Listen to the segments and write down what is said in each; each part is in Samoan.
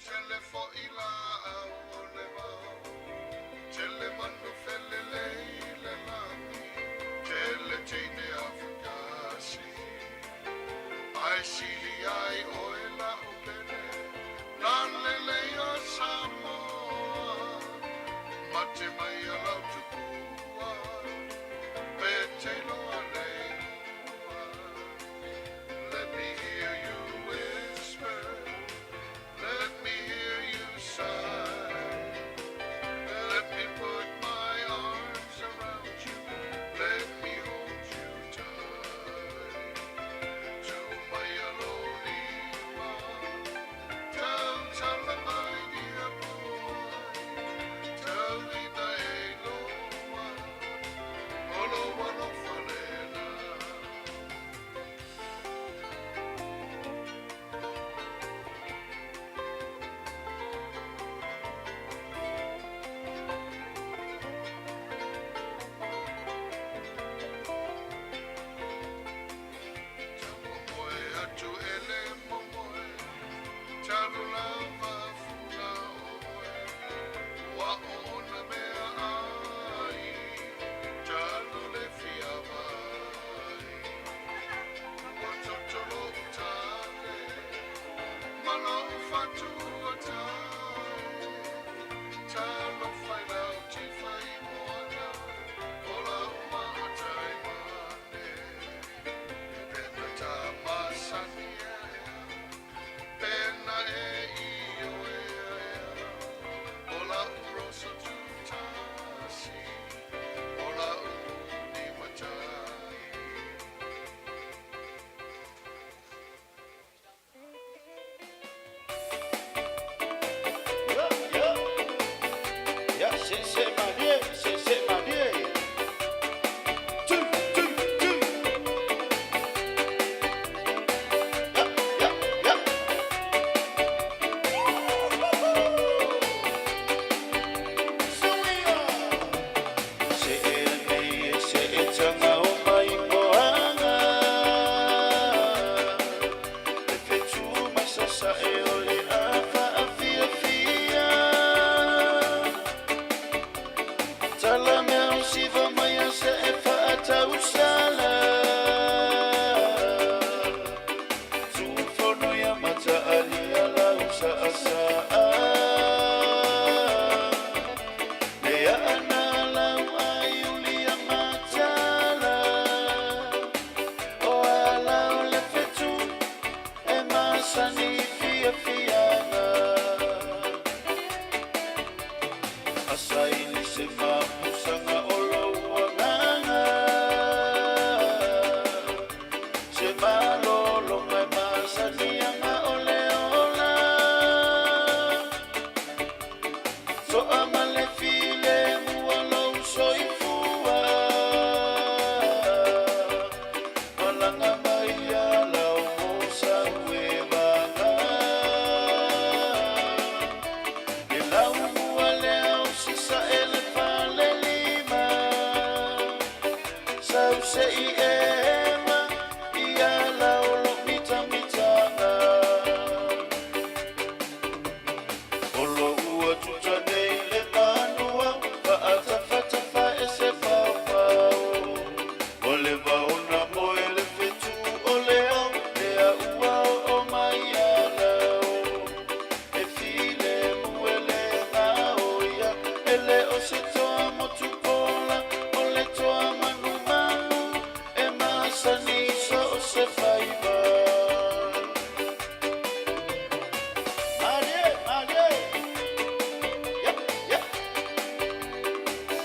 Tele foi laau o le vao, tele manu felelei i le lagi, tele teine afakasi. Ae sili ai oe lau pele, lalelei o Samoa, mate mai a lau tupua, pe te loa le igoa. Let me hear you whisper, let me hear you sigh. Let me put my arms around you, let me hold you tight. To my Lolima, tell my dear boy, tell me na e loa, olo walo falela. Taumoe atu ele momoe, talu lava funa oe, ua ona mea ai, talu le fia vai. Ua totolo utale, ma lou fatu o tai, talofa i lau tifa i moana, o lau maatai mane. Pena tā masani ea, pena e i o ea, o lau rosa tutasi, o lau ni matai. Yo, yo. Ya, se se malie, se se malie. Tu, tu, tu. Ya, ya, ya. Suia. Se e nei se e tanga o mai moanga. E fetu mai sasa e o le afa a fia fia. Tala mea o siva mai a se e whaatausala. Tufono ia mata ali ala usa asa. Le ana lau ai uli a matala. O ala o le fetu e masani fia fianga. Asaili se mapusanga o lou agaga. Se malologa e masaniaga o le ola. To'a ma le filemu o lou soifua. Malaga mai ala o mo sau e vaga. Le laumua lea o Sasae le falelima. Sau se i ema ia lau lo mitamitaga. O lo ua tuta nei le manua, faatafatafa e se paopao. O le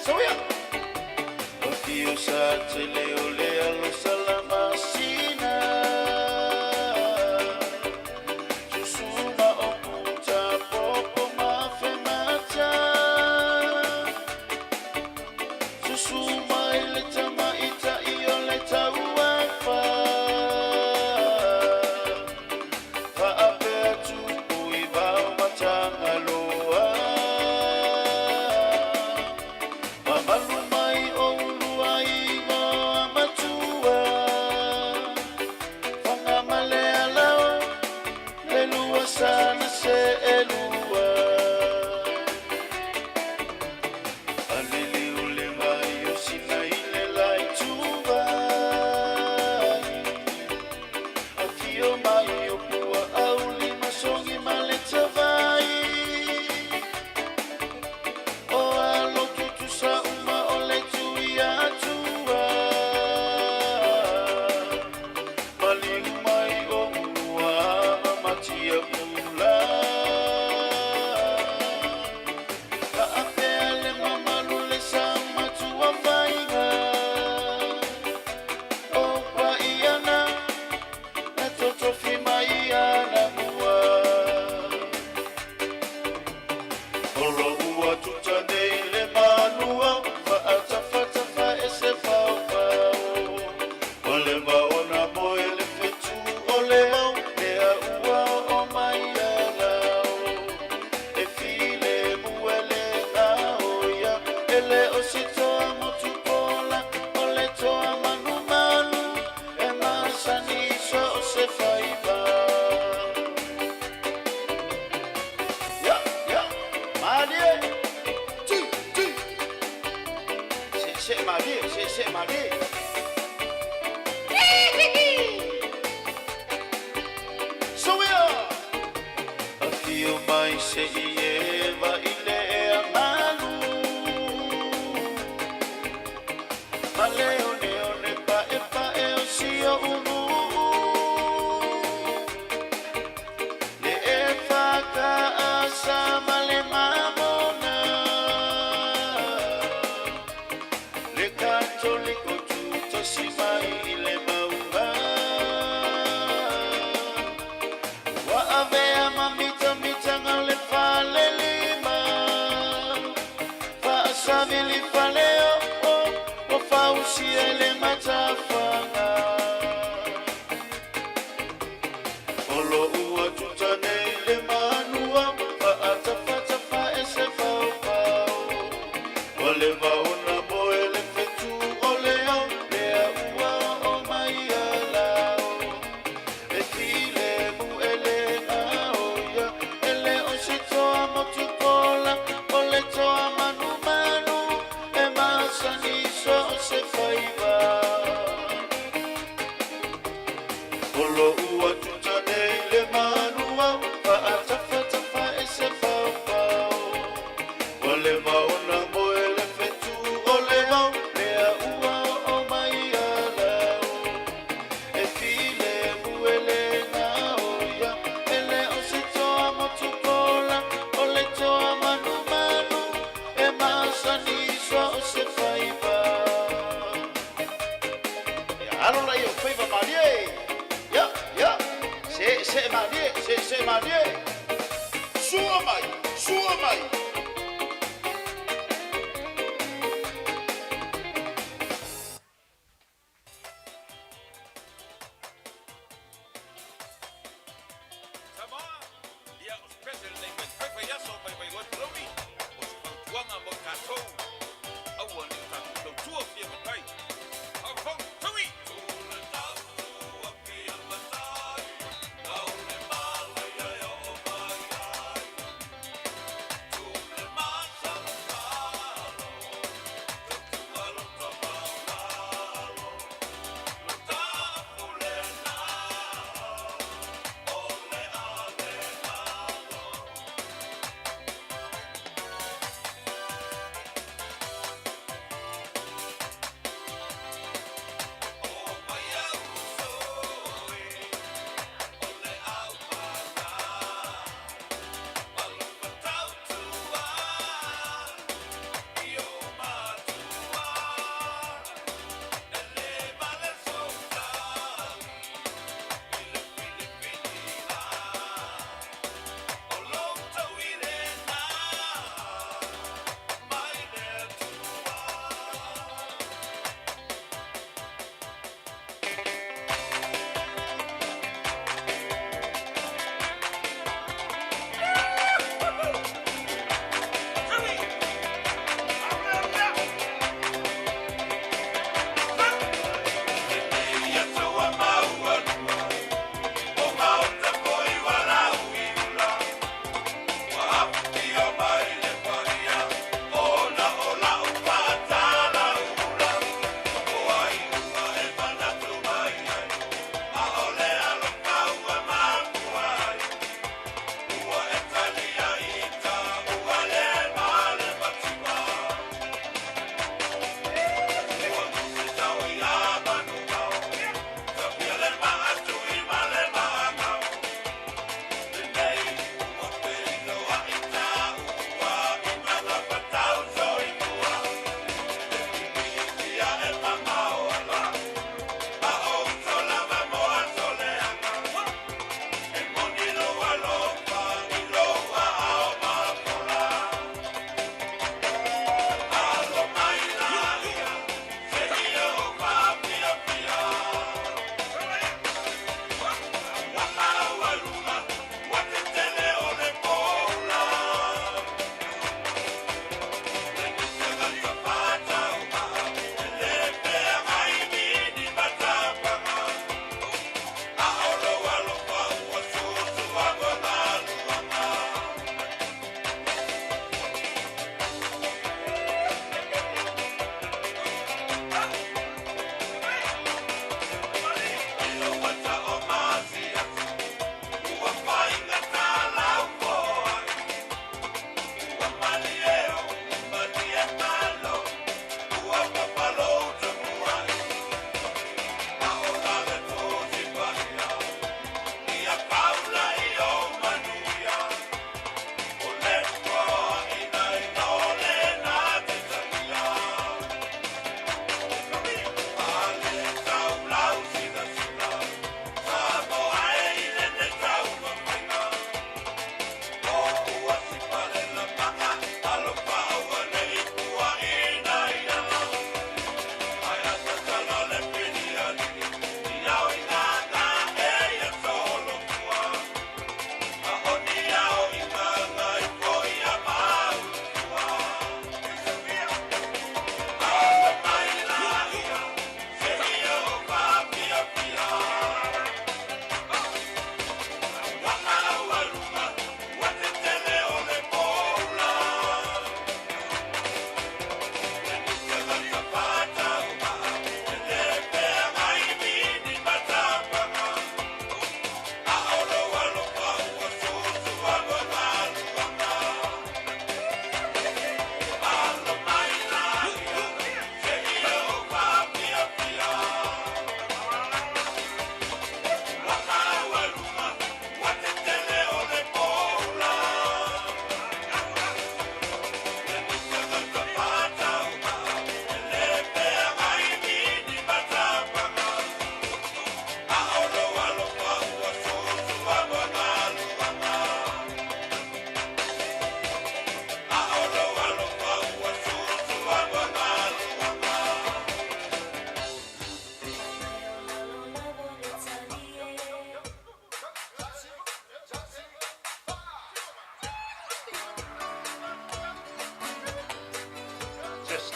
Soia. Afio sa tele o le alo salamasina. Susuma o puta popo mafemata. Susuma ile tamaita i o le tauafa. Faapea tupu i vao matangaloa. Mamalu mai o ulua igoa matua. Fagamale alao le lua sana se elua. Alili ule mai o sina ile lai tuvai. Afio mai o pua auli masongi male tavai. O alo tutusa uma o le tui atua. Maliu mai o ua matia pula. Faapea le mamalu le sa matua faiga. O paiana na totofi mai ana mua. Olo ua tuta nei le manua, faatafatafa e se faofao. O le maona moe le fetu o le au, lea ua o mai alao. E file muele ngao ia, ele o se toa motu pola, o le toa manumanu, e masani so o se faiva. Ya, ya, malie, tu, tu. Se, se, malie, se, se, malie. Soia! Afio mai se i eva i le ea malu. Ma leo leo le pa e pa e o si o unu. Le e whaka asa ma le mamona. Le katoliko tutosi mai i le maunga. Wa avea ma mita mitanga le fale lima. Faasavili faleo o o fausia le matafanga. Olo ua tuta nei le manua, faatafatafa e se faofao. O le maona moe le fetu o le au, lea ua o mai alao. E file mu ele ngao ia, ele o se toa motu kola, o le toa manu manu, e masani so o se faiva. Olo ua tuta nei le manua, faatafatafa e se faofao. O le maona moe le fetu o le au, lea ua o mai alao. E file muele ngao ia, ele o se toa motu kola, o le toa manu manu, e masani so o se faiva. Ya, alo la io faiva malie. Ya, ya. Se, se malie, se, se malie. Sua mai, sua mai. Samoa, ia o special nei mai faifa i aso mai mai loe palauli, o se fautuaga mo tatou, aua ne i tatou tautua fia matai. Fau taui!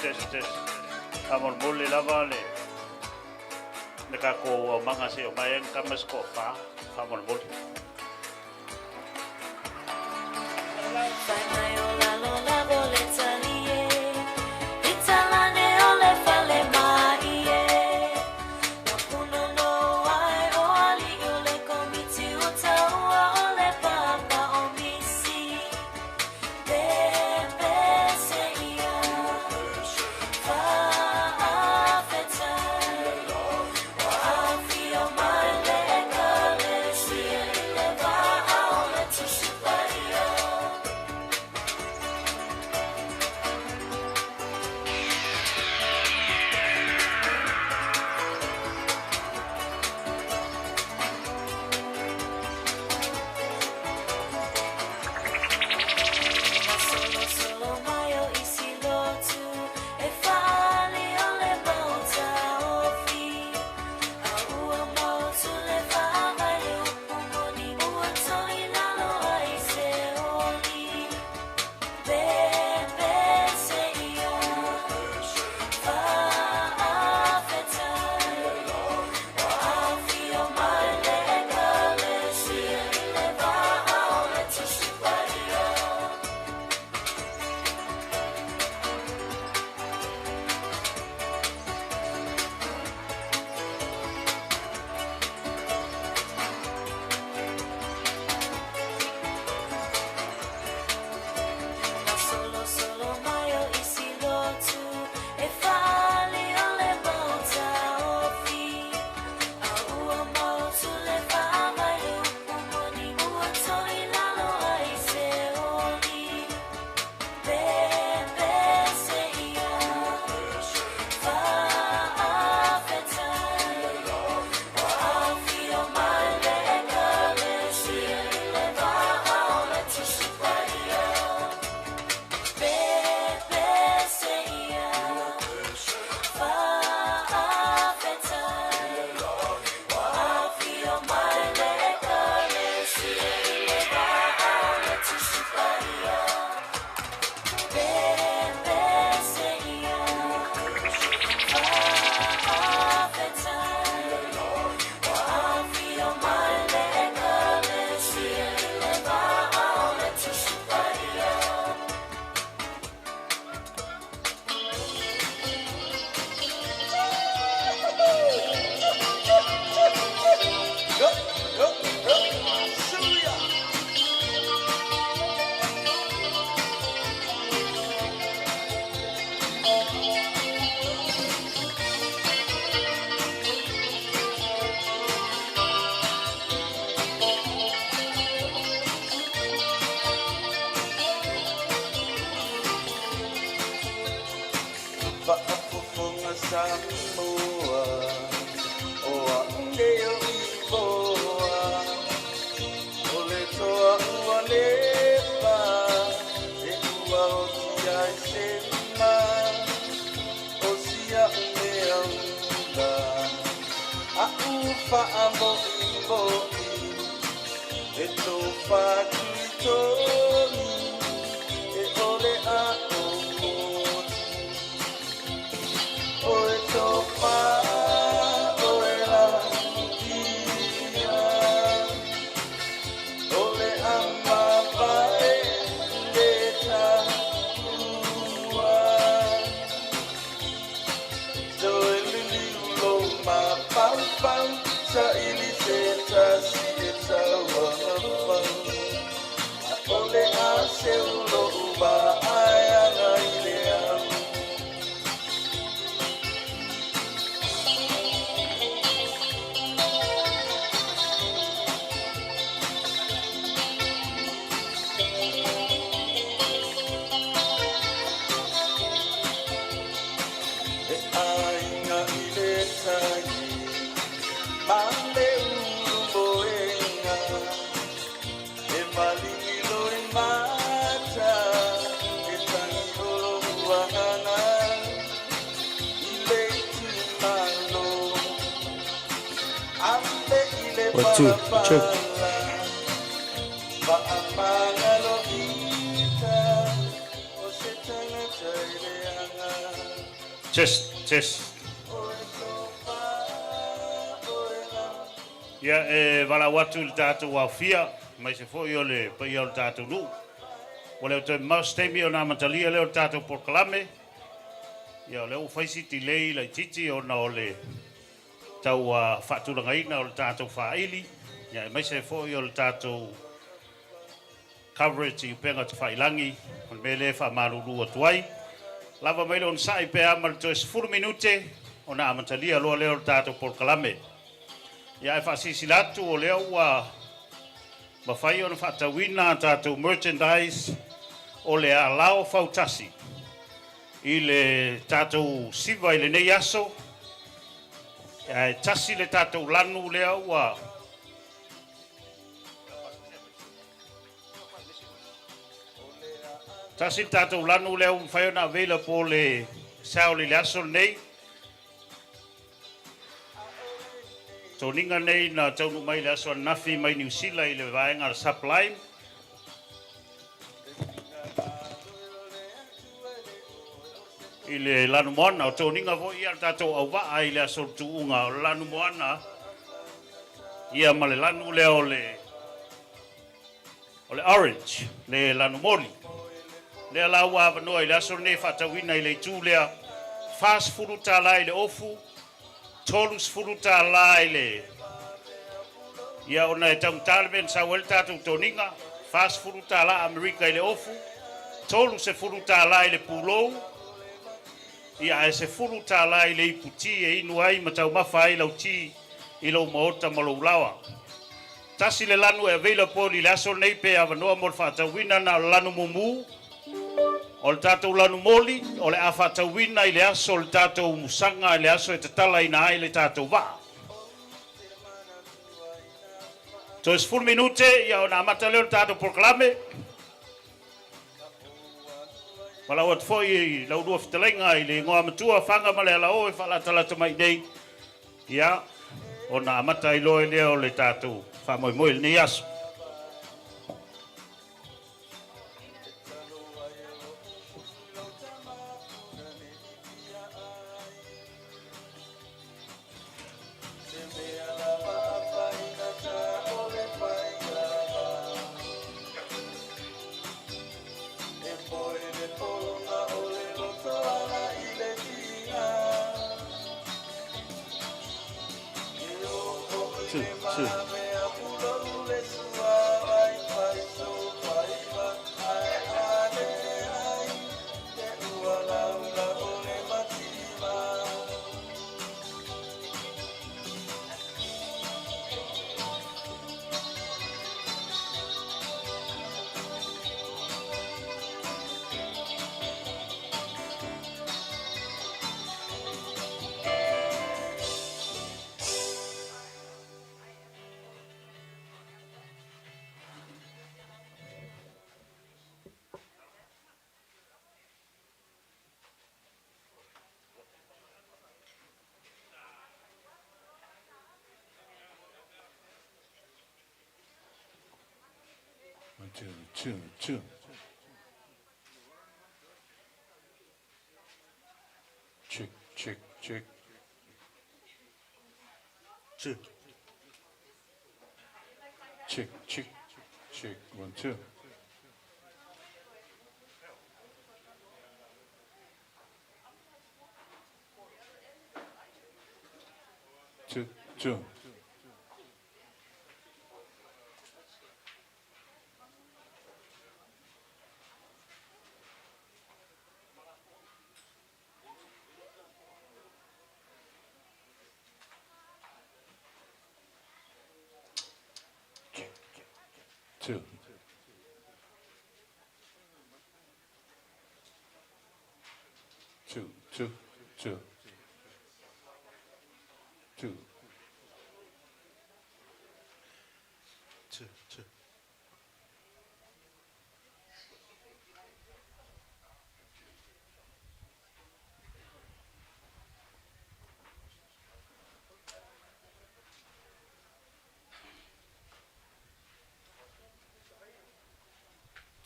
test, test. Faamolemole lava le le tatou aumaga se i omai ai tama se toafa. Faamolemole. Fai mai o lalo lavo le talie, i talane o le fale mai e. Ua punono ai o alii o le komiti o taua o le papa o misi. Pepese ia, faafetai. Ua afio mai le ekalesia i le vaa o le Tusi Paia. Na solosolo mai o isi lotu e faaali o le mau taofi. A ua mautu le faavae le upu moni ua toilalo ai se oli. Pepese ia, faafetai. Ua afio mai le ekalesia i le vaa o le Tusi Paia. Na solosolo mai o isi lotu e faaali o le mau taofi. A ua mautu le faavae le upu moni ua toilalo ai se oli. Pepese ia, faafetai. Ua afio mai le ekalesia i le vaa o le Tusi Paia. Pepese ia, faafetai. Ua afio mai le ekalesia i le vaa o le Tusi Paia. Pepese ia, faafetai. Ua afio mai le ekalesia i le vaa o le Tusi Paia. Faafofoga Samoa, o a'u nei o Ifoa, o le toa ua lepa, e ua oti ai se ma, o si a'u mea ula, a'u faamo'imo'i, e tofa tuitonu, e ole a'o moti. Oe tofa, oe la ia, o le amavae le taua. Toe liliu lo mafaufau, saili se tasi e tauafau. A ole a se ulo uba ai aga i le au. E aiga i le tai, ma le ulu moenga, e maligi loi mata, e tangi olo uangana, i le itumalo, ambe i le One, two, check. palapala, faamagalo ita, o se tagata i le aga. Test, test. Ia, e valaau atu i le tatou aofia, aemaise foi o le paia o le tatou nuu. Ua le o toe mamao se taimi ona amatalia lea o le tatou polokalame. Ia, o lea ua fai si delay laitiiti ona o le tau faatulagaina o le tatou faaili, ia aemaise foi o le tatou coverage i upega tafailagi, o le mea lea e faamalulu atu ai. Lava mai le onosai pe a ma le toe 10 minute ona amatalia loa lea o le tatou polokalame. Ia ae faasilasila atu o lea ua mafai ona faatauina a tatou merchandise o le alao fautasi i le tatou siva i lenei aso. Ae tasi le tatou lanu lea ua tasi le tatou lanu lea ua mafai ona available le sale i le aso lenei. Toniga nei na taunuu mai le aso ananafi mai Niu Sila i le vaega a le Sublime. I le lanumoana, o toniga foi ia a le tatou auvaa i le aso o le tuuga, o le lanumoana ia ma le lanu lea o le orange, le lanumoli. Lea la ua avanoa i le aso lenei e faatauina i le itu lea, $40 i le ofu, $30 i le ia ona e taugata le mea na sau ai le tatou toniga, $40 Amerika i le ofu, $30 i le pulou, ia ae $10 i le iputi e inu ai ma taumafa ai lau ti i lou maota ma lou laoa. Tasi le lanu e available i le aso lenei pe avanoa mo le faatauina na o le lanu mumu, o le tatou lanu moli, o le a faatauina i le aso o le tatou musaga, i le aso e tatalaina ai le tatou vaa. Toe 10 minute, ia ona amata lea o le tatou polokalame. Valaau atu foi i lau lua fetalaiga i le igoa matua Faga ma le Alaoa e faalatalata mai nei, ia ona amata ai loa lea o le tatou faamoemoe i lenei aso. Two, two. 1, 2, 2, 2. Check, check, check. Two. Check, check, check. 1, 2. 2, 2. 2. 2, 2, 2. 2. 2, 2.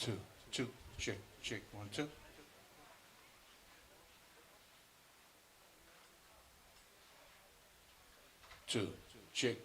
2, 2, check, check, 1, 2. two, check.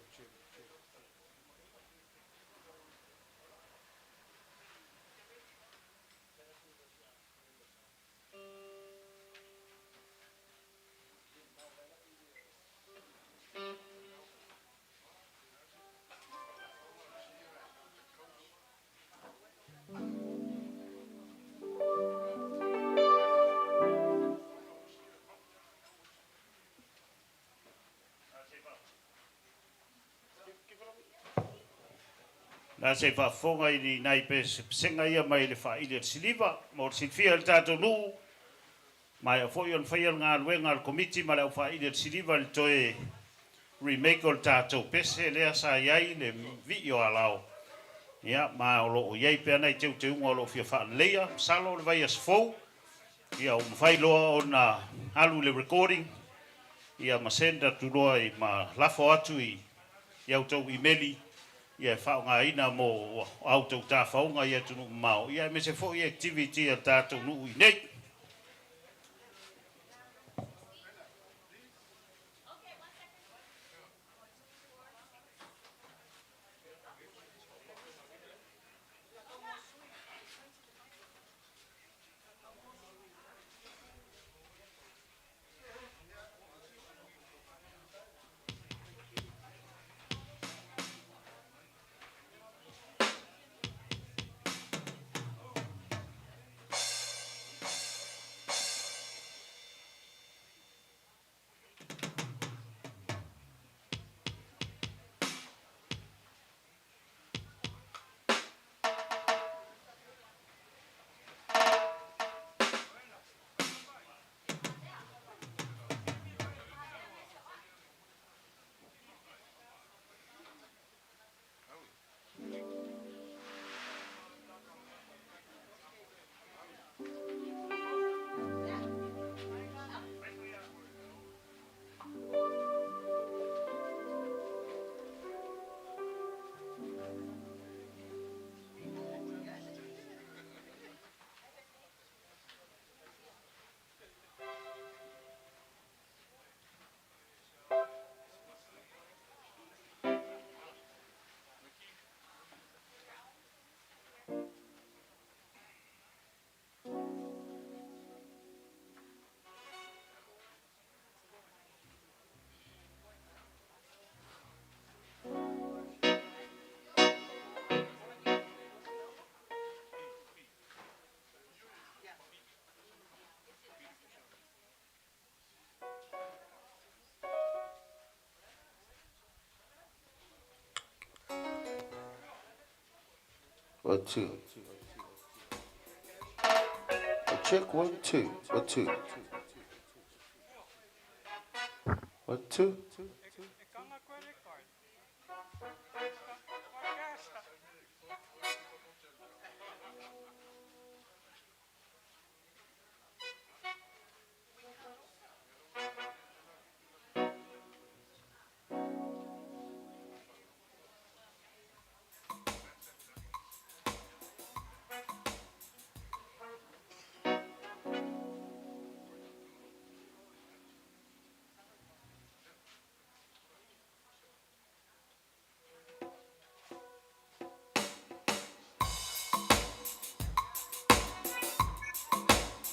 Na se faafofoga i ni nai pesepesega ia mai le faaili a le siliva mo le silafia e le tatou nuu. Maea foi ona faia le galuega a le Komiti ma le Aufaaili a le Siliva i le toe remake o le tatou pese lea sa i ai le vii o Alao. Ia, ma o lo o i ai pea nai teuteuga o lo o fia faaleleia. Masalo o le vaiaso fou, ia ua mafai loa ona alu i le recording, ia ma send atu loa i, ma lafo atu i i a outou imeli, ia e faaaogaina mo a outou tafaoga i atunuu mamao, ia aemaise foi activity a le tatou nuu i inei. One, two. A check, one, two, one, two. One, two.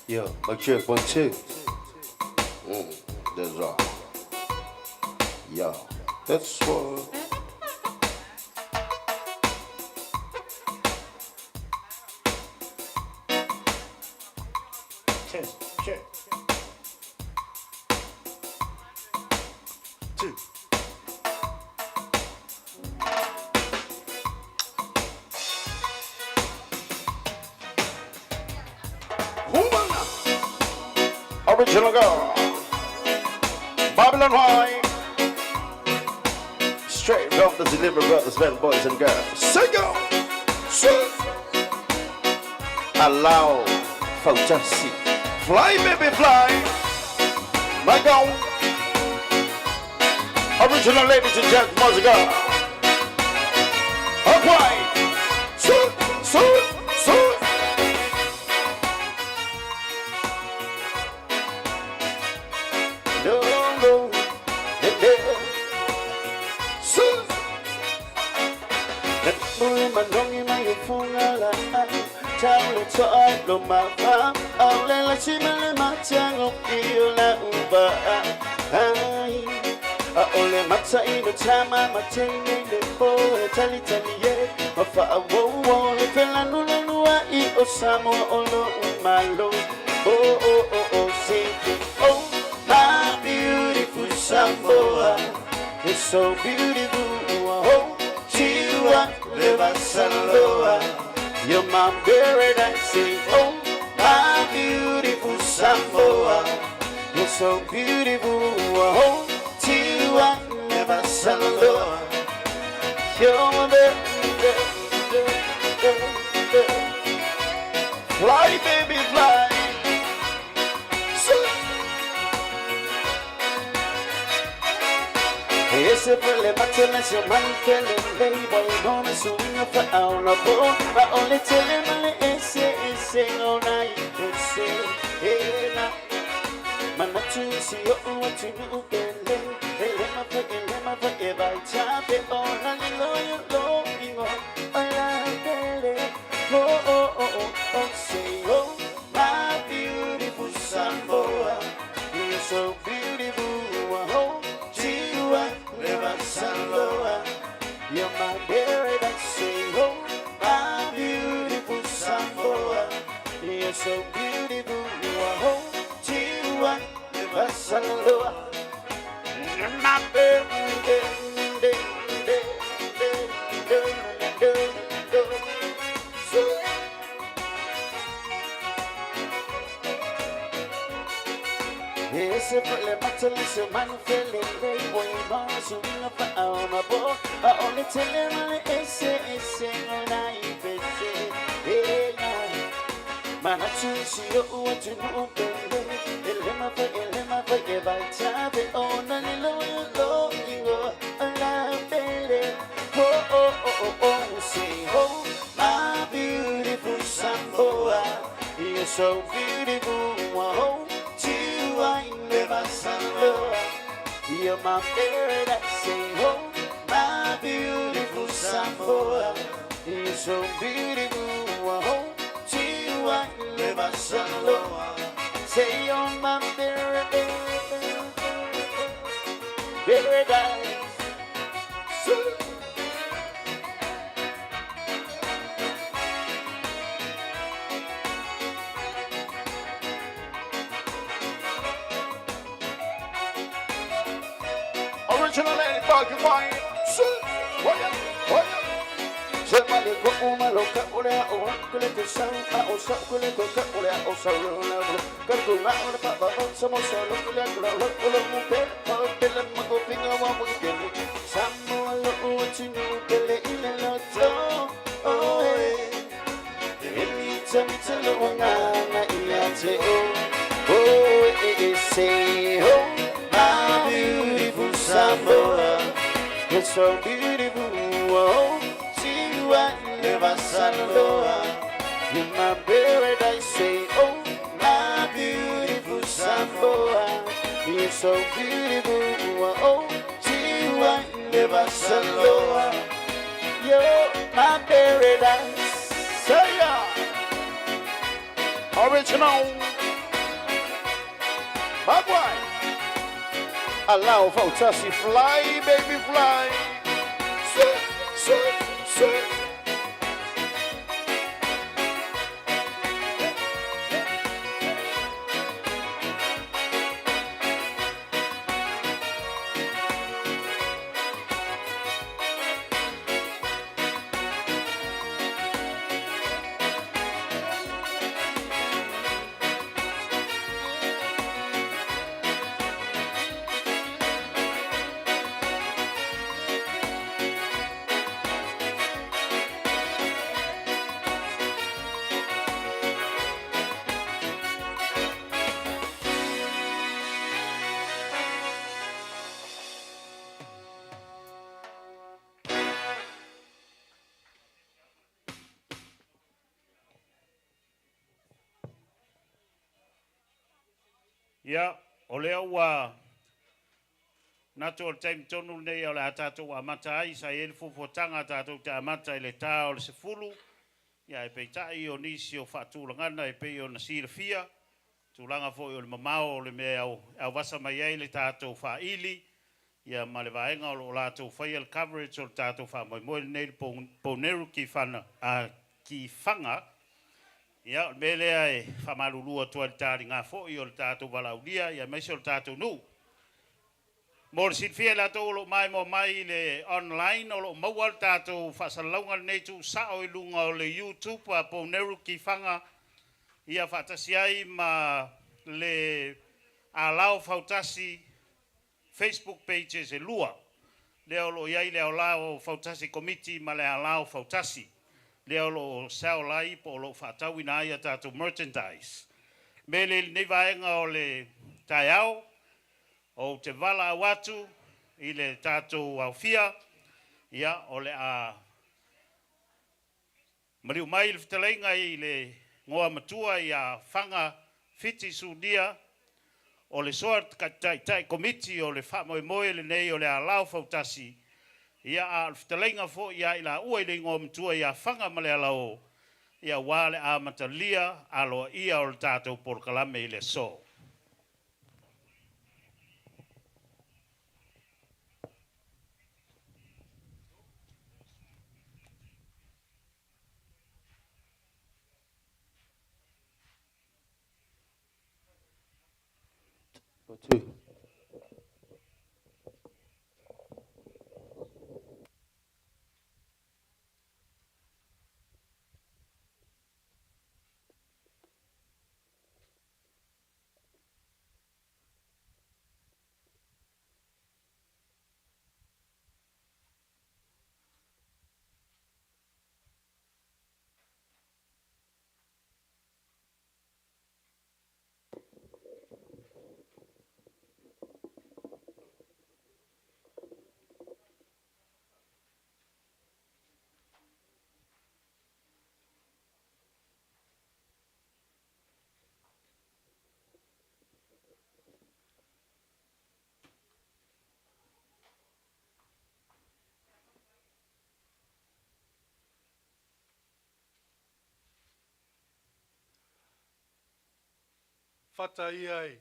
Yeah, mic check, one, two. That's all. Yeah, that's what. Check, check. Two. Woman, original girl, Babylon High, straight from the Deliver Brothers, men, boys and girls. Sing go, sing. Allow Fautasi. Fly, baby, fly. My God. Original ladies and gentlemen, girl. Up wide. Sing, sing, sing. No, no, no, no. lo ma fa a le la si ma le ma tango i o la uba ai a o le mata i no tama ma teine le po e tali tali e ma fa a wo wo le fela nu le nua i o Samoa o lo umalo oh oh oh oh sing oh my beautiful Samoa it's so beautiful oh Tiwa le Saloa you're my paradise oh my beautiful Samoa you're so beautiful oh Tiwa le Saloa you're my fly baby fly so Ese fue matele se mantele playboy no me sueño fa a una bo pa ole tele male ese ese no na ese ena manatu si yo o tu nu pele ele ma fa ele ma fa e vai chape o na li lo yo lo ingo ola pele oh oh oh oh oh say oh my beautiful Samoa you're so beautiful oh Tiwa never Saloa you're my paradise say oh my beautiful Samoa you're so beautiful oh Tiwa never Saloa you're my paradise. Ese fue matele se manfele boy ma su na fa a ma bo a ole tele male ese ese no na ibese e na mana tu si o o tu no pele ele ma fa ele ma fa e vai tabe o na ni lo lo ingo la pele oh oh oh oh oh say oh my beautiful Samoa you're so beautiful oh Tiwa never Samoa you're my paradise say oh my beautiful Samoa you're so beautiful oh Tiwa never Samoa say you're my paradise paradise so Original Lady Bug Wine. Oh, my beautiful Samoa, it's so beautiful. Oh, Tiwa never Saloa. In my paradise, say, oh, my beautiful Samoa, you're so beautiful. Oh, Tiwa never Saloa. You're my paradise. Say ya. Original. Bug Wine. Allow Fautasi fly, baby, fly. Say, say, say. Ia, o lea ua nato o le taimi tonu lenei o le a tatou amata ai, sa i ai le fuafuataga a tatou te amata i le ta o le 10, Ia ae peitai o nisi o faatulagana e pei ona silafia, tulaga foi o le mamao o le mea e auvasa mai ai le tatou faili, ia ma le vaega o lo o latou faia le coverage o le tatou faamoemoe lenei i le Poneru ki Faga. Ia o le mea lea e faamalulu atu ai i le taliga foi o le tatou valaaulia, ia aemaise o le tatou nuu. Mo le silafia e i latou o lo o maimoa mai i le online, o lo o maua le tatou faasalalauga lenei tuusao i luga o le YouTube a Poneru Kifaga, ia faatasi ai ma le Alao Fautasi Facebook pages e lua. Lea o lo o i ai le Alao Fautasi Komiti ma le Alao Fautasi. Lea o lo o sell ai po o lo o faatauina ai a tatou merchandise. Me le lenei vaega o le taeao, ou te valaau atu i le tatou aofia, ia o le a maliu mai le fetalaiga i le Igoa Matua ia Faga Fiti Sunia, o le Soa Taitai Komiti o le faamoemoe lenei o le Alao Fautasi, ia a o le fetalaiga foi ia i laua i le Igoa Matua ia Faga ma le Alao, ia aua le amatalia aloaia o le tatou polokalame i le aso. Two. Fata ia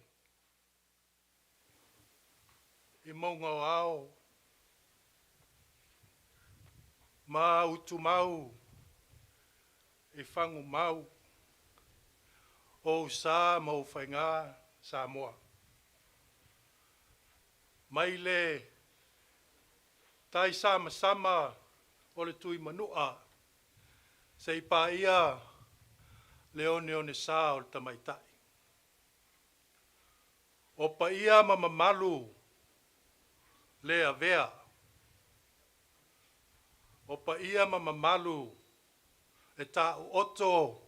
i mauga o ao ma utumau i fagumau o ou sa ma ou faiga Samoa. Mai le taisamasama o le Tuimanua seia paia le oneone sa o le tamaitai. O paia ma mamalu le avea, o paia ma mamalu e taooto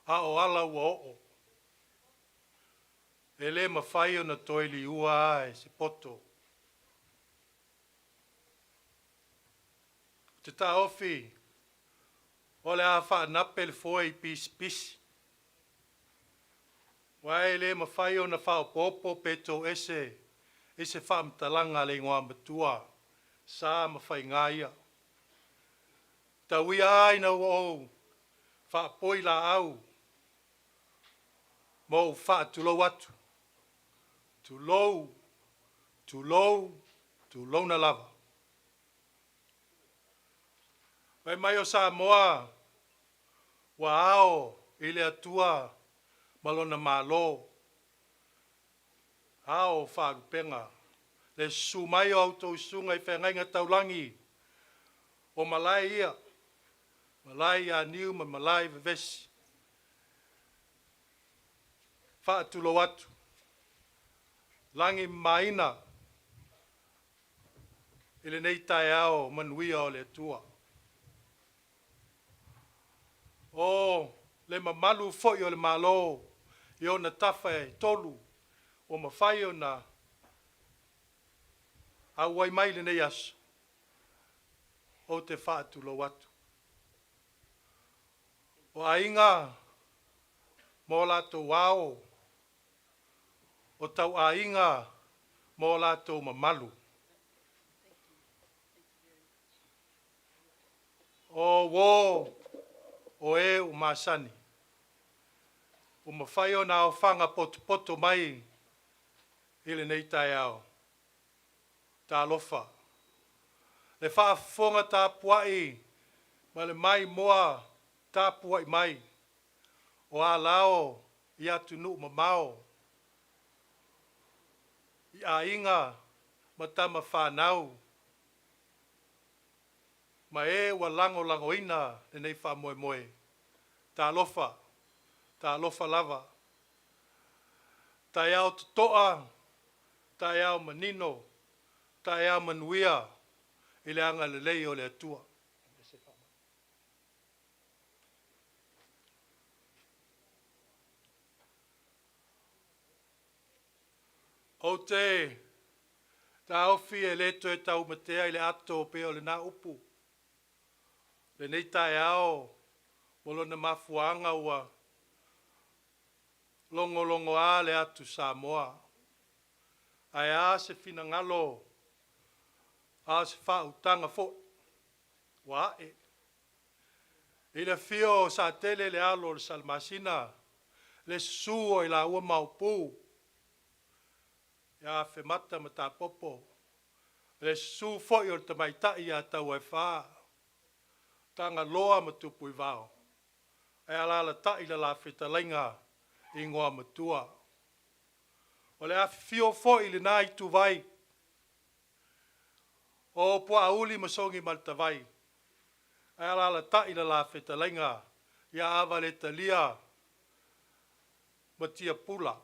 a o ala ua oo, e le mafai ona toe liua e se poto. Ou te taofi o le a faanape le foe i pisipisi, aua e le mafai ona faaopoopo pe toese i se faamatalaga a le Igoa Matua, sa ma faiga ia. Tau ia lava ina ua ou faapoi laau ma ou faatulou atu, tulou, tulou, tulouna lava. Fai mai o Samoa ua ao i le Atua ma lona Malo, ao o faalupega, le susu mai o a outou susuga i feagaiga taulagi o malae ia, malae i Aniu ma malae i Vevesi. Faatulou atu, lagi e mamaina i lenei taeao manuia o le Atua. O le mamalu foi o le Malo i ona tafa e tolu ua mafai ona auai mai i lenei aso, ou te faatulou atu. O aiga ma o latou ao, o tauaiga ma o latou mamalu, o uo o e ua masani, ua mafai ona aofaga potopoto mai i lenei taeao. Talofa, le faafofoga tapuai ma le maimoa tapuai mai o alao i atunuu mamao i aiga ma tamafanau ma e ua lagolagoina lenei faamoemoe. Talofa, talofa lava. Taeao totoa, taeao manino, taeao manuia i le agalelei o le Atua. Ou te taofi e le toe taumatea i le ato pei o lena upu lenei taeao ma lona mafuaaga ua logologoa le atu Samoa. Ae a se finagalo, a o se faautaga foi ua ae i le afio o Satele le alo o le Salamasina, le susu o i laua Maopu ia Femata ma Tapopo, le susu foi o le tamaitai ia Tauaefa, Tagaloa ma Tupuivao, ae alaalatai le la fetalaiga i Igoa Matua. O le afifio foi i lena ituvai o Puaauli ma Sogimaletavai, ae alaalatai le la fetalaiga ia Avaletalia ma Tiapula,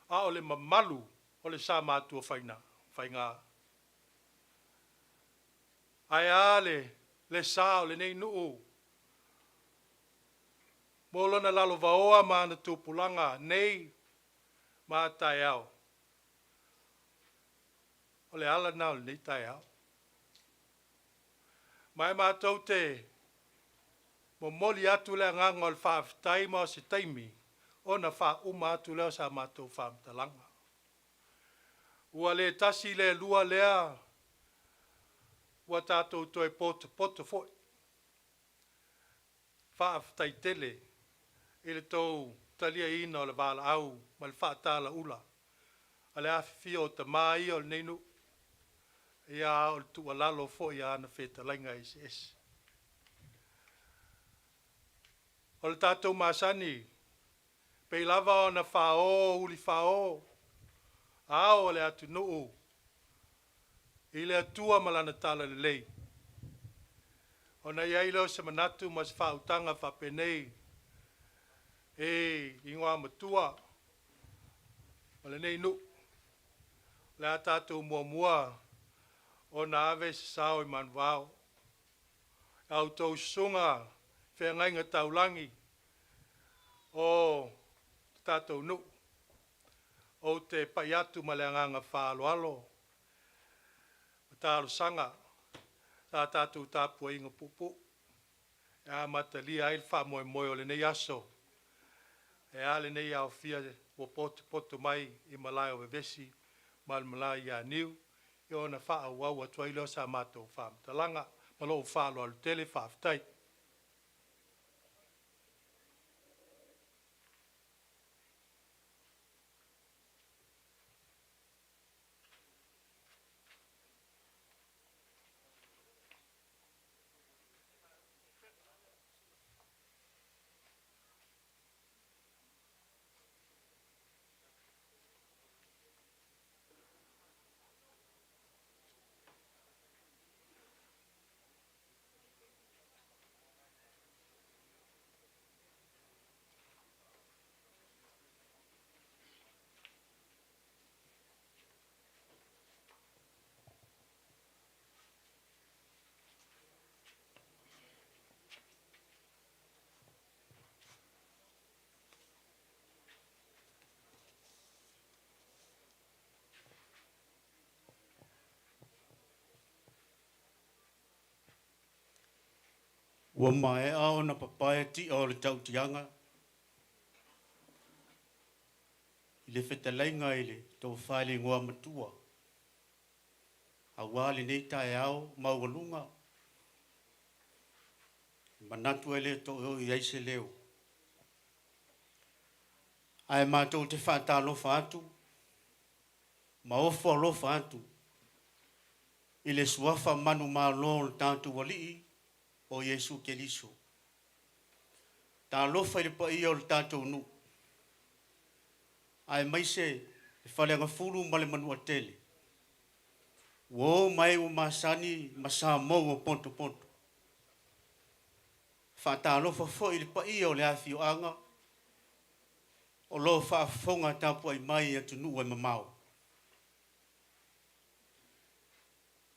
a o le mamalu o le sa matuafaina faiga. Ae a le sa o lenei nuu mo lona lalovaoa ma ana tupulaga nei ma a taeao. O le ala lena o lenei taeao. Ma e matou te momoli atu le agaga o le faafetai, ma o se taimi ona faauma atu lea o sa matou faamatalaga. Ua le tasi le lua lea ua tatou toe potopoto foi. Faafetai tele i le tou taliaina o le valaau ma le faatalaula a le afifio o tama ia o lenei nuu, ia a o le tuualalo foi a ana fetalaiga eseese. O le tatou masani, pei lava ona fao ulifao ao o le atunuu i le Atua ma lana talalelei, ona i ai lea o se manatu ma se faautaga faapenei e igoa matua o lenei nuu, o le a tatou muamua ona ave se sao i manuvao. A outou susuga i feagaiga taulagi o le tatou nuu, ou te pai atu ma le agaga faaaloalo ma talosaga sa tatou tapuaiga puupuu e amatalia ai le faamoemoe o lenei aso, e a lenei aofia ua potopoto mai i malae o Vevesi ma le malae i Aniu, ia ona faaauau atu ai lea o sa matou faamatalaga. Ma lou faaaloalo tele, faafetai. Ua maea ona papae ti'a o le tautiaga i le fetalaiga i le Tofa i le Igoa Matua aua lenei taeao maualuga. Manatu e le toe oo i ai se leo. Ae matou te faatalofa atu ma ofo alofa atu i le suafa manumalo o le tatou Alii o Iesu Keriso. Talofa i le paia o le tatou nuu, aemaise le Faleagafulu ma le Manuatele, ua o ma e ua masani ma Samoa ua potopoto. Faatalofa foi i le paia o le afioaga o lo o faafofoga tapuai mai i atunuu e mamao.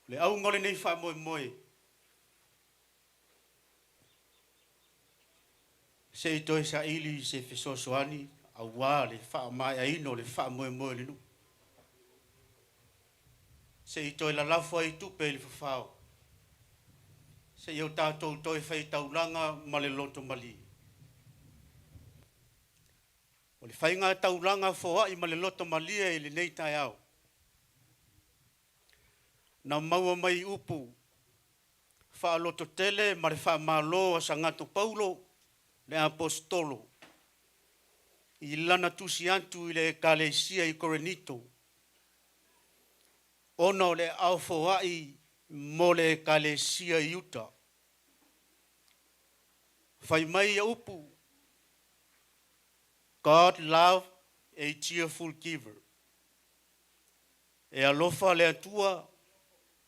O le auga o lenei faamoemoe, se i toe saili se fesoasoani aua le faamaeaina o le faamoemoe o le nuu. Se i toe lalafo ai tupe i le fafao, se i o tatou toe faitaulaga ma le loto malie. O le faiga taulaga foai ma le loto malie i lenei taeao, na maua mai upu faalototele ma le faamalo a Sagato Paulo le Aposetolo i lana tusi atu i le Ekalesia i Korinito, ona o le aao foai mo le Ekalesia i uta. Fai mai ia upu, God love a cheerful giver. E alofa le Atua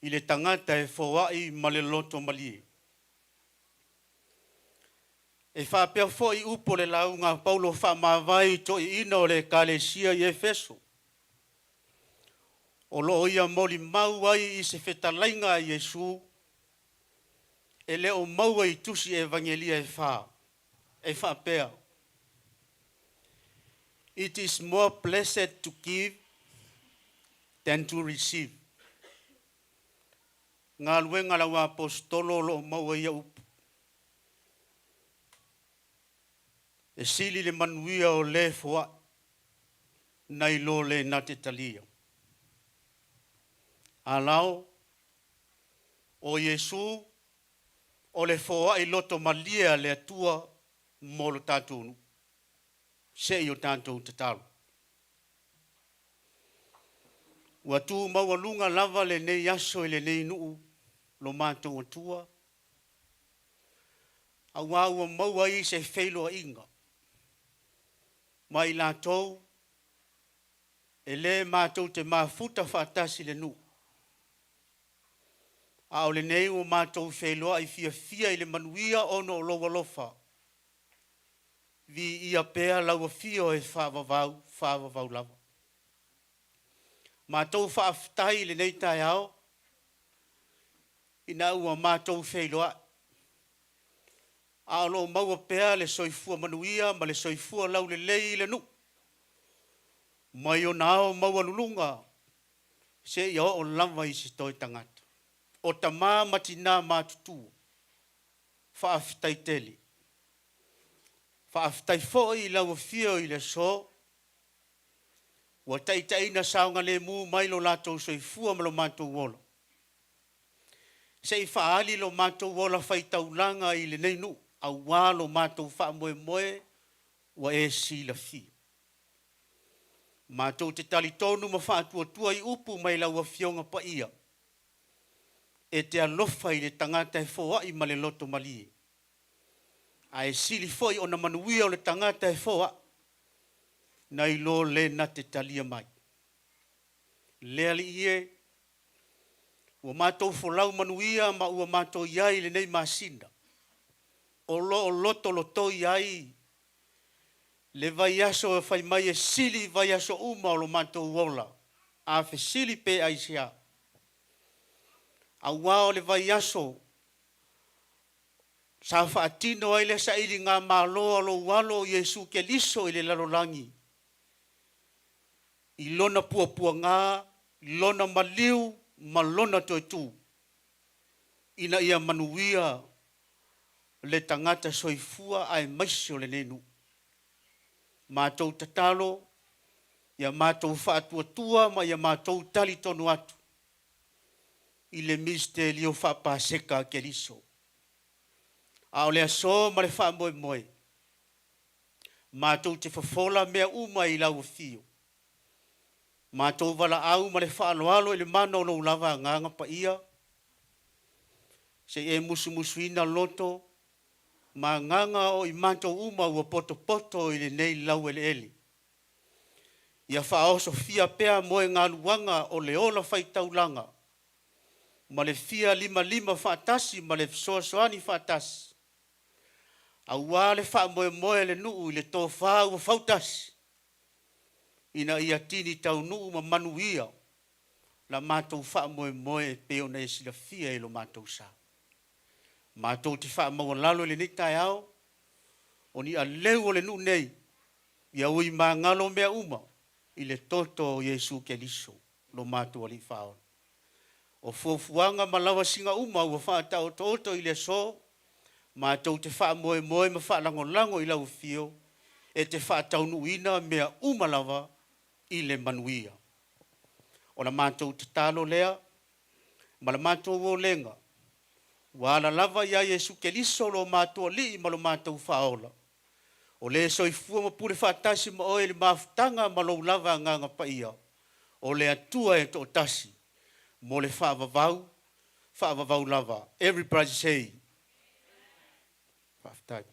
i le tagata e foai ma le loto malie. E faapea foi upu o le lauga a Paulo faamavae i toeaiina o le Ekalesia i Efeso, o lo o ia molimau ai i se fetalaiga a Iesu e le o maua i tusi evagelia e fa, e faapea, It is more blessed to give than to receive. Galuega a lau Aposetolo o lo o maua ia upu. E sili le manuia o le foai nai lo le na te talia. Alao, o Iesu o le foai loto malie a le Atua mo lo tatou nuu. Se i o tatou tatalo. Ua tu maualuga lava lenei aso i lenei nuu lo matou Atua, aua ua maua ai se feiloaiga ma i latou e le matou te mafuta faatasi i le nuu. A o lenei ua matou feiloai fiafia i le manuia ona o lou alofa. Viia pea lau afio e faavavau, faavavau lava. Matou faafetai i lenei taeao ina ua matou feiloai, a o lo o maua pea le soifua manuia ma le soifua laulelei i le nuu, mai ona ao maualuluga seia oo lava i se toe tagata. O tama ma tina matutua, faafetai tele. Faafetai foi i lau afio i le aso, ua taitaiina saogalemu mai lo latou soifua ma lo matou ola, se i faaali lo matou ola faitaulaga i lenei nuu, aua lo matou faamoemoe ua e silafia. Matou te talitonu ma faatuatua i upu mai lau Afioga Paia, e te alofa i le tagata e foai ma le loto malie, ae sili foi ona manuia o le tagata e foai nai lo le na te talia mai. Le Alii e, ua matou folau manuia ma ua matou i ai i lenei masina, o lo o lotolotoi ai le vaiaso e fai mai e sili i vaiaso uma o lo matou ola, a fesili pe aisea, aua o le vaiaso sa faatino ai le sailiga malo a lou alo o Iesu Keriso i le lalolagi, i lona puapuaga, lona maliu ma lona toe tu, ina ia manuia le tagata soifua aemaise o lenei nuu. Matou tatalo, ia matou faatuatua ma ia matou talitonu atu i le misitelio faapaseka a Keriso. A o le aso ma le faamoemoe, matou te fofola mea uma i lau afio. Matou valaau ma le faaaloalo i le mana o lou lava Agaga Paia, se i e musumusuina loto ma agaga o i matou uma ua potopoto i lenei laueleele. Ia faaosofia pea moegaluaga o le ola faitaulaga ma le fia limalima faatasi ma le fesoasoani faatasi, aua le faamoemoe a le nuu i le tofa ua fautasi, ina ia tini taunuu ma manuia la matou faamoemoe e pei ona e silafia i lo matou sa. Matou te faamaualalo i lenei taeao, o ni aleu o le nuu nei, ia ui magalo mea uma i le toto o Iesu Keriso lo matou Alii Faaola. O fuafuaga ma lavasiga uma ua faataotooto i le aso, matou te faamoemoe ma faalagolago i lau afio e te faataunuuina mea uma lava i le manuia. O la matou tatalo lea ma la matou olega ua ala lava ia Iesu Keriso lo matou Alii ma lo matou Faaola, o le soifua ma pule faatasi ma oe i le mafutaga ma lou lava Agaga Paia, o le Atua e toatasi, mo le faavavau, faavavau lava. Everybody say, faafetai.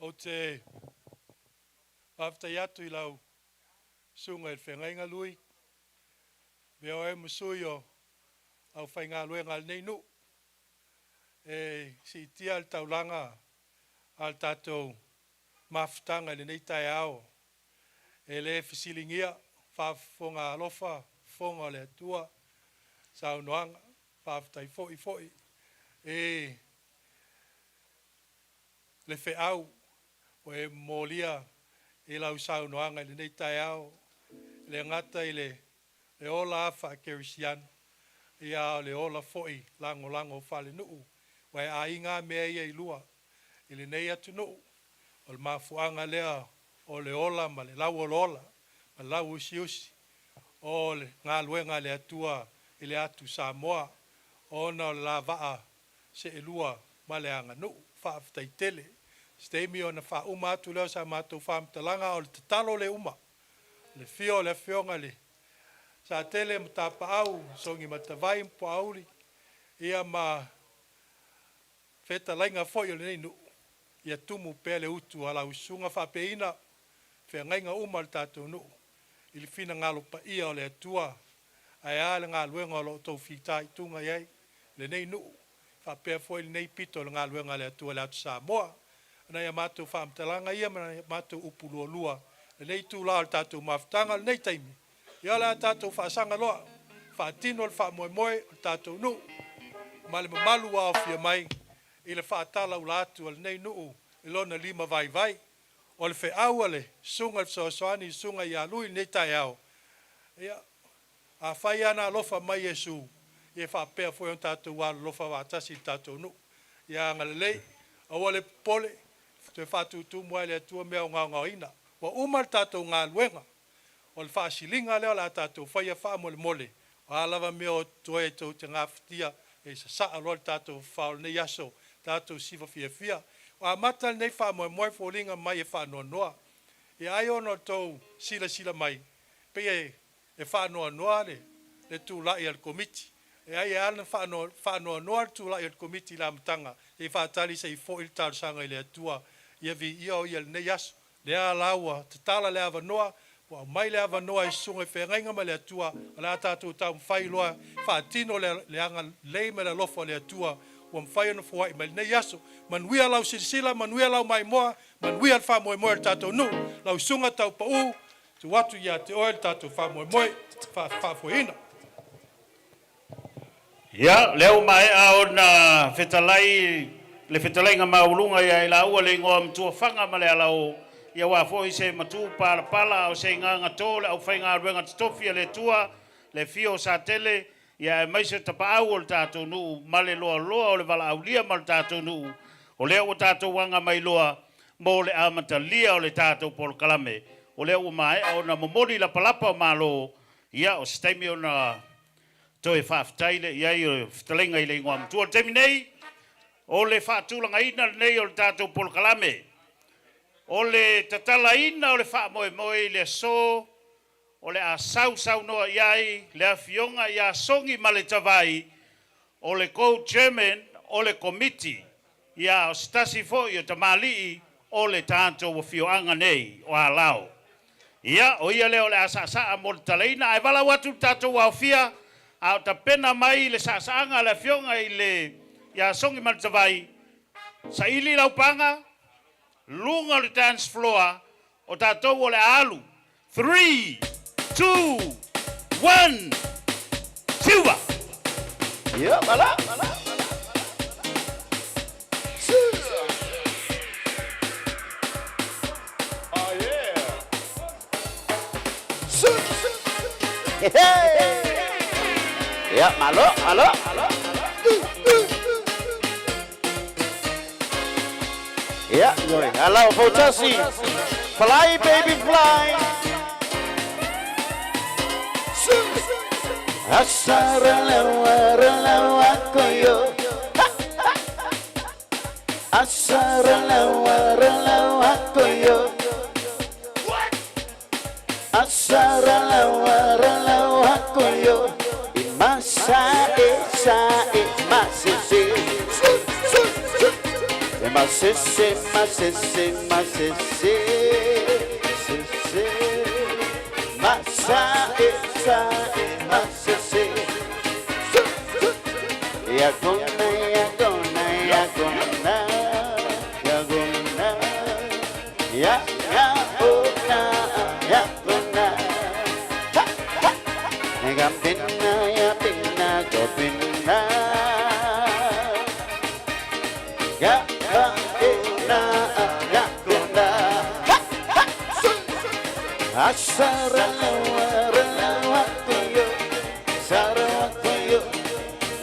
Ou te faafetai atu i lau susuga i le feagaiga Lui, avea oe ma sui o aufaigaluega a lenei nuu e siitia le taulaga a le tatou mafutaga i lenei taeao. E le fesiligia faafofoga alofa fofoga o le Atua, saunoaga, faafetai foi foi i le feau ua e momolia i lau saunoaga i lenei taeao, e le gata i le ola faa-kerisiano, ia a o le ola foi lagolago faalenuu, aua e aiga lava mea ia e lua i lenei atunuu. O le mafuaaga lea o le ola ma le lauolaola ma le lauusiusi o le galuega a le Atua i le atu Samoa, ona o le lavaa seelua ma le aganuu. Faafetai tele. O se taimi ona faauma atu lea o sa matou faamatalaga, a o le tatalo le uma, le afio o le Afioga i le Satele ma Tapaau, Sogimatavai ma Puaauli, ia ma fetalaiga foi o lenei nuu, ia tumu pea le utu a lau susuga faapeina feagaiga uma a le tatou nuu i le finagalo paia o le Atua, ae a le galuega o lo o outou fitaituga i ai lenei nuu faapea foi lenei pito o le galuega a le Atua i le atu Samoa. O nai a matou faamatalaga ia ma nai a matou upu lualua i lenei itula o le tatou mafutaga o lenei taimi, ia o le a tatou faasaga loa faatino le faamoemoe o le tatou nuu ma le mamalu ua aofia mai i le faatalaula atu a lenei nuu i lona lima vaivai. O le feau a le Susuga i le Fesoasoani, le Susuga ia Lui i lenei taeao, ia, afai lava na alofa mai Iesu, ia e faapea foi ona tatou alolofa faatasi i le tatou nuu. Ia agalelei, aua le popole, toe faatutumu lava e le Atua mea ogaogaoina. Ua uma le tatou galuega, o le faasiliga lea o le a tatou faia faamolemole, o a lava mea o totoe tou te gafatia, e sasaa loa le tatou fafao o lenei aso, tatou siva fiafia. Ua amata lenei faamoemoe foliga mai e faanoanoa. Ia ai ona o outou silasila mai, pei e faanoanoa le tulai a le Komiti. E ai e ala ona faanoanoa le tulai a le Komiti i le amataga, se i faatali se i foi le talosaga i le Atua, ia viia o Ia i lenei aso. Lea la ua tatala le avanoa, ua aumai le avanoa e susuga i feagaiga ma le Atua, o le a tatou taumafai loa faatino le agalelei ma le alofa o le Atua ua mafai ona foai mai lenei aso. Manuia lau silasila, manuia lau maimoa, manuia le faamoemoe o le tatou nuu, lau susuga Taupau, tuu atu ia te oe le tatou faamoemoe faafoeina. Ia, lea ua maea ona fetalai le fetalaiga maualuga ia i laua le igoa Matuafaga ma le Alaoo. Ia aua foi se matupalapala a o se igagato le aufaigaluega totofi a le Atua, le afio o Satele, ia aemaise tapaau o le tatou nuu ma le loaloa o le valaaulia ma le tatou nuu, o lea ua tatou aga mai loa mo le amatalia o le tatou polokalame. O lea ua maea ona momoli lapalapa o malo, ia o se taimi ona toe faafetai lea i ai o le fetalaiga i le Igoamatua. O le taimi nei, o le faatulagaina lenei o le tatou polokalame, o le tatalaina o le faamoemoe i le aso o le a sausaunoa i ai le Afioga ia Sogi Maletavai, o le co-chairman o le Komiti, ia o se tasi foi o tamalii o le tatou afioaga nei o Alao. Ia, o ia lea o le a saasaa mo le tatalaina, ae valaau atu i le tatou aofia a o tapena mai le saasaaga a le Afioga i le ia Sogi Maletavai, saili laupaga, luga o le dance floor, o tatou o le a alu. 3, 2, 1, Silva! Ia, ala. Oh yeah. Hey! Ia, malo, malo. Ia, alao fautasi. Fly, baby, fly. Asaralawa, ralawa, koyo. Asaralawa, ralawa, koyo. Asaralawa, ralawa, koyo. Imasa, esa, imasese. Masese, masese, masese, sese. Masa, esa, masese. Yagona, yagona, yagona, yagona, ya, ya, oh, na, yagona. Ha, ha. Gabina, yabina, gabina. Ya, ya, eh, na, yagona. Ha, ha. Asaralawa, ralawa, kuyo. Sarawa, kuyo.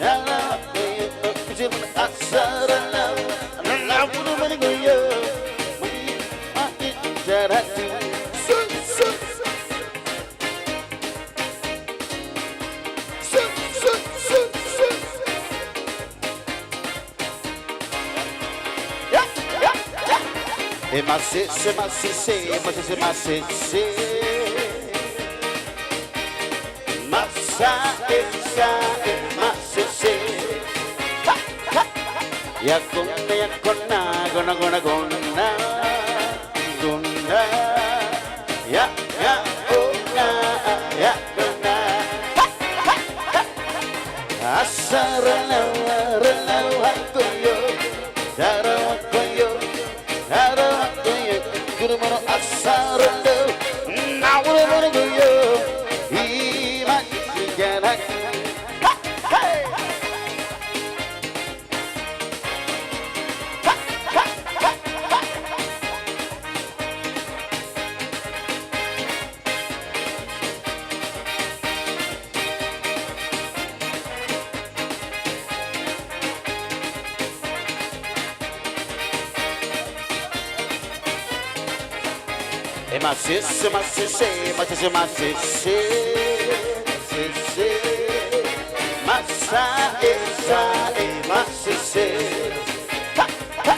Yalawa, kuyo. Asaralawa, ralawa, kuyo. Jaratu. Ya, ya, ya. E masese, masese, masese, masese. Masa, esa, e masese. Ha, ha. Ya gonna, ya gonna, gonna, gonna, gonna, gonna. Ya, ya, oh, na, ya, gonna. Ha, ha, ha. Asaralawa, ralawa, koyo. Darawa, koyo. Darawa, koyo. Gurumano, asaralawa. Nawala, koyo. Ima, igara. Ha, hey! E masese, masese, masese, masese, masese, masa, esa, e masese. Ha, ha.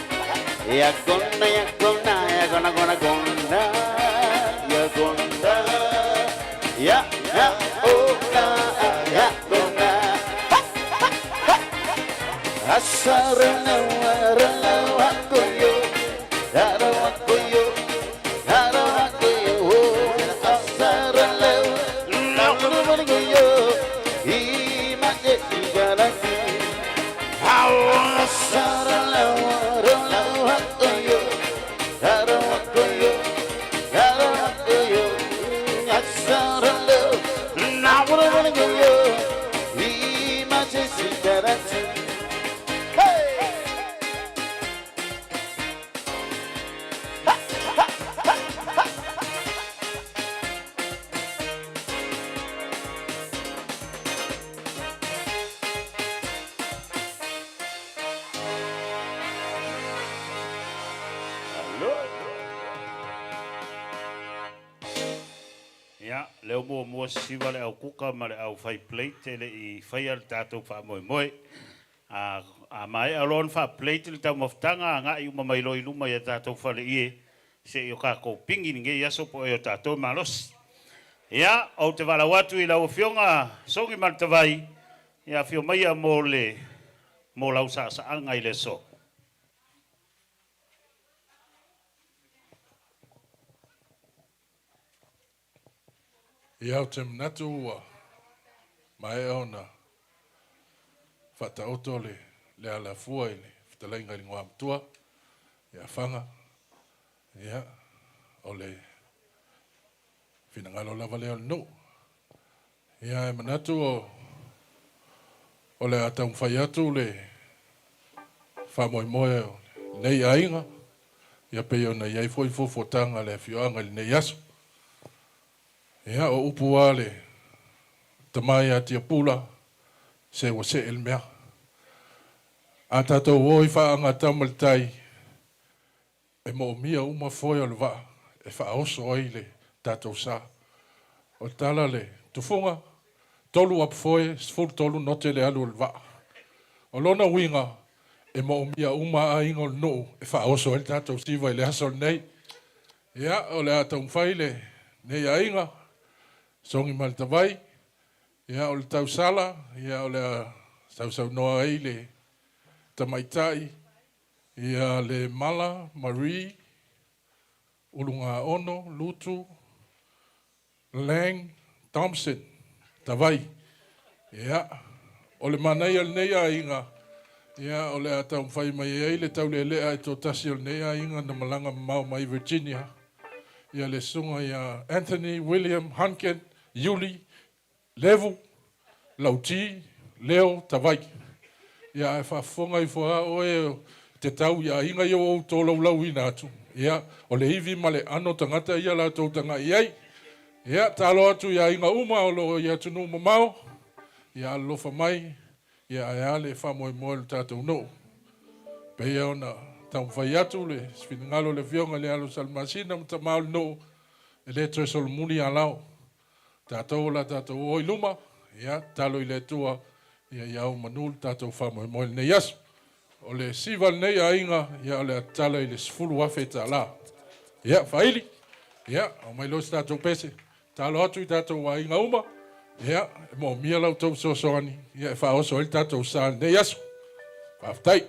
Ya gonna, ya gonna, ya gonna, gonna, gonna, ya gonna, ya, ya, oh, na, ya gonna. Ha, ha, ha. Asaralawa, ralawa, koyo, ralawa, koyo. Hey! Ia, lea ua muamua sisiva le au kuka ma le au fai plate e le i faia le tatou faamoemoe. A, a maea loa ona faa-plate le taumafataga, agai uma mai loa i luma i a tatou faleie se i o tatou pigi lenei aso po o ea o tatou e malosi. Ia, ou te valaau atu i lau Afioga Sogi Malutavai, ia afio maia mo le mo lau saasaaga i le aso. Ia, ou te manatu ua maea ona faataoto le, le alafua i le fetalaiga i le Igoamatua ia Faga. Ia, o le finagalo lava lea o le nuu. Ia, e manatu o, o le a taumafai atu le faamoemoe o lenei aiga, ia pei ona i ai foi fuafuataga a le afioaga i lenei aso. Ia, o upu a le tama ia Tiapula, se ua see le mea. A tatou o i faagatama le tai, e moomia uma foe o le vaa e faaoso ai le tatou sa. O le tala le tufuga, 3 apofoe, 13 note le alu o le vaa. O lona uiga, e moomia uma aiga o le nuu e faaoso ai le tatou siva i le aso lenei. Ia, o le a taumafai lenei aiga, Sogi ma le Tavai, ia o le tausala, ia o le a sausaunoa ai le tamaitai, ia le Mala Marie Ulugaono Lutu Lang Thompson Tavai. Ia, o le manaia o lenei aiga, ia o le a taumafai mai ai le taulealea e toatasi o lenei aiga na malaga mamao mai Virginia, ia le susuga ia Anthony William Hunkin Iuli Levu, Lauti, Leo, Tavai. Ia ae faafofoga ifo lava oe te tau i aiga ia ua ou tolaulauina atu, ia, o le ivi ma le ano tagata ia latou tagai i ai. Ia, talo atu i aiga uma o lo o i atunuu mamao, ia alolofa mai, ia ae a le faamoemoe o le tatou nuu. Pei ona taumafai atu le finagalo o le Afioga i le Alo o Salamasina ma tama o le nuu, e le toe solomuli alao. Tatou o le a tatou o i luma, ia, tatalo i le Atua, ia ia au manu le tatou faamoemoe i lenei aso. O le siva lenei aiga, ia, o le a tatala i le $10,000. Ia, faaili, ia, aumai loa se tatou pese. Tatalo atu i tatou aiga uma, ia, e moomia la outou fesoasoani, ia, e faaoso ai le tatou sa i lenei aso. Faafetai.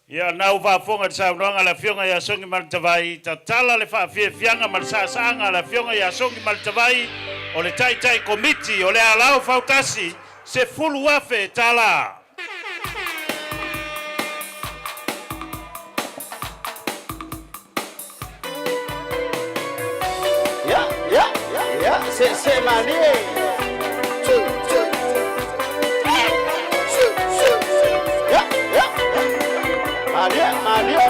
Ia, o lena ua faafofoga i le saunoaga a le Afioga ia Sogi Malutavai, tatala le faafiafiaga ma le saasaaga a le Afioga ia Sogi Malutavai, o le Taitai Komiti o le Alao Fautasi, $10,000. Ia, ia, ia, se se malie. Tu, tu, tu, tu. Ia, ia. Malie, malie.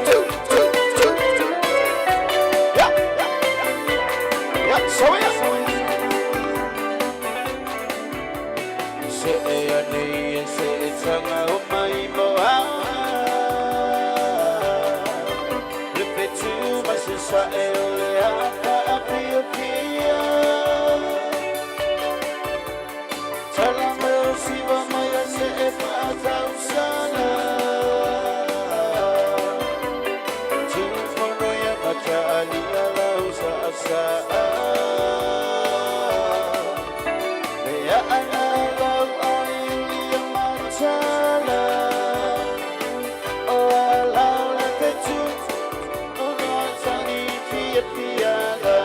Tu, tu, tu, tu. Ia, ia, so ia. Se e ane e se e tanga o mai moa. Le fetu mai se sa e o le afa a pia pia. Tala mai o siva mai a se e whaatausala. Tumono ia mata alia lau sa asa. Lea ana lau ai ulia matala. O a lau le fetu o noa tangi pia pia la.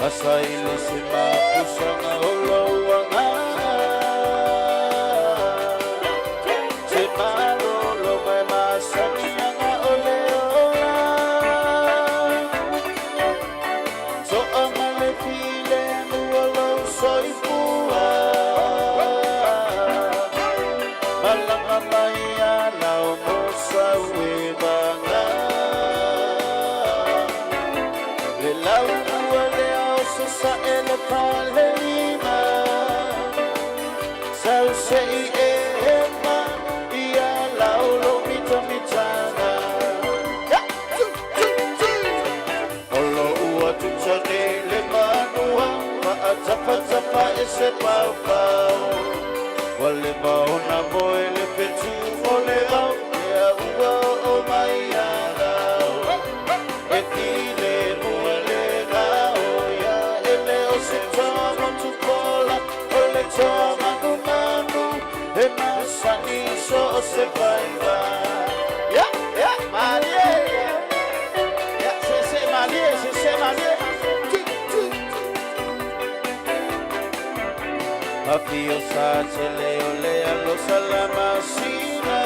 Asa i le se mapusanga o louanga. Te malolo mai masanianga o le ola. To'a ma le file mua lou soifua. Malaga mai alao mo sau e vaga. Le lau ua lea o sasae le falelima. Sau se i e hema ia lau lo mita mitanga. Ya, tu, tu. se paopao. Ua leva ona moe le fetu o le ao, lea ua oo mai alao. E filemu e le gaoia, e le o se toa motu pola, o le toa manumanu, e masani so o se faiva. Ia, ia, malie. Ia, se malie, se malie. Tu, tu. Afio sa tele o le alo salama sina.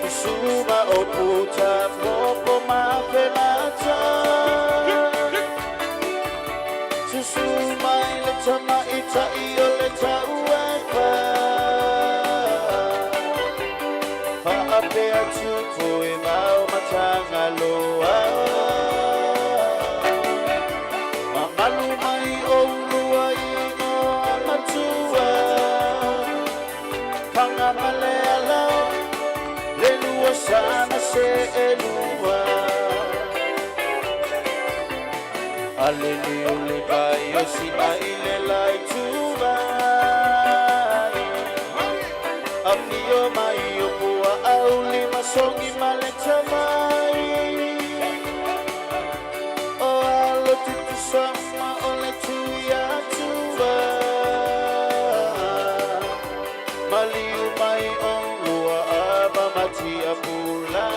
Susuma o puta popo mafelata. Susuma i le tama i tai o le tauefa. Faapea tupu e mau matanga loa. Mamalu mai o ulua i ngoa matua. Panga male alao, le lua sana se elua. Alele o le vai o sina i le lai tuai. Afio mai o pua auli masongi male tamai. O alo tutu sama o le tui atua. Maliu mai o lua ava matia pula.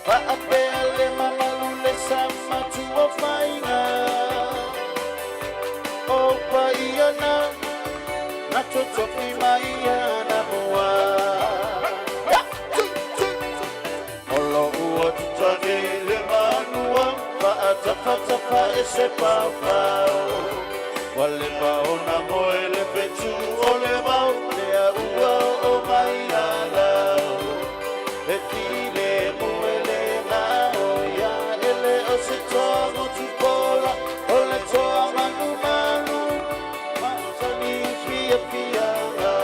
Faapea le mamalu le sama tua faiga. O paiana na totofi mai ana mua. Ia, tu, tu. Olo ua tutane le manua, faatafatafa e se paopao. Ua leva ona moe le fetu o le vao, lea ua oo mai alao. E filemu e le gaoia, e le o se toa motu pola, o le toa manumanu, masani fiafiaga.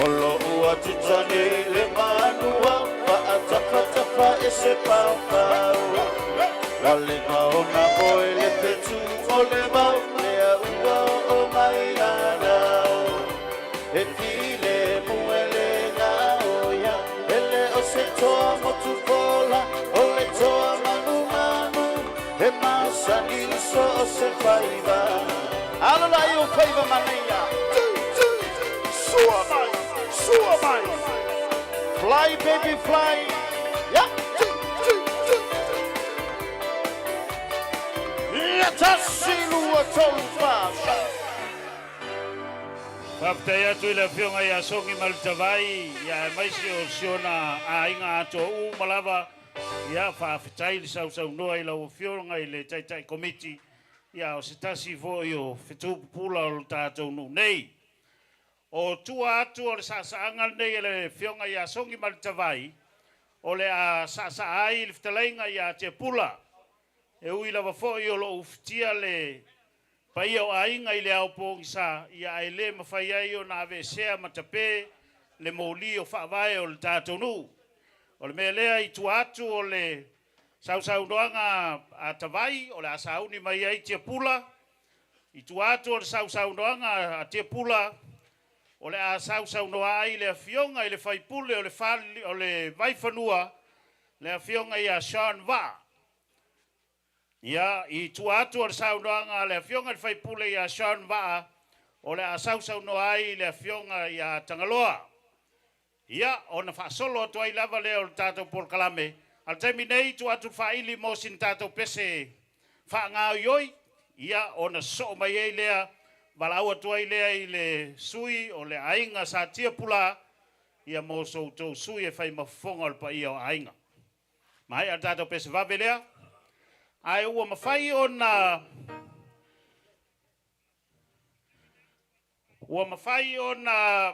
O lo ua tutane le manua, faatafatafa e se paopao. Ua leva ona moe le fetu o le vao, lea ua oo mai alao. E filemu e le gaoia, e le o se toa motu pola, o le toa manumanu, e masani so o se faiva. Alo la i o faiva manaia. Tu, tu. Sua mai, sua mai. Fly, baby, fly. Ia, tu, tu, tu. Ia, tasi, lua, tolu, fa. Faafetai atu i le afioga ia Sogi Malutavai, ia aemaise o siona aiga atoa uma lava. Ia faafetai le sausaunoa i lau afioga i le taitai komiti, ia o se tasi foi o fetupupula o lo tatou nuu nei. O tua atu o le saasaaga lenei e le afioga ia Sogi Malutavai, o le a saasaa ai le fetalaiga ia Tiapula. E ui lava foi o loo ufitia le paia o aiga i le ao pogisa, ia ae le mafai ai ona aveesea ma tape le moli o faavae o le tatou nuu. O le mea lea i tua atu o le sausaunoaga a Tavai, o le a sauni mai ai Tiapula. I tua atu o le sausaunoaga a Tiapula, o le a sausaunoa ai le afioga i le faipule o le fali, o le Vaifanua, le afioga ia Sean Vaa. Ia, i tua atu o le saunoaga a le afioga i le faipule ia Sean Vaa, o le a sausaunoa ai le afioga ia Tagaloa. Ia, ona faasolo atu ai lava lea o le tatou polokalame. A le taimi nei, tuu atu le faaili mo sina tatou pese faagaoioi, ia ona sosoo mai ai lea, valaau atu ai lea i le sui o le aiga Sa Tiapula, ia mo so outou sui e fai ma fofoga o le paia o aiga. Maea le tatou pese vave lea. Ae ua mafai ona ua mafai ona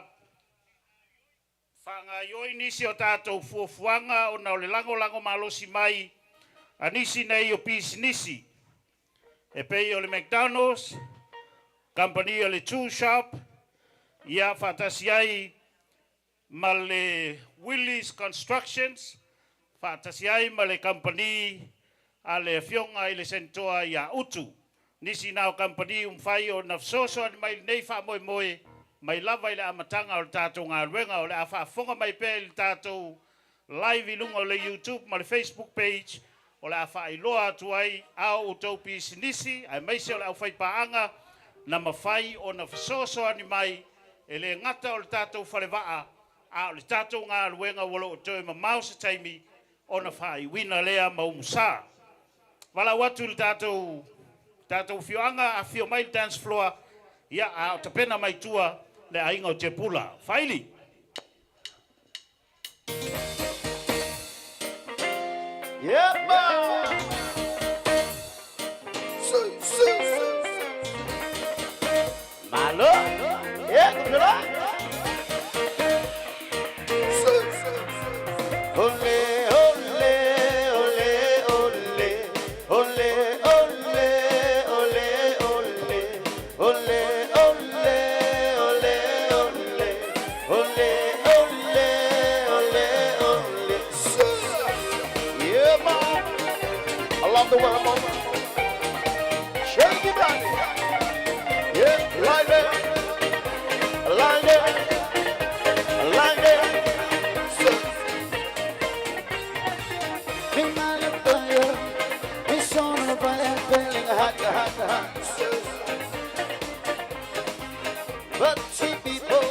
faagaoioi nisi o tatou fuafuaga ona o le lagolago malosi mai a nisi nei o pisinisi. E pei o le McDonald's, kamupani o le Two Shop, ia faatasi ai ma le Willie's Constructions. faatasi ai ma le kamupani a le Afioga i le Senetoa ia Utu. Nisi na o kamupani ua mafai ona fesoasoani mai i lenei faamoemoe mai lava i le amataga o le tatou galuega. O le a faafofoga mai pea i le tatou live i luga o le YouTube ma le Facebook page, o le a faailoa atu ai a outou pisinisi aemaise o le aufaipaaga na mafai ona fesoasoani mai, e le gata o le tatou falevaa, a o le tatou galuega ua loo toe mamao se taimi ona faaiuina lea ma umusa. Valaau atu i le tatou afioaga, afifio mai le dance floor, ia a o tapena mai tua le aiga o Tiapula. Faili. Yeah, man. Su, su, su. Malo. Yeah, kumela. Su, su, su. Ole, ole, ole, ole. Ole, ole, ole, ole. Ole, ole, ole, ole. Ole, ole, ole, ole. Su. Yeah, man. I love the world, man. Shake it, body. Yeah, like that. Like that. Like that. So. It's on the fire, feeling hot, hot, hot. But see people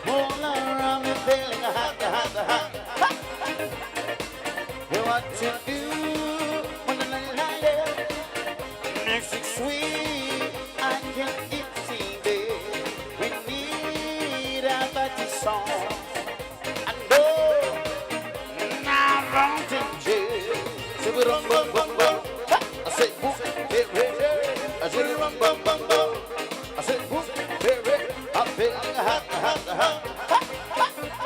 all around me feeling hot, hot, hot. hot. What to do when the night light Music sweet, I can eat it. We need a party song. I know now wrong to jail. Say we rum bum bum bum. Ha! I said whoop, hey, hey, hey. I said rum bum bum bum. I said whoop, hey, hey. I'm feeling hot, hot, hot. Ha, ha.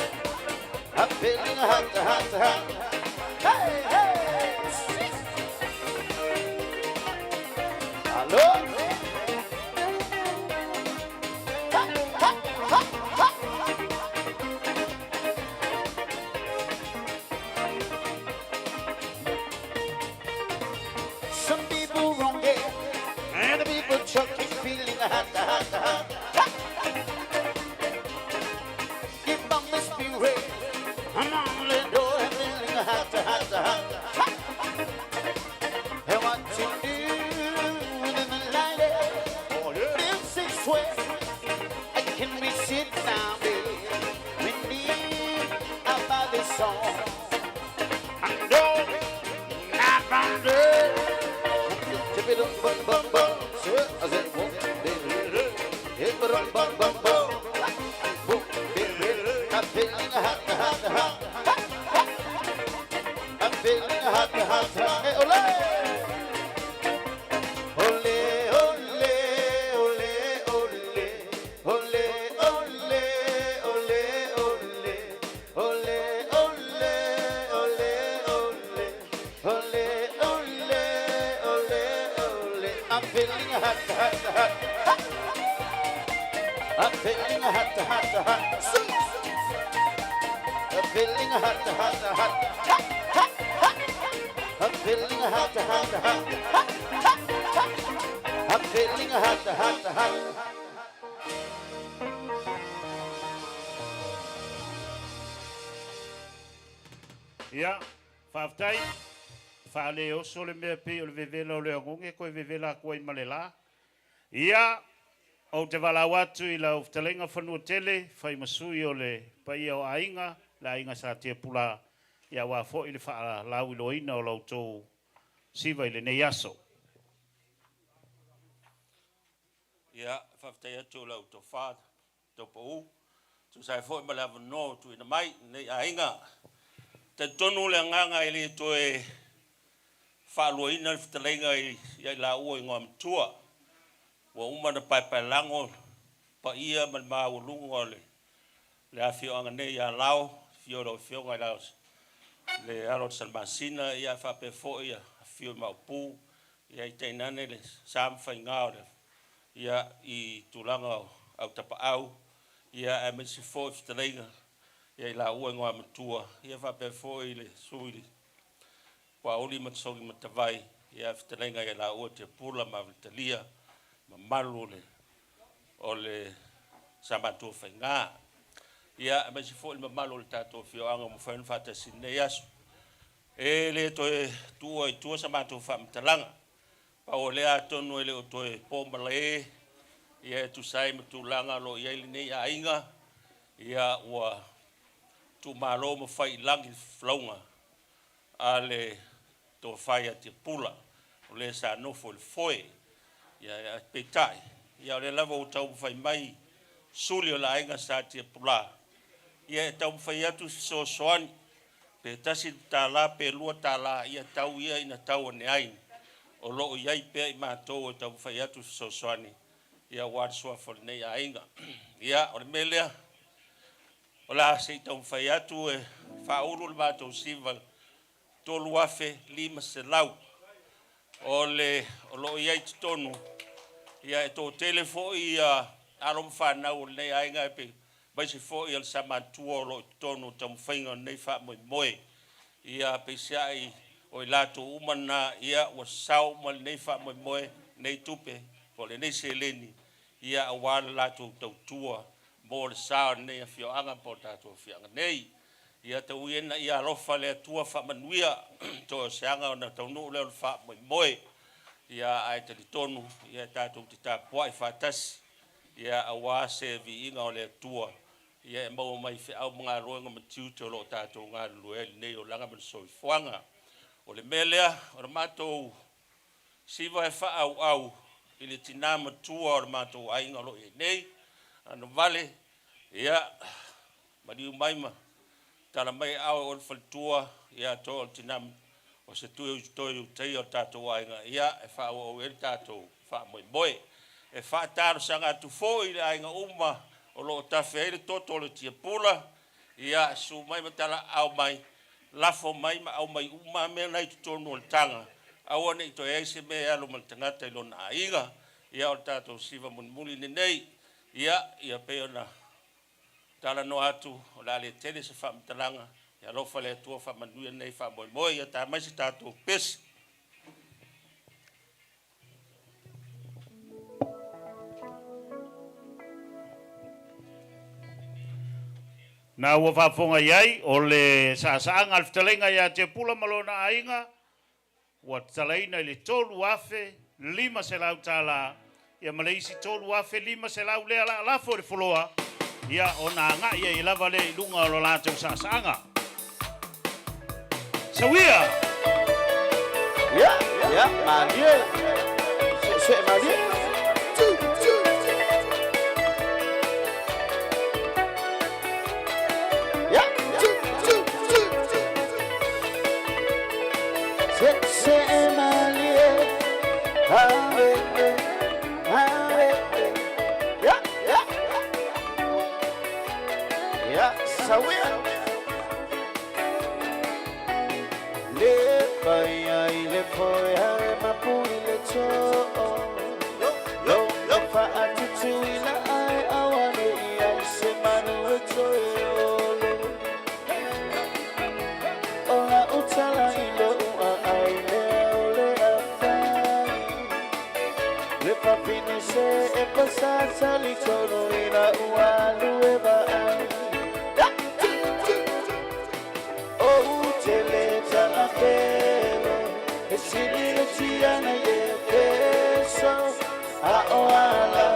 I'm feeling hot, hot, hot. Hey, hey. Hello. Ha, ha, ha, ha. Some people wrong it, and the people chucking, feeling hot, hot, hot. hot. Keep on the spirit. I'm on the door, feeling hot, hot, hot. hot. And what to do in the light? Music sway. I can be sit down, babe. We need about this song. I know not bounded. Tip it up, bum, bum, bum. I said, whoop, baby. Hip it up, bum, bum, bum. Whoop, baby. I'm feeling hot, hot, hot. hot, hot. I'm feeling hot, hot, hot. Hey, ole! Ole, ole, ole, ole. Ole, ole, ole, ole. Ole, ole, ole, ole. Ole, ole, ole, ole. I'm feeling hot, hot, hot. hot. I'm feeling hot, hot, hot. I'm feeling hot, hot, hot. hot, hot, hot. I'm feeling hot, hot, hot. hot, hot, hot. I'm feeling hot, hot, hot. Ia, faafetai. Faale oso le mea pei o le vevela o le agoge koe vevela atu ai ma le la. Ia, ou te valaau atu i lau fetalaiga Fanuatele, fai ma sui o le paia o aiga, le aiga Sa Tiapula, ia aua foi le faalauiloaina o la outou siva i lenei aso. Ia, faafetai atu i lau tofa taupou, tusa ai foi ma le avanoa ua tuuina mai i lenei aiga. E talitonu le agaga e le toe faaluaina le fetalaiga ia i laua Igoamatua. Ua uma ona paepaelago paia ma le maualuga o le afioaga nei ia Lao, afio o lau Afioga i le alo o Salamasina, ia faapea foi afio i Maopu, ia i tainane le sa ma faiga o le ia i tulaga o au tapaau, ia aemaise foi fetalaiga ia i laua Igoamatua, ia faapea foi le sui Puauli ma Tasogi Matavai, ia fetalaiga ia laua Tiapula ma Avetalia, mamalu o le o le Samatua Faiga. Ia, aemaise foi le mamalu o le tatou afioaga ua mafai ona faatasi i lenei aso. E le toe tuua i tua sa matou faamatalaga. Pau o lea atonu e le o toe po malae, ia e tusa ai ma tulaga o lo o i ai lenei aiga, ia ua tuumalo ma fai i lagi le folauga a le tofa ia Tiapula, o le sa nofo i le foe. Ia, peitai, ia o lea lava ua taumafai mai suli o le aiga Sa Tiapula, ia e taumafai atu se fesoasoani, pe $1 pe $2, ia tau ia ina tau ane ai, o lo o i ai pea i matou e taumafai atu se fesoasoani, ia aua le suafa o lenei aiga. Ia, o le mea lea, o le a se i taumafai atu e faaulu le matou siva 3500 o le o lo o i ai i totonu. Ia e toatele foi ia alo ma fanau o lenei aiga e pe aemaise foi o le Samatua o lo o i totonu o taumafaiga o lenei faamoemoe. Ia peiseai o i latou uma na, ia ua sao uma lenei faamoemoe, lenei tupe po o lenei seleni, ia aua le latou tautua mo le sa o lenei afioaga po o le tatou afioaga nei. Ia tau ia ina ia alofa le Atua faamanuia toe o se aga ona taunuu lea o le faamoemoe. Ia ae talitonu ia tatou te tapuai faatasi ia aua se viiga o le Atua ia e maua mai feau ma galuega ma tiute o lo o tatou galulue ai i lenei olaga ma le soifuaga. O le mea lea o le matou siva e faaauau i le tina matua o le matou aiga o lo o i ai nei, Anovale, ia maliu mai ma tala mai aao e oe le faletua, ia toe o le tina o se tui toe utaia o le tatou aiga, ia e faaauau ai le tatou faamoemoe. E faatalosaga atu foi i le aiga uma o lo o tafe ai le toto o le tiapula, ia susu mai ma talaaao mai, lafo mai ma aumai uma mea na i totonu o le taga, aua ne i toe ai se mea e alu ma le tagata i lona aiga. Ia o le tatou siva mulimuli lenei. Ia, ia pei ona talanoa atu, o le a le tele se faamatalaga. Ia alofa le Atua faamanuia lenei faamoemoe. Ia ta mai se tatou pese. Na ua faafofoga i ai, o le saasaaga a le fetalaiga ia Tiapula ma lona aiga, ua tatalaina i le $3,500, ia ma le isi $3,500 lea la lafo i le foloa, ia ona agai ai lava lea i luga o lo latou saasaaga. Sauia! Ia, ia, malie. Se, se, malie. Tu, tu, tu. Ia, tu, tu, tu, tu. Se, se, malie. Ave, ave. Ia, ia. Ia, sauia. Le paia i le foe ae mapu i le too. Lo faatutu i la ae awane i ai se manu e toe olo. O la utala i lo ua ai lea o le afai. Le fafine se e pasasali tonu i la ua lue vaai. O tele tala pele, e sili le tiana i e peso. A o ala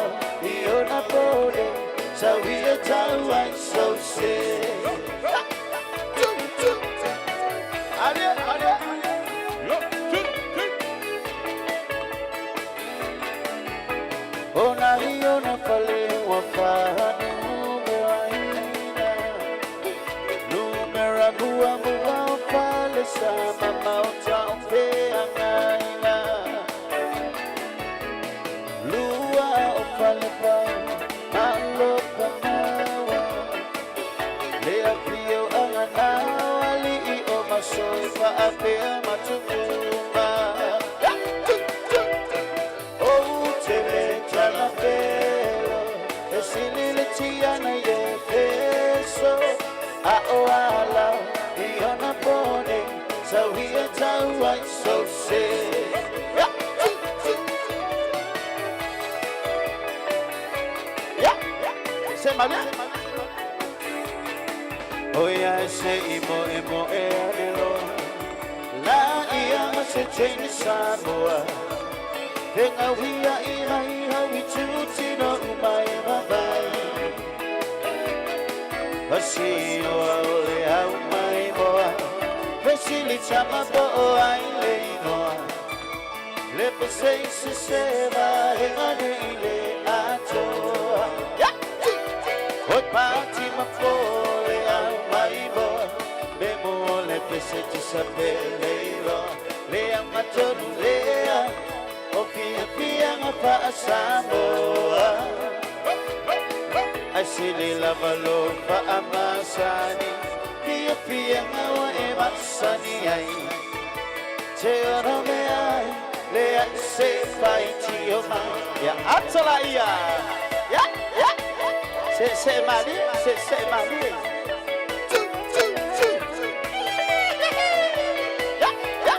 i ona pole, sauia tau ai so se. Ale, ale. O na i ona fale ua whahanumeraina. Numera mua mua o fale sa mama o tau peangaina. Lua o fale pau, malo ka maua. Le afio anga nao ali i o masoi whaapea matupuma. O tele tala pelo, e sili le tiana i e peso. A o ala i ona pone, sauia tau ai sou se. Ya, se malia. Oi ai se i mo e mo e ane loa. La ia ma se teine Samoa. He ngauhia i hai hau i tūtino umai e mawai. Asi oa o le au mai moa. Fesili tama po o ai le inoa. Le pese i se seva he ngane i le atoa. Ya! Oi pāti ma po le au mai moa. Me mo le pese ti sa pele iloa. Le au matonu lea. O pia pia ngā wha Samoa. Ai sili lava lo wha amasani. Pia pia ngā wa e masani ai. Te ora me ai, le ai se whai tio mai. Ia atala ia. Ya, ya. Se se mali, se se mali. Tu, tu, tu. Ya, ya.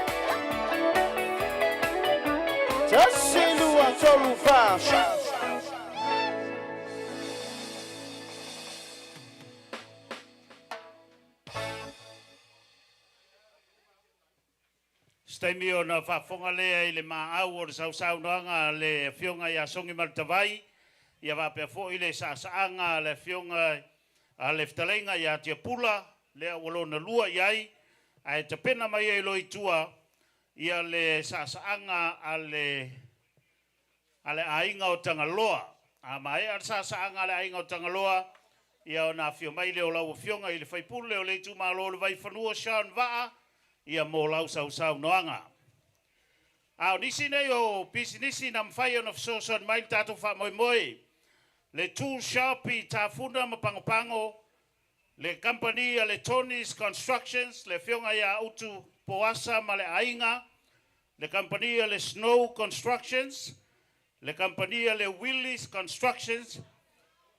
Tasi lua tolu wha. Se taimi ona faafofoga lea i le maau o le sausaunoaga a le Afioga ia Sogi Malutavai, ia faapea foi le saasaaga a le Afioga a le Fetalaiga ia Tiapula, lea ua lona lua i ai, ae tapena mai ai loa i tua ia le saasaaga a le a le aiga o Tagaloa. A maea le saasaaga a le aiga o Tagaloa, ia ona afio mai lea o lau Afioga i le sui usufono o le itumalo o le Vaifanua Sean Vaa, ia mo lau sausaunoaga. A o nisi nei o pisinisi na mafai ona fesoasoani mai le tatou faamoemoe, le Tool Shop i Tafuna ma Pagopago, le kamupani a le Tony's Constructions, le Afioga ia Utu Poasa ma le aiga, le kamupani a le Snow Constructions, le kamupani a le Willis Constructions,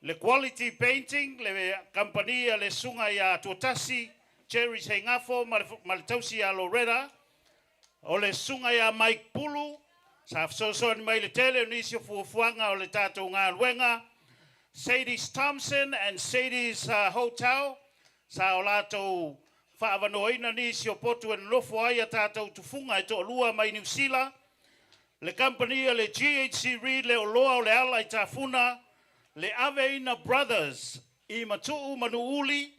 le Quality Painting, le kamupani a le Susuga ia Tuatasi Jerry Seigafo ma le, ma le tausi ia Loretta, o le Susuga ia Mike Pulu, sa fesoasoani mai le tele o nisi o fuafuaga o le tatou galuega, Sadie's Thompson and Sadie's Hotel, sa o latou faaavanoaina nisi o potu e nonofo ai a tatou tufuga e toalua mai Niu Sila, le kamupani a le GHC Reid le oloa o le ala i Tafuna, le Aveina Brothers i Matuu ma Nuuuli,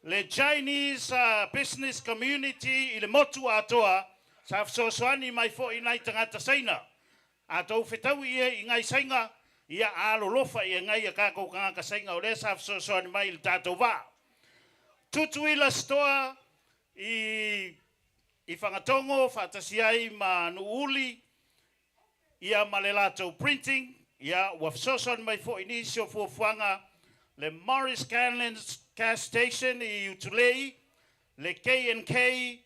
le Chinese Business Community i le motu atoa, sa fesoasoani mai foi nai tagata Saina. A tou fetaui i ai i ngai Saina, ia alolofa i ngai a kakou tagata Saina o lea sa fesoasoani mai i le tatou vaa. Tutuila Store i i Fagatogo faatasi ai ma Nuuuli, ia ma le latou printing, ia ua fesoasoani mai foi i nisi o fuafuaga le Morris Scanlon's Gas Station i Utulei, le K&K,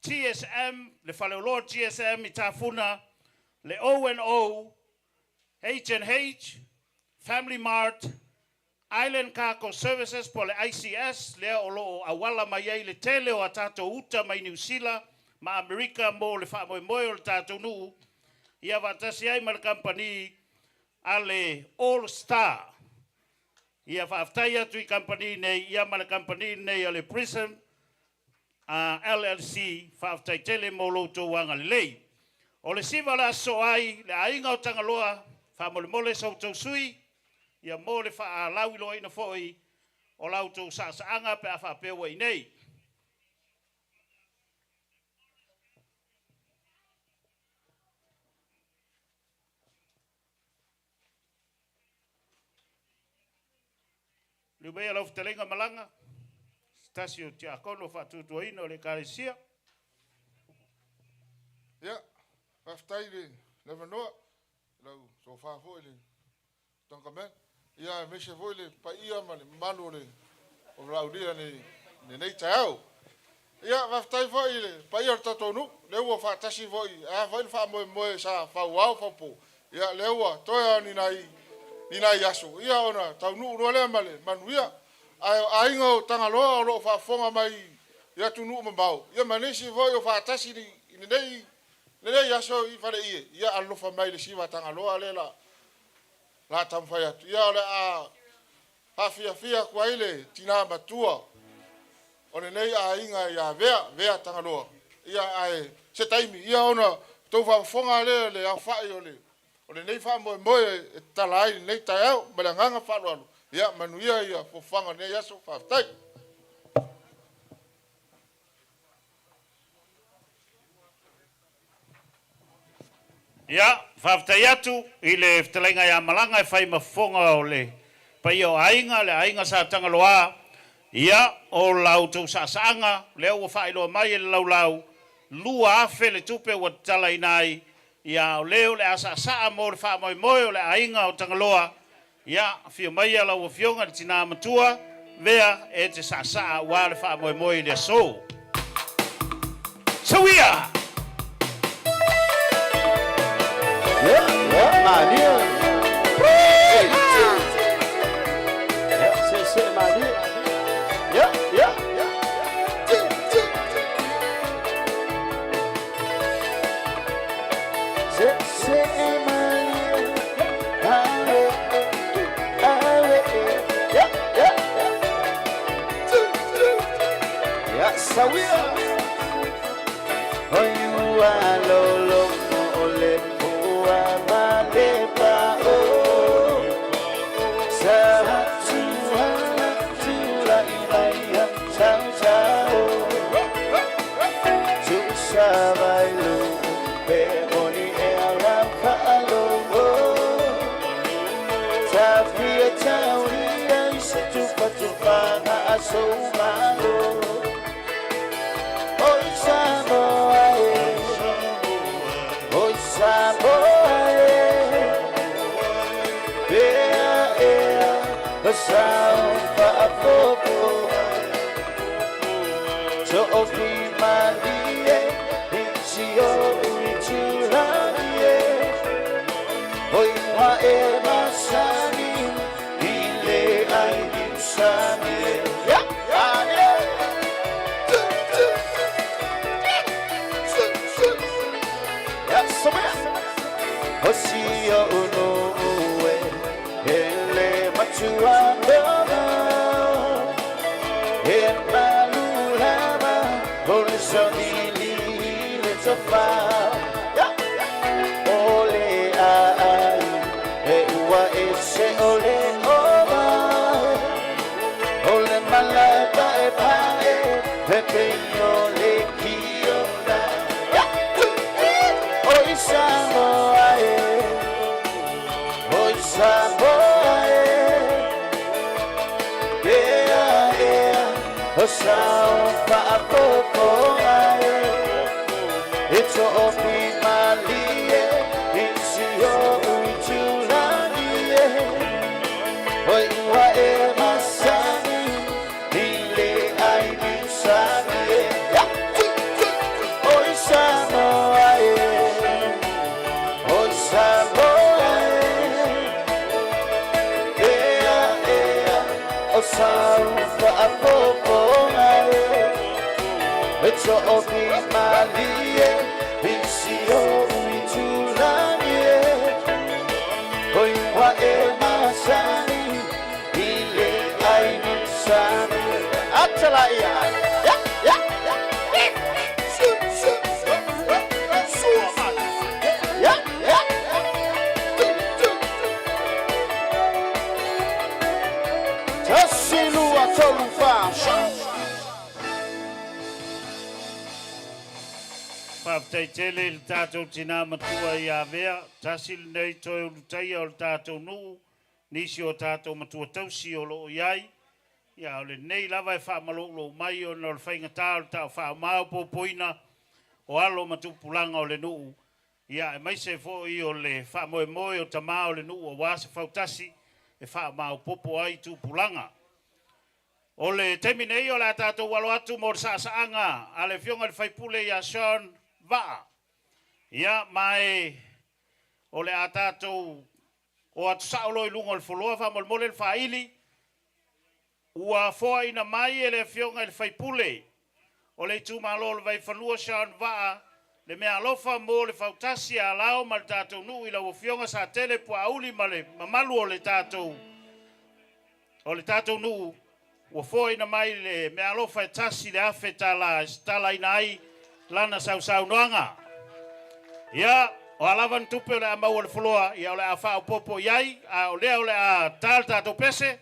GSM, le faleoloa GSM i Tafuna, le O&O, H&H, Family Mart, Island Cargo Services po o le ICS, lea o lo o auala mai ai le tele o a tatou uta mai Niu Sila ma Amerika mo le faamoemoe o le tatou nuu, ia faatasi ai ma le kamupani a le All Star. Ia faafetai atu i kamupani nei ia ma le kamupani nei a le Prism LLC, faafetai tele mo lo outou agalelei. O le siva o le Aso Soai, le aiga o Tagaloa, faamolemole sa outou sui, ia mo le faalauiloaina foi o la outou saasaaga pe a faapea ua i inei. Liliu maia lau fetalaiga malaga, se tasi o tiakono faatuatuaina o le Ekalesia. Ia, faafetai i le avanoa, lau tofa foi le Tangamea. Ia, aemaise foi le paia ma le mamalu o le o valaaulia i lenei taeao. Ia, faafetai foi i le paia o le tatou nuu, lea ua faatasi foi, e a foi le faamoemoe sa fauao faupo, ia lea ua toe lava o ni nai aso, ia ona taunuu loa lea ma le manuia. Ae o aiga o Tagaloa o lo o faafofoga mai i atunuu mamao, ia ma nisi foi o faatasi i lenei lenei aso i Faleie, ia alolofa mai i le siva Tagaloa lea la la taumafai atu. Ia o le a faafiafia atu ai le tinā matua o lenei aiga ia Vea, Vea Tagaloa. Ia ae se taimi, ia ona tou faafofoga lea le aofai o le o lenei faamoemoe e tatala ai lenei taeao ma le agaga faaaloalo. Ia manuia ia fofoga o lenei aso. Faafetai. Ia, faafetai atu i le fetalaiga ia Malaga e fai ma fofoga o le paia o aiga, le aiga Sa Tagaloa. Ia, o la outou saasaaga, lea ua faailoa mai e le laulau, 2,000 le tupe ua tatalaina ai, ia o le o le a saasaa mo le faamoemoe o le aiga o Tagaloa. Ia, afio maia lau Afioga i le tina matua, Vea, e te saasaa aua le faamoemoe i le aso. Sauia! Yeah, yeah, malie. Yeah, se se malie. Yeah, yeah. Se se malie. Awe, awe. Yeah, yeah. Yeah, sawia. Oh, you are lolo ole ua malepa o. Sa tu ala tu la ilaia tau tau. Tu sa vai lu pe moni e ala paalo. Ta fia tau ia i se tupa tupanga a so malo. Oi Samoa e, oi Samoa e, ea ea, o sao faapopo. To'ofi malie, i si o ui tulagi e. Oi wa e masani, i le ai niusani e. Yeah, yeah. Yeah, so O si o unu ue, ele matua lona. E malu lama, o le soni le tofa. Yeah. O le a ai, e ua e se o le oma. O le malapa e pae, pe o le kiona. Yeah. Oi Samoa e, oi Samoa e, ea ea, o sao faapopo ai. E to'ofi malie, i si o ui tulagi e. Oi ua e masani, i le ai niusani e. Yeah. Oi Samoa e, oi Samoa e, ea ea, o sao faapopo ai. E to'ofi malie, i si o ui tulagi e. Oi ua e masani, i le ai niusani. Atala ia. Yeah, yeah, yeah. Yeah, yeah. Tasi lua tolu fa. Faafetai tele i le tatou tinā matua ia Vea, tasi lenei toe ulutaia o le tatou nuu, nisi o tatou matua tausi o loo i ai. Ia o lenei lava e faamaloulou mai ona o le faigatā o le taufaaomaopopoina o alo ma tupulaga o le nuu. Ia aemaise foi o le faamoemoe o tamā o le nuu auā se fautasi e faamaopopo ai tupulaga. O le taimi nei o le a tatou alo atu mo le saasaaga a le afioga i le faipule ia Sean Vaa. Ia ma e o le a tatou o atu sao loa i luga o le foloa faamolemole le faaili ua foaina mai e le afioga i le faipule. o le itumalo o le Vaifanua Sharon Vaa le meaalofa mo le fautasi a Alao ma le tatou nuu i lau Afioga Satele Puaauli ma le mamalu o le tatou o le tatou nuu ua foaina mai le meaalofa e $1,000 e tatalaina ai lana sausaunoaga. Ia, o a lava ni tupe o le a maua i le foloa, ia o le a faaopoopo i ai, a o lea o le a ta le tatou pese.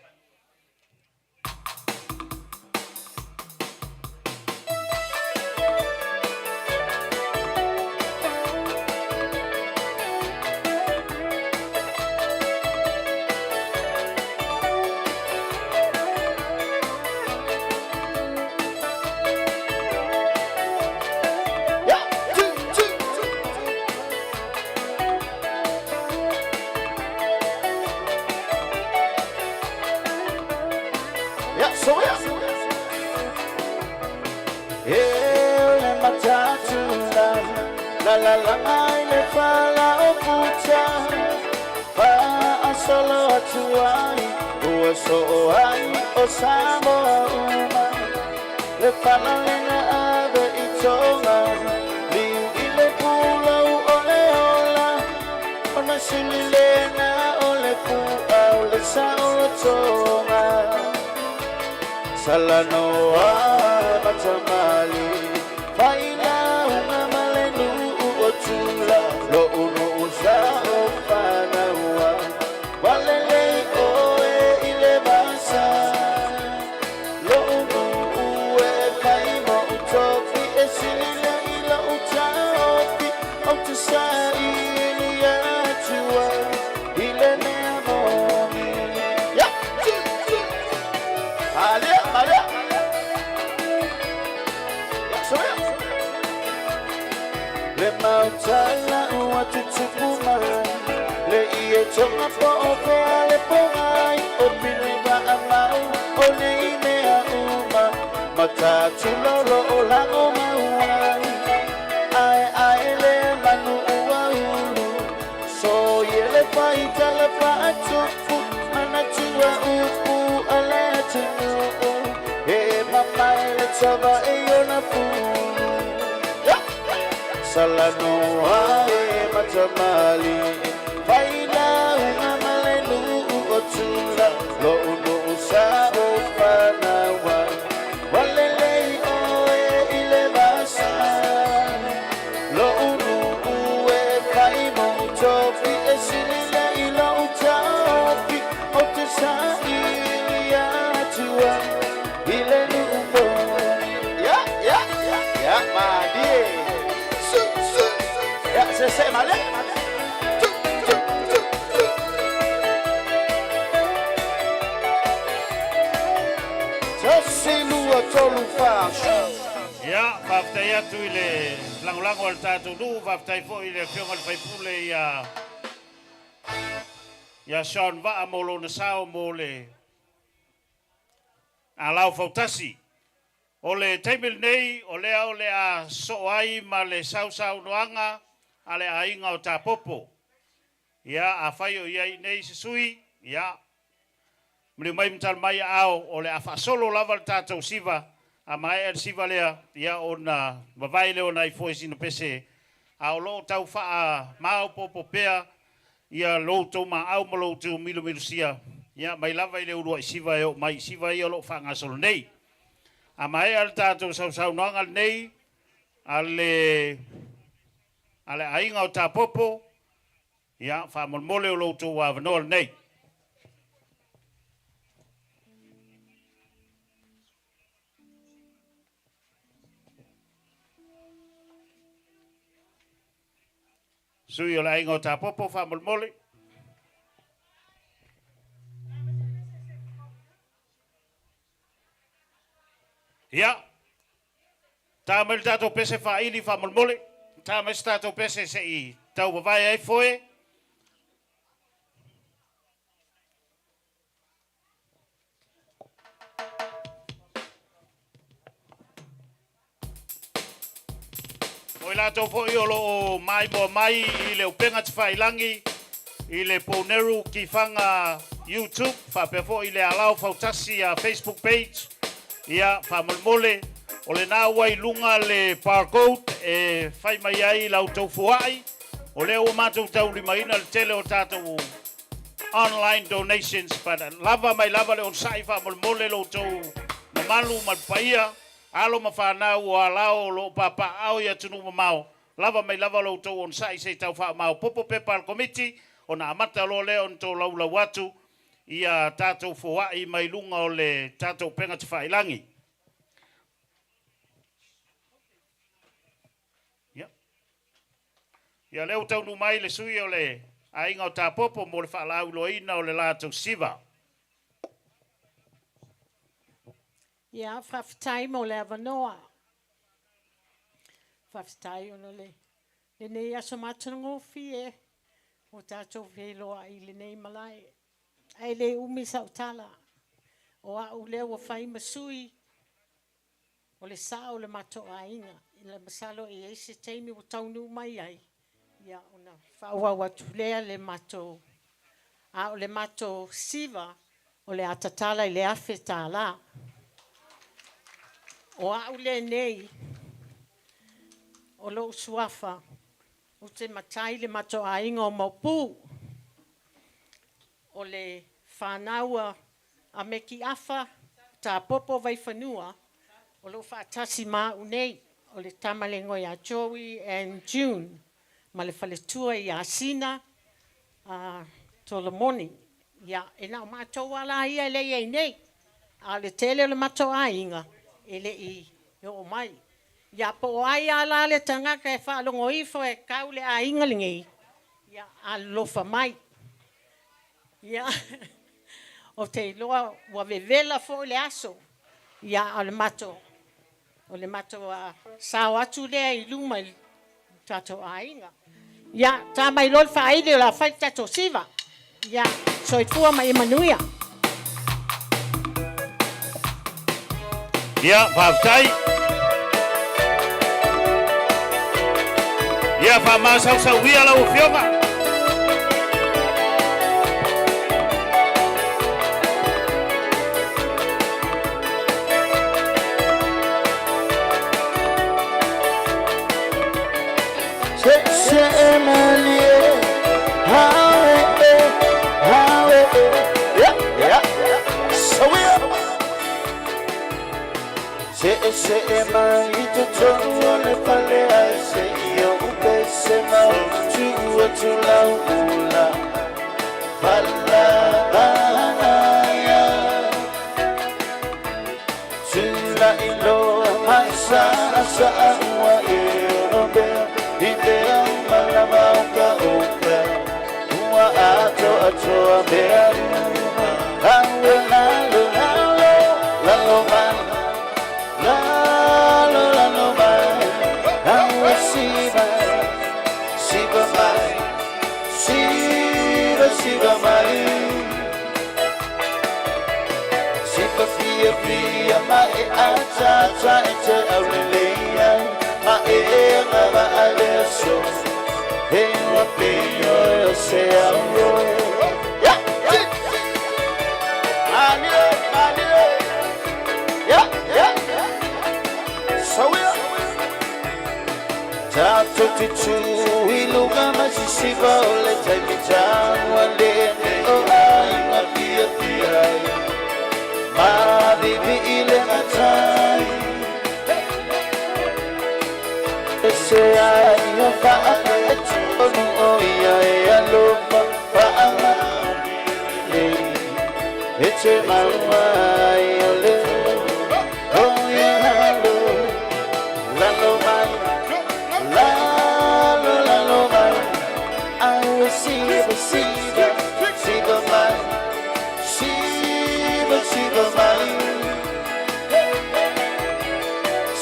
Ia, faafetai atu i le lagolago a le tatou nuu, faafetai foi i le Afioga i le sui usufono ia ia Sean Vaa mo lona sao mo le Alao Fautasi. O le taimi lenei, o lea o le a soo ai ma le sausaunoaga a le aiga o Tapopo. Ia, afai o i ai i inei se sui, ia, maliu mai ma tali mai aao, o le a faasolo lava le tatou siva, a maea le siva lea, ia, ona vavae lea o nai foe sina pese, a o lo o tau faamaopoopo pea ia lo outou maau ma lo outou milomilosia, ia, mai lava i le uluai siva e oo mai i siva ia o lo o faagasolo nei. A maea le tatou sausaunoaga lenei a le a le aiga o Tapopo, ia, faamolemole o lo outou avanoa lenei. Sui o le aiga o Tapopo, faamolemole. Ia, ta mai le tatou pese faaili faamolemole. Ta mai se tatou pese se i tau vavae ai foe. O i latou foi o lo o maimoa mai i le upega tafailagi i le Pouneru Kifaga YouTube faapea foi i le Alao Fautasi a Facebook page, ia, faamolemole. O lena ua i luga le barcode e fai mai ai la outou foai. O lea ua matou taulimaina le tele o tatou online donations, but lava mai lava le onosai faamolemole lo outou mamalu ma le paia, alo ma fanau o alao o loo papaaao i atunuu mamao. Lava mai lava lo outou onosai se i tau faamaopoopo pepa a le Komiti, ona amata loa lea ona tolaulau atu ia tatou foai mai luga o le tatou upega tafailagi. Ia, ia lea ua taunuu mai le sui o le aiga o Tapopo mo le faalauiloaina o le latou siva. Ia, faafetai mo le avanoa. Faafetai ona o le lenei aso matagofie ua tatou feiloai i lenei malae. Ae le umi sau tala, o au lea ua fai ma sui o le sao o le matou aiga. I le masalo e i ai se taimi ua taunuu mai ai, ia ona faaauau atu lea le matou, a o le matou siva o le a tatala i le $1,000. O au lenei, o lou suafa, ou te matai i le matou aiga o Maopu. O le fanau a Meki Afa, Tapopo Vaifanua, o loo faatasi ma au nei, o le tama le igoa ia Joey and June, ma le faletua ia Sina Solomoni. Ia, e na o matou lava ia e le i ai nei, a o le tele o le matou aiga e le i oo mai. Ia, po o ai lava la le tagata e faalogo ifo e tau le aiga lenei, ia alolofa mai. Ia, ou te iloa ua vevela foi le aso, ia a o le matou sao atu lea i luma i le tatou aiga. Ia, ta mai loa le faaili o le a fai le tatou siva. Ia, soifua ma ia manuia. Ia, faafetai. Ia, faamasausauia lau Afioga. Se se malie, hawe e, hawe e, yeah, yeah. Sawia. Se se mai totonu o le fale ai se ia upe se mau tu atu lau ula fala bana ya tula iloa mai sa sa ua e ono bea i bea malama o ka oka ua ato atoa bea awe lalo lalo lalo mai lalo lalo mai awe siva siva mai siva siva mai siva fia fia mai e ata ata e te aulele ai ma e ngava ale so e ua pio e o se au Yeah, yeah. Mani, mani. Yeah, yeah. Sawia. Tatou te tu i luga masisiva o le taimi taua le o aiga fiafia ai mavivi i le matai se ai o faaetonu o ia e alofa faamaoni e te maua ai o le o ia lalo lalo mai lalo lalo mai awe siva siva siva mai siva siva mai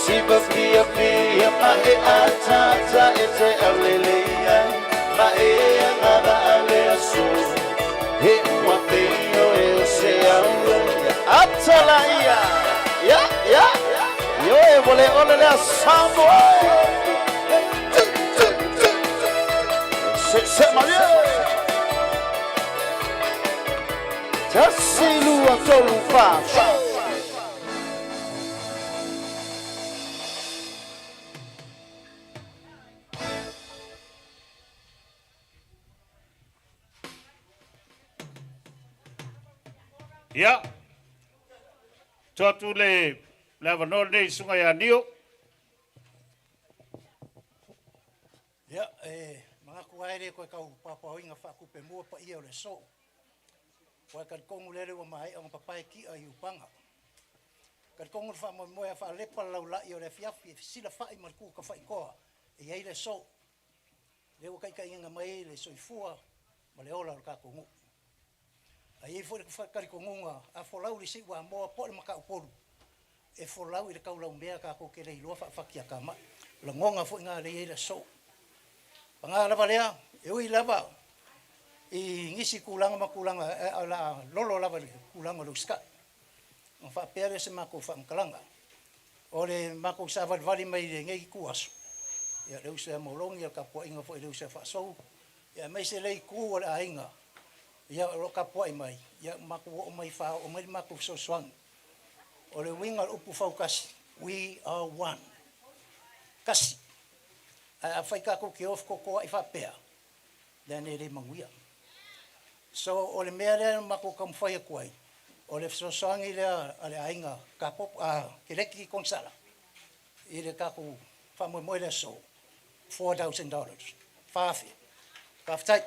siva fia fia ma e ata ata e te aulele ai ma e ngava ale aso he ua peo e o se au. Atala ia. Yeah, yeah. Yo e vole ole lea Samoa. Se se malie. Tasi lua tolu fa. Ia, tuu atu le le avanoa lenei i le Susuga ia Nio. Ia, e manatu lava e le toe tau paopaoina faatupemua paia o le aso. Aua e talitonu lele ua maea ona papae ti'a i Upaga. E talitonu le faamoemoe a faalepa le laulai o le afiafi e fesilafai ma le tu tafaitoa e i ai le aso. Lea ua taitaiina mai le soifua ma le ola o le tatou nuu. Ae i ai foi le talitonuga a folau i le Siuamoa po o le Mataupolu, e folau i le taulaumea tatou te le iloa faafatiatamai. O lagona foi na lea e i ai le aso. Paga lava lea, e ui lava i nisi tulaga ma tulaga, ae o le a lolo lava i le tulaga o le usitai. Ona faapea lea o se matou faamatalaga. O le matou savalivali mai i lenei ituaso, ia le uso ia Mauloni, o le tapuaiga foi i le uso ia Faasou, ia aemaise lea itu o le aiga, ia o lo o tapuai mai, ia matou oo mai faaoo mai le matou fesoasoani. O le uiga o le upu fautasi, we are one. Tasi. Ae afai tatou te o fetotoai faapea, leaga e le manuia. So o le mea lea na matou taumafai atu ai, o le fesoasoani lea a le aiga Kapopo, a Keleki Konisala i le tatou faamoemoe i le aso, $4,000, 4,000. Faafetai.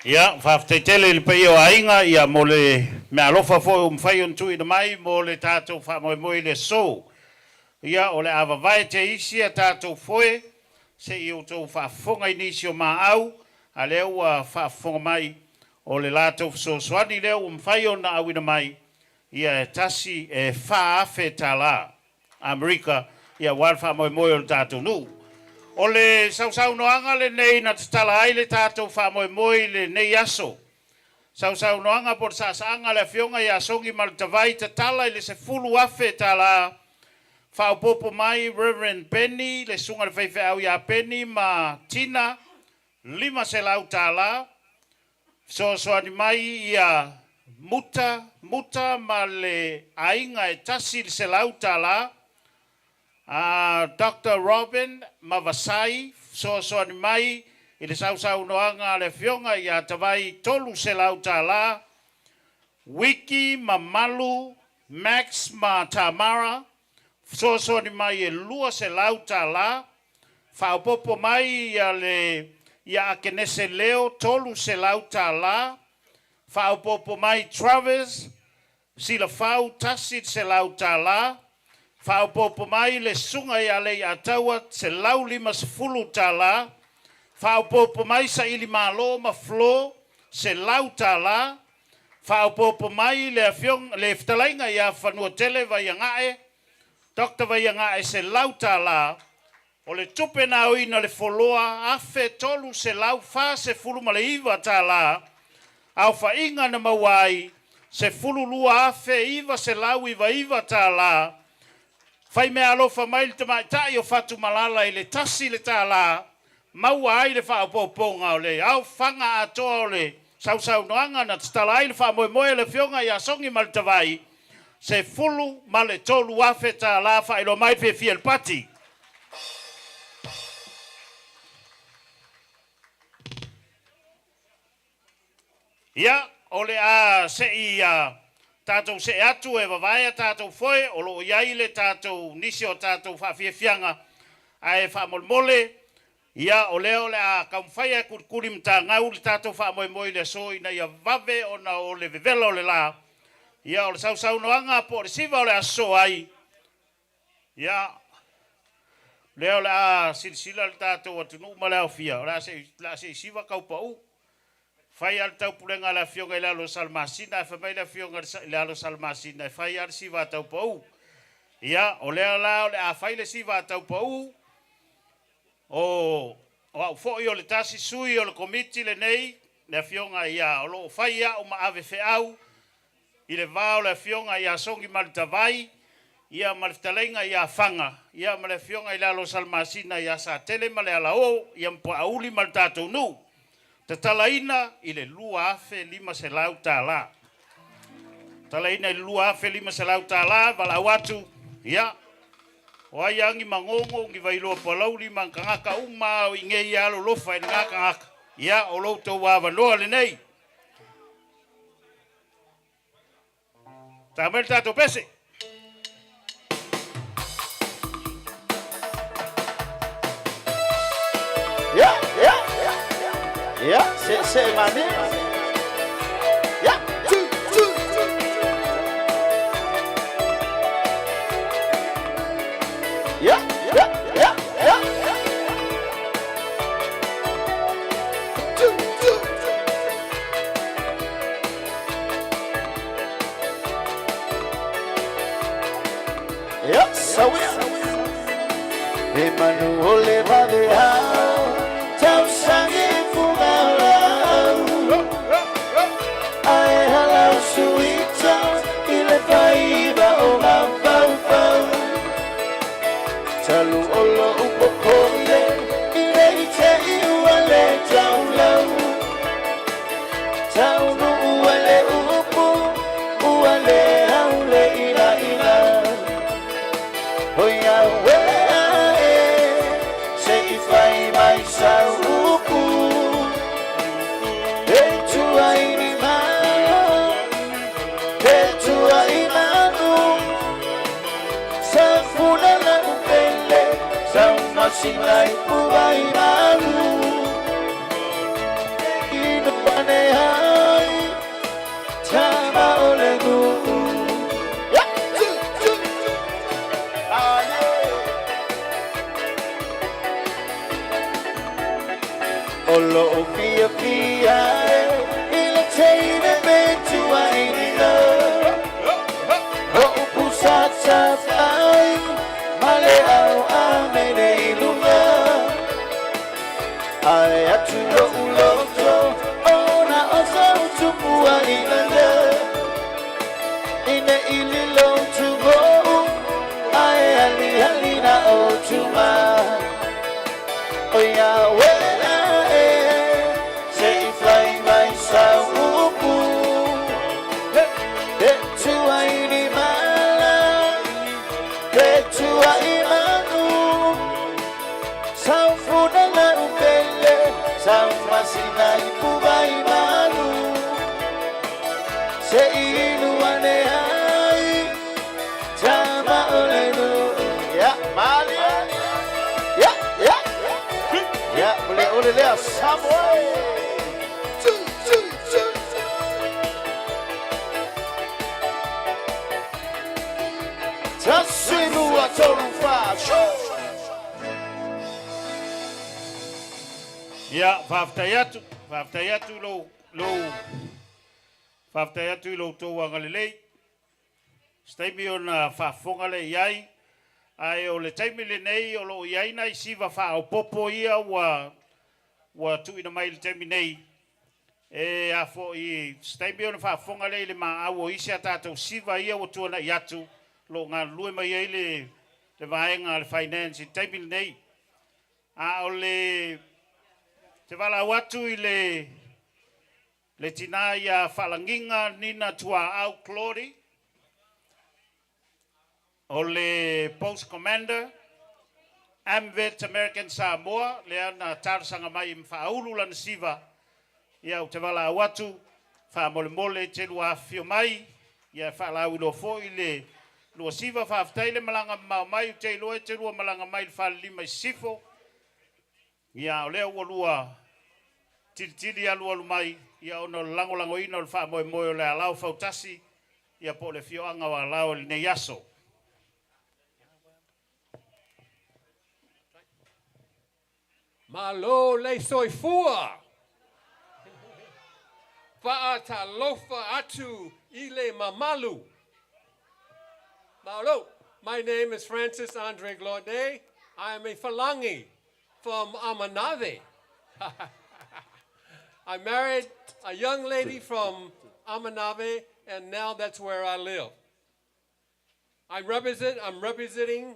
Ia, faafetai tele i le paia o aiga ia mo le meaalofa foi ua mafai ona tuuina mai mo le tatou faamoemoe i le aso. Ia, o le a vavae te isi a tatou foe se i outou faafofoga i nisi o maau, a lea ua faafofoga mai o le latou fesoasoani lea ua mafai ona auina mai, ia e tasi e $4,000 Amerika, ia aua le faamoemoe o le tatou nuu. O le sausaunoaga lenei na tatala ai le tatou faamoemoe i lenei aso. Sausaunoaga po o le saasaaga a le Afioga ia Sogi Malutavai tatala i le $10,000 faaopoopo mai Rev. Penny, le susuga i le faifeau ia Penny ma Tina, $500. Fesoasoani mai ia Muta, Muta ma le aiga e tasi le $100. A Doctor Robin ma Vasai, fesoasoani mai i le sausaunoaga a le Afioga ia Tavai $300. Wiki ma Malu, Max ma Tamara, fesoasoani mai e $200. Faaopoopo mai ia le ia Akenese Leo $300. Faaopoopo mai Travers Silafau $100. Faaopoopo mai le Susuga ia Leiataua $150. Faaopoopo mai Saili Malo ma Flo $100. Faaopoopo mai le Afioga le Fetalaiga ia Fanuatele Vaiagae, Doctor Vaiagae $100. O le tupe na aoina le foloa $1,349, aofaiga na maua ai $12,999. Faimeaalofa mai le tamaitai o Fatumalala i le $1, maua ai le faaopoopoga o le aofaga atoa o le sausaunoaga na tatala ai le faamoemoe o le Afioga ia Sogi Malutavai, $13,000. Faailoa mai le fiafia i le pati. Ia, o le a se i tatou see atu e vavae a tatou foe, o lo o i ai le tatou nisi o tatou faafiafiaga, ae faamolemole, ia, o lea o le a taumafai e kulikuli matagau le tatou faamoemoe i le aso ina ia vave ona o le vevela o le la. Ia, o le sausaunoaga po o le siva o le a sosoo ai, ia, lea o le a silasila le tatou atunuu ma le aofia, o le a se i, le a se i siva taupau. Fai lava le taupulega a le Afioga i le alo o Salamasina, ae fai mai le Afioga i le alo o Salamasina e fai lava le siva a taupau. Ia, o lea la o le a fai le siva a taupau, o, o au foi o le tasi sui o le Komiti lenei, le Afioga ia, o lo o fai au ma ave feau i le va o le Afioga ia Sogi Malutavai, ia ma le fetalaiga ia Faga, ia ma le Afioga i le alo o Salamasina ia Satele ma le Alaoo, ia ma Puaauli ma le tatou nuu. Tatalaina i le $2,500. Tatalaina i le $2,500, valaau atu, ia, o ai lava ni magogo, ni vailoa palauli ma ni tagata uma o i nei alolofa i lena tagata, ia, o lo outou avanoa lenei. Tā mai le tātou pese. Yeah, yeah, yeah, se mani. Yeah, two, two, two. Yeah, yeah, yeah, yeah. Two, two, two. Yeah, so we Emmanuel Vadeau, tausangi fugalau. Ae halau suita, ile faiva o mafaufau. Talu olo upokole, ile ite iuale taulau. Taunu uale upu, uale haule ila ila. Oia wea e, se i fai mai sau upu. E tua ini malo, e tua i manu. Sa funa la upele, sa umasina i pua i malu. Inu pane hai, tama o le nuu. Yeah, two, two, two. Ah, yeah. O lo o fia fia e, i le teine me tua ini la. O upu sa sa fai, ma le au a mene i lunga. Ai atu lo uloto, o na o sa utupua i langa. Ine ili lo tugo, ai ali ali na o tuma. O ia wea e, se i fai mai sa upu. E tua ini mala, e tua i manu. Sau funa la upele, sau masina i puva i malu. Se ilu ane ai, tama o le nu. Ya, mali. Ya, ya. Ya, boleh oleh lea Samoa. Two, two, two. Tasi lua tolu fa. Ia, faafetai atu, faafetai atu lou, lou, faafetai atu i lo outou agalelei. Se taimi ona faafofoga le i ai, ae o le taimi lenei o loo i ai nai siva faaopopo ia ua tuuina mai i le taimi nei. E a fo'i se taimi ona faafofoga lea i le maau o isi a tatou siva ia ua tuana'i atu loo galulue mai ai le vaega le finance i le taimi lenei. A o le te valaau atu i le tinā ia Faalagiga Nina Tuaau Claudi o le post commander AMVET American Samoa lea na talosaga mai ma faaulu lana siva ia ou te valaau atu faamolemole te lua afifio mai ia faalauiloa fo'i le lua siva. Faafetai le malaga mamao mai, ou te iloa e te lua malaga mai le falelima i sisifo ia o lea ua lua tilitili alualu mai ia ona o le lagolagoina o le faamoemoe o le alao fautasi ia po o le afioaga o Alao i lenei aso. Malo le soifua. Fa'atalofa atu i le mamalu. Malo. My name is Francis Andre Glaude. I am a Falangi from Amanave. I married a young lady from Amanave, and now that's where I live. I'm representing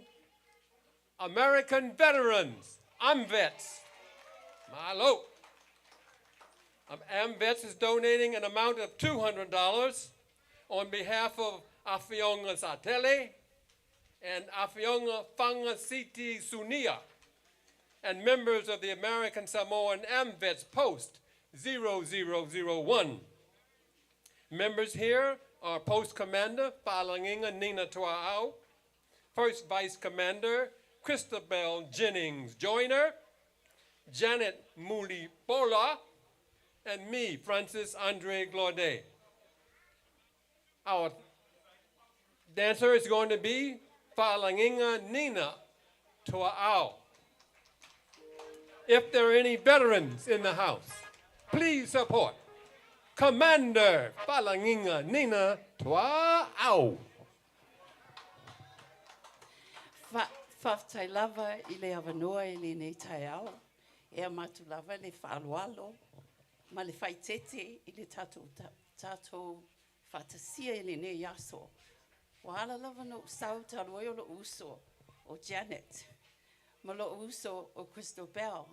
American veterans, AMVETS. Malo. AMVETS is donating an amount of $200 on behalf of Afioga Satele and Afioga Fanga Siti Sunia and members of the American Samoan AMVETS Post 0001. Members here are Post Commander Fa'alagiga Nina Tua'au, First Vice Commander Christabel Jennings Joyner, Janet Mulipola, and me, Francis Andre Glaude. Our dancer is going to be Fa'alagiga Nina Tua'au. If there are any veterans in the house, please support Commander Fa'alagiga Nina Tua'au. Faafetai lava i le avanoa i lenei taeao, e amata lava le faaaloalo ma le faaeteete i le tatou, tatou faatasia i lenei aso. Ua ala lava ona ou sau talu ai o lo'u uso o Janet ma lo'u uso o Crystal Bell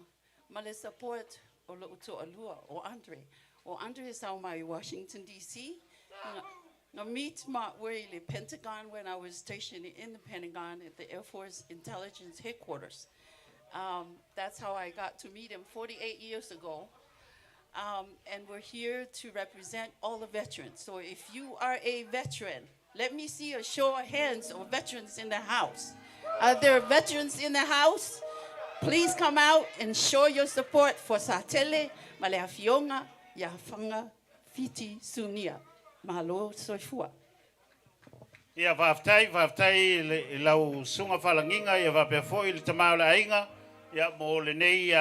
ma le support o lo'u toalua o Andre. O Andre e sau mai Washington DC, na meet ma'ua i le Pentagon when I was stationed in the Pentagon at the Air Force Intelligence Headquarters. That's how I got to meet him 48 years ago. And we're here to represent all the veterans. So if you are a veteran, let me see a show of hands of veterans in the house. Are there veterans in the house? Please come out and show your support for Satele ma le Afioga ia Fanga Fiti Sunia. Malo soifua. Ia, faafetai, faafetai i lau susuga faalagiga ia faapea foi le tama o le aiga, ia, mo lenei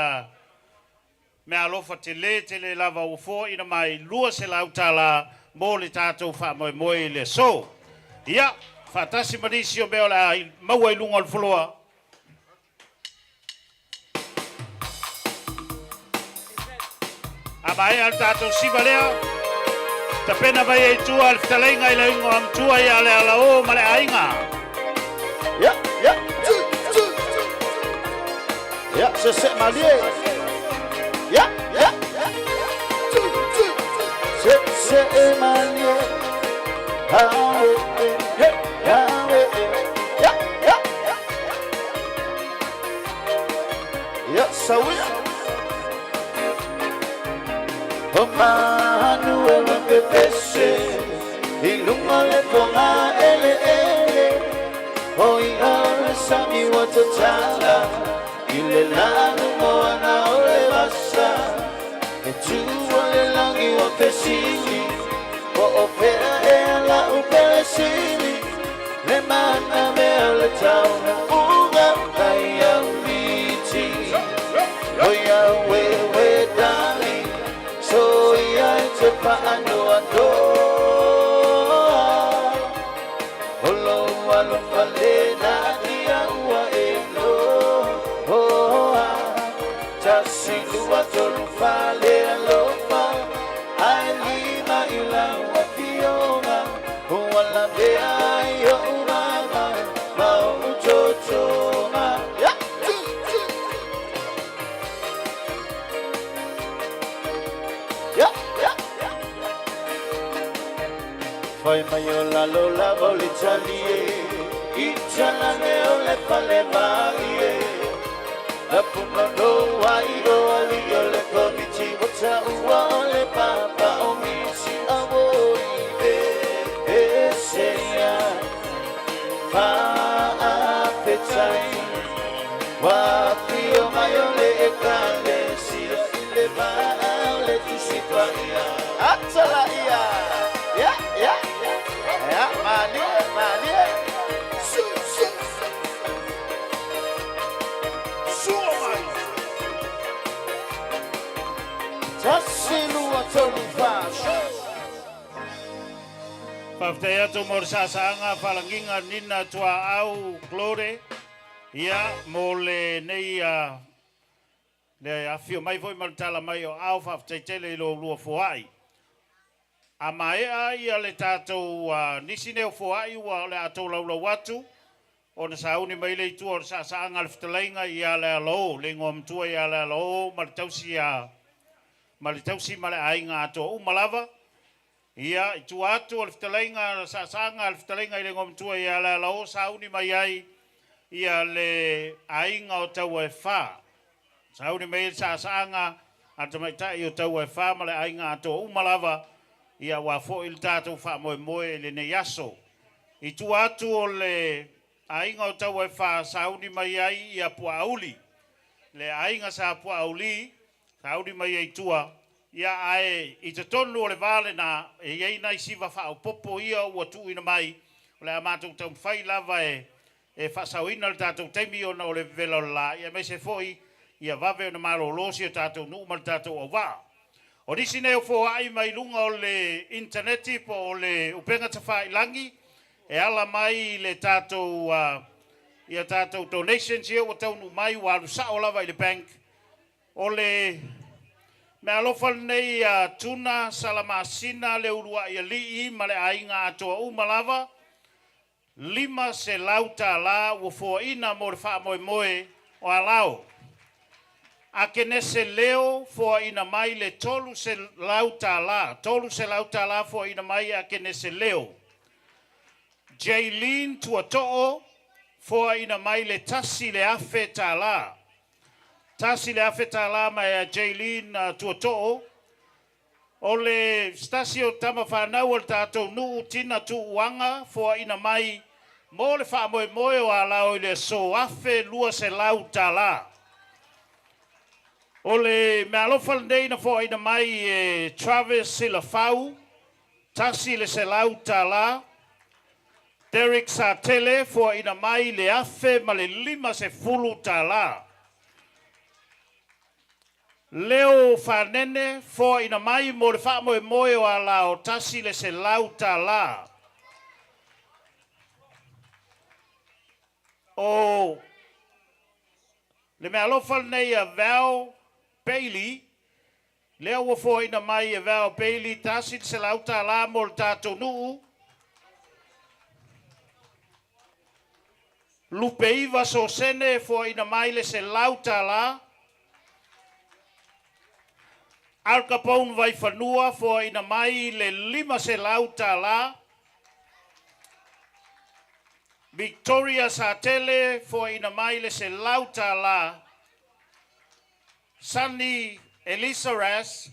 meaalofa tele tele lava ua foaina mai $200 mo le tatou faamoemoe i le aso. Ia, faatasi ma nisi o mea o le a maua i luga o le foloa. A maea le tatou siva lea, tapena mai ai tua le fetalaiga i le igoamatua ia Lealaō ma le aiga. Ya, ya, tu, tu. Ya, se se malie. Ya, ya. Tu, tu. Se se malie. Ah, eh, eh, ah, eh, eh. Ya, ya. Ya, sawia. O manu e wapepese I lunga le tonga ele ele O i ole sami wa tatala I le lanu moana o le vasa E tu o le langi o fesili O o pea e ala u pele sili Le mana mea le tauna uga ai au miti O ia we we dali So ia e te paano atoa O lo alofa le nani a ua e loa Tasi lua tolu fale alofa Ai lima i lau afioga Ua lavea ai o'u vaivai Ma o'u totoga. Ya, tu, tu. Ya, ya. Fai mai o lalo lava o le talie I talane o le fale mai e Na puna no ai o ali o le komiti O taua o le papa o misi a o i e e se ia Faafetai Wa fio mai o le ekalesia I le vaa o le tusi paia Atala ia. Ya, ya. Ya, malie, malie. Su, su. Sua mai. Tasi lua tolu fa. Faafetai atu mo le saasaaga faalagiga Nina Tuaau Claude, ia, mo lenei le afifio mai foi ma le tala mai o aao. Faafetai tele i lo ulua foai. A maea ia le tatou nisi nei o foai ua o le a tolaulau atu, ona sauni mai lea i tua o le saasaaga a le fetalaiga ia Lealaō, le igoamatua ia Lealaō ma le tausi a ma le tausi ma le aiga atoa uma lava. Ia, i tua atu o le fetalaiga, saasaaga a le fetalaiga i le igoamatua ia Lealaō, sauni mai ai ia le aiga o Taua e Fa. Sauni mai ai le saasaaga a le tamaitai o Taua e Fa ma le aiga atoa uma lava. ia aua foi le tatou faamoemoe i lenei aso. I tua atu o le aiga o Tauaefā sauni mai ai ia Puaauli, le aiga sa Puaauli, sauni mai ai i tua, ia ae i totonu o le va lena, e i ai nai siva faaopoopo ia ua tuuina mai, o le a matou taumafai lava e e faasaoina le tatou taimi ona o le vevela o le la, ia aemaise foi ia vave ona malolo si o tatou nuu ma le tatou auvaa. O nisi nei o foai mai luga o le initaneti po o le upega tafailagi e ala mai i le tatou ia tatou donations ia ua taunuu mai ua alu sao lava i le bank. O le meaalofa lenei a Tuna Salamasina le uluai alii ma le aiga atoa uma lava, $500 ua foaina mo le faamoemoe o Alao. Akenese Leo foaina mai le $300, $300 foaina mai e Akenese Leo. Jaylene Tuatoo foaina mai le $1,000. $1,000 mai a Jaylene Tuatoo. O le se tasi o tama fanau o le tatou nuu Tina Tuuaga foaina mai mo le faamoemoe o Alao i le aso $1,200. O le meaalofa lenei na foaina mai e Travis Silafau, $100. Derek Satele foaina mai le $1,050. Leo Fanene foaina mai mo le faamoemoe o Alao $100. O le meaalofa lenei a Val Bailey, lea ua foaina mai e Val Bailey $100 mo le tatou nuu. Lupeiva Sosene foaina mai le $100. Al Capone Vaifanua foaina mai le $500. Victoria Satele foaina mai le $100. Sunny Elisaras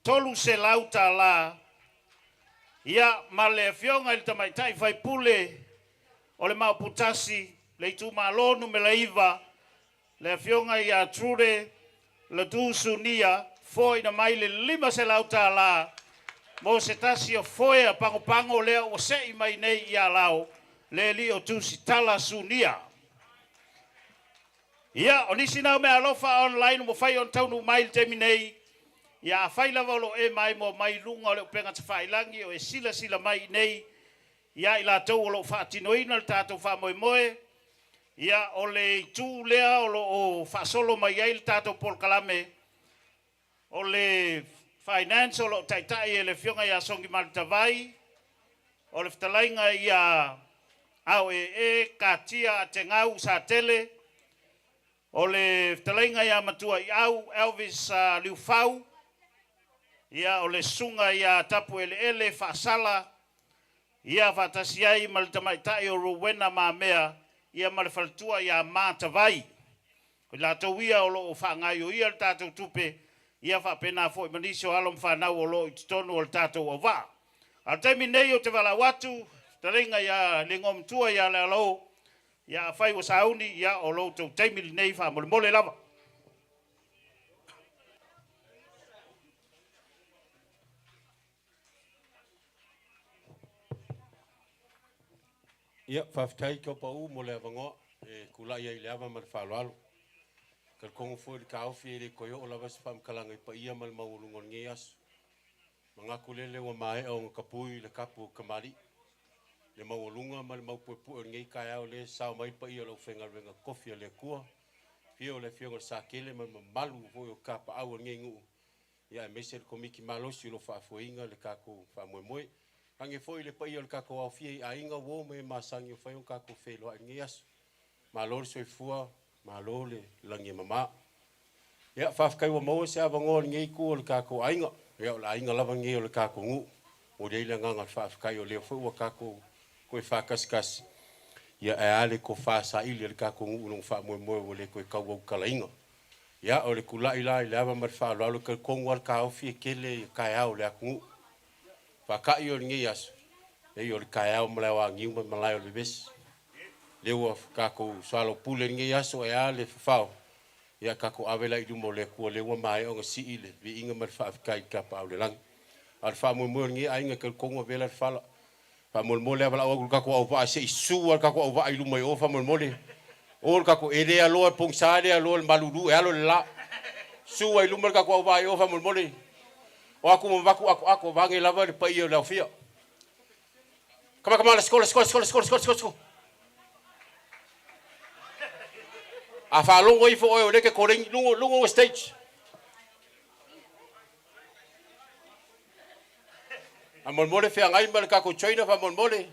$300. Ia ma le afioga i le tamaitai faipule o le Maoputasi, le itumalo numera 9, le afioga ia Trude Ladu Sunia foaina mai le $500 mo se tasi o foea pagopago lea ua sei mai nei i Alao, le alii o Tusitala Sunia. Ia, o nisi na o meaalofa online ua mafai ona taunuu mai i le taimi nei. Ia, afai lava o lo o e maimoa mai i luga o le upega tafailagi o e silasila mai i inei ia i latou o lo o faatinoina le tatou faamoemoe, ia, o le itu lea o lo o faasolo mai ai le tatou polokalame, o le Finance o lo o taitai e le Afioga ia Songi Malutavai, o le fetalaiga ia Aoee Katia Ategau Satele, o le fetalaiga ia Matuaiau Elvis Liufau, ia o le susuga ia Tapueleele Faasala, ia faatasi ai ma le tamaitai o Rowena Mamea, ia ma le faletua ia Matavai. O i latou ia o lo o faagaioia le tatou tupe, ia faapena foi ma nisi o alo ma fanau o lo o i totonu o le tatou auvaa. A o le taimi lenei ou te valaau atu, fetalaiga ia le Igoamatua ia Lealao, ia afai ua sauni, ia o lo outou taimi lenei faamolemole lava. Ia, faafetai Taupau mo le avanoa e tulai ai i le ava ma le faaaloalo. E talitonu foi i le taofi e le toe oo lava se faamatalaga i paia ma le maualuga o lenei aso. Manatu lele ua maea ona tapui le tapu o tamalii. Le maualuga ma le maupuepue o lenei taeao lea e sao mai le paia o le aufaigaluega totofi a le Atua, afio o le Afioga i le Sa Kele ma le mamalu foi o tapaau o lenei nuu, ia aemaise le Komiti malosi o lo o faafoeina le tatou faamoemoe. Age foi le paia o le tatou aofia i aiga, uo ma e masani ua mafai ona tatou feiloai i lenei aso. Malo le soifua, malo le lagi e mama. Ia, faafetai ua maua se avanoa o lenei itu o le tatou aiga. Ia, o le aiga lava lenei o le tatou nuu. Momoli ai le agaga o le faafetai o lea foi ua tatou toe faatasikasi. Ia, ae a le tofa saili a le tatou nuu i lona faamoemoe ua le toe tauautalaina. Ia, o le tulai la i le ava ma le faaaloalo, e talitonu lava le taofi e tele taeao o le atunuu. Faaka'i o lenei aso, leai o le taeao ma le aoagiu ma le malae o le vevesi. Lea ua tatou soalaupule i lenei aso e a le fafao, ia tatou ave la i luma o le Atua lea ua maea ona sii le viiga ma le faafetai i le Tapaau i le Lagi. A o le faamoemoe o lenei aiga e talitonu avea la le fala. Faamolemole a valaau atu i le tatou auvaa se i susu lava le tatou auvaa i luma i o faamolemole. O le tatou, e le aloa e pogisa le aloa i le malulu e alo i le la. Susu lava i luma le tatou auvaa i o faamolemole. O atu ma avatu atoato vaeane lava le paia o le aofia. Come on, come on, let's go, let's go, let's go, let's go, let's go, let's go. A faalogo ifo oe o lea e te koleni, luga, luga o stage. Faamolemole feagai ma le tatou trainer faamolemole.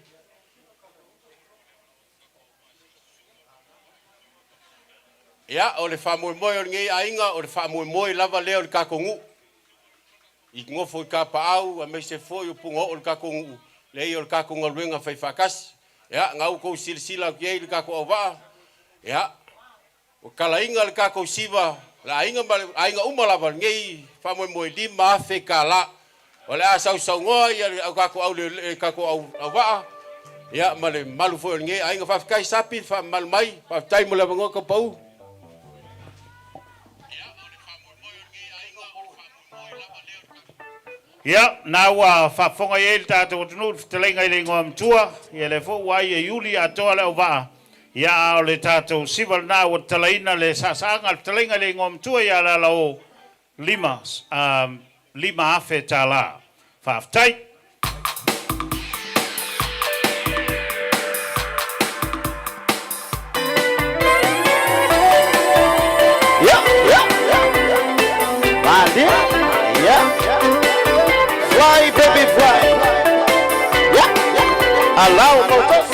Ia, o le faamoemoe o lenei aiga, o le faamoemoe lava lea o le tatou nuu. I nofo i Kapaau aemaise foi o Punaoo le tatou nuu, leai o le tatou galuega faifaatasi. Ia, na ua outou silasila atu i ai i le tatou auvaa, ia, ua talaina le tatou siva, le aiga ma le aiga uma lava lenei faamoemoe $5,000. O le a sausaunoa ia le tatou au le tatou au auvaa, ia ma le mamalu foi o lenei aiga. Faafetai Sapi le faamamalu mai, faafetai mo le avanoa Taupau. Ia, na ua faafofoga i ai le tatou atunuu i le fetalaiga i le igoa matua, ia lea foi ua ai e Iuli atoa le auvaa, ia a o le tatou siva lena ua tatalaina le saasaaga a le fetalaiga i le igoa matua ia Alalaō $5,000. Faafetai. Yeah, yeah, yeah. Yeah. Fly, baby, fly. Yeah. Allow motors.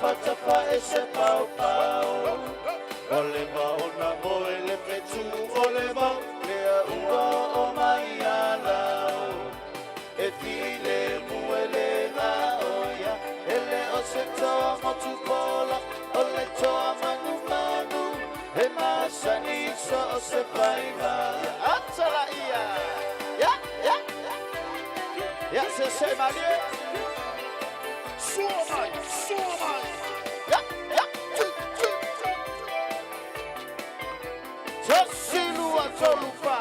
Tafa e se paopao. O le maona moe le fetu o le mau lea ua o mai alau. E file muele la oia, ele o se toa motu pola, o le toa manu manu, he masani so o se faiva. Atala ia. Ya, ya. Ya, se se malie. Sua mai, sua mai. Ya, ya. Tu, tu, tu. Tasi lua tolu fa.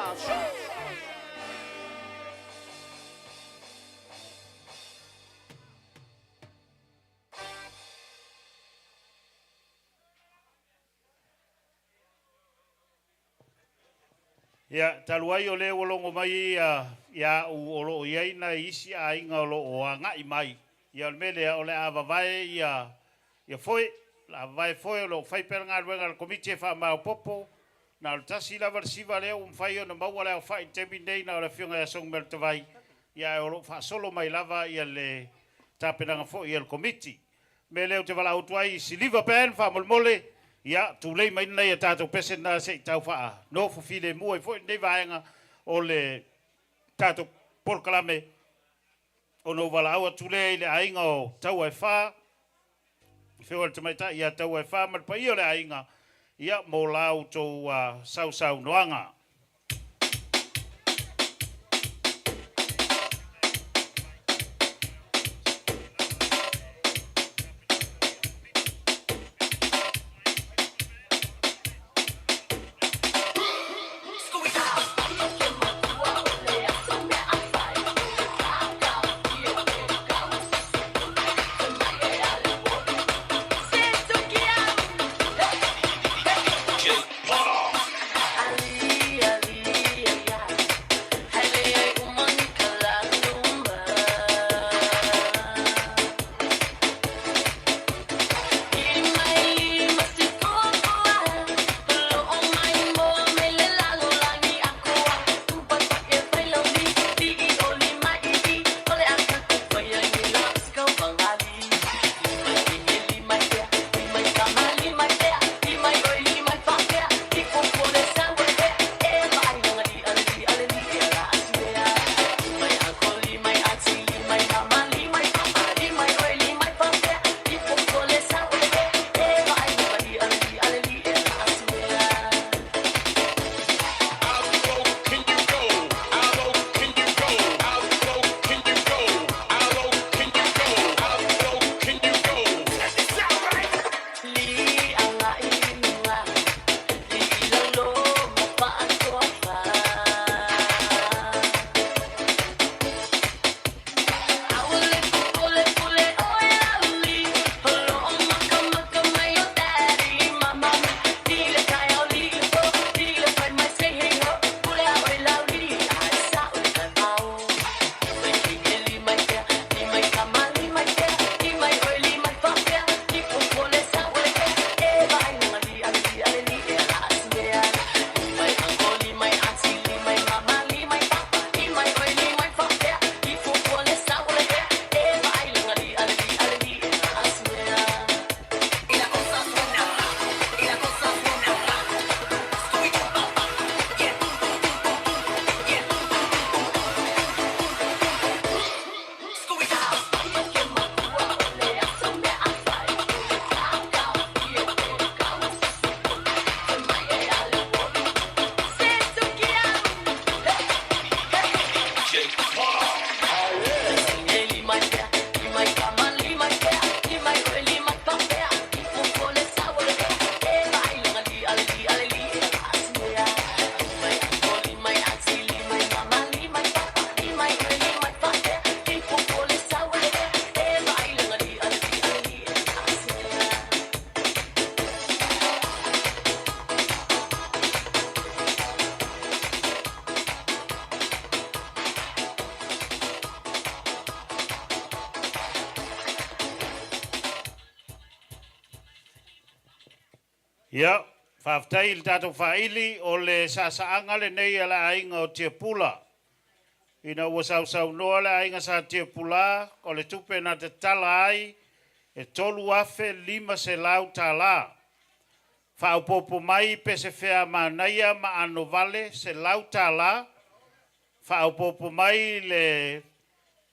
Ia, talu ai o lea ua logo mai ia ia au o lo o i ai nai isi aiga o lo o agai mai. Ia o le mea lea o le a vavae ia ia foe, o le a vavae foe o lo o fai pea le galuega a le Komiti e faamaopoopo. Na o le tasi lava le siva lea ua mafai ona maua le aofai i le taimi lenei na o le Afioga ia Sogomelatavai, ia ae o lo o faasolo mai lava ia le tapenaga foi a le Komiti. Mea lea ou te valaau atu ai i Siliva Band faamolemole, ia, tulei mai nai a tatou pese na se i tau faanofo filemu ai foi lenei vaega o le tatou polokalame ona ou valaau atu lea i le aiga o Tauaefā, Afio le Tamaitai ia Tauaefā ma le paia o le aiga, ia, mo la outou sausaunoaga. Ia, faafetai i le tatou faaili, o le saasaaga lenei a le aiga o Tiapula. Ina ua sausaunoa le aiga sa Tiapula, o le tupe na tatala ai e $3,500. Faaopoopo mai Pesefea Manaia ma Anovale $100. Faaopoopo mai le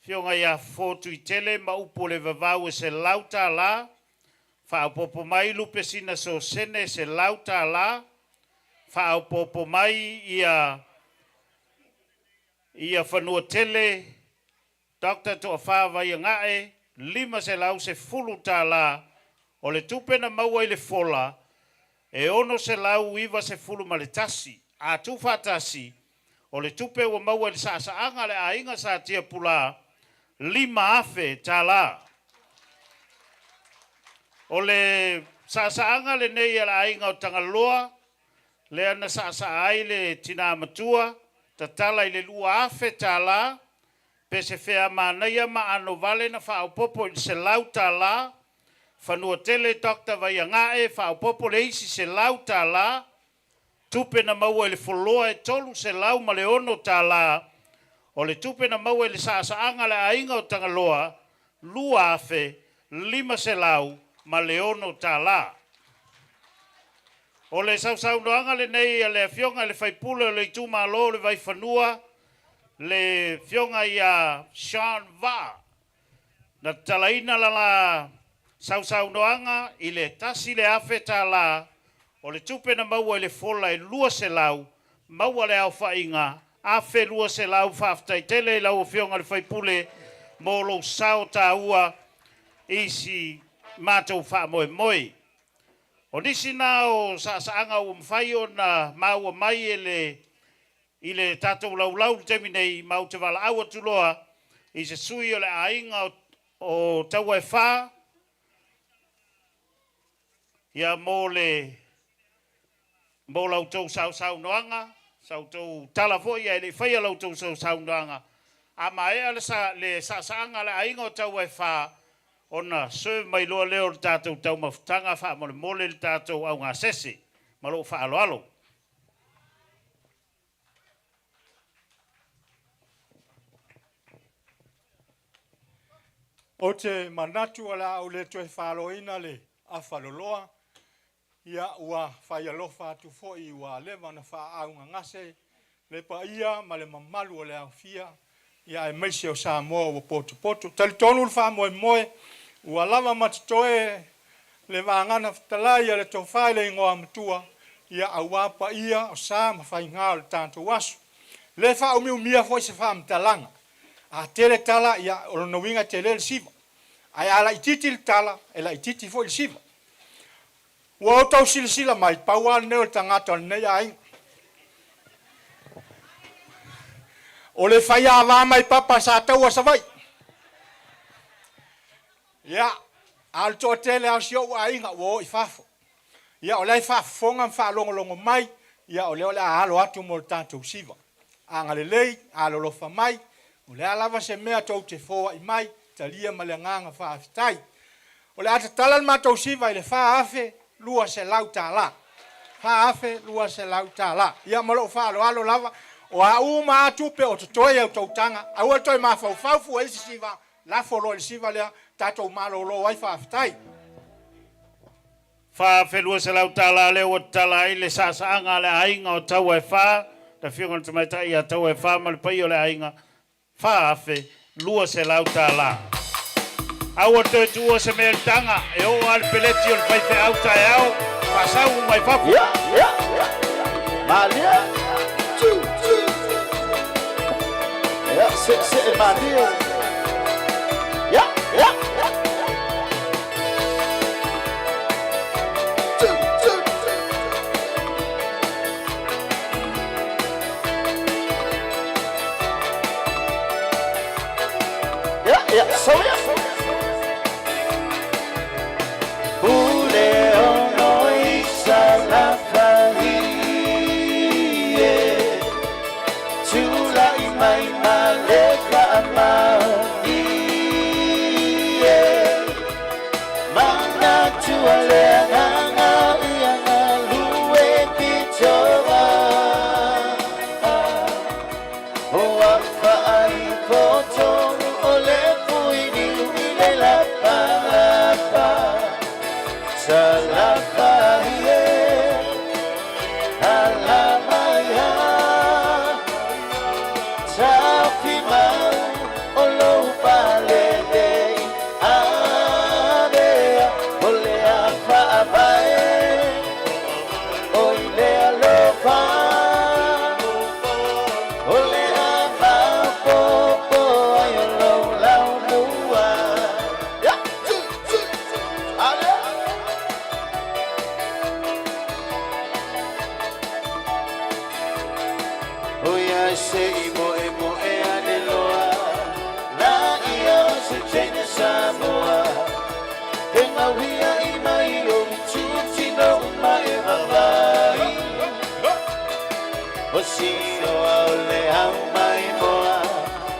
Afioga ia Fofo Tuitele ma upu o le Vavau e $100. Faaopoopo mai Lupesina Sosene $100. Faaopoopo mai ia Fanuatele Dr. Toafa Vaiagae $510. O le tupe na maua i le fola e 691. A tuufaatasi o le tupe ua maua i le saasaaga a le aiga Sa Tiapula $5,000. O le saasaaga lenei a le aiga o Tagaloa lea na saasaa ai le tina matua tatala i le $2,000. Pesefea Manaia ma Anovale na faaopoopo i le $100. Fanuatele Dr. Vaiagae faaopoopo le isi $100. Tupe na maua i le foloa e $306. O le tupe na maua i le saasaaga a le aiga o Tagaloa $2,506. O le sausaunoaga lenei a le Afioga i le Faipule o le itumalo o le Vaifanua, le Afioga ia Sean Vaa, na tatalaina lala sausaunoaga i le $1,000. O le tupe na maua i le fola e 200, maua le aofaiga 1,200. Faafetai tele i lau Afioga i le Faipule mo lou sao taua i si matou faamoemoe. O nisi na o saasaaga ua mafai ona maua mai e le i le tatou laulau i le taimi nei, ma ou te valaau atu loa i se sui o le aiga o Taua e Fa ia mo le mo la outou sausaunoaga, sa outou tala foi ae le i faia la outou sausaunoaga. A maea le saasaaga a le aiga o Taua e Fa, ona serve mai loa lea o le tatou taumafataga faamolemole le tatou augasese. Ma lou faaaloalo. Ou te manatu o le a ou le toe faloina le afaloloa, ia ua fai alofa atu foi ua leva ona faaaaogagase le paia ma le mamalu o le aofia, ia aemaise o Samoa ua potopoto. Talitonu le faamoemoe ua lava ma totoe le vagana fetalai a le tofa i le igoa matua, ia aua paia o sa ma faiga o le tatou aso. Le faaumiumia foi se faamatalaga. A tele tala, ia o lona uiga e tele le siva. Ae a laitiiti le tala, e laitiiti foi le siva. Ua outou silasila mai, pau lava lenei o le tagata o lenei aiga. O le faiava mai papa sa taua Savaii. Ia, a o le toatele lava o si ou aiga ua o i fafo. Ia, o la e faafofoga ma faalogologo mai, ia o lea o le a alo atu mo le tatou siva. Agalelei, alolofa mai, o le a lava se mea tou te foai mai, talia ma le agaga faafetai. O le a tatala le matou siva i le $4,200. $4,200. Ia ma lou faaaloalo lava, o a uma lava tupe o totoe i a outou taga, aua le toe mafaufau fua i isi siva, lafo loa i le siva lea, tatou malolo ai, faafetai. $4,200 lea ua tatala ai le saasaaga a le aiga o Taua e Fa, le Afioga i le Tamaitai ia Taua e Fa ma le paia o le aiga, $4,200. Aua le toe tuua se mea i le taga, e oo lava le peleti o le faifeau taeao, faasau uma i fafo. Ia, ia, malie, tu, tu. Ia, se, se, malie. Ia, ia. Tu, tu. Ia, ia, sau ia. Pule ono i salafai e Tulai mai ma le faamaoni e Manatua le agaga ia galue pitoa Ua faaifotonu o le fuiniu i le lapalapa. Salafai e ala mai a Taofi mau o lou falelei Avea o le a faavae O i le alofa O le a maopopo ai o lou laumua. O ia se i moe moe ane loa La ia o se teine Samoa E mauia i mai o i tutino uma e vavai O sio a o le au mai moa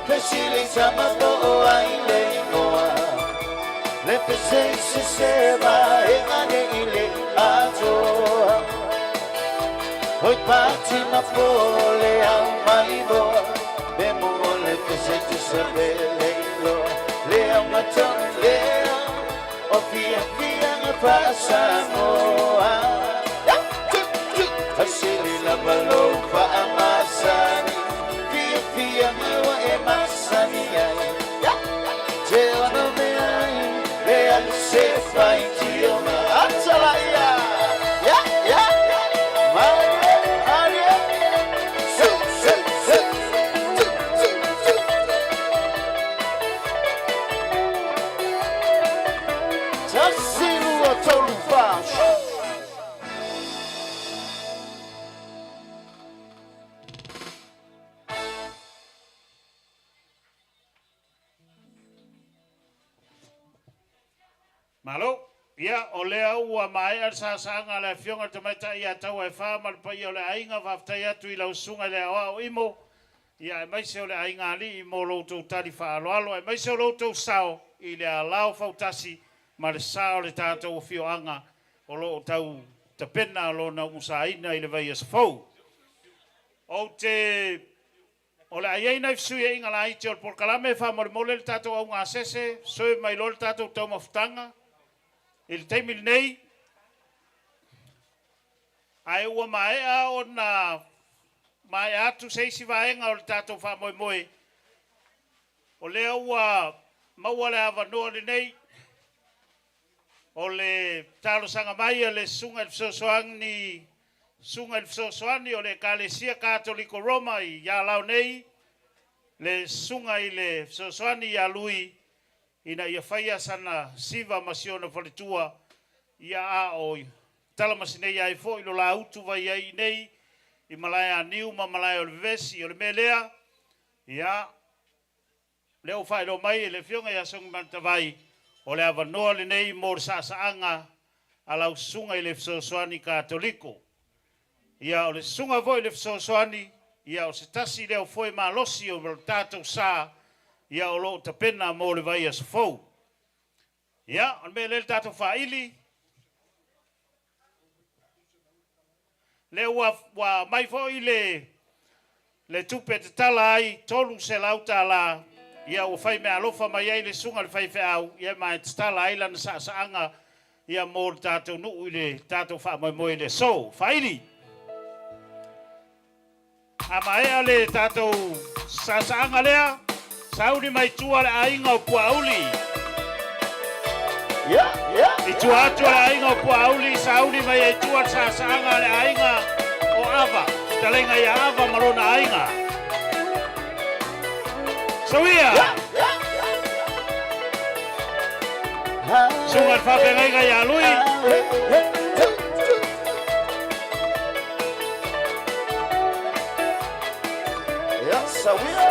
Fesili tama po o ai le ingoa Le pese i se se va e ane i le atoa Oi pati ma po le au mai moa Me mo o le pese te sa le iloa Le au matonu lea O fia fia nga faa-Samoa Asili lava lou faamasani Fia fia nga e masani ai Te ono mea ai Le ali se fai tio ma Atala ia Ya, ya Marie, Marie Su, su, su Tu, tu, tu Tasi lua tolu fa. Malo, ia, o lea ua maea le sa'asa'aga a le Afioga i le Tamaitai ia Tauaefā ma le paia o le aiga, faafetai atu i lau susuga i le Aoao Imo, ia aemaise o le aiga alii mo lo outou tali faaaloalo, aemaise o lo outou sao i le alao fautasi ma le sa o le tatou afioaga o lo o tau tapena lona umusaina i le vaiaso fou. Ou te O le a i ai nai fesuiaiga laiti o le polokalame, faamolemole le tatou augasese, serve mai loa le tatou taumafataga i le taimi lenei. Ae ua maea ona maea atu se isi vaega o le tatou faamoemoe, o lea ua maua le avanoa lenei o le talosaga mai a le Susuga i le Fesoasoani, Susuga i le Fesoasoani o le Ekalesia Katoliko Roma i Alao nei, le Susuga i le Fesoasoani ia Lui, ina ia faia sana siva ma si ona faletua, ia a o talamasinei ai foi lo la utu vai ai nei i malae aniu ma malae o le vevesi. O le mea lea, ia, lea ua faailoa mai e le Afioga ia Sogimanatavai, o le avanoa lenei mo le sa'asa'aga a lau susuga i le Fesoasoani Katoliko. Ia, o le susuga foi i le Fesoasoani, ia, o se tasi lea o foe malosi o le tatou sa, ia, o lo o tapena mo le vaiaso fou. Ia, o le mea lea le tatou faaili, lea ua aumai foi le tupe tatala ai $300, ia ua fai meaalofa mai ai le susuga i le faifeau, ia ma e tatala ai lana sa'asa'aga ia mo le tatou nuu i le tatou faamoemoe i le aso. Faaili. A maea le tatou sa'asa'aga lea, sauni mai tua le aiga o Puauli. I tua atu o le aiga o Puauli, sauni mai ai tua le sa'asa'aga a le aiga o Ava, fetalaiga ia Ava ma lona aiga. Sauia! Susuga i le faafeagaiga ia Lui. Ia, sauia.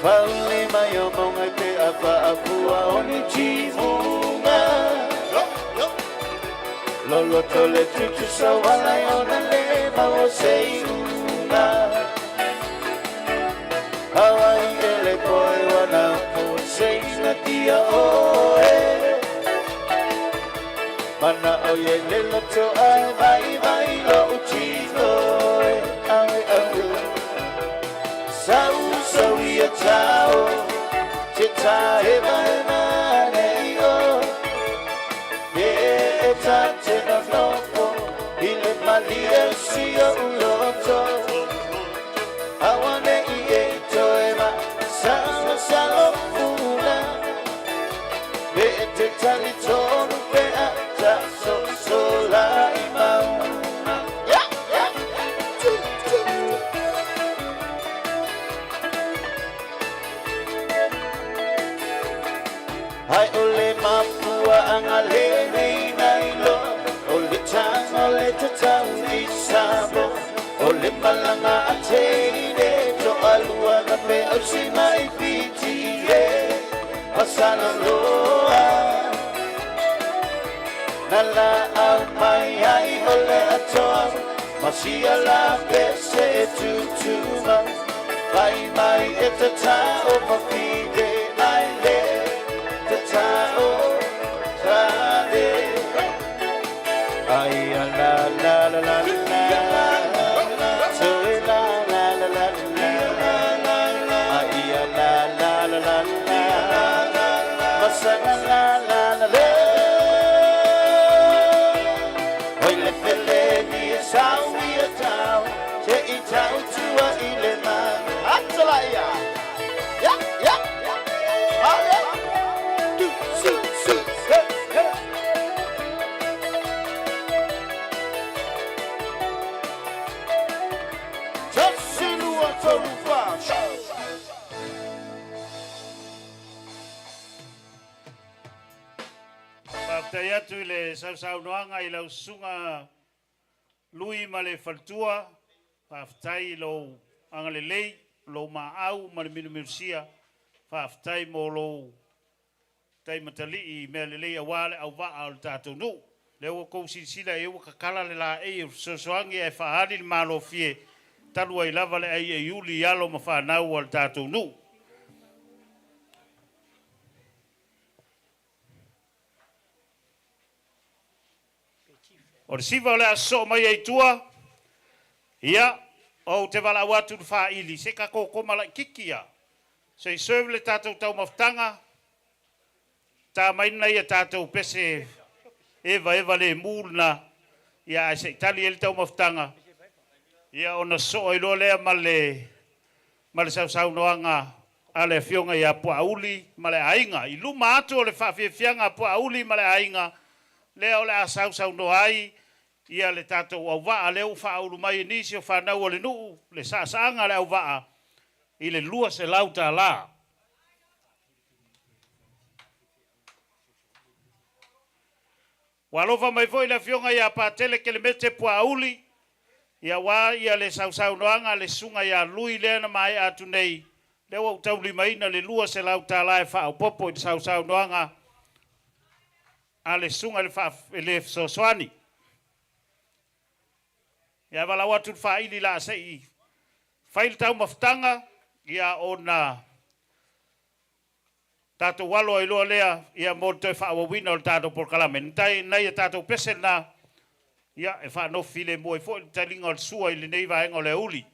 Fauli mai o maunga i pe a faapua o ni timuga. Loloto le tutu sawala i ona le mau o se iuga. Hawaii ele koe wana po se ina tia oe. Mana o ye le loto ai vai vai lo utino e awe awe. Sau sau ia tau te tae vai mane i o. ta te nonofo i le malie o si o'u loto. Auane'i e toe masalosalo pula pe e te talitonu pe a tasosola i mauga. Yeah, yeah. Tu, tu, tu. Ai o le mafuaʻaga lenei na iloa o le taga o le tatau i Samo o le malaga a teine toʻalua na feausi mai Fiti e masaloloa na laau mai ai o le atoa ma sia la pese e tutumau fai mai e tatao fafine ai le tatao tane ai a la la la la la toe la la la la la ai a la la la la la masana la la la la Oi le pele ni e sau i e tau te i tau tua i le manu Atala ia. Ya, ya. Ale. Du, su, su, he, he. Tasi lua tolu fa. Faafetai atu i le sausaunoaga i lau susuga Lui ma le faletua, faafetai i lou agalelei, lou maau ma le milumilusia, faafetai mo lou taimatalii i mea lelei aua le auvaa o le tatou nuu. Lea ua tou silasila i ai ua tatala le laei o le fesoasoani ae faaali le malofie talu ai lava le aiaiuli i alo ma fanau a le tatou nuu. O le siva o le a sosoo mai ai i tua, ia, ou te valaau atu i le faili, se tatou koma laitiiti lava, se i serve le tatou taumafataga, ta mai nai a tatou pese evaeva lemu lena, ia ae se i tali ai le taumafataga, ia ona sosoo ai loa lea ma le ma le sausaunoaga a le Afioga ia Puaauli ma le aiga. I luma atu o le faafiafiaga a Puaauli ma le aiga, lea o le a sausaunoa ai ia le tatou auvaa lea ua faaulu mai e nisi o fanau a le nuu, le saasaaga a le auvaa i le $200. Ua alofa mai foi le Afioga ia Patele Kelemete Puaauli, ia aua ia le sausaunoaga a le Susuga ia Lui lea na maea atu nei, lea ua ou taulimaina le $200 e faaopoopo i le sausaunoaga a le Susuga i le Fesoasoani. Ia valaau atu i le faili la se i fai le taumafataga, ia ona tatou alo ai loa lea ia mo le toe faaauauina o le tatou polokalame. Nai a tatou pese lena ia e faanofu filemu ai foi le taliga o le sua i lenei vaega o le aoauli.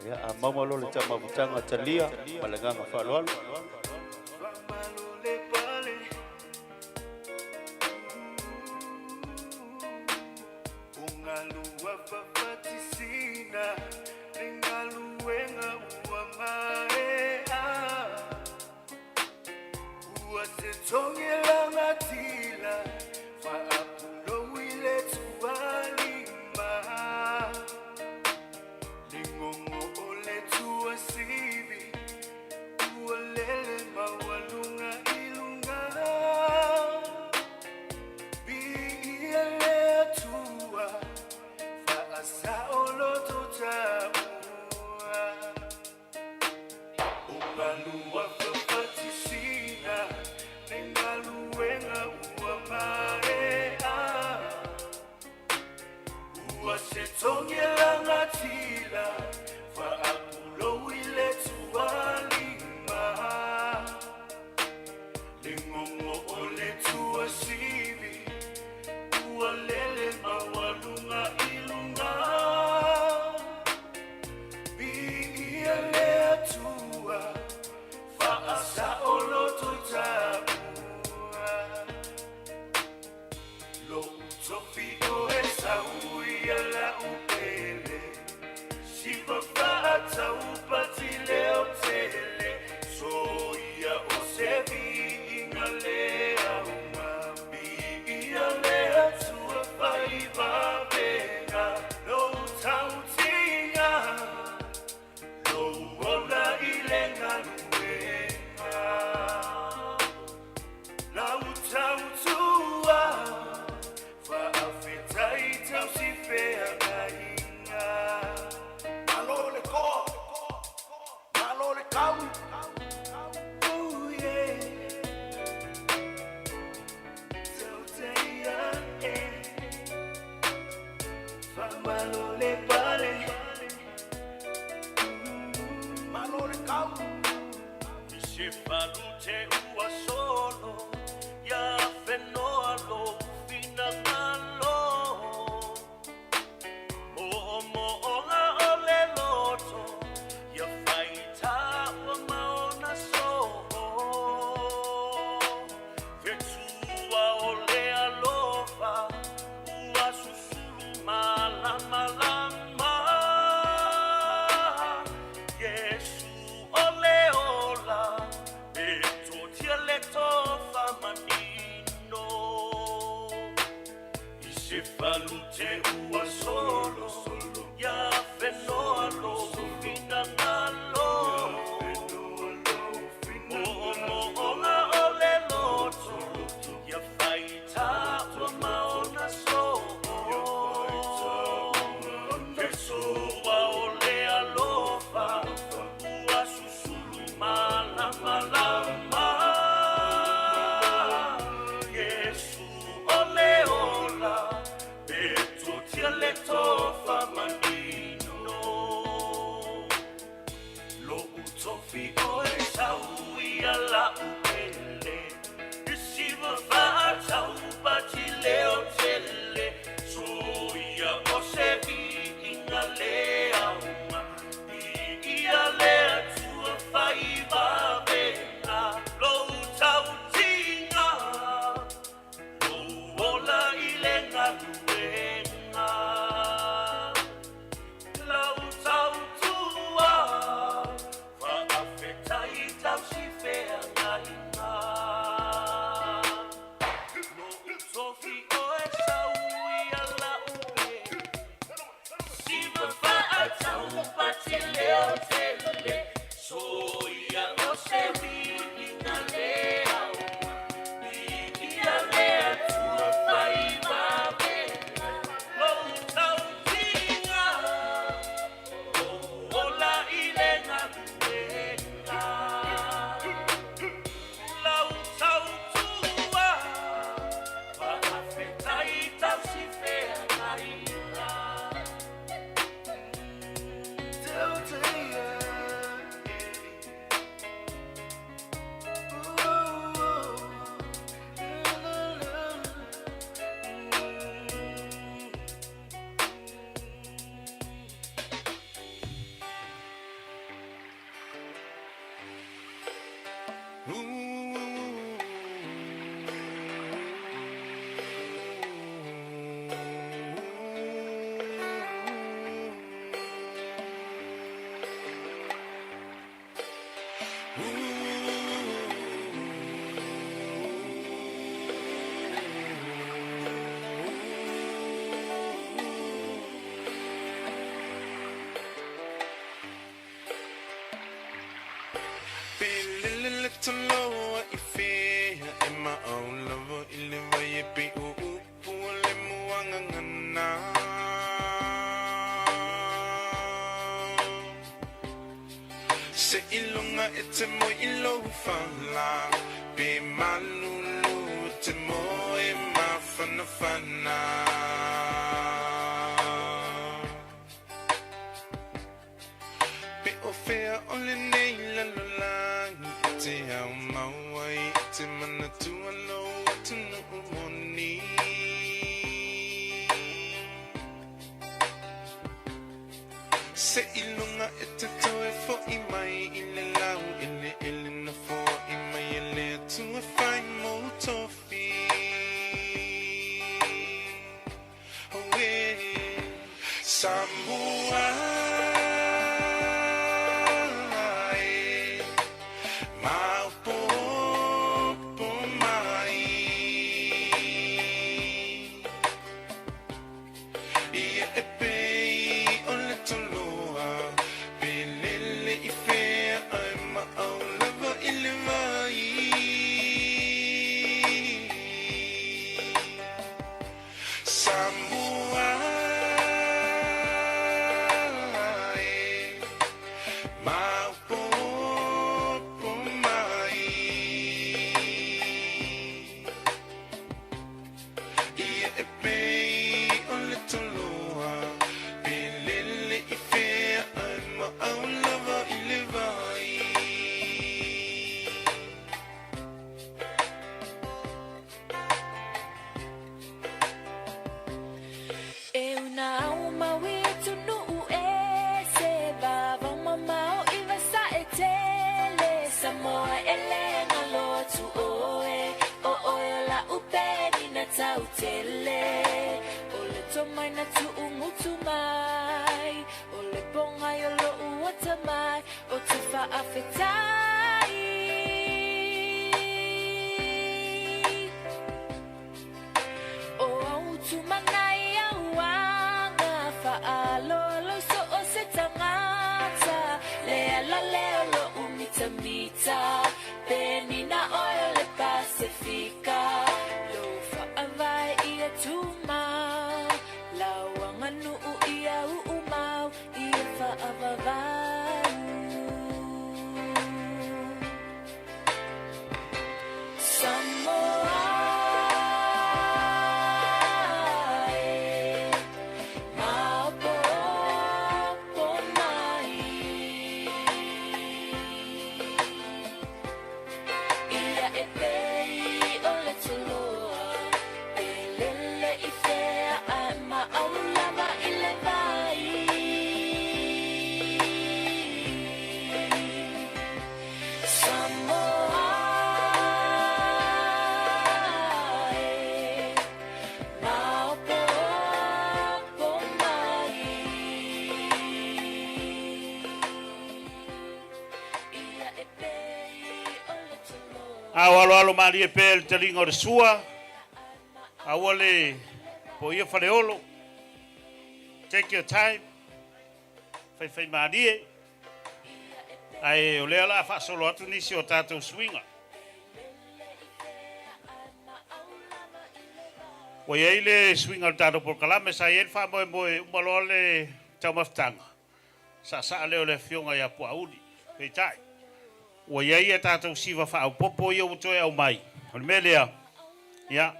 Ia, a maua loa le taumafataga talia ma le agaga faaaloalo. kau. Ooh, yeah. Tauteia, eh. Whamalo le pale. Malo le kau. Se falute ua solo ia whenoa lo whina ngalo Mo o mo o nga o le loto ia whaita ua maona so Fetua o le alofa ua susulu malama lama Yesu o le ola e totia le tofa manino I se falute ua solo ia whenoa lo whina ngalo Mo o mo o nga o le loto ia whaita ua maona so Fesoa o le alofa ua susulu malama lama Yesu o le ola e totia le tofa manino Lo utofi oe sau ia la upele Isiva whaatau pati leo tele So ia o se vi inga le auma I ia le atua whai vavena Lo utau tinga Lo ola i le ngaluenga Lau tau tua Whaafetai tau si whea ngainga Lo utofi oe sau ia la upe Siva whaatau pati leo tele So ia o se wi inga le auma I ia le atua whai vavena Lo tau tinga Ola i le ngaluenga Lau tau tua Whaafetai tau si whea ngainga Tauteia, Ooh, la, la, la. Pelele toloa i fea e maau lava i le vai e pe o upu o le muanga ngana. Se ilunga e te mo i lo whala, pe malulu te mo e mawhana whana. Pe o whea o le nei lalolangi e te au mauai e te manatua lo atunu moni. Se ilunga e te toe fo i mai i le lau ele ele na fo i mai e le atua whai mo tofi. Oh, eh, Samoa e maopopo mai. Ia e pei o le toloa, pe lele i whea ai oe na tuugutu mai O le pogai o lo'u atamai O te faafetai O au tumanai auaga Faaaloalo i so o se tagata Le ala lea o lo'u mitamita Penina oe o le Pasefika Lou faavae ia tumau Lau aganuu ia uumau Ia faavavau Samoa e Maopoopo mai Ia e pei o le toloa E lele i fea ae maaulu lava i le vai Samoa e Maopoopo mai Ia e pei o le toloa A o aloalo malie pea le taliga o le sua, aua le poia faleolo. Take your time, faifaimalie, ae o lea o le a faasolo atu nisi o tatou suiga. Ua i ai le suiga o le tatou polokalame, sa i ai le faamoemoe uma loa le taumafataga, saasaa lea o le afioga ia Puaauli. Peitai, ua i ai a tatou siva faaopoopo ia ua toe aumai. O le mea lea, ia,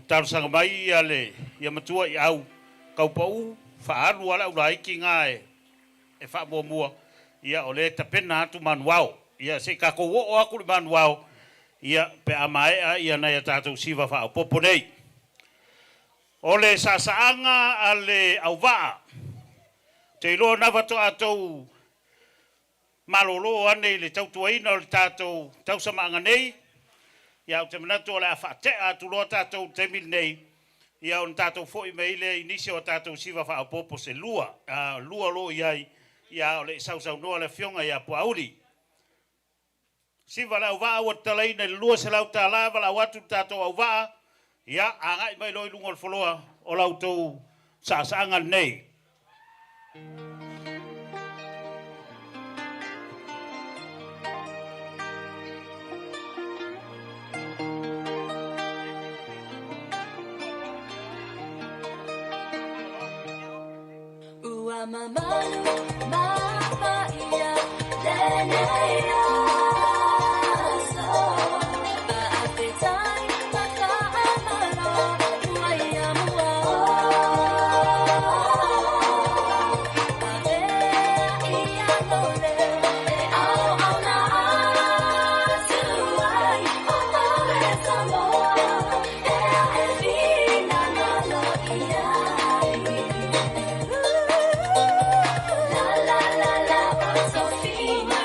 talosaga mai ia le ia matua i au kaupau faaalu lava le aulaiti na e faamuamua, ia o lea e tapena atu manuao. Ia se i tatou oo atu i le manuao, ia pe a maea ia nai a tatou siva faaopoopo nei. O le saasaaga a le auvaa, ou te iloa na faatoa tou malolo ane i le tautuaina o le tatou tausamaaga nei, ia ou te manatu o le a faatea atu loa tatou i le taimi lenei, ia ona tatou foi mai lea i nisi o tatou siva faaopoopo se lua, lua o lo o i ai, ia o le i sausaunoa le afioga ia Puaauli. Siva le auvaa ua tatalaina i le $200, valaau atu le tatou auvaa, ia agai mai loa i luga o le foloa o la outou saasaaga lenei. Ua mamalu ma paia lenei aso Faafetai makaamalo ua ia mua Avea ia lou leo e auauna atu ai O tou e Samoa e e finagalo i ai La la la la o tofiga.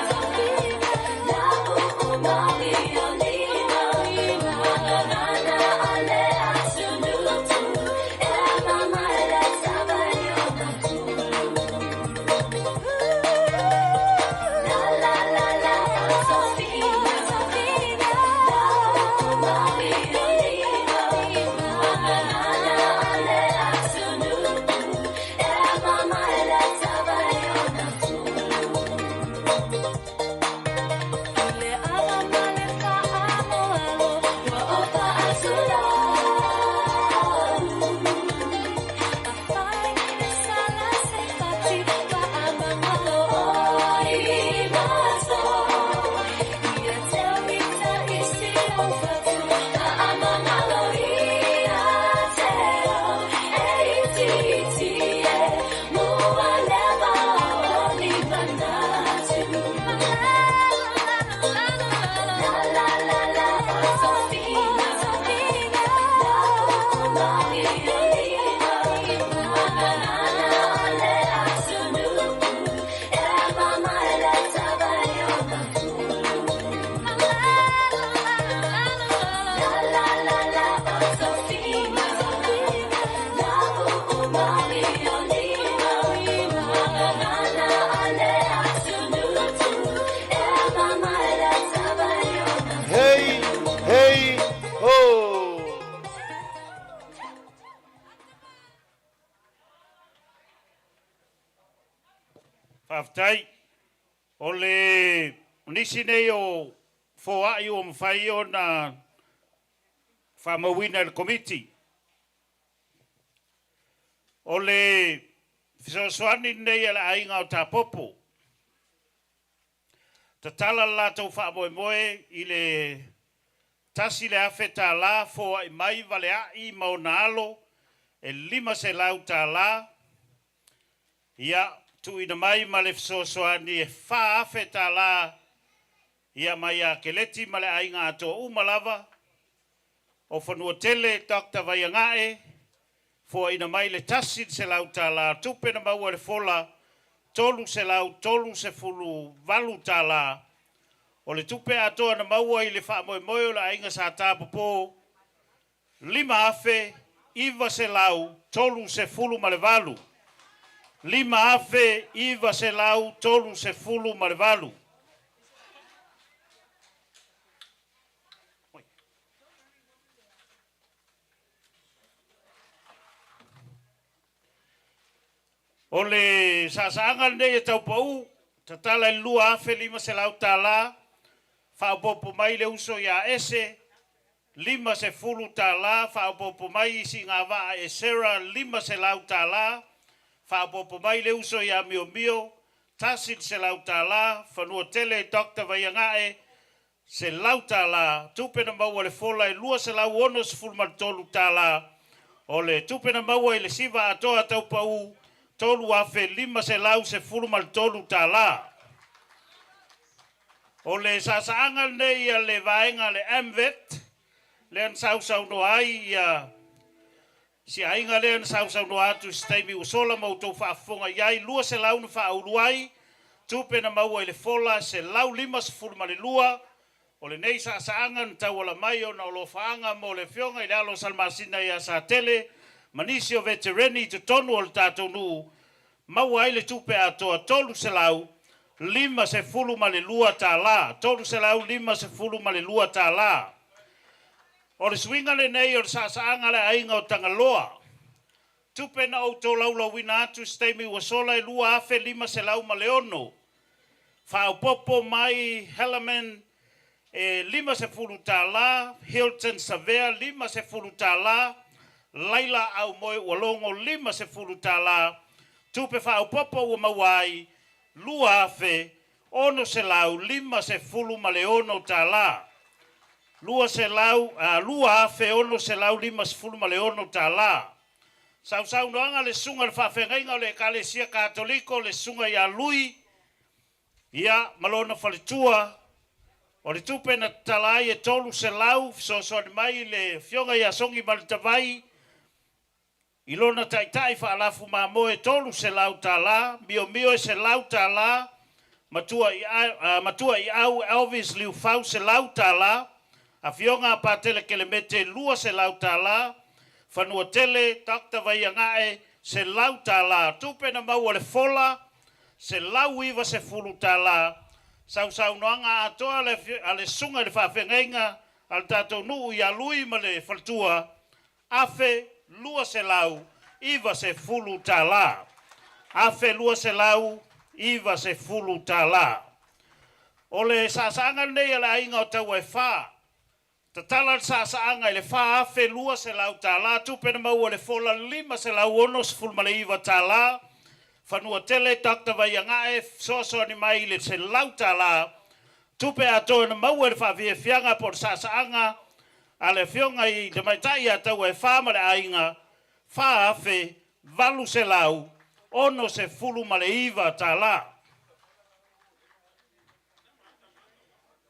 Faafetai. O le nisi nei o foai ua mafai ona faamauina e le Komiti. O le fesoasoani lenei a le aiga o Tapopo. Tatala le latou faamoemoe i le $1,000 foai mai Valeai ma ona alo e $500. Ia, tuuina mai ma le fesoasoani e $4,000 ia mai ia Keleti ma le aiga atoa uma lava. O Fanuatele Dr. Vaiagae, foaina mai le $100, tupe na maua i le fola $338. O le tupe atoa na maua i le faamoemoe o le aiga Sa Tapopo, $5,938. 5,938. O le saasaaga lenei e taupau, tatala i le $2,500, faaopoopo mai le uso ia Ese, $50, faaopoopo mai isi gavaa e Sarah, $500, faaopoopo mai le uso ia Miomio, $100, Fanuatele Dr. Vaiagae, $100, tupe na maua le fola e $263, o le tupe na maua i le siva atoa taupau, $3,513. O le saasaaga lenei a le vaega le MVET, lea na sausaunoa ai ia si aiga lea na sausaunoa atu i se taimi ua sola ma outou faafofoga i ai, 200 na faaulu ai, tupe na maua i le fola 152. O lenei saasaaga na tauala mai ona o lofaaga mo le afioga i le alo o Salamasina ia Satele ma nisi o vetereni i totonu o le tatou nuu, maua ai le tupe atoa $352, $352. O le suiga lenei o le saasaaga a le aiga o Tagaloa. Tupe na ou tolaulauina atu i se taimi ua sola e 2,506. Faaopoopo mai Helaman e $50, Hilton Savea $50, Laila Aumoe Ualogo $50, tupe faaopoopo ua maua ai $2,656. $2,656. Sausaunoaga le susuga i le faafeagaiga o le Ekalesia Katoliko, le susuga ia Lui, ia ma lona faletua. O le tupe na tatala ai e 300, fesoasoani mai le afioga ia Sogi Malitavai i lona taitai faalafu mamoe e $300, Miomio e $100, Matua i au Elvis Liufau $100, afioga a Patele Kelemete $200, Fanuatele Dr. Vaiagae $100, tupe na maua le fola $190. Sausaunoaga atoa a le susuga i le faafeagaiga a le tatou nuu ia Lui ma le faletua, $1,290, $1,290. O le saasaaga lenei a le aiga o Taua e Fa, tatala le saasaaga i le $4,200, tupe na maua le fola $569, Fanuatele Dr. Vaiagae fesoasoani mai i le $100, tupe atoa na maua i le faafiafiaga po o le saasaaga a le afioga i le tamaitai ia Taua e Fa ma le aiga, $4,869.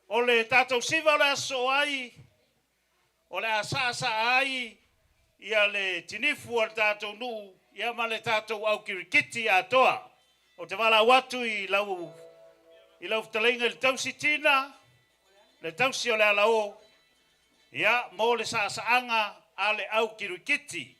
O le tatou siva o le aso ai, o le a saasaa ai ia le tinifu o le tatou nuu ia ma le tatou au kirikiti atoa. O te valaau atu i lau fetalaiga i le tausi Tina, le tausi o le alao, ia mo le saasaaga a le au kirikiti.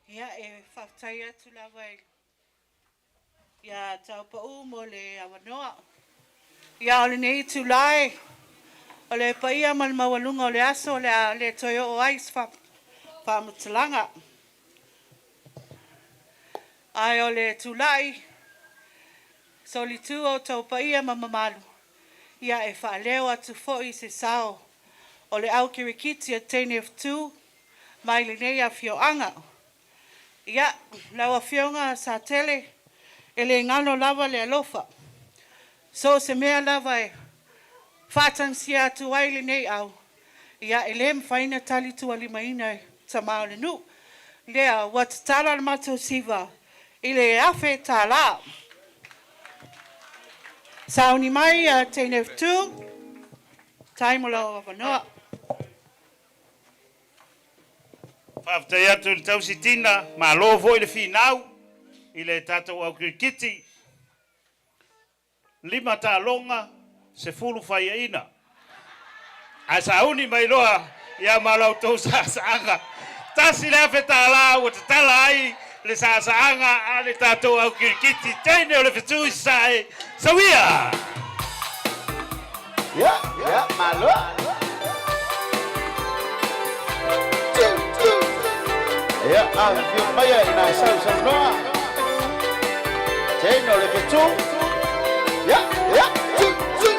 Ia e faafetai atu lava i ia taupau mo le avanoa. Ia, o lenei itulā e, o le paia ma le maualuga o le aso o le a le toe oo ai se faamatalaga. Ae o le tulai solitu o outou paia ma mamalu, ia e faaleo atu foi se sao o le au kirikiti a teine fetu mai lenei afioaga. Ia, lau Afioga Satele, e le galo lava le alofa. So o se mea lava e faatagisia atu ai lenei au, ia e le mafai ona tali tualimaina e tama o le nuu. Lea ua tatala le matou siva i le $1,000. Sauni mai a teine fetu, tai mo lau avanoa. Faafetai atu i le tausitina, malo foi le finau i le tatou au kirikiti. 5 taaloga, 10 faiaina. Ae sauni mai loa ia ma la outou saasaaga. $1,000 ua tatala ai le saasaaga a le tatou au kirikiti teine o le fetu i Sasae. Sauia! Ya, ya, malo. Ia, afifio mai ina e sausaunoa. Teine o le fetu. Ya, ya, tu, tu.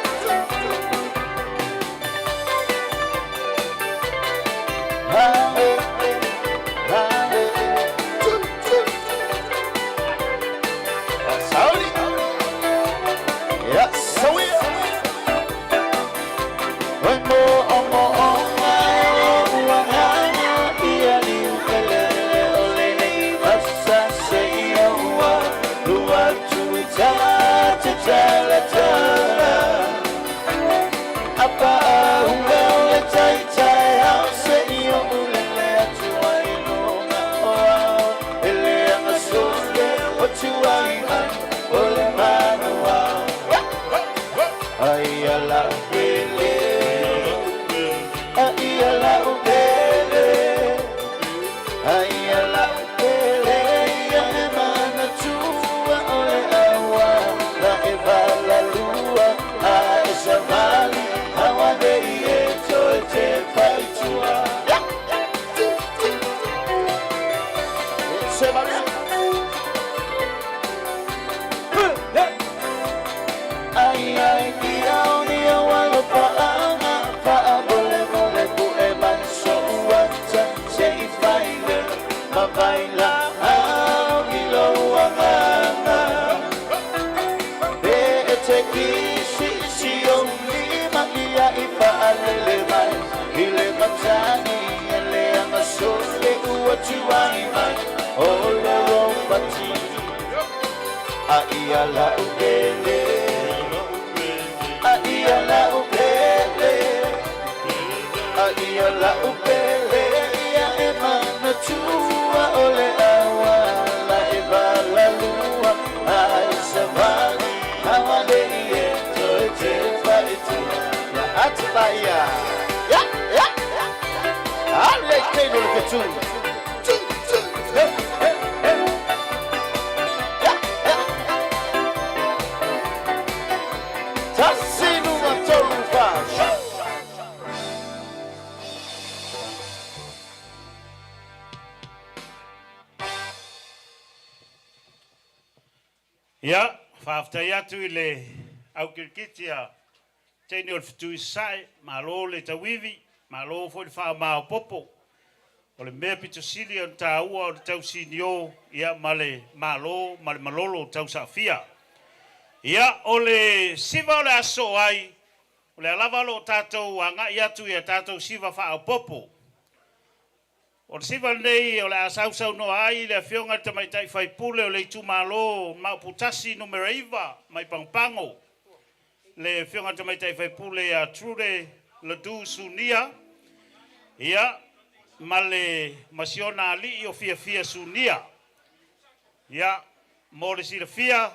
Ha, ha, tu, tu. Sauli. Ya, sauia. Oi mo o mo o ua ngana ia liu ele o le nei masa se ia ua lua tu i ta te tala tala apa ua o le tai tai au se ia ulele atu ai lunga o au ele anga sole o tu ai mai o le manu au ai ala pele ai ala pele ai ala pele ia e mana tua o le aua la e vala lua a e savali hawa nei e toe te paitua. Se Maria. Ai ai ia o ni o alo paanga pa mole mole ku e mai so uata se i faile ma vaila au i lo anganga pe e te isi isi o lima ia i faalele mai i le matagi e le anga sole ua tuai mai o le ropati a ia la upele a ia la upele a ia la upele ia e mana tua o le aua la e vala lua a e savali hawa le i e toe te faitua ya atu ia ya ya ale teino le fetu tu tu he he he ya ya tasi nunga tolu fa. Ia, faafetai atu i le au kirikiti a teine o le fetu i Sasae, malo le tauivi, malo foi le faamaopopo. O le mea pito sili ona taua o le tausinio ia ma le malo ma le malolo o tausaafia. Ia, o le siva o le aso ai, o lea lava o lo o tatou agai atu i a tatou siva faaopoopo. O le siva lenei o le a sausaunoa ai le Afioga i le Tamaitai Faipule o le itumalo Maoputasi Numera 9 mai Pagopago, le Afioga i le Tamaitai Faipule ia Trude Ladu Sunia, ia, ma le masiona alii o Fiafia Sunia. Ia, mo le silafia,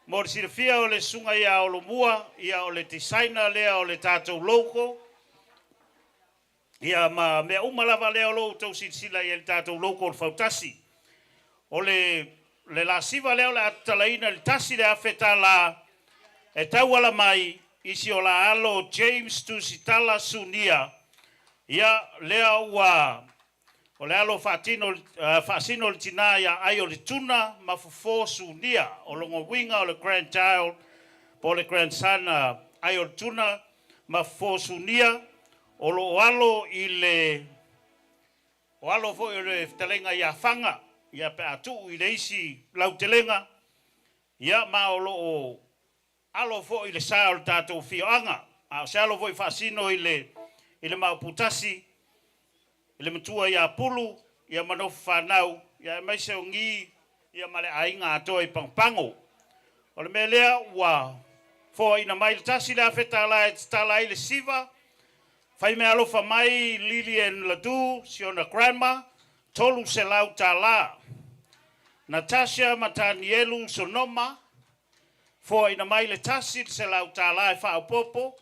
Mo le silafia o le susuga ia Olomua, ia o le designer lea o le tatou logo, ia ma mea uma lava lea o lo o outou silasila i ai i le tatou logo o le Fautasi. O le le lasiva lea o le a tatalaina i le $1,000 e tauala mai i si o la alo James Tusitala Sunia, ia, lea ua o le alo faatino, faasino le tinā ia Ai o le Tuna ma Fofo Sunia. O lona uiga o le grandchild po o le grandson a Ai o le Tuna ma Fofo Sunia, o lo o alo i le O alo foi o le fetalaiga ia Faga, ia pe a tuu i le isi lautelega, ia ma o lo o alo foi i le sa o le tatou afioaga. A o se alo foi faasino i le i le Maoputasi, i le matua ia Pulu, ia ma Nofofanau, ia aemaise o Gi, ia ma le aiga atoa i Pagopago. O le mea lea ua foaina mai le $1,000 e tatala ai le siva. Fai meaalofa mai Lilian Ladu, si ona grandma, $300. Natasha ma Tanielu Sonoma, foaina mai le $100 e faaopoopo.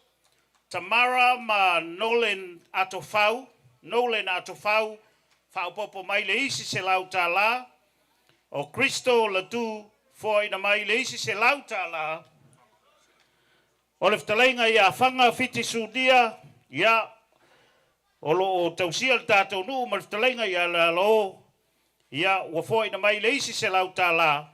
Tamara ma Nolan Atofau, Nolan Atofau, faaopoopo mai le isi $100. O Crystal Ladu, foaina mai le isi $100. O le fetalaiga ia Faga Fiti Sunia, ia, o lo o tausia le tatou nuu ma le fetalaiga ia Lealao, ia, ua foaina mai le isi $100.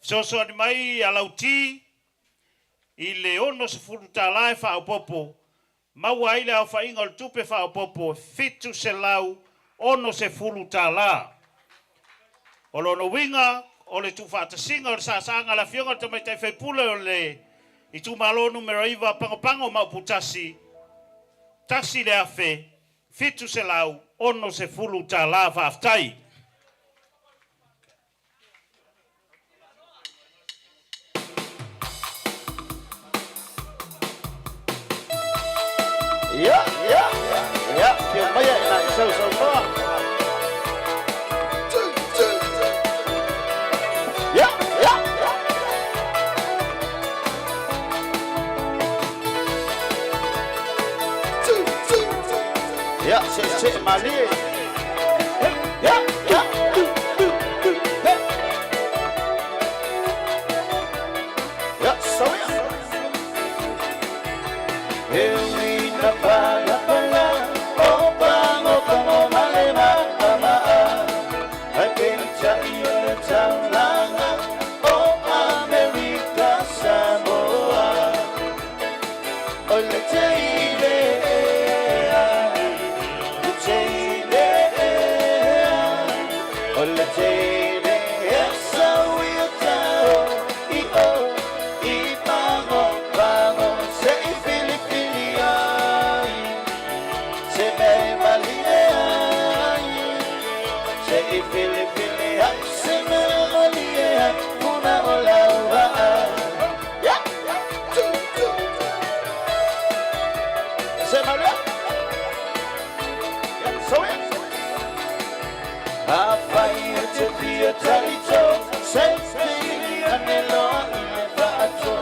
Fesoasoani mai ia Lauti i le $60 e faaopoopo, maua ai le aofaiga o le tupe faaopoopo e $760. O lona uiga, o le tuufaatasiga o le saasaaga a le Afioga i le Tamaitai Faipule o le Itumalo Numera 9 Pagopago ma Uputasi, $1,760. Faafetai. Ia, ia, ia, fia maia ina i sausaunoa. Ia, ia. Ia, se se malie. Ia, ia. Ia, sauia. E ui na pala pala, o pango pango male ma ama ai pencha i o le taulanga o Amerika Samoa. O le teile ea, le teile ea, o le teile ea sau i o tau i o i pango pango se i filifili ai, se mea malie ai, se i filifili ai, se mea malie ai, puna o lau aa. Yeah. Se malie. Yeah, so yeah. Afai e te fia talito, se pili ane loa i le faato.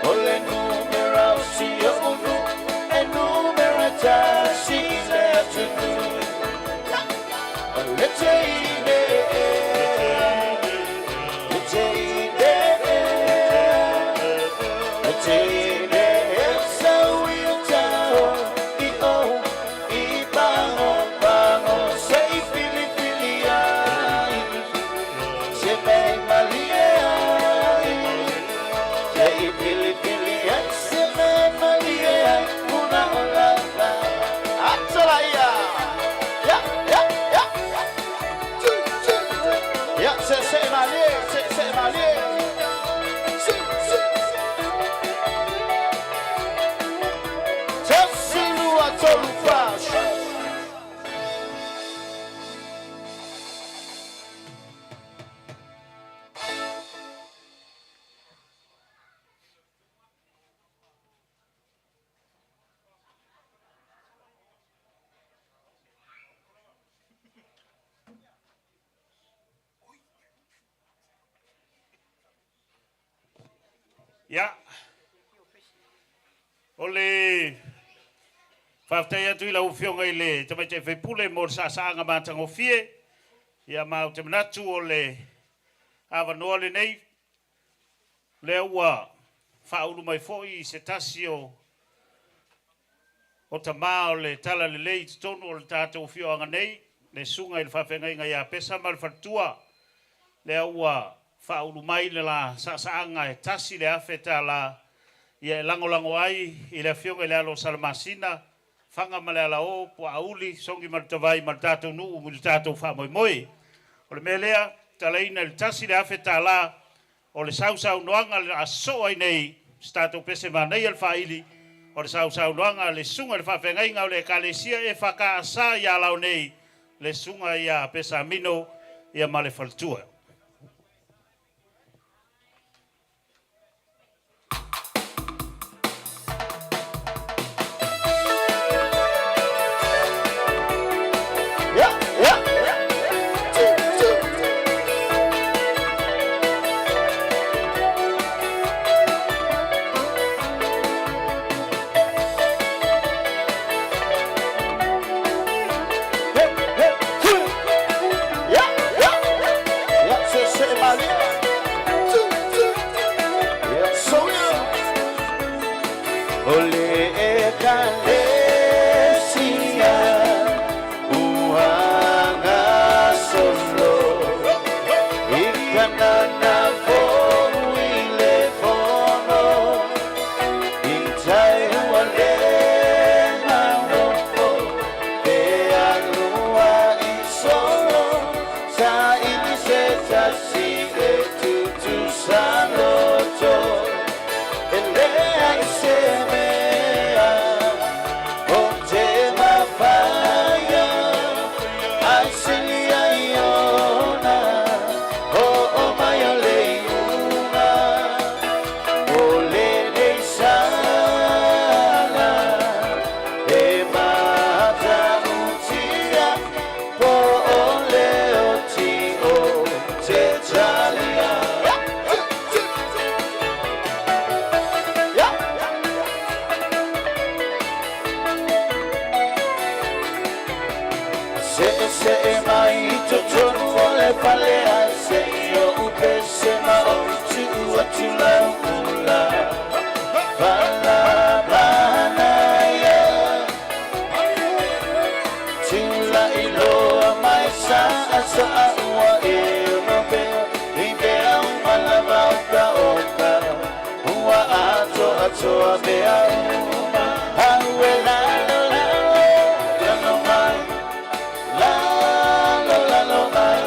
O le numera o si o unu, e numera tasi i le atunu. O le teine ea, le teine ea, le teine ea sau i o tau i o i pago pago se i filifili ai, se mea malie ai, se i filifili ai, se mea malie ai, puna o lava. Atala ia. Ya, ya, ya. Ya, se se malie, se se malie. Se se. Tasi lua tolu fa. Ia, o le Faafetai atu i lau Afioga i le Tamaitai Faipule mo le saasaaga matagofie. Ia ma ou te manatu o le avanoa lenei lea ua faaulu mai foi i se tasi o o tamā o le Talalelei i totonu o le tatou afioaga nei, le Susuga i le Faafeagaiga ia Pesa ma le Faletua, lea ua faaulu mai le la saasaaga e $1,000 ia e lagolago ai i le Afioga i le alo o Salamasina, Faga ma le Alaoo, Puaauli, Sogi ma le Tavai ma le tatou nuu i le tatou faamoemoe. O le mea lea, talaina i le $1,000 o le sausaunoaga le a sosoo ai nei se tatou pese manaia le faaili o le sausaunoaga a le Susuga i le Faafeagaiga o le Ekalesia EFKS i Alao nei, le Susuga ia Pesamino ia ma le faletua. O le ekalesia ua gasolo i Kanana fou i le fono i tai ua le manofo pe alua i solo sa ili se tasi e tutusa loto e leai se mea o te mafaia ai sili ai ona o mai o le iuga o lenei sala e matautia po o le oti o te talia. Se se mai i totonu o le fale ai se i o pese ma o tuu atu lau ula Fala ia Tula i loa mai sa asa a ua e no pea I pea umalava o ka o ka Ua ato atoa mea uma Au e lalo lalo lalo mai Lalo lalo mai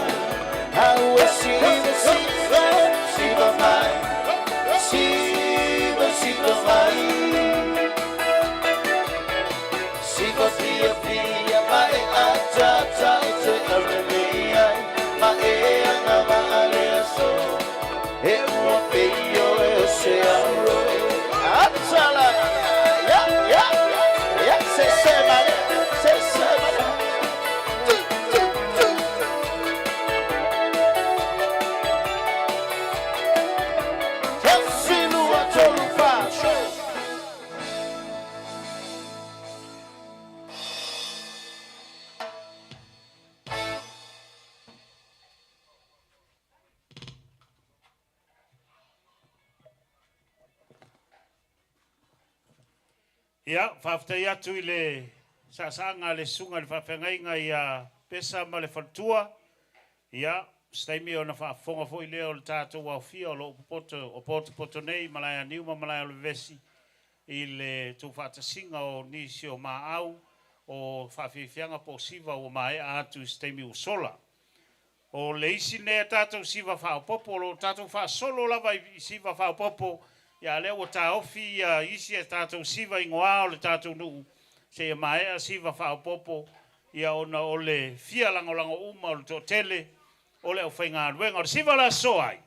Au e siva siva siva mai Siva siva mai Siva pia pia mai atata i te arele ai Ma e anga ma ale aso E ua peio e se auro e Atala Ya ya ya se se male se se male Tu tu tu Tasi lua tolu fa Ia, faafetai atu i le saasaaga a le Susuga i le Faafeagaiga ia Pesa ma le Faletua. Ia, se taimi ona faafofoga foi lea o le tatou aofia o lo o popoto, o potopoto nei i Malaeaniu ma Malae o le Vevesi i le tuufaatasiga o nisi o maau o faafiafiaga po o siva ua maea atu i se taimi ua sola. O le isi lenei a tatou siva faaopoopo, o lo o tatou faasolo lava i siva faaopoopo, ia a lea ua taofi ia isi a tatou siva igoa o le tatou nuu seia maea siva faaopoopo, ia ona o le fia lagolago uma o le toatele o le aufaigaluega. O le siva o le aso ai,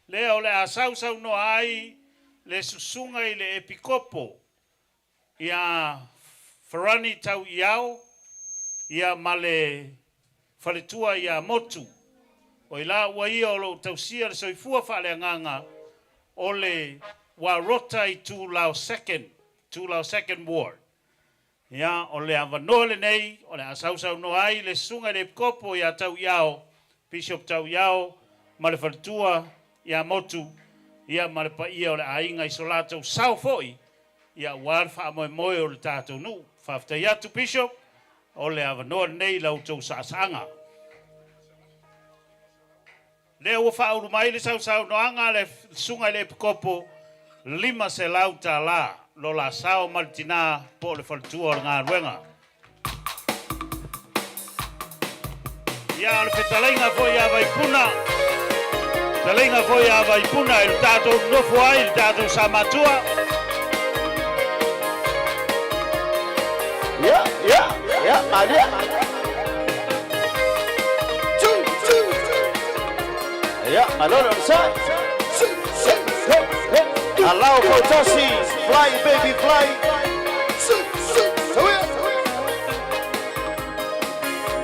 lea o le a sausaunoa ai le susuga i le Epikopo ia Farani Tauiao ia ma le faletua ia Motu. O i laua ia o lo o tausia le soifua faaleagaga o le Warota i Tulao Second, Tulao Second Ward. Ia, o le avanoa lenei o le a sausaunoa ai le Susuga i le Epikopo ia Tauiao, Bishop Tauiao ma le faletua ia Motu, ia ma le paia o le aiga i so latou sao foi, ia aua le faamoemoe o le tatou nuu. Faafetai atu Bishop, o le avanoa lenei i la outou saasaaga. Lea ua faaulu mai le sausaunoaga a le Susuga i le Epikopo, $500 lo la sao ma le tina po o le faletua o le galuega. Ia, o le fetalaiga foi ia Vaipuna, fetalaiga foi ia Vaipuna i le tatou nofo ai i le tatou sa matua. Ia, ia, ia, malia. Two, two. Ia, malolo le sa. Alao fautasi, fly baby fly.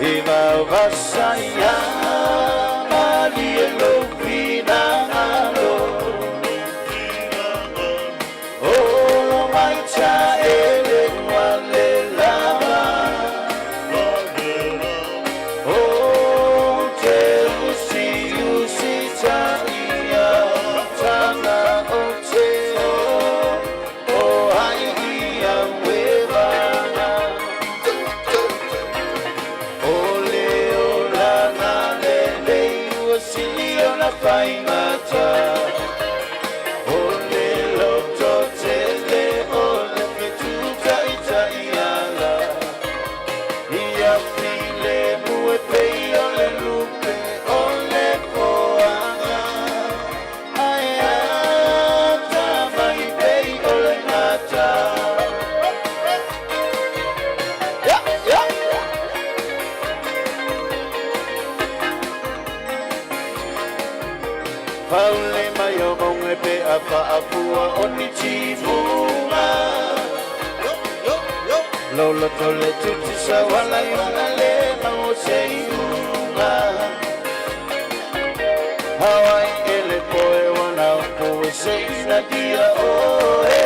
I vaovasa ia malie lou finagalo. Olo mai taele ua le lava. O te usiusi taia taga o te o o ai ia uevaga. O le olaga lelei ua sili ona faigata. O le lototele o le fetu-taʻitaʻi ala. Ia filemu e pei o le lupe o le foaga. Ae atamai pei o le gata. Ya, ya. Faule mai o maunga pe a faafua o ni timuga. Loloto le tutusa wala i ona le mau o se iuga. Hawaii ele poe wana o se ina dia oe.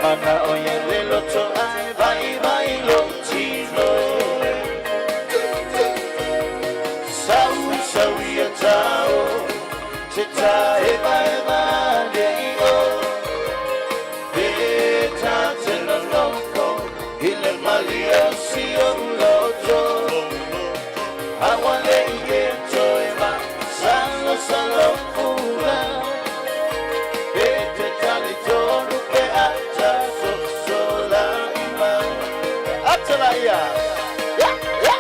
Mana o ia le loto ai vai vai lo tino. Sau sau ia tau te ta eva eva le i o. Pe ta te nonoko i le malia si o loto. Awa le i e toe ma salo salo pula. Pe te tali tonu pe ata so so la ima. Ata la ia. Ya, ya.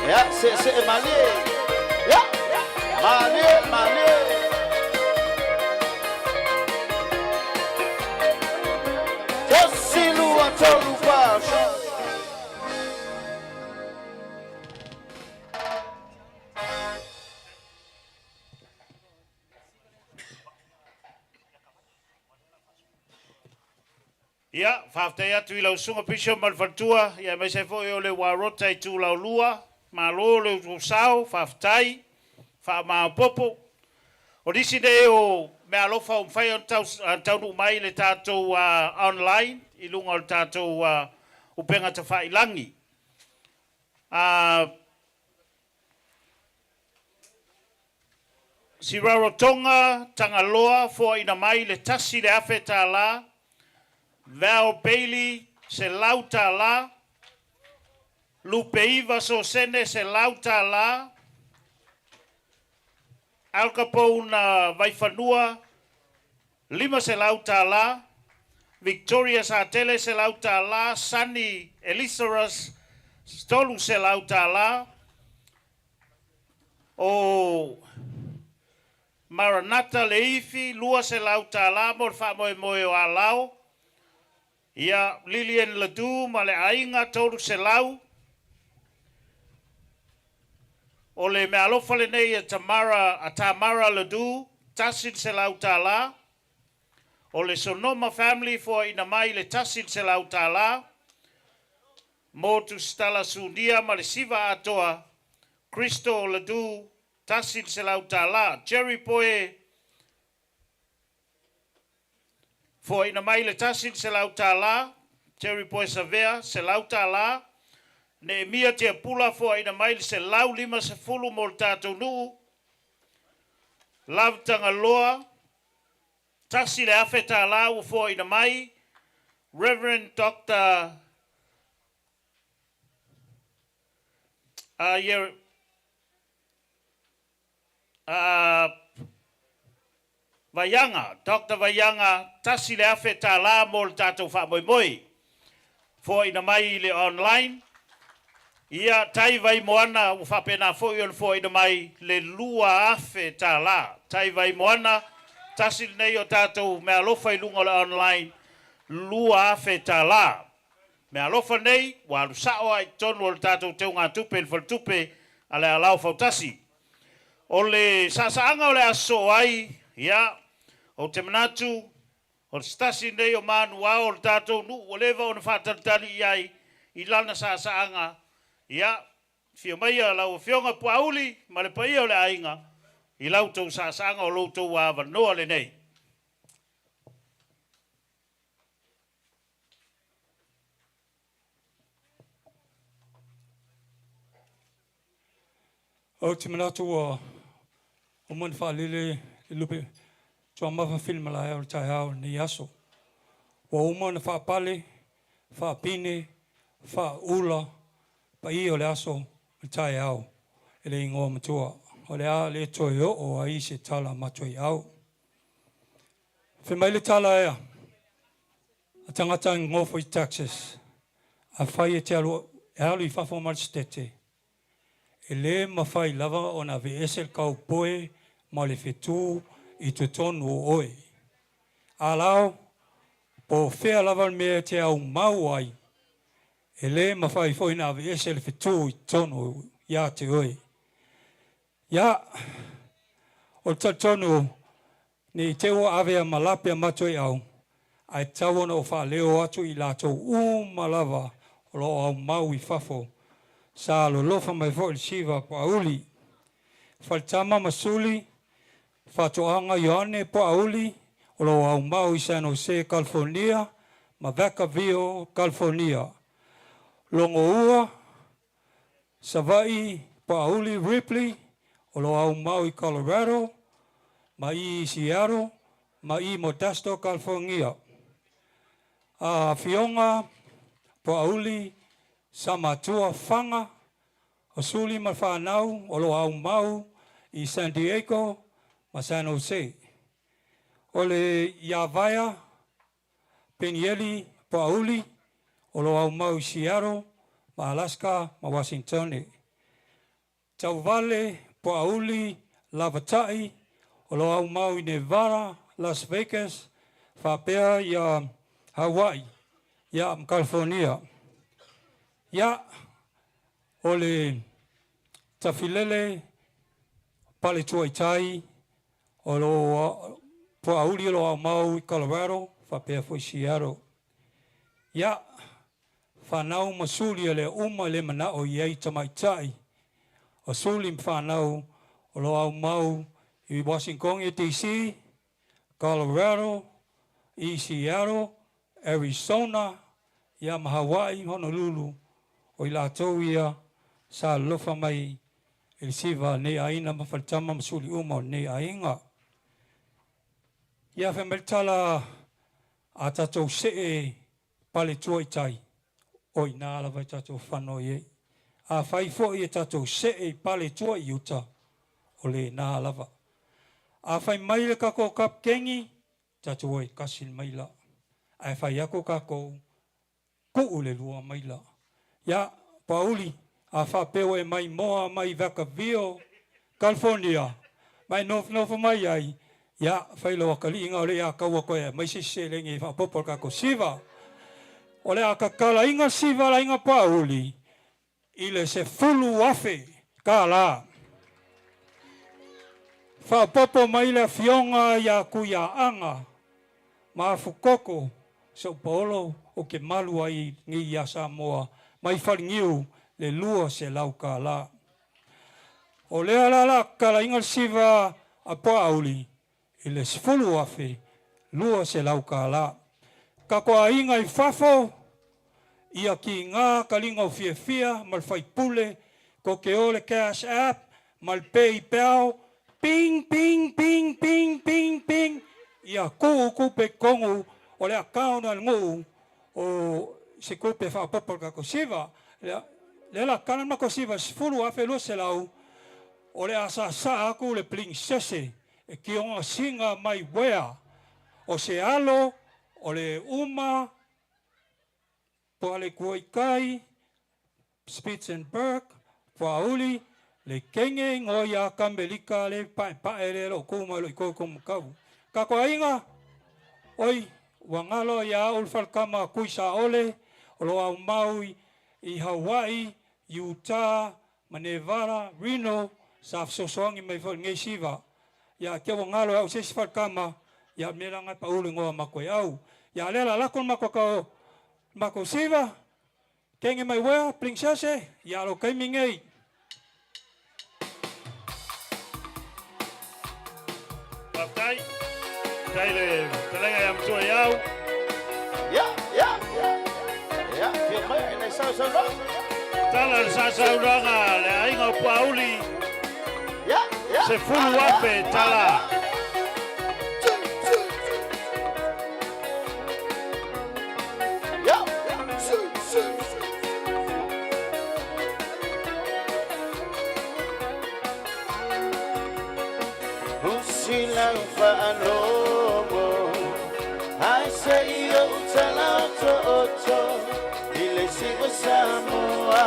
Ya, se se malie. Ya. Malie, malie. Tasi lua tolu fa. Ia, faafetai atu i lau susuga Bishop ma le faletua, ia aemaise ai foi o le Uarota i Tulaulua, malo le outou sao, faafetai, faamaopopo. O nisi nei o meaalofa ua mafai ona tau, taunuu mai i le tatou online i luga o le tatou upega tafailagi. Si Rarotonga Tagaloa foaina mai le $1,000, Val Bailey $100, Lupeiva Sosene $100, Al Capone Vaifanua $500, Victoria Satele $100, Sunny Elisaras $300, o Maranata Leifi $200 mo le faamoemoe o Alao, ia Lilian Ladu ma le aiga 300, o le meaalofa lenei a Tamara, a Tamara Ladu $100, o le Sonoma family foaina mai le $100, Motu Stala Sunia ma le siva atoa, Crystal Ladu $100, Jerry Poe Foaina mai le $100, Terry Poesavea, $100. Neemia Tiapula, foaina mai le $150 mo le tatou nuu. Love Tagaloa, $1,000 ua foaina mai. Reverend Dr. Vaiaga, Dr. Vaiaga, $1,000 mo le tatou faamoemoe. Foaina mai i le online. Ia, Tai Vaimoana ua faapena foi ona foaina mai le $2,000. Tai Vaimoana, tasi lenei o tatou meaalofa i luga o le online, $2,000. Meaalofa nei ua alu sao lava i totonu o le tatou teugatupe i le faletupe a le Alao Fautasi. O le saasaaga o le a sosoo ai, ia, ou te manatu, o se tasi lenei o manuao o le tatou nuu ua leva ona faatalitali i ai i lana saasaaga. Ia, afio maia lau Afioga Puauli ma le paia o le aiga i la outou saasaaga, o lo outou avanoa lenei. Ou te manatu ua uma ona faalele le lupe tuamafa filimalaea o le taeao o lenei aso. Ua uma ona faapale, faapine, faaula paia o le aso ma le taeao e le igoa matua. O le a le toe oo ai se tala matuaiau. Fai mai le tala ea a tagata e gogofo i Texas, afai e te alu, e alu i fafo ma le Setete, E lē mafai lava ona aveese le kaupoe ma le fetū i totonu o oe. Alao, po o fea lava le mea e te aumau ai, e lē mafai foi ona aveese le fetū i totonu iā te oe. Ia, o le talitonu, ne i te i ua avea ma lape a matuaiau, ae tatau ona ou faaleo atu i latou uma lava o lo o aumau i fafo. Sa lolofa mai foi le siva Poauli, Faletama ma Suli, Faatoaga Ioane Poauli o lo o aumau i San Jose, California ma Vacaville, California. Logoua, Savaii, Poauli Ripley o lo o aumau i Colorado ma i Seattle ma i Modesto, California. A Afioga Poauli Samatua Faga o Suli ma fanau o lo o aumau i San Diego ma San Jose. O le Iavaea Penieli Poauli o lo o aumau i Seattle ma Alaska ma Washingtone. Tauvale Poauli Lavatai o lo o aumau i Nevada, Las Vegas faapea ia Hawaii ia ma California. Ia, o le Tafilele Paletuaitai o lo o Poauli o lo o aumau i Colorado faapea foi Seattle. Ia, fanau ma suli e le uma le manao i ai tamaitai o suli ma fanau o lo o aumau i Washington DC, Colorado, i Seattle, Arizona, ia ma Hawaii, Honolulu, o i latou ia sa alofa mai i le siva o lenei aiga ma faletama ma suli uma o lenei aiga. Ia fai mai le tala a tatou see pale tua i tai, o i ina lava e tatou fano i ai. Afai foi e tatou see i pale tua i uta, o lena lava. Afai mai le kakou kapikeni, tatou o e kasi le maila. Ae fai aku kakou, tuu le 2 maila. Ia, Pauli, a faapea ua e maimoa mai Vacaville, California, ma e nofonofo mai ai, ia, fai lou akaliiga o le ia kaua koe aumai se isi seleni e faaopoopo i le kakou siva. O le a kakalaina siva laiga Pauli i le $10,000. Faaopoopo mai le afioga ia Tuiaaga ma Afukoko Soopaolo ou te malu ai nei ia Samoa mai Faleniu le $200. O lea la la kakalaina le siva a Puaauli i le 10,000. 200 kālā. Kako aiga i fafo, ia kiga kaliga o fiafia ma le faipule ko ke o le cash app ma le paypal ping ping ping ping ping ping ia kuu kupe kogu o le account a le nuu o se kupe faapopo le kako siva le la kana ma ko siva 10,200 o le asaasaa aku le princese e kioga siga mai uea o se alo o le uma Poalekuaikai, Spitzenberg, Poauli, le kenge ngoia kamelika le pae pae le lo kuma lo iko ko mukau. Ka ko ainga oi wangalo ia ul falkama kuisa ole o lo au maui i Hawaii, Utah, ma Nevada, Reno, sa fesoasoani mai foi lenei siva. Ia ke ua galo au se isi falekama, ia mea laga e paʻu le igoa mako e au. Ia lea la lako le mako ka mako siva, kenge mai uea, princese, ia lo kaimi nei. Faafetai. Tai le fetalaiga ia matua i au. Ia, ia, ia, fia mai e nei sau sau no. Tala le sasaunoaga le aiga o Puauli. Ia, ia. 10,000 tala. Ia, su, su. Usi lau faalogo ai se i ou tala oto oto i le siva Samoa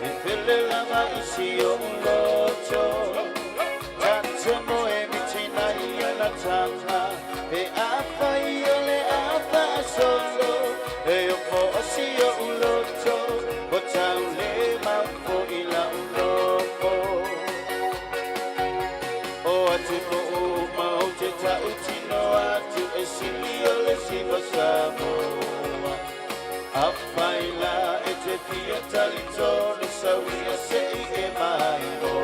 e pele lava i si ou loto ta te moe mitina i ana tanga pe afa i o le afa solo e o fo o si ou loto o tau le mafo i la ulofo O atu no o mau te tau tino atu e sili o le siva Samoa. A whaila e te fia talitonu sauia se i e mai o.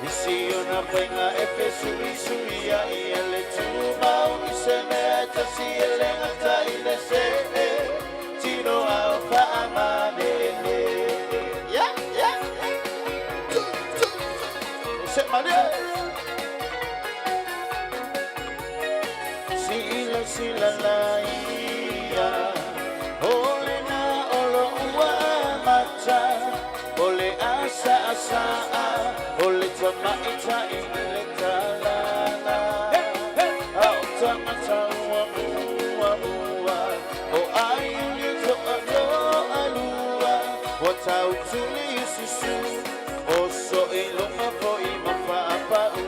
I si o na whainga e fesui sui a i ele tūmau i se mea e tasi e le ngata i le se e tino au whaamanene. Ya, ya. Tu, tu, Se maria. Sila sila la ia Ole na olo ua mata Ole asa asa a Ole tamaita i le talana Au tangata ua ua ua O ai uli toa toa lua O tau tuli susu O so i luma po i mawhaapau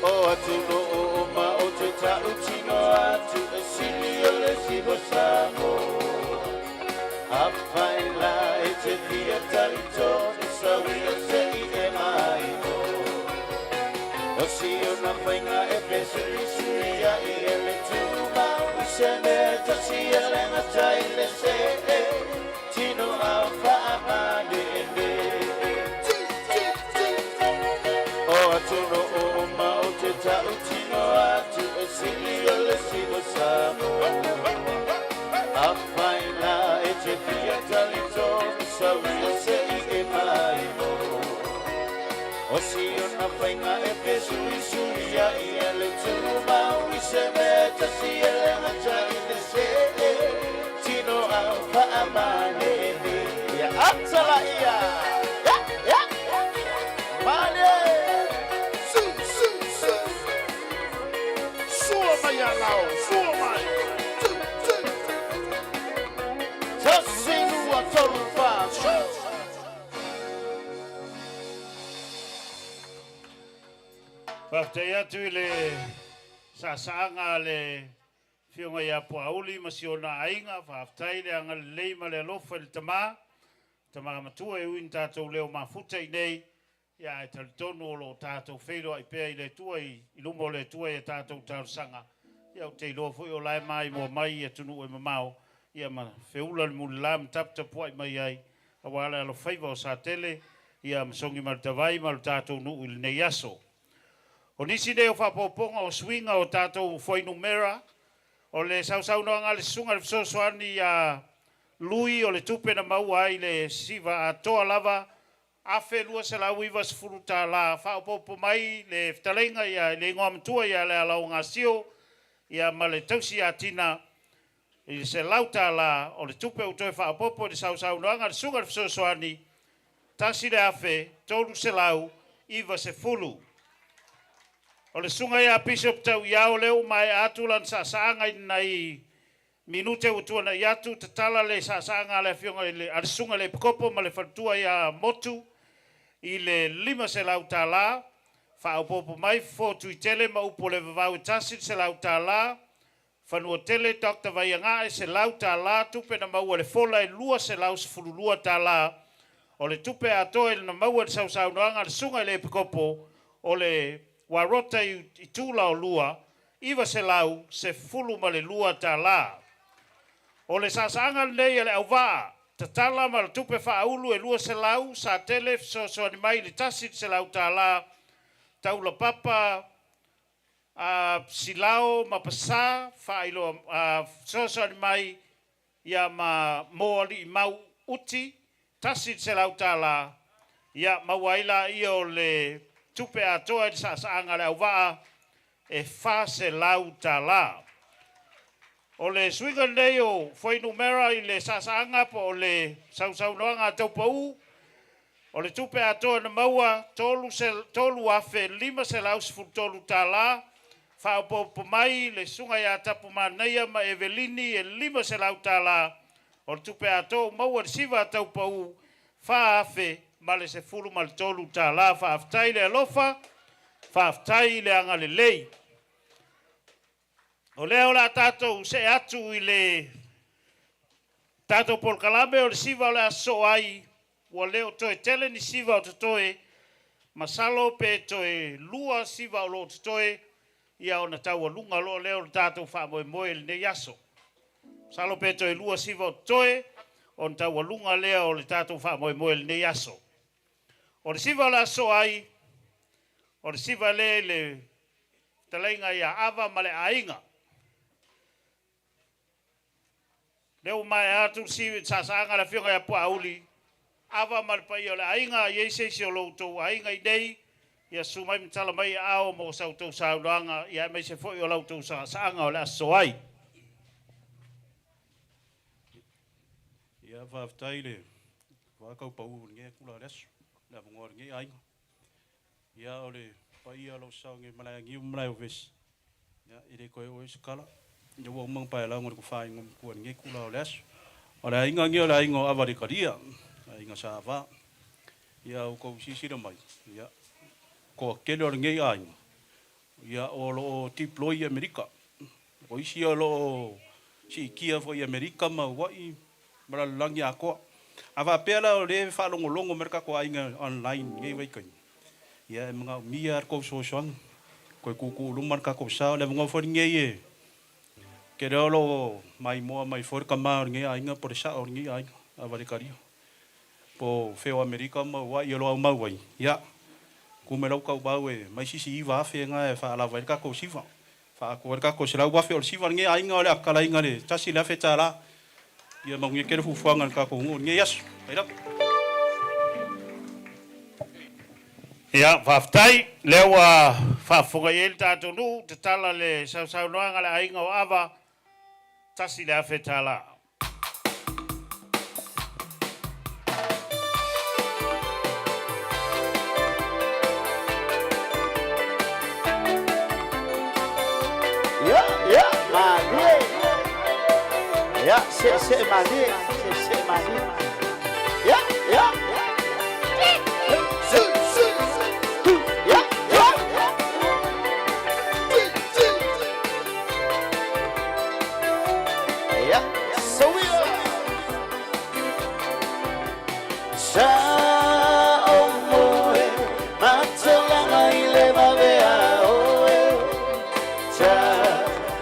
O atu no o ma o te tau tino atu e sili o le sivo Samoa. A whaila e te fia talitonu sauia se i e mai o. O si o na whainga e pesuri suri a i ele tūmau i se mea tasi e le ngata i le se e tino au whaamanene. O atu no o ma o te tau tino atu e sili o le sivo Samoa. A whaila e te fia talitonu sauia se i e mai o. O si o na whainga e pesui sui a i ele tūmau i se mea tasi e le ngata i le se e tino au whaamanene. Ia atala ia. Ya, ya. Mane. Su, su, su. Sua mai a lao, sua mai. Tu, tu. Tasi lua tolu wha. Su. Faafetai atu i le saasaaga a le fioga ia Puauli ma si ona aiga, faafetai le agalelei ma le alofa i le tamā, tamā matua e ui na tatou leo mafuta i nei, ia ae talitonu o loo tatou feiloai pea i le Atua i luma o le Atua i a tatou talosaga. Ia ou te iloa foi o la e maimoa mai i atunuu e mamao, ia ma feula le mulilā ma taputapuai mai ai, auā le alofaiva o Satele, ia ma Sogi Malutavai ma lo tatou nuu i lenei aso. O nisi nei o faaopoopoga o suiga o tatou fuainumera, o le sausaunoaga a le Susuga i le Fesoasoani ia Lui o le tupe na maua ai le siva atoa lava $1,290 tala faaopoopo mai le fetalaiga ia le igoa matua ia Lealaogasio ia ma le tausi atina i le $100 o le tupe ua toe faaopoopo i le sausaunoaga a le Susuga i le Fesoasoani 1,390. O le susuga ia Bishop Tauiao lea ua maea atu lana saasaaga i nai minute ua tuana'i atu, tatala le saasaaga a le afioga i le a le susuga i le Epikopo ma le faletua ia Motu i le $500 tala faaopoopo mai Fofo Tuitele ma upu o le vavau e tasi le $100 Fanuatele Dr. Vaiagae $100 tupe na maua i le fola e $212 o le tupe atoa i le na maua i le sausaunoaga a le susuga i le Epikopo o le Warota i Tula o Lua $912. O le saasaaga lenei a le auvaa, tatala ma le tupe faaulu e 200, Satele fesoasoani mai i le $100, Taulapapa Silao ma Pasā faailoa fesoasoani mai ia ma mo alii mau uti $100, ia maua ai laia o le tupe atoa i le saasaaga a le auvaa e $400. O le suiga lenei o fuainumera i le saasaaga po o le sausaunoaga a Taupau, o le tupe atoa na maua $3,513, faaopoopo mai le susuga ia Tapumanaia ma Evelini e $500, o le tupe atoa ua maua i le siva a Taupau $4,013. Faafetai le alofa, faafetai le agalelei. O lea o le a tatou see atu i le tatou polokalame o le siva o le a sosoo ai, ua le o toe tele ni siva o totoe, masalo pe toe 2 siva o lo o totoe, ia ona taualuga loa lea o le tatou faamoemoe i lenei aso. Masalo pe toe 2 siva o totoe, ona taualuga lea o le tatou faamoemoe i lenei aso. O le siva o le a sosoo ai, o le siva lea i le fetalaiga ia Ava ma le aiga. Lea ua maea atu le saasaaga a le afioga ia Puaauli, Ava ma le paia o le aiga, i ai se isi o lo outou aiga i nei, ia susu mai ma tala mai aao mo sa outou saunoaga, ia aemaise foi o la outou saasaaga o le a sosoo ai. Ia faafetai le faakaupau o lenei kula o le aso, le avanoa o lenei aiga. Ia o le paia o lo o saogi malae niu ma malae o vesi. Ia e le toe oo i se tala. Ia ua uma ona paelago le tofa i matua i lenei tulaga o le aso. O le aiga lenei o le aiga o Avalekalia, aiga sa Ava. Ia ua outou silasila mai, ia toatele o lenei aiga, ia o lo o deploy i Amerika. O isi o lo o siitia foi i Amerika ma Hawaii ma lalolagi atoa. A faapea la o lea e faalogologo mai le tatou aiga online i lenei vaitaimi, ia e manaomia lava le tou fesoasoani, toe tuutuu i luma le tatou sa. O le avanoa foi lenei e tele o lo o maimoa mai foi le tama o lenei aiga po o le sao o lenei aiga, Avalekalia, po o fea o Amerika ma Hawaii o lo o aumau ai, ia, tuu mai lau tauvau e aumai se isi 9,000 lena e faalava ai le tatou siva, faaatoa ai le tatou 100,000. O le siva o lenei aiga o le atalaiga i le $1,000. Ia manuia tele fuafuaga a le tatou nuu i lenei aso. Faafetai lava. Ia, faafetai. Lea ua faafofoga i ai le tatou nuu, tatala le sausaunoaga a le aiga o Ava, $1,000. Ia, ia, malie. Ia, se se malie, se se malie. Ia, ia. Se, se, tu, ia, ia. Ia, so we Sa o moe matalaga i le vavea oe Ta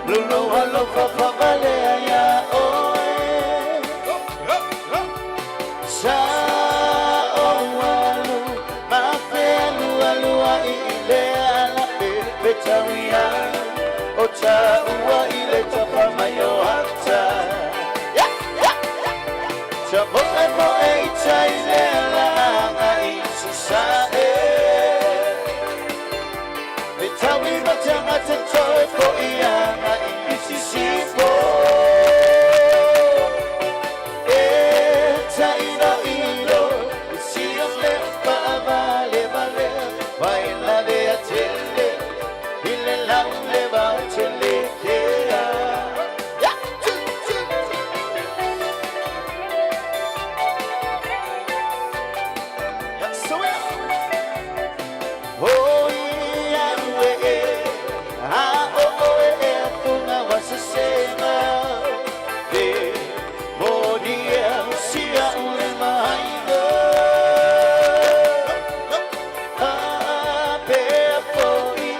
lulu alofa whavalea ia oe Sa o alu ma fe alu alu ai i le alape. taua i le tapa mai o ata. Ta moe moe i tai le alaga i sasae. Me taui matanga te toe po i anga i sisipo. E taino ilo, i sia mea paavale vale, vai la vea tele, i le lau le vau tele kea. Oh, ia ue e, a o o e e funga wa se sema. Te moni e sia ule maina. A pe foi,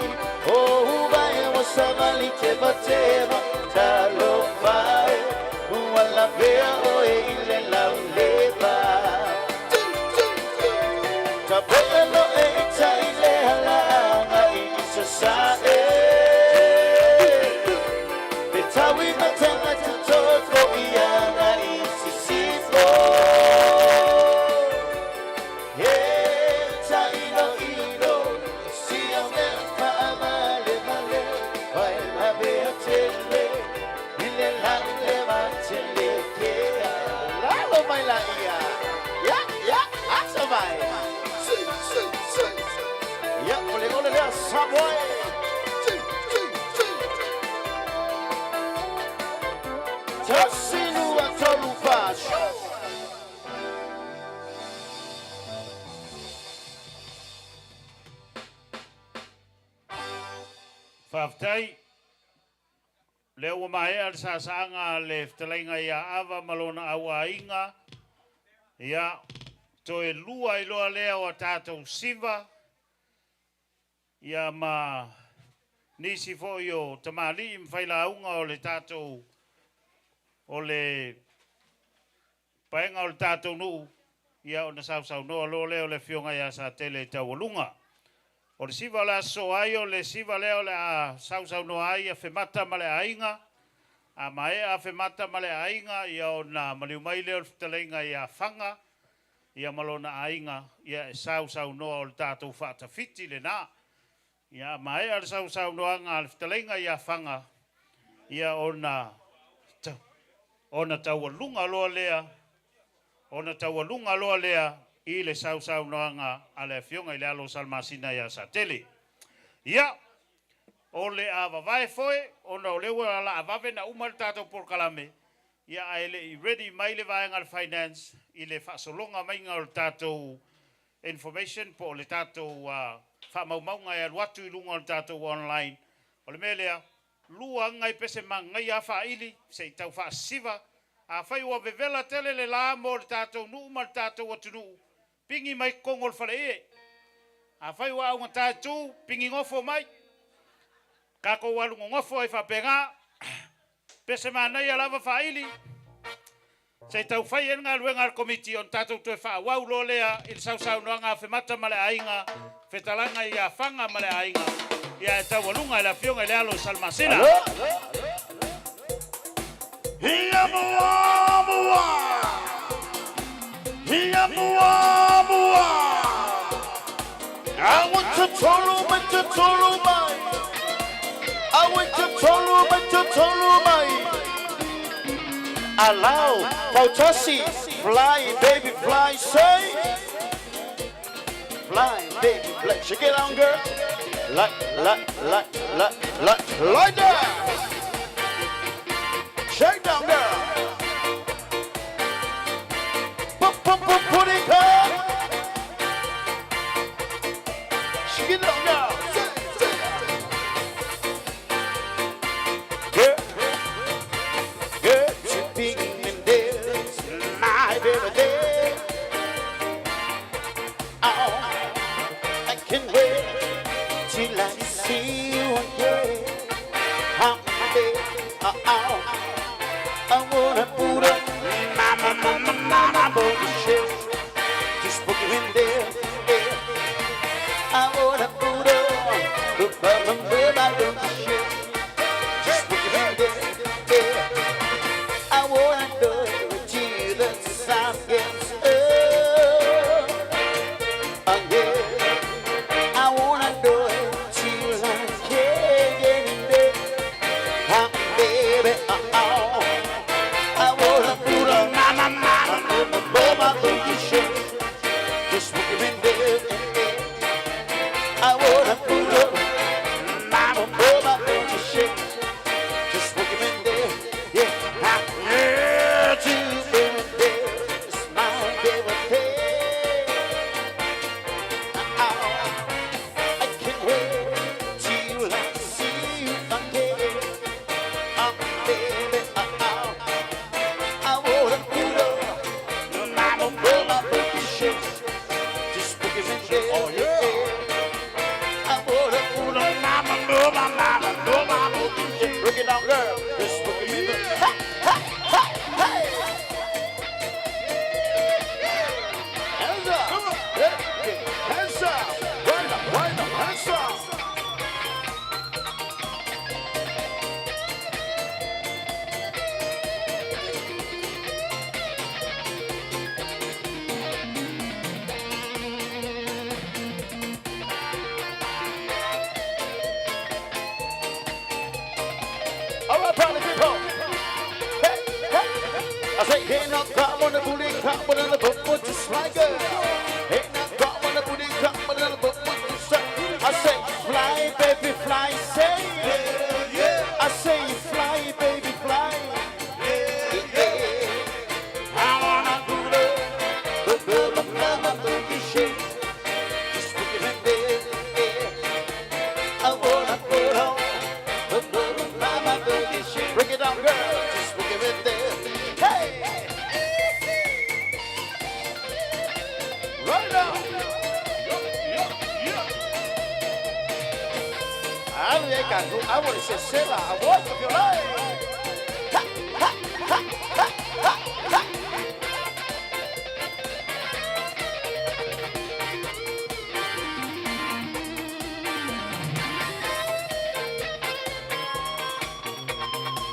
o uva e o savali te batema, talo vai, ua la vea o e ile lau leva. Ta poe mo e tai le halanga i sasae. Te taui matanga te toko i anga i sisipo. E taino ilo, sia mea paavale vale, vai la vea tele, i le lau le va tele kea. Lalo mai la ia. Ya, ya, asa mai. Si, si, si. Ya, ole ole lea Samoa. Si, si, si. Tasi lua tolu fa. Faafetai. Lea ua maea le sasaaga a le fetalaiga ia Ava ma lona auaiga. Ia, toe lua iloa lea o a tatou siva. Ia ma nisi foi o tamalii ma failauga o le tatou o le paega o le tatou nuu. Ia ona sausaunoa loa lea o le afioga ia Satele i taualuga. O le siva o le aso ai o le siva lea o le a sausaunoa ai Afemata ma le aiga. A maea Afemata ma le aiga, ia ona maliu mai lea o le fetalaiga ia Faga ia ma lona aiga, ia e sausaunoa o le tatou faatafiti lena. Ia maea le sausaunoaga a le fetalaiga ia Faga, ia ona taualuga loa lea ona taualuga loa lea i le sausaunoaga a le afioga i le alo o Salamasina ia Satele. Ia, o le a vavae foe, ona o lea ua laavave na uma le tatou polokalame, ia ae le i ready mai le vaega le finance i le faasologa maiga o le tatou information po o le tatou faamaumauga e alu atu i luga o le tatou online. O le mea lea, lua aga i pese magaia faaili se i tau faasisiva. Afai ua vevela tele le la mo le tatou nuu ma le tatou atunuu, pigi mai kogo o le faleie. Afai ua augata e tu, pigi gofo mai. Kakou alu gogofo ai faapega. Pese manaia lava faaili. Se i tau fai ai le galuega a le komiti ona tatou toe faaauau loa lea i le sausaunoaga a Femata ma le aiga, fetalaga ia Faga ma le aiga, ia e taualuga e le afioga i le alo o Salamasina. Ia mua mua. Ia mua mua. I want to tolu mai to tolu mai. I want to tolu mai to tolu mai. Allow Fautasi, fly baby fly, say. Fly baby fly. Shake it down, girl. Like, like, like, like, like, like that. Shake down, girl. Put, put, put, put it up. Shake it down, girl. Say, say. Girl, girl, to be in this my baby day. Oh, I can wait till I see you again. I'm oh, oh, I wanna put up my, my, my, my, my, my bullshit. Just put you in there, yeah. I wanna put up my, my, my, my bullshit. on the book, just like her. Ain't not got on the booty, come on the book, just like. I say, fly, baby, fly, say. Yeah, I say, fly, baby, fly. Yeah, yeah. I wanna go to the mama, boogie shake. Just look at it, yeah. I wanna put on the mama, boogie shake. Break it down, girl. Just look at it there. Hey! Right now. I want to say Sela, I want of your life. Ha, ha, ha, ha, ha, ha.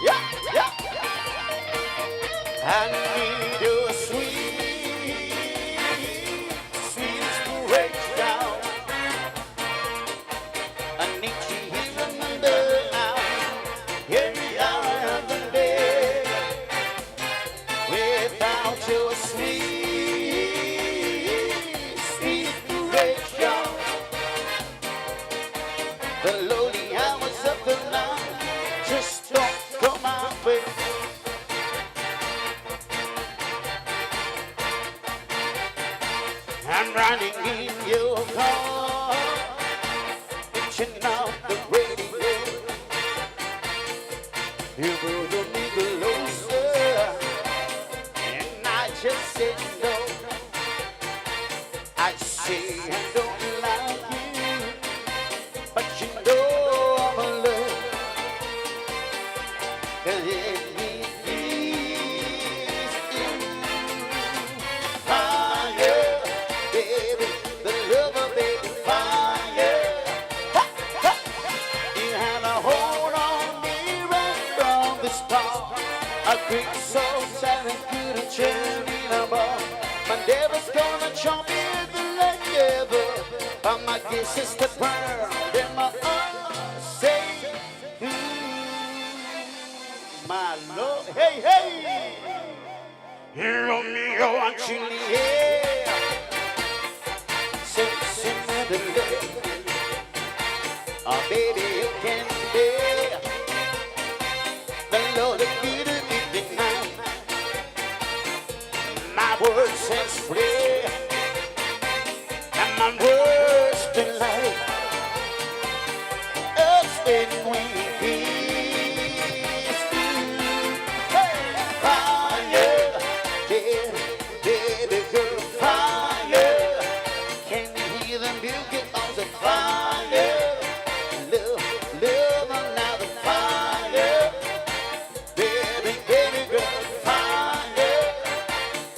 Yeah, yeah. I need your sweet, sweet inspiration. I need you here in the every hour of the day. Without your sweet, sweet inspiration, the lonely hours of the night just don't come my way. I'm riding in your car, itching out the radio. You brought me closer, and I just said no. I say I don't like you, but you know I'm in love. Let me kiss you. Fire, baby, the love of baby, fire. Ha, ha. You had a hold on me right from the start. A quick so sad and couldn't turn in a bar. My never's gonna charm me like ever. But my kisses to burn in my eyes. Say, my love, hey, hey. Romeo and Juliet. Say, the love. Oh, baby, you can bear the Lord of beauty deny. My words is free, and my words delight. Us when we kiss. Hey, fire, yeah, baby girl, fire. Can you hear the music on the fire? Love, love, another fire. Baby, baby girl, fire.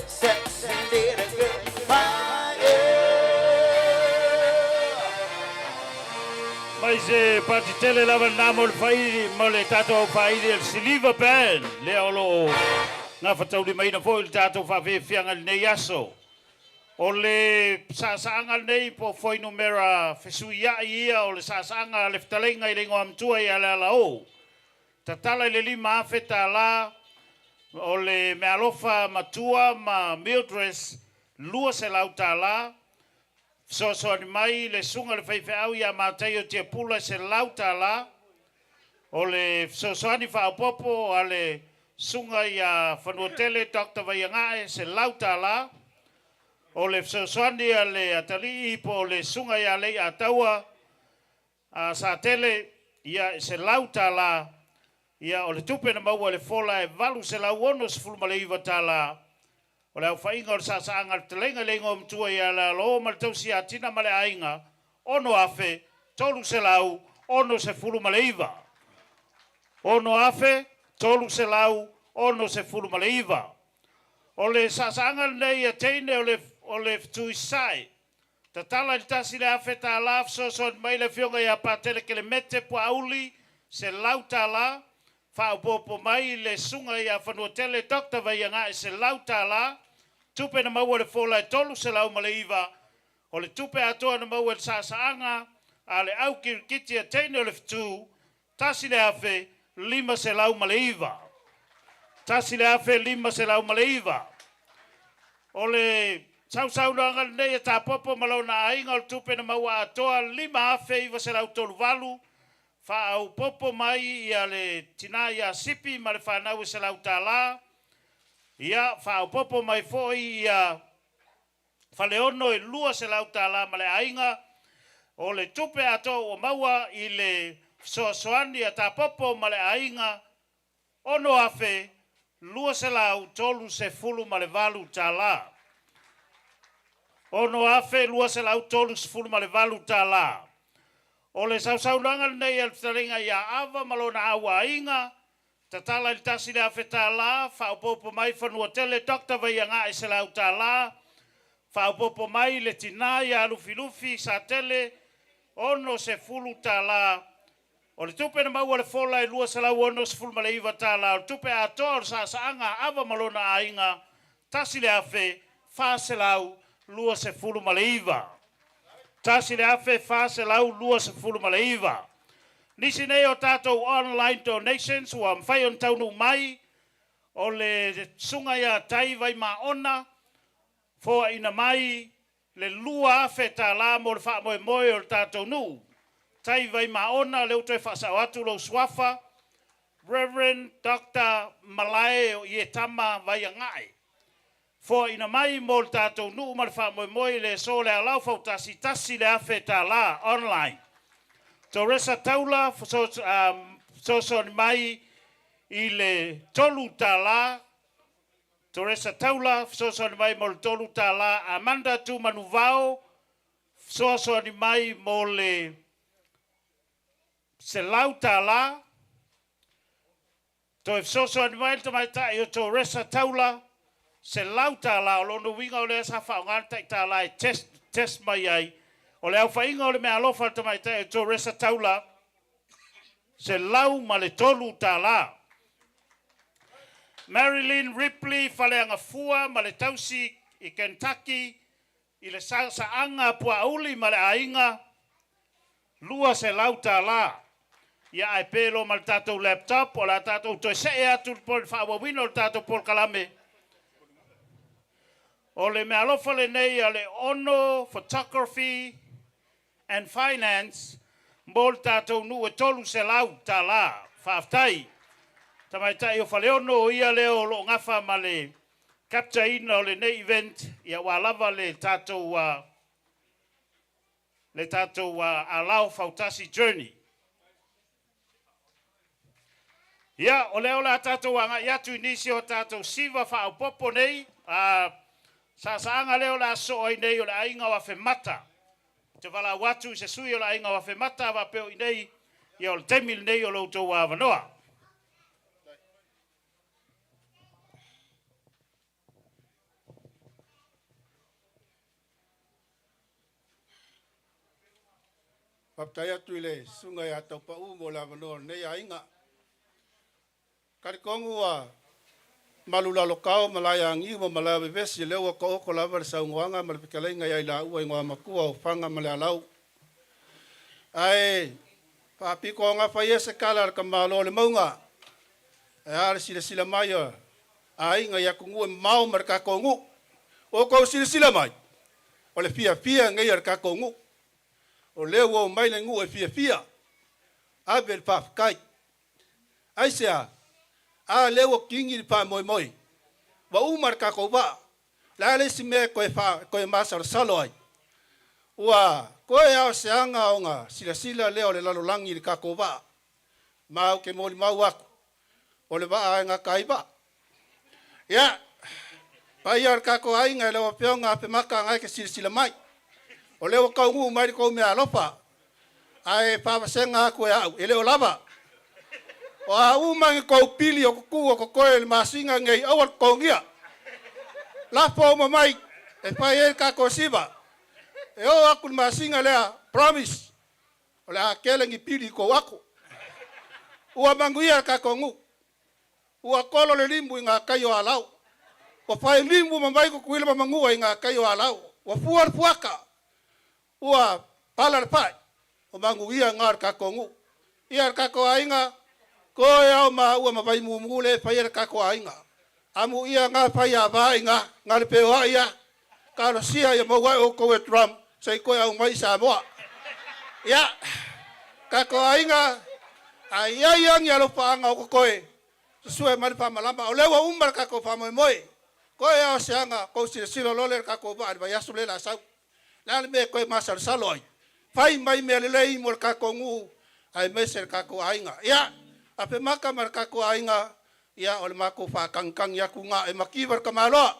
Sexy little girl, fire. Mai se patitele lava na mo le whairi, mo le tātou au whairi el Siliva Band. Lea o lo ngā whatauri maina foi le tātou whawhiwhianga le nei aso. O le saasaanga nei po foi numera fesui ia ia o le saasaanga le fetalenga i le ingoa matua ia le ala o. Tatala i le 5,000 tālā o le mealofa matua ma Mildress 200 tālā. Fesoasoani mai le suga le faifeau ia Mataio Tiapula 100 tālā. O le fesoasoani faaopopo a le suga ia Fanuatele Dr. Vaiagae 100 tālā. O le fesoasoani a le atalii po o le suga ia Lei Ataua a Satele ia 100 tālā. Ia o le tupe na maua le fola e 869 tālā. O le aofaiga o le saasaaga le fetalaiga le igoa matua ia le alo ma le tausi atina ma le aiga 6,369. 6,369. O le saasaaga lenei a teine o le fetuisae. Tatala i le 1,000 tālā fesoasoani mai le afioga ia Patele Kelemete Puauli 100 tālā. Faaopoopo mai le suga ia Fanuatele Dr. Vaiagae 100 tālā. Tupe na maua le fola e 309. O le tupe atoa na maua le saasaaga a le au kirikiti a teine o le fetu 1,509. 1,509. O le sausaunoaga lenei a Tapopo ma lona aiga o le tupe na maua atoa $5,938, faaopoopo mai ia le tina ia Sipi ma le fanau e $100, ia faaopoopo mai foi ia Faleono e $200 ma le aiga. O le tupe atoa ua maua i le fesoasoani a Tapopo ma le aiga, $6,238. $6,238. O le sausaunoaga lenei a le fetalaiga ia Ava ma lona auaiga, tatala i le $1,000, faaopoopo mai Fanuatele Dr. Vaiagae $100, faaopoopo mai le tina ia Lufilufi Satele $60. O le tupe na maua le fola e $269. O le tupe atoa o le saasaaga a Ava ma lona aiga, $1,429. $1,429. Nisi nei o tatou online donations ua mafai ona taunuu mai, o le susuga ia Tai Vaimaona, foaina mai le $2,000 mo le faamoemoe o le tatou nuu. Tai Vaimaona, lea ua toe faasao atu lou suafa, Reverend Dr. Malae o Ietama Vaiagae. Foaina mai mo le tatou nuu ma le faamoemoe i le aso o le Alao Fautasi, $1,000 online. Toresa Taula fesoasoani mai i le $3. Toresa Taula fesoasoani mai mo le $3. Amanda Tumanuvao fesoasoani mai mo le $100. Toe fesoasoani mai le tamaitai o Toresa Taula, $100. O lona uiga o lea sa faaaoga le tai $1 e test, test mai ai. O le aofaiga o le meaalofa a le tamaitai o Toresa Taula, $103. Marilyn Ripley Faleagafua ma le tausi i Kentucky i le saasaaga puaauli ma le aiga, $200. Ia ae pe loa ma le tatou laptop, o le a tatou toe see atu i le faaauauina o le tatou polokalame. O le meaalofa lenei a le Ono Photography and Finance mo le tatou nuu e $300. Faafetai. Tamaitai o Faleono o ia lea o loo gafa ma le capture-ina o lenei event, ia ua lava le tatou Alao Fautasi journey. Ia, o lea o le a tatou agai atu i nisi o tatou siva faaopoopo nei. Saasaaga lea o le a sosoo ai nei o le aiga o Afemata. Ou te valaau atu i se sui o le aiga o Afemata a faapea o i nei, ia o le taimi lenei o lo outou avanoa. Faafetai atu i le susuga ia Taupau mo le avanoa o lenei aiga. Talitonu ua malulalotao malae agiu ma malae o vevesi, lea ua taoto lava le saunoaga ma le fetalaiga ia i laua Igoamatua o Fana ma Lealao. Ae faapito gafa ia se tala a le tamaloa o le mauga, e a le silasila mai a aiga i atunuu e mamao ma le tatou nuu. Ua outou silasila mai, o le fiafia nei a le tatou nuu. O lea ua omai le nuu e fiafia, ave le faafetai. Aisea? A lea ua kini le faamoemoe, ua uma le tatou vaa. Le a le isi mea e toe, toe masalosalo ai? Ua toe a o se aga ona silasila lea o le lalolagi i le tatou vaa. Ma ou te molimau atu, o le vaa e gata ai vaa. Ia, paia o le tatou aiga i lau Afioga Afemata na e te silasila mai. O lea ua taunuu mai le tou mea alofa, ae faavasega atu e au, e le o lava. O a uma ni tou pili o tutu o totoe i le masina nei, aua le totogia. Lafo uma mai e fai ai le tatou siva. E oo atu le masina lea, promise, o le a tele ni pili i tou ato. Ua manuia le tatou nuu. Ua tolo le limu i gatai o Alao. Ua fai limu ma mai Tutuila ma Manua i gatai o Alao. Ua fua le fuata. Ua pala le fai. O manuia na o le tatou nuu. Ia le tatou aiga, toe ao maua ma Vaimumu le e faia le tatou aiga. Amu ia ngā whai a vā i ngā, ngā le peo ia, ka alosia ia maua ai oukou e Trump se i koe au mai i Samoa. Ia, kako aiga, ai ai angi alofaanga o kokoe, susue mai le faamalama, o lea ua uma le kako faamoemoe. Koe ao se anga, kou silasila lole le kako vaa le vaiaso le la sau. Le a le mea e koe masalosalo ai. Fai mai mea lelei mo le kako nuu, aemaise le kako aiga. Ia, ape maka ma le kako aiga, ia o le makou faakagikagi atu ga e makiva le tamaloa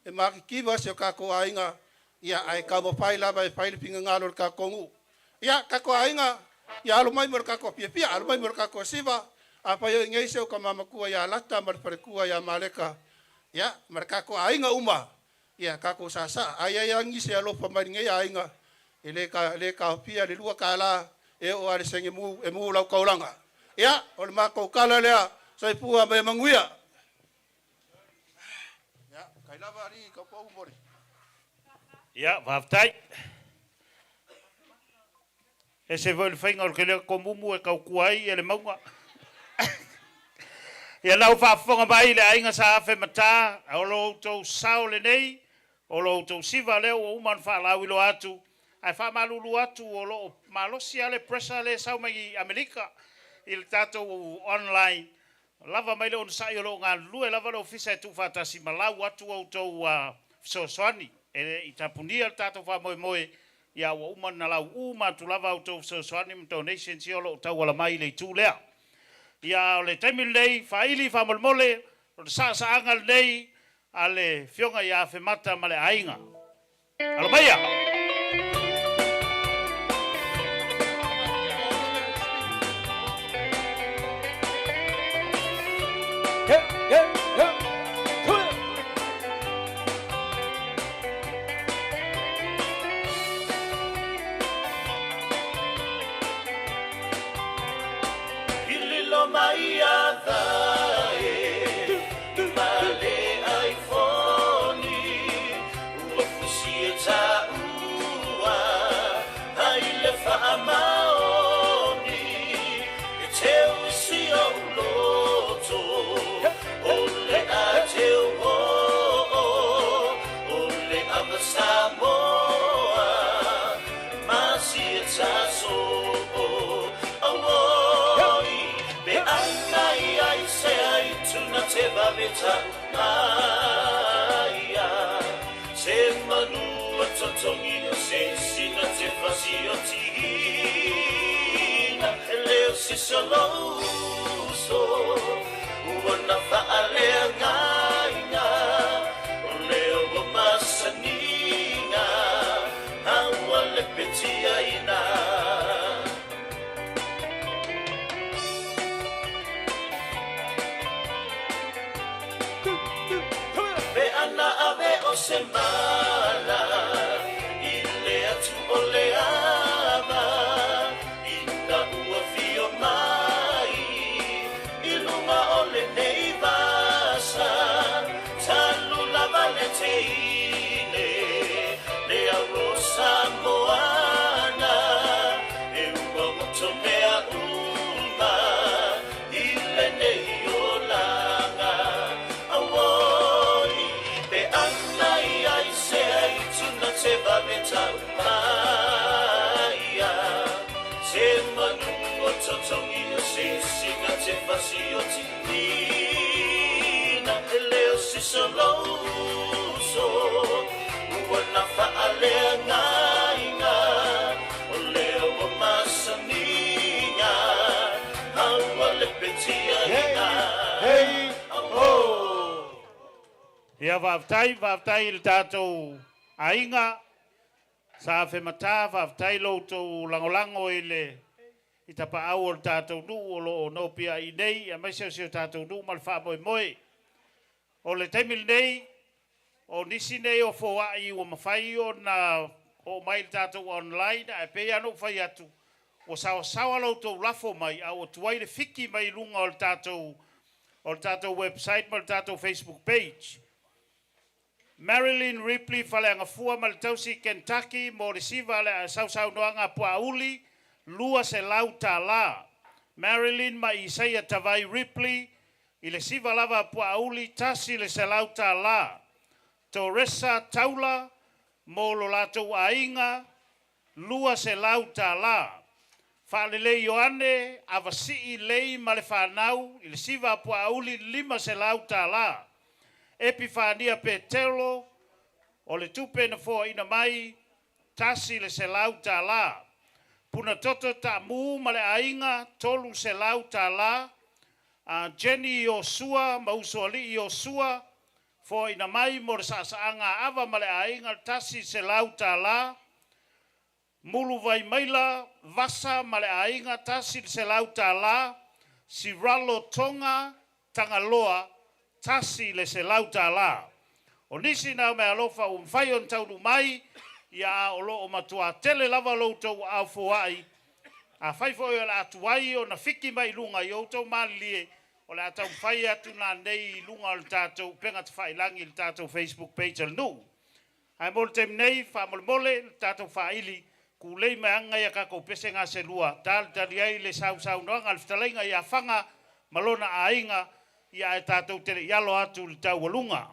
e makikiva si o kakou aiga ia ae taumafai lava e fai le finagalo o le kakou nuu. Ia kakou aiga, ia alo mai mo le kakou fiafia, alo mai mo le kakou siva, afai o i nei se o ka mamatua ia Lata ma le faletua ia Maleka, ia ma le kakou aiga uma, ia kakou saasaa, ai ai agi se alofa mai lenei aiga, e le ka le taofia le $2 e oo lava i le sene mu e mu lau taulaga. Ia, o le matou tala lea, soifua ma ia manuia. Ia, kai lava alii taupou mo le. Ia, faafetai. Ese foi le faiga o le kelea tomumu e tautua ai le mauga. Ia lau faafofoga mai le aiga Sa Afemata, o lo outou sao lenei, o lo outou siva lea ua uma ona faalauiloa atu, ae faamalulu atu o lo o malosi lava le pressure lea e sau mai Amerika i le tatou online, lava mai le onosai o lo o galulue lava le ofisa e tuufaatasi ma lau atu outou fesoasoani e le i tapunia le tatou faamoemoe, ia ua uma ona lau uma atu lava outou fesoasoani ma donations ia o lo o tauala mai i le itu lea. Ia o le taimi lenei, faaili faamolemole, o le saasaaga lenei a le Afioga ia Afemata ma le aiga. Alo maia! I lilo mai ia vae ma le iPhone ua fusi e taua ai le faamaoni e teu si ou loto o le a teu o o le ava Samoa ma si e taso auoi be ana ia i se ai tuna te vaveta maia se manu totongi se sina te fasi o tihina e leo sisolouso ua na whaalea ngāinga o leo o masaninga aua le petia ina. Pe ana ave o se mala i le atu o le ava ina ua fio mai i lunga o le nei vasa talu lava le teine le aro Samoana e ua moto mea uma i lenei olaga auoi pe ana ia i se ai tuna te vave tau maia se manu o totongi o se singa te fasi o tihina e leo sisolouso ua na whaalea ngāinga o leo o masaninga aua le petia ina. Hey, ho! Ia faafetai, faafetai i le tatou aiga Sa Afemata, faafetai lo outou lagolago i le i tapaau o le tatou nuu o lo o nopiai nei, aemaise o si o tatou nuu ma le faamoemoe. O le taimi lenei, o nisi nei o foai ua mafai ona oo mai i le tatou online, ae pei lava ona ou fai atu, ua saoasaoa lo outou lafo mai, a ua tuai le fiki mai i luga o le tatou website ma le tatou Facebook page. Marilyn Ripley Faleagafua ma le tausi Kentucky mo le siva le sausaunoaga a Puaauli, $200. Marilyn ma Isaia Tavai Ripley. i le siva lava a Puaauli $100. Toresa Taula mo lo latou aiga $200. Faalelei Ioane Avasii Lei ma le fanau i le siva a Puaauli $500. Epifania Petelo o le tupe na foaina mai $100. Punatoto Taamu ma le aiga $300. Jenny Iosua ma Usoalii Iosua foaina mai mo le saasaaga a Ava ma le aiga $100. Mulu vai maila Vasa ma le aiga $100. Siralo Tonga Tagaloa $100. O nisi na o meaalofa ua mafai ona taunuu mai, ia a o loo matuā tele lava lo outou aao foai. Afai foi o le a tuai ona fiki mai i luga i outou malilie, o le a taumafai atu nanei i luga o le tatou upega tafailagi i le tatou Facebook page a le nuu. Ae mo le taimi nei, faamolemole le tatou faaili kulei mai aga ia tatou pese gaselua talitali ai le sausaunoaga a le fetalaiga ia Faga ma lona aiga, ia ae tatou te le i alo atu i le taualuga.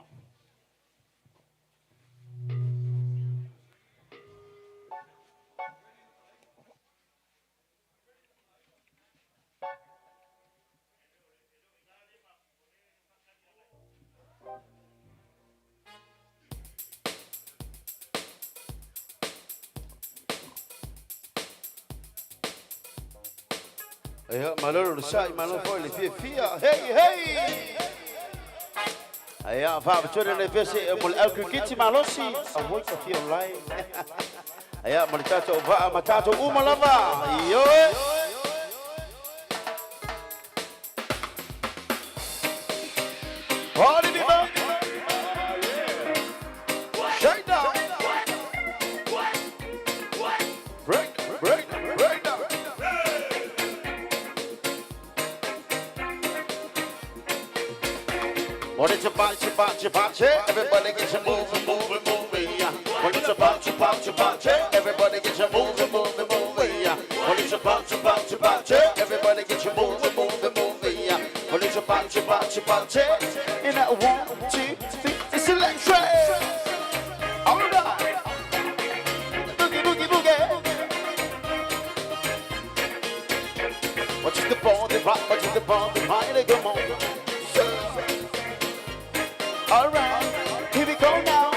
Ia, malo le onosai, malo foi le fiafia. Hei, hei! Ia, faamatone le pese e mo le au kirikiti malosi. Auoi ka fia online. Ia, mo le tatou vaa ma tatou uma lava. Ioe! Party people! Shake down! Break, break, break down! What it's about, it's about, it's about, everybody get your moving, moving, moving. What it's about, it's about, it's about, everybody get your moving, moving, moving. What it's about, it's about, it's about, everybody get your moving, moving, moving. What it's about, it's about, it's about, in that 1, 2, 3, it's electric. All right. Boogie, boogie, boogie. Watch the ball, the rock, watch the ball, the party, come on. All right, here we go now.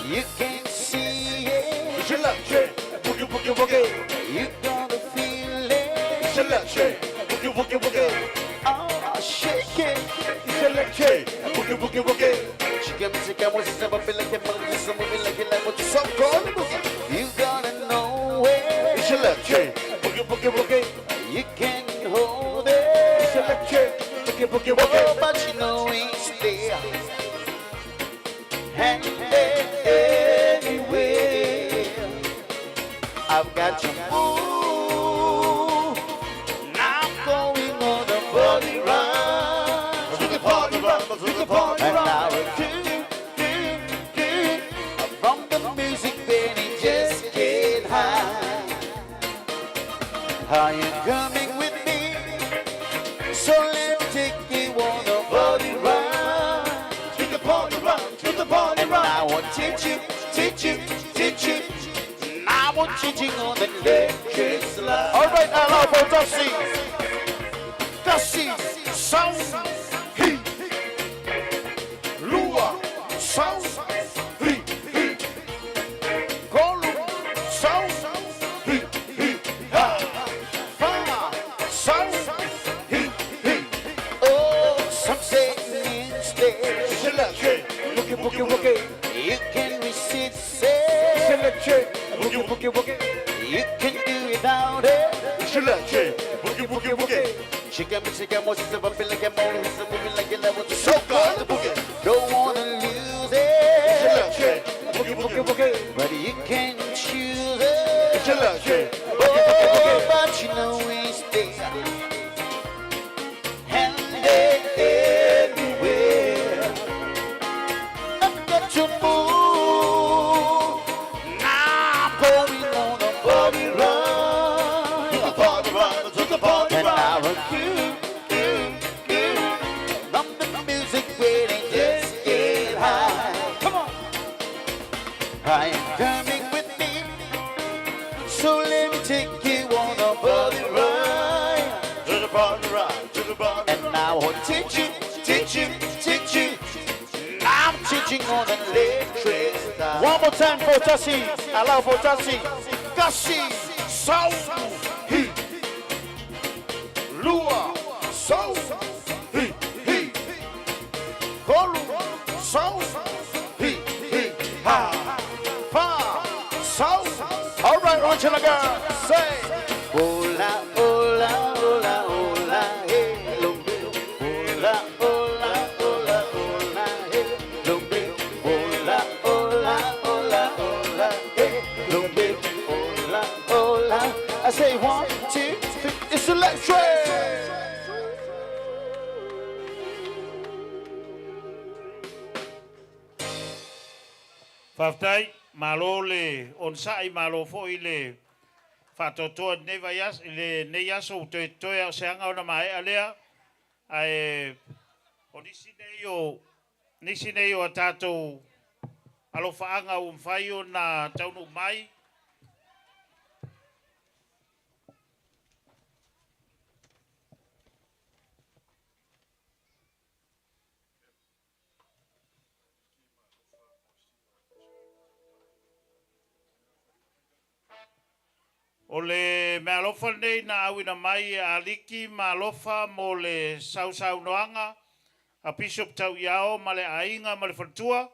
You can see it. It's electric. Boogie, boogie, boogie. You gonna feel it. It's electric. Boogie, boogie, boogie. Oh, shake it. It's electric. Boogie, boogie, boogie. She got me, she got me, she got me, like it, she's moving like it, like what you so cold. You gotta know it. It's electric. Boogie, boogie, boogie. You can hold it. It's electric. Boogie, boogie, boogie. Oh, but you know it's there. And anywhere, I've got you move. Now I'm going on the party run. To the party run, to the party And run. I will do, do, do. From the music, then it just get high. Are you coming with me? So let me take you on the party run. To the party run, to the party And run. I will teach you, teach you, teach you. I will teach you on the electric slide. All right, allow for Dusty. Dusty, sound, he, lua, sound, he, he, kolu, sound, he, he, ha, fa, sound, he, he. Oh, some say instead. It's electric. Boogie, boogie, boogie. You can resist It's it. electric. Boogie, boogie, boogie. You can do without it. It's electric. Boogie, boogie, boogie. She got me, she got me, she's a bumping like a motor, she's a moving like a level. So good, the boogie. Don't wanna lose It's it. electric. Boogie, boogie, boogie. But you can choose it. It's electric. Boogie, boogie, Oh, boogie. but you know it's there. And anywhere. I've got to move. Now I'm going on a party run. To the party run, to the party And run. I will do, do, do. I am coming with me. So let me take you on a buddy ride. To the party ride, to the party. And now I'll teach you, teach you, teach you. I'm teaching on the electric style. One more time for Tasi. Allow for Tasi. Kasi, Sau, Hi. Lua, Sau, Hi, Hi. Kolu, Sau, Hi, Hi, Ha. Fa, Sau. All right, Ranchalaga, say. Hola, hola, hola, hola, hey, Hola, hola, hola, hola, hey, Hola, hola, hola, hola, hey, Hola, hola. I say one, two, three. It's electric. Faafetai, malo le onosai, malo foi le faatoatoa i lenei vaiaso, i lenei aso ua toe totoe a o se aga ona maea lea. Ae o nisi nei o nisi nei o a tatou alofaaga ua mafai ona taunuu mai. O le meaalofa lenei na auina mai e Aliki ma Alofa mo le sausaunoaga a Bishop Tauiao ma le aiga ma le faletua,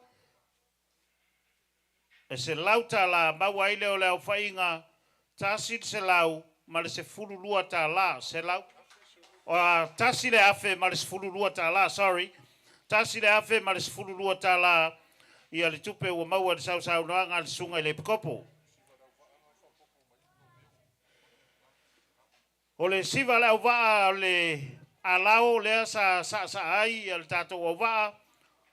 e $100 maua ai lea o le aofaiga $112, selau, $1,012, sorry, $1,012 ia le tupe ua maua i le sausaunoaga a le Susuga i le Epikopo. O le siva a le auvaa o le alao lea sa saasaa ai le tatou auvaa,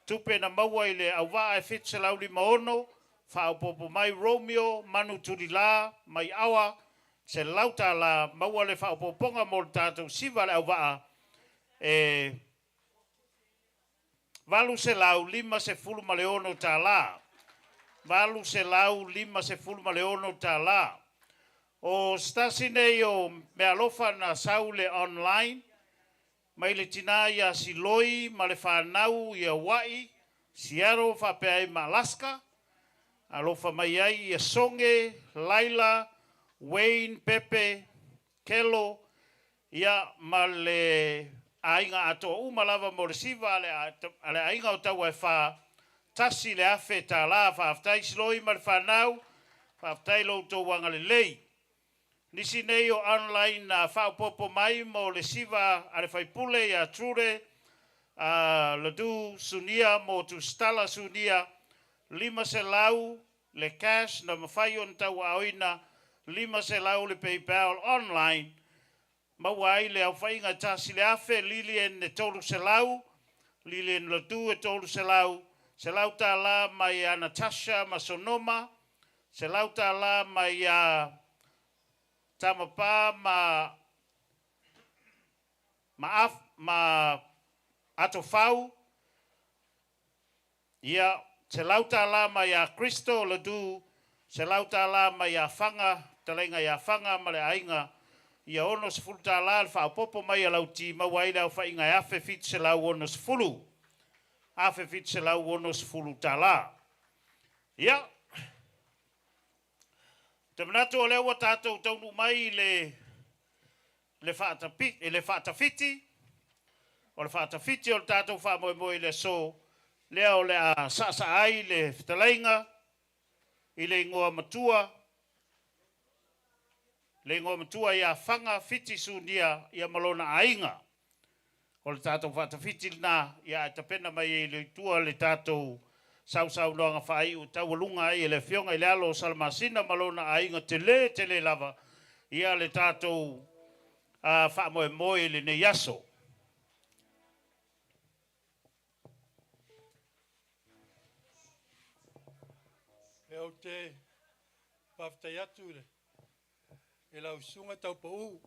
tupe na maua i le auvaa e 756, faaopoopo mai Romeo Manu Tulila mai Awa, $100, maua le faaopoopoga mo le tatou siva a le auvaa e $856. $856. O se tasi nei o meaalofa na sau le online mai le tinā ia Siloi ma le fanau i Hawaii, Seattle faapea ai ma Alaska. Alofa mai ai ia Soge, Laila, Wayne, Pepe, Kelo, ia ma le aiga atoa uma lava mo le siva a le aiga o Taua e Fa, $1,000. Faafetai Siloi ma le fanau, faafetai lo outou agalelei. Nisi nei o online na faaopoopo mai mo le siva a le faipule ia Trude Ladu Sunia mo Tusitala Sunia, 500 le cash na mafai ona tauaaoina, 500 le PayPal online, maua ai le aofaiga e 1,000, Lilian e 300, Lilian Ladu e 300, $100 mai ia Natasha ma Sonoma, $100 mai ia Tamapa ma ma Af ma Atofau, ia, $100 mai ia Crystal Ladu, $100 mai ia Faga, fetalaiga ia Faga ma le aiga, ia $60 le faaopoopo mai a Lauti, maua ai le aofaiga e $1,760. $1,760. Ia, ou te manatu o lea ua tatou taunuu mai i le le le faatafiti, o le faatafiti o le tatou faamoemoe i le aso, lea o le a saasaa ai le fetalaiga i le igoa matua, le igoa matua ia Faga Fiti Sunia ia ma lona aiga. O le tatou faatafiti lena, ia ae tapena mai ai i tua le tatou sausaunoaga faaiu e taualuga ai e le Afioga i le alo o Salamasina ma lona aiga tele tele lava ia le tatou faamoemoe i lenei aso. E ou te faafetai atu i le i lau susuga Taupou.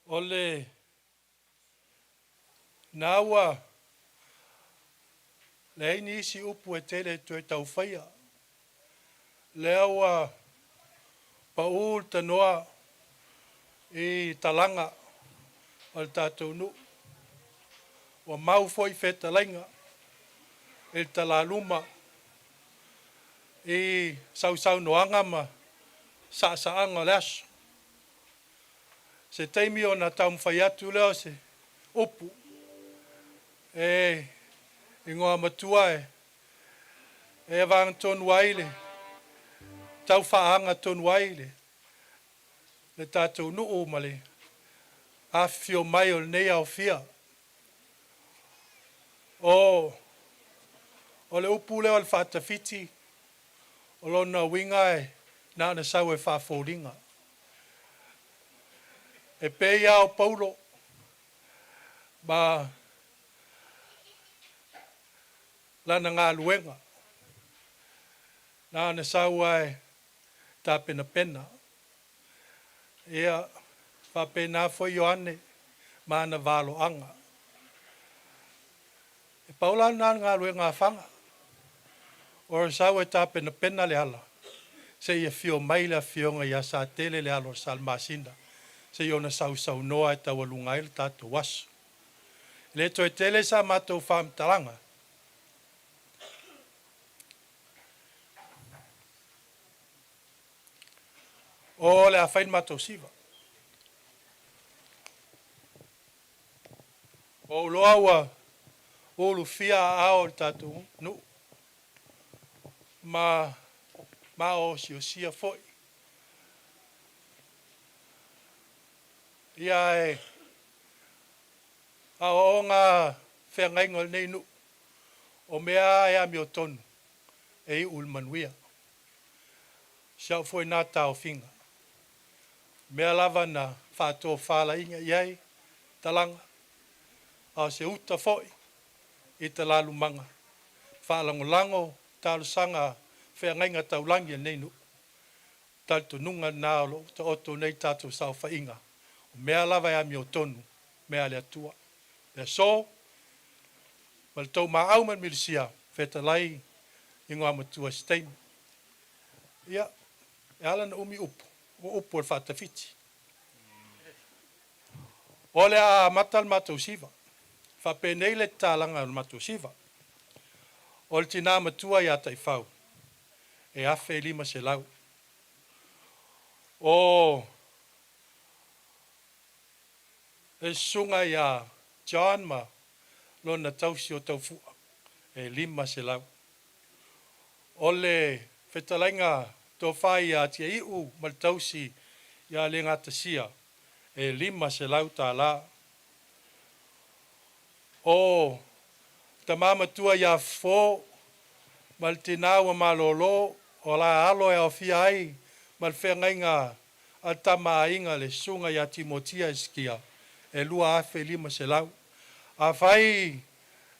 O le na ua Leai nisi upu e tele e toe taufaia. Lea ua paʻū le tanoa i talaga o le tatou nuu. Ua mau foi fetalaiga i le talaluma i sausaunoaga ma saasaaga o le aso. Se taimi ona taumafai atu lea o se upu e igoa matua e e avagatonu ai le taufaaga tonu ai le le tatou nuu ma le afifio mai o lenei aofia. O o le upu lea o le faatafiti, o lona uiga e na ona sau e faafoliga. E pei lava o Paulo ma lana galuega, na ona sau lava e tapenapena. Ia faapena foi Ioane ma ana valoaga. E pau la lena o le galuega a Faga, o le sau e tapenapena le ala seia afio mai le afioga ia Satele le alo o Salamasina seia ona sausaunoa e taualuga ai le tatou aso. E le toe tele sa matou faamatalaga. O le a fai le matou siva. Ua ou iloa ua ulufia aao o le tatou nuu ma maosiosia foi. Ia ae aoaoga feagaiga o lenei nuu, o mea lava e amiotonu e iu i le manuia. Si au foi lena taofiga. O mea lava na faatofalaiga i ai talaga, a o se uta foi i talalumaga, faalagolago talosaga a feagaiga taulagi a lenei nuu. Talitonuga lena o lo o taoto nei tatou saofaiga, o mea lava e amiotonu, mea a le Atua. Le aso, ma le tou maau ma le milisia, fetalai Igoamatua i se taimi. Ia, e ala ona umi upu, o upu o le faatafiti. O le a amata le matou siva. Faapenei le tatalaga o le matou siva. O le tina matua ia Taifau, e 1500. O le susuga ia John ma lona tausi o Taufua, e 500. O le fetalaiga tofa ia Tiaiu ma le tausi ia Legatasia, e $500. O tama matua ia Fofo ma le tina ua malolo, o la alo e aofia ai ma le feagaiga a le Tama a Aiga le susuga ia Timotia Esikia, e 2500. Afai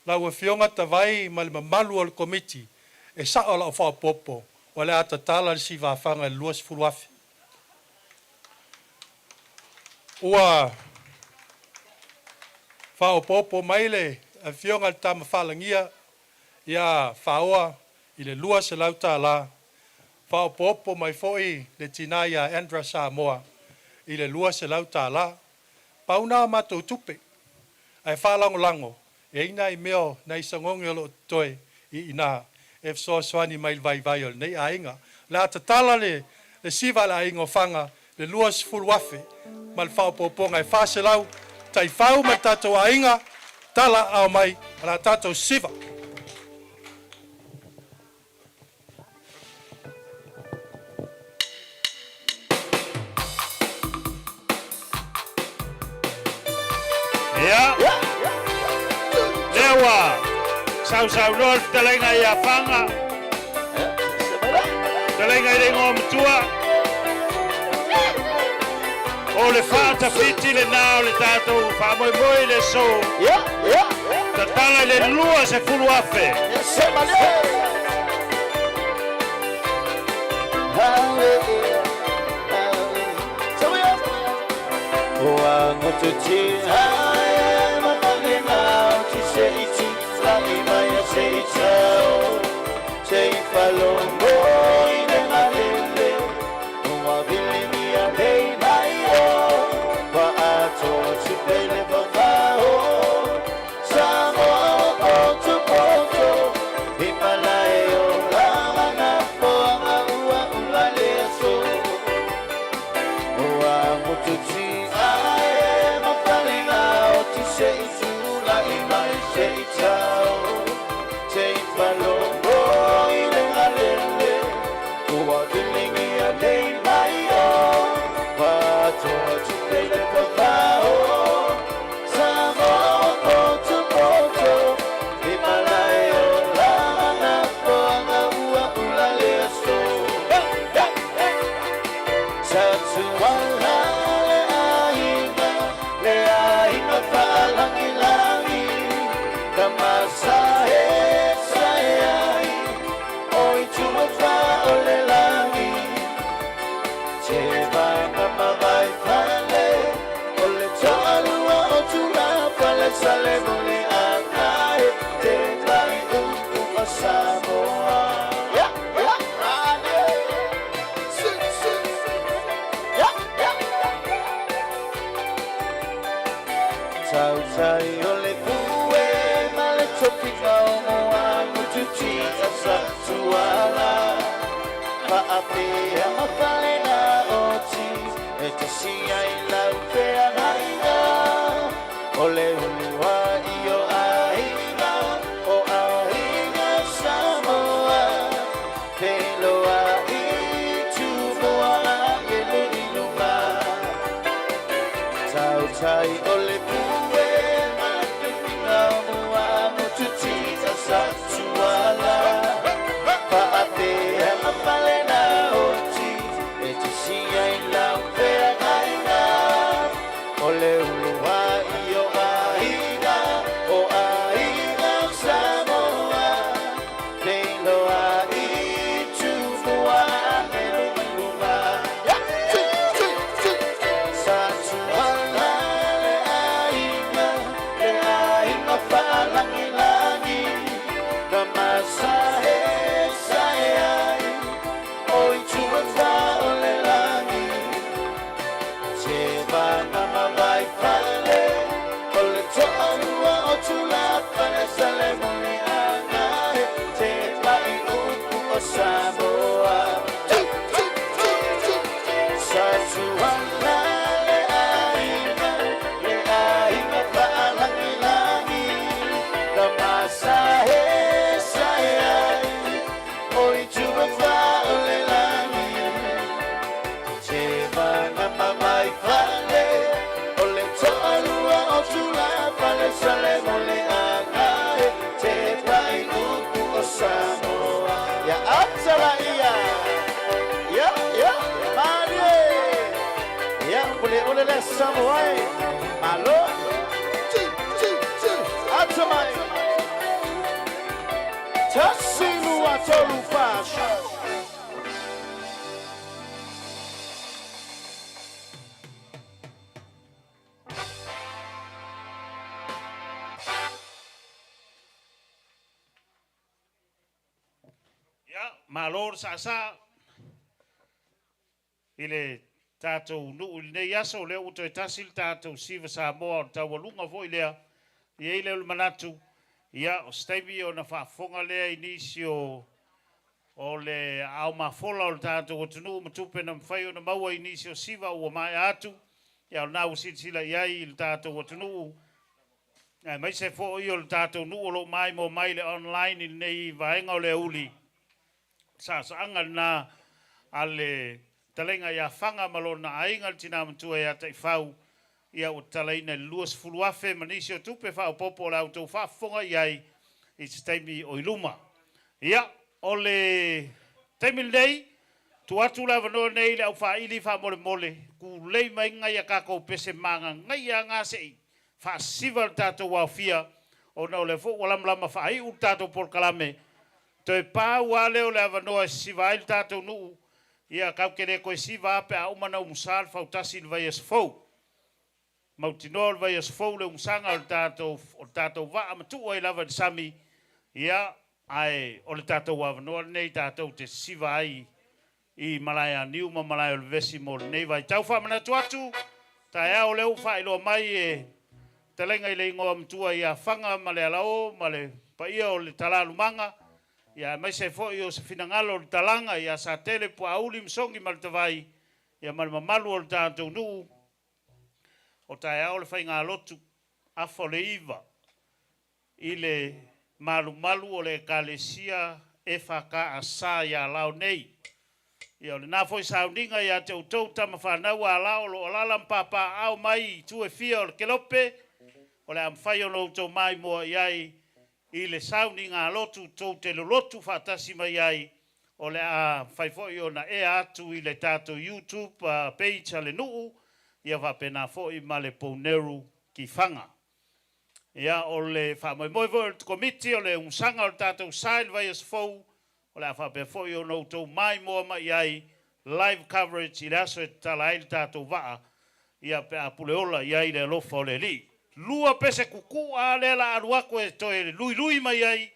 lau Afioga Tavai ma le mamalu o le Komiti e sao lau faaopoopo, o le a tatala le sivafaga i le 20,000. Ua faaopoopo mai le afioga i le Tama Falagia ia Faoa i le $200, faaopoopo mai foi le tina ia Andra Samoa i le $200. Pau na o matou tupe, ae faalagolago e i ai nai mea o nai sagogi o lo o totoe i ina e fesoasoani mai i le vaivai o lenei aiga. O le a tatala le siva a le aiga o Faga i le 20,000 ma le faaopoopoga e 400. Taifau ma le tatou aiga, tala aao mai, o le a tatou siva. Ia, lea ua sausaunoa le fetalaiga ia Faga, fetalaiga i le igoa matua, o le faatafiti lena o le tatou faamoemoe i le aso, tatala i le 20,000. Falogo i le galele Ua viligia nei mai o Paatoa tupe le vavao Samoa ua potopoto I malae o lava na foaga ua ula le aso Ua mututi ae ma falega o ti se i tula'i mai se i tau Te i falogo i le galele Ua viligia nei mai o Paatoa tupe le vavao Samoa ua potopoto I malae o lava na foaga ua ula le aso Sa tuala le aiga, le aiga faalagilagi Na masae sae ai, o i tua o le lagi Te vanga mawai fale, o le toalua o tula fale Sale muli angae, te mai upu o Samoa. Yeah, yeah, yeah. Sing, sing. Yeah, yeah. Tautai o le pue ma le tofiga o moa mututia sa tuala Faapea ma fale na oti e tasia i lau feagaiga O le ulua i o aiga o aiga Samoa Peloa i tumua e le i luga Tautai o le pue ma le tofiga o moa mututia sa tuala Faapea ma fale na oti e tasia i lau feagaiga O le ulua i o aiga o aiga Samoa Peloa i tumua e le i luga Sa tuala le aiga, le aiga faalagilagi Na masae sae ai, o i tua o le lagi Te vanga mawai fale, o le toalua o tula fale Sale muli angae, te mai upu o Samoa Sa tuala le aiga, le aiga faalagilagi Na masae sae ai, o i tua o le lagi Te vanga mawai fale, o le toalua o tula fale Sale muli angae, te pai upu o Samoa Ya atala ia, ya, ya, malie Ya, pule ule le Samoa e Malo Ata mai Tasi lua tolu fa Ia, malo le saasaa i le tatou nuu i lenei aso, o lea ua toe tasi le tatou siva Samoa o le taualuga foi lea. E i ai lea o le manatu, ia, o se taimi ona faafofoga lea i nisi o o le aao mafola o le tatou atunuu ma tupe na mafai ona maua i nisi o siva ua maea atu, ia o lena ua silasila i ai i le tatou atunuu, aemaise foi o le tatou nuu o lo o maimoa mai le online i lenei vaega o le aoauli. Saasaaga lena a le fetalaiga ia Faga ma lona aiga le tina matua ia Taifau, ia ua tatalaina i le 20,000 ma nisi o tupe faaopoopo o le a outou faafofoga i ai i se taimi o i luma. Ia, o le taimi lenei, tuu atu le avanoa nei i le aufaili faamolemole, tulei mai nai a tatou pese magagaia na se i faasiva le tatou aofia, ona o lea foi ua lamalama faaiu le tatou polokalame. Toe pau lava lea o le avanoa e sisiva ai le tatou nuu, ia tatou te le toe siva lava pe a uma ona umusa le fautasi i le vaiaso fou. Mautinoa o le vaiaso fou le umusaga o le tatou, o le tatou vaa matuu ai lava i le sami, ia Ae o le tatou avanoa lenei tatou te sisiva ai i Malaeaniu ma Malae o le Vesi mo lenei vaitau. Faamanatu atu, taeao lea ua faailoa mai e fetalaiga i le igoa matua ia Faga ma le Alaoa ma le paia o le Talalumaga, ia aemaise foi o se finagalo o le Talaga ia Satele Puaauli ma Sogi ma le Tavai, ia ma le mamalu o le tatou nuu. O taeao le faigalotu afa o le 9 i le malumalu o le Ekalesia EFKS i Alao nei. Ia o lena foi sauniga ia te outou tama fanau a Alao o lo o alaala ma papaaao mai i itu e fia o le kelope, o le a mafai ona outou maimoa i ai i le sauniga lotu tou te lolotu faatasi mai ai. O le a mafai foi ona ea atu i le tatou YouTube page a le nuu, ia faapena foi ma le Pouneru Kifaga. Ia o le faamoemoe foi o le Komiti o le umusaga o le tatou sa i le vaiaso fou, o le a faapea foi ona outou maimoa mai ai live coverage i le aso e tatala ai le tatou vaa, ia pe a pule ola i ai le alofa o le Alii. 2 pese kuku'a lea la alu atu e toe luilui mai ai,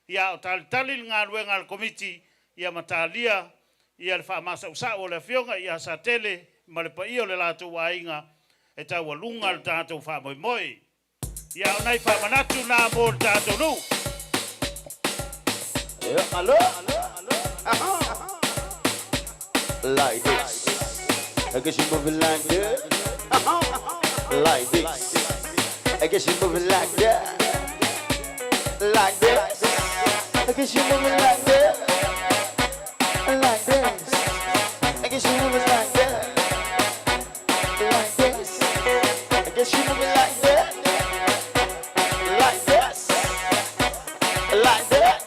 ia o talitali le galuega a le Komiti, ia ma talia ia le faamasausa'u o le afioga ia Satele ma le paia o le latou aiga e taualuga le tatou faamoemoe. Ia o nai faamanatu na mo le tatou nuu. Alo. Like this. I guess you moving like that. Like this. I guess you moving like that. Like this. I guess you moving like that. Like this. I guess you moving like that. Like this. I guess you moving like that. Like this. Like that.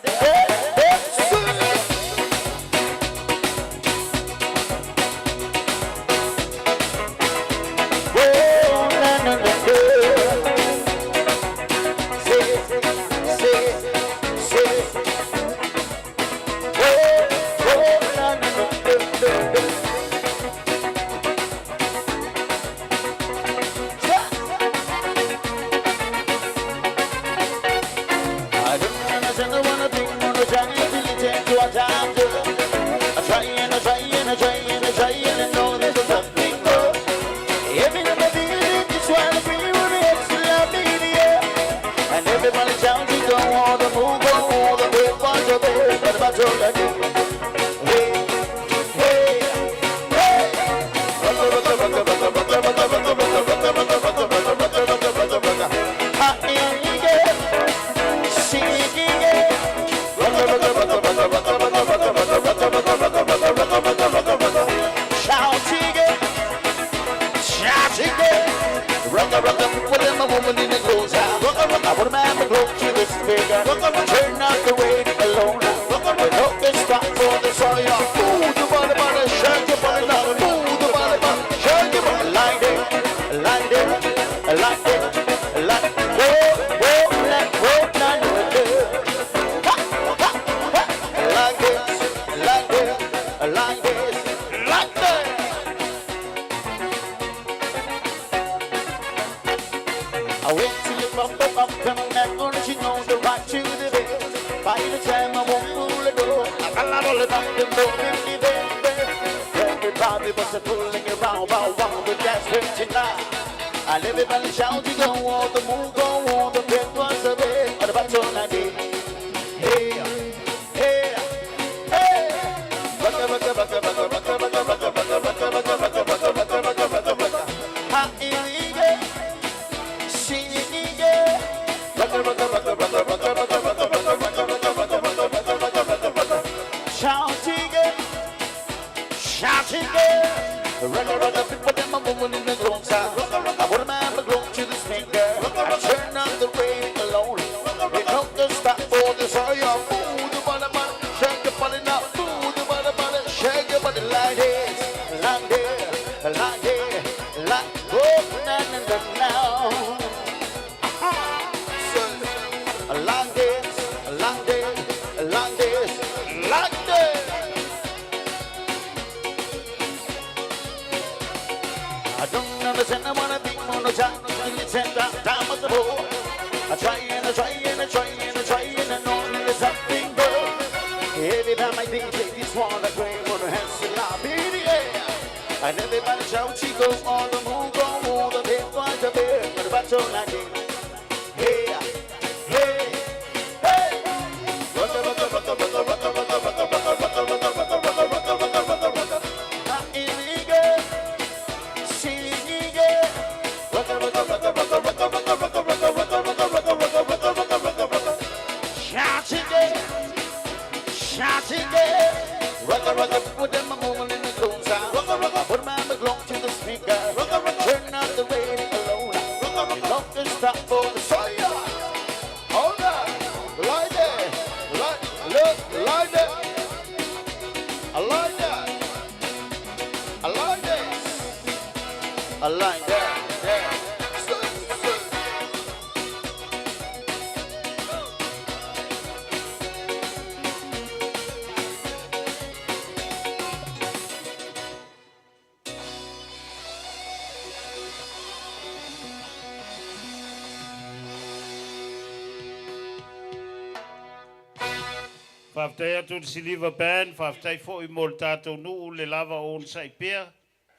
Oh, na, na, na, na. Say, say, say. Oh, oh, na, na, na, na, na, na. I don't understand the one thing on the giant till you take to a time to. I try and I try and I try and I try and I know there's something more. Every time I feel it, just wanna feel it when it's love me in the air. And everybody shouts, you go on the move, go on the big ones are there, but about your life. Hey, hey, hey. Turn up the radio alone. We know the spot for the soil. Move the body, body, shake your body now. Move the body, body, shake your body like that, like that, like that, like whoa, whoa, like whoa, na, na, na. Ha, ha, ha. Like this, like this, like this, like that. I went to the bump up and back on she knows the right to the bed. By the time I won't pull the door, I got all about the moving the bed. Everybody was a pulling around about one with that 29. And everybody shouting, go on the move, go on the bed was a bed. What about tonight? Hey, hey, hey. Rocka, rocka, rocka, rocka, rocka, rocka, rocka, rocka, rocka, rocka, rocka, rocka, rocka, rocka, rocka, rocka. Ha, yeah. Rocka, rocka, rocka, rocka, rocka, rocka, rocka, rocka, rocka, rocka, rocka, rocka, rocka, rocka, rocka, rocka. Shouting it, shouting it. Rocka, rocka, people them a moving in the ground side. I put a man belong to the speaker. I turn up the radio alone. We know the stop for the soil. Move the body, body, shake your body now. Move the body, body, shake your body like this, like this, like this, like oh na na na na. Like this, like this, like this, like this. I don't understand. I wanna be on the top. It's at that time of the boy. I try and I try and I try and I try and I know there's something. Every time I DJ this one, I bring on the hands and I be the air. And everybody shout, she go on the move, go on the bed, on the bed, but about your like it. Hey, hey, hey. Rocka, rocka, rocka, rocka, rocka, rocka, rocka, rocka, rocka, rocka, rocka, rocka, rocka, rocka, rocka, rocka. Ah, illegal, illegal. Rocka, rocka, rocka, rocka, rocka, rocka, rocka, rocka, rocka, rocka, rocka, rocka, rocka, rocka, rocka, rocka. Shout it, yeah. Shout it, yeah. Rocka, rocka, put them a moving in the clothes out. Rocka, rocka, put my glove to the speaker. Rocka, rocka, turn up the radio alone. Rocka, rocka, love to stop for the fire. Hold up, like that, like, look, like that. I like that. I like that. I like that. Yeah. Faafetai atu i le Siliva Band, faafetai fo'i mo le tatou nuu le lava o onosai pea,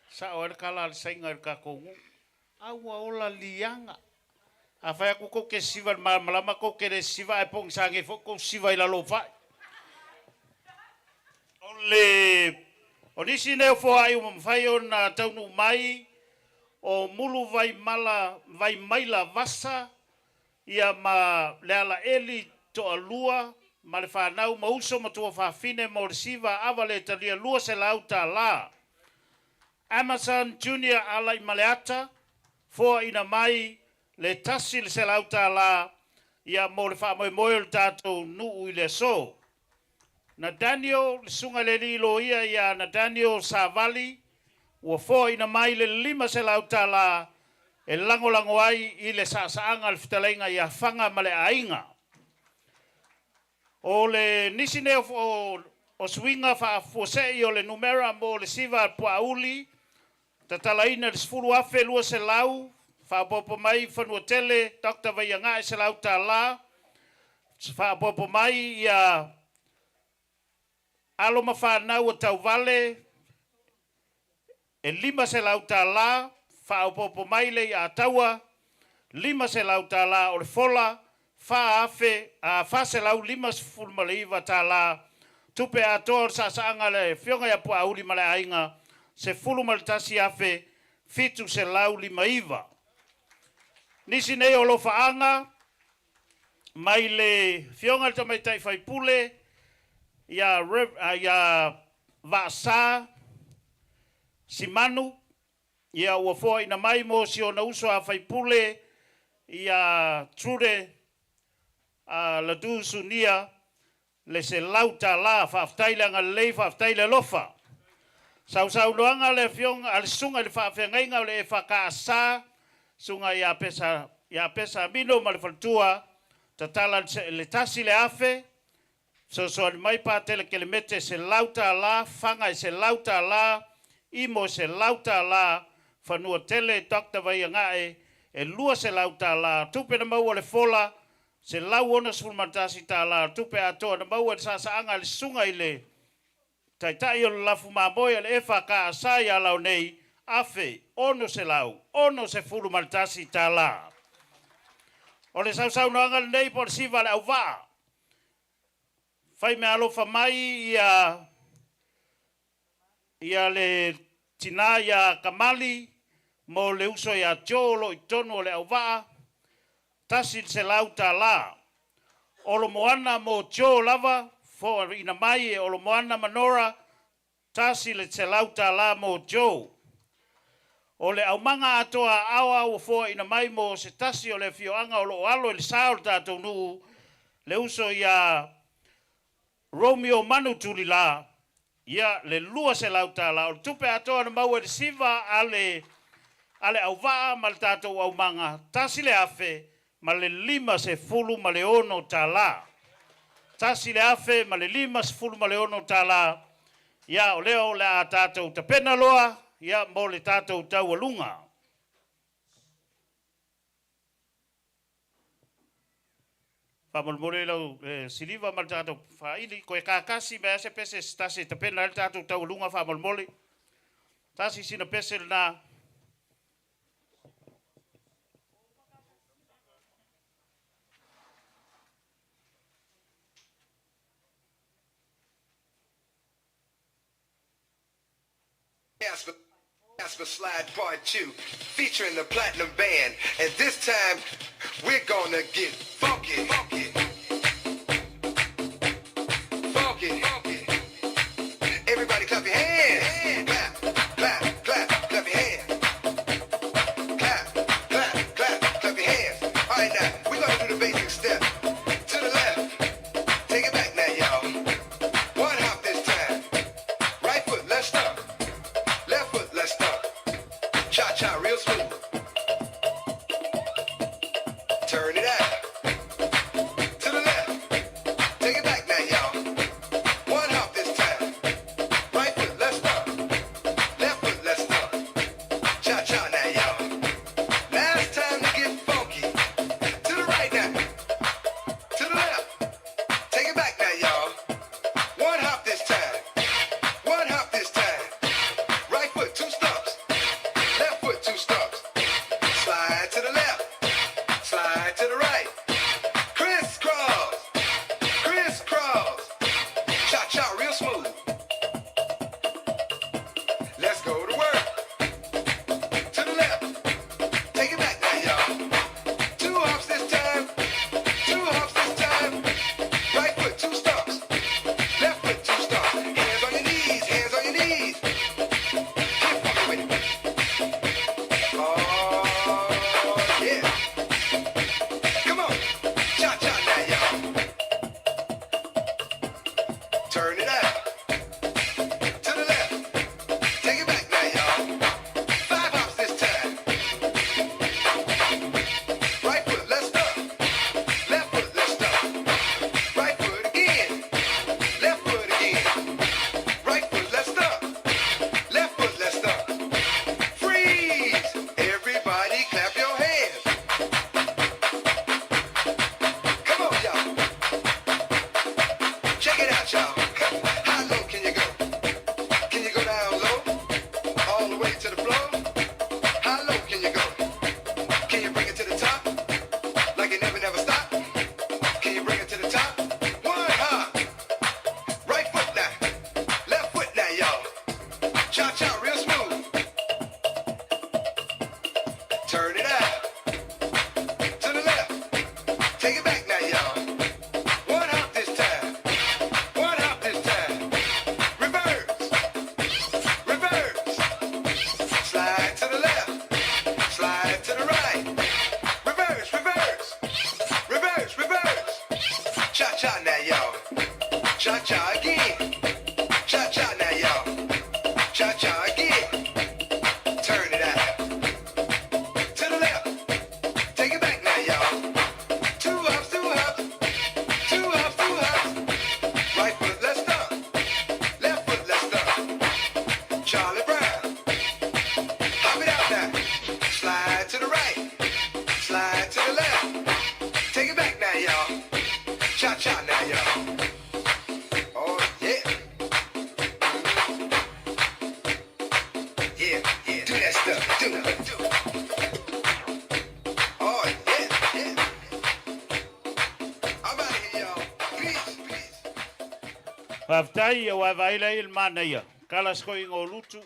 sa'o ai le kala a le saiga i le tatou nuu. A ua ola liaga. Afai atu kou te siva i le malamalama kou te le siva ae pogisa nei foi kou siva i lalo o fa'i. O le o nisi nei o foa'i ua mafai ona taunuu mai o Mulu Vaimala Vaimaila Vasa ia ma Lealaeli Toalua ma le fanau ma uso ma tuafafine mo le siva ava le talia $200. Amazon Junior Alaimaleata foaina mai le $100 ia mo le faamoemoe o le tatou nuu i le aso. Na Daniel le susuga i le alii loia ia na Daniel Savali ua foaina mai le $500 e lagolago ai i le saasaaga a le fetalaiga ia Faga ma le aiga. O le nisi nei o o suiga faafuasei o le numera mo le siva a Puaauli, tatalaina i le $10,200, faaopoopo mai Fanuatele Dr. Vaiagae $100, faaopoopo mai ia alo ma fanau a Tauvale e $500, faaopoopo mai le Iataua $500 o le fola, 4,000 a $459, tupe atoa o le saasaaga a le Afioga ia Puaauli ma le aiga, 11,759. Nisi nei o alofaaga mai le Afioga i le Tamaitai Faipule ia ia Vaasa Simanu, ia ua foaina mai mo si ona uso a faipule ia Trude Ladu Sunia le $100. Faafetai le agalelei, faafetai le alofa. Sausaunoaga a le Afioga a le Susuga i le Faafeagaiga o le EFKS, Susuga ia Pesa ia Pesa Amino ma le faletua, tatala le 1,000, fesoasoani mai Patele Kelemete $100, Faga e $100, Imo e $100, Fanuatele Dr. Vaiagae e $200, tupe na maua le fola $161, tupe atoa na maua i le saasaaga a le Susuga i le Taitai o le lafu mamoe a le EFKS ia Lao nei, $1,661. O le sausaunoaga lenei po o le siva a le auvaa. Fai meaalofa mai ia ia le tina ia Kamali mo le uso ia Joe o lo o i totonu o le auvaa, $100. Olomoana mo Joe lava, foaina mai e Olomoana ma Nora, $100 mo Joe. O le aumaga atoa a Aoa ua foaina mai mo se tasi o le afioaga o lo o alo i le sa o le tatou nuu, le uso ia Romeo Manu Tulila, ia le $200. O le tupe atoa na maua i le siva a le a le auvaa ma le tatou aumaga, $1,056. $1,056. Ia, o lea o le a tatou tapena loa ia mo le tatou taualuga. Faamolemole lau siliva ma le tatou faaili. Koe kakasi ma e a se pese se tasi e tapena ai le tatou taualuga faamolemole. Tasi sina pese lena. Casper Slide Part 2, featuring the Platinum Band. And this time, we're gonna get funky. Funky. Funky. Funky. Everybody clap your hands. Clap, clap, clap, clap your hands. Clap, clap, clap, clap your hands. All right, now, we're gonna do the basic step. To the left. Take it back now, y'all. One hop this time. Right foot, let's stomp. Left foot, let's stomp. Cha-cha, real smooth. Turn it out. To the left. Take it back now, y'all. One hop this time. Right foot, let's stomp. Left foot, let's stomp. Cha-cha now, y'all. Last time to get funky. To the right now. To the left. Take it back now, y'all. One hop this time. One hop this time. Right foot, two stumps. Left foot, two stumps. Slide to the left. Slide to the right. Crisscross. Crisscross. Cha-cha, real smooth. Let's go to work. To the left. Take it back now, y'all. Two hops this time. Two hops this time. Right foot, two stumps. Left foot, two stumps. Hands on your knees. Hands on your knees. Get funky with it. Oh, yeah. Come on. Cha-cha now, y'all. Turn it out. To the left. Take it back now, y'all. Five hops this time. Right foot, let's stop. Left foot, let's stop. Right foot again. Left foot again. Right foot, let's stop. Left foot, let's stop. Freeze! Everybody clap your hands. Come on, y'all. Check it out, y'all. How low can you go? Can you go down low? All the way to the floor? How low can you go? Can you bring it to the top? Like it never, never stop? Can you bring it to the top? One hop. Right foot now. Left foot now, y'all. Cha cha, real smooth. Turn it out. To the left. Take it back now, y'all. One hop this time. One hop this time. Reverse. Reverse. Slide to the left. Slide to the right. Reverse, reverse. Reverse, reverse. Cha cha now, y'all. Cha cha again. Cha cha now, y'all. Cha cha again. Turn it out. To the left. Take it back now, y'all. Two hops, two hops. Two hops, two hops. Right foot, let's stomp. Left foot, let's stomp. Charlie Brown. Hop it out now. Slide to the right. Slide to the left. Take it back now, y'all. Cha cha now, y'all. Oh, yeah. Yeah, yeah. Do that stuff. Do it. Do it. Oh, yeah, yeah. I'm out of here, y'all. Peace, peace. Faafetai ia ua vaai lai i le manaia. Kala se koiga o Lutu,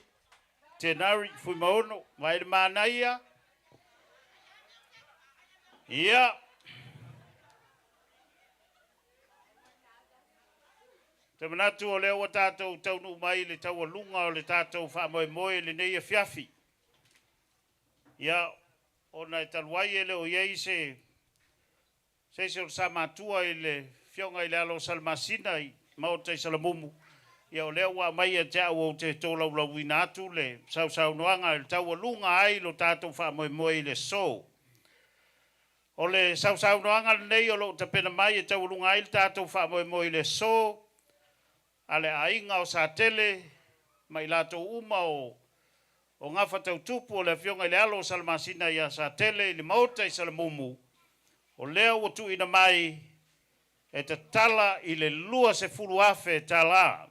Tenari, Fuimaono, vaai le manaia. Ia. Te manatu o lea ua tatou taunuu mai i le taualuga o le tatou faamoemoe i lenei afiafi. Ia, ona e talu ai e le o i ai se se isi o le sa matua i le Afioga i le alo o Salamasina i Maota i Salamumu, ia o lea ua aumai ia te au ou te tolaulauina atu le sausaunoaga i le taualuga ai lo tatou faamoemoe i le aso. O le sausaunoaga lenei o lo o tapena mai e taualuga ai le tatou faamoemoe i le aso a le aiga o Satele ma i latou uma o o gafa tautupu o le Afioga i le alo o Salamasina ia Satele i le Maota i Salamumu, o lea ua tuuina mai E tatala i le $20,000 tālā.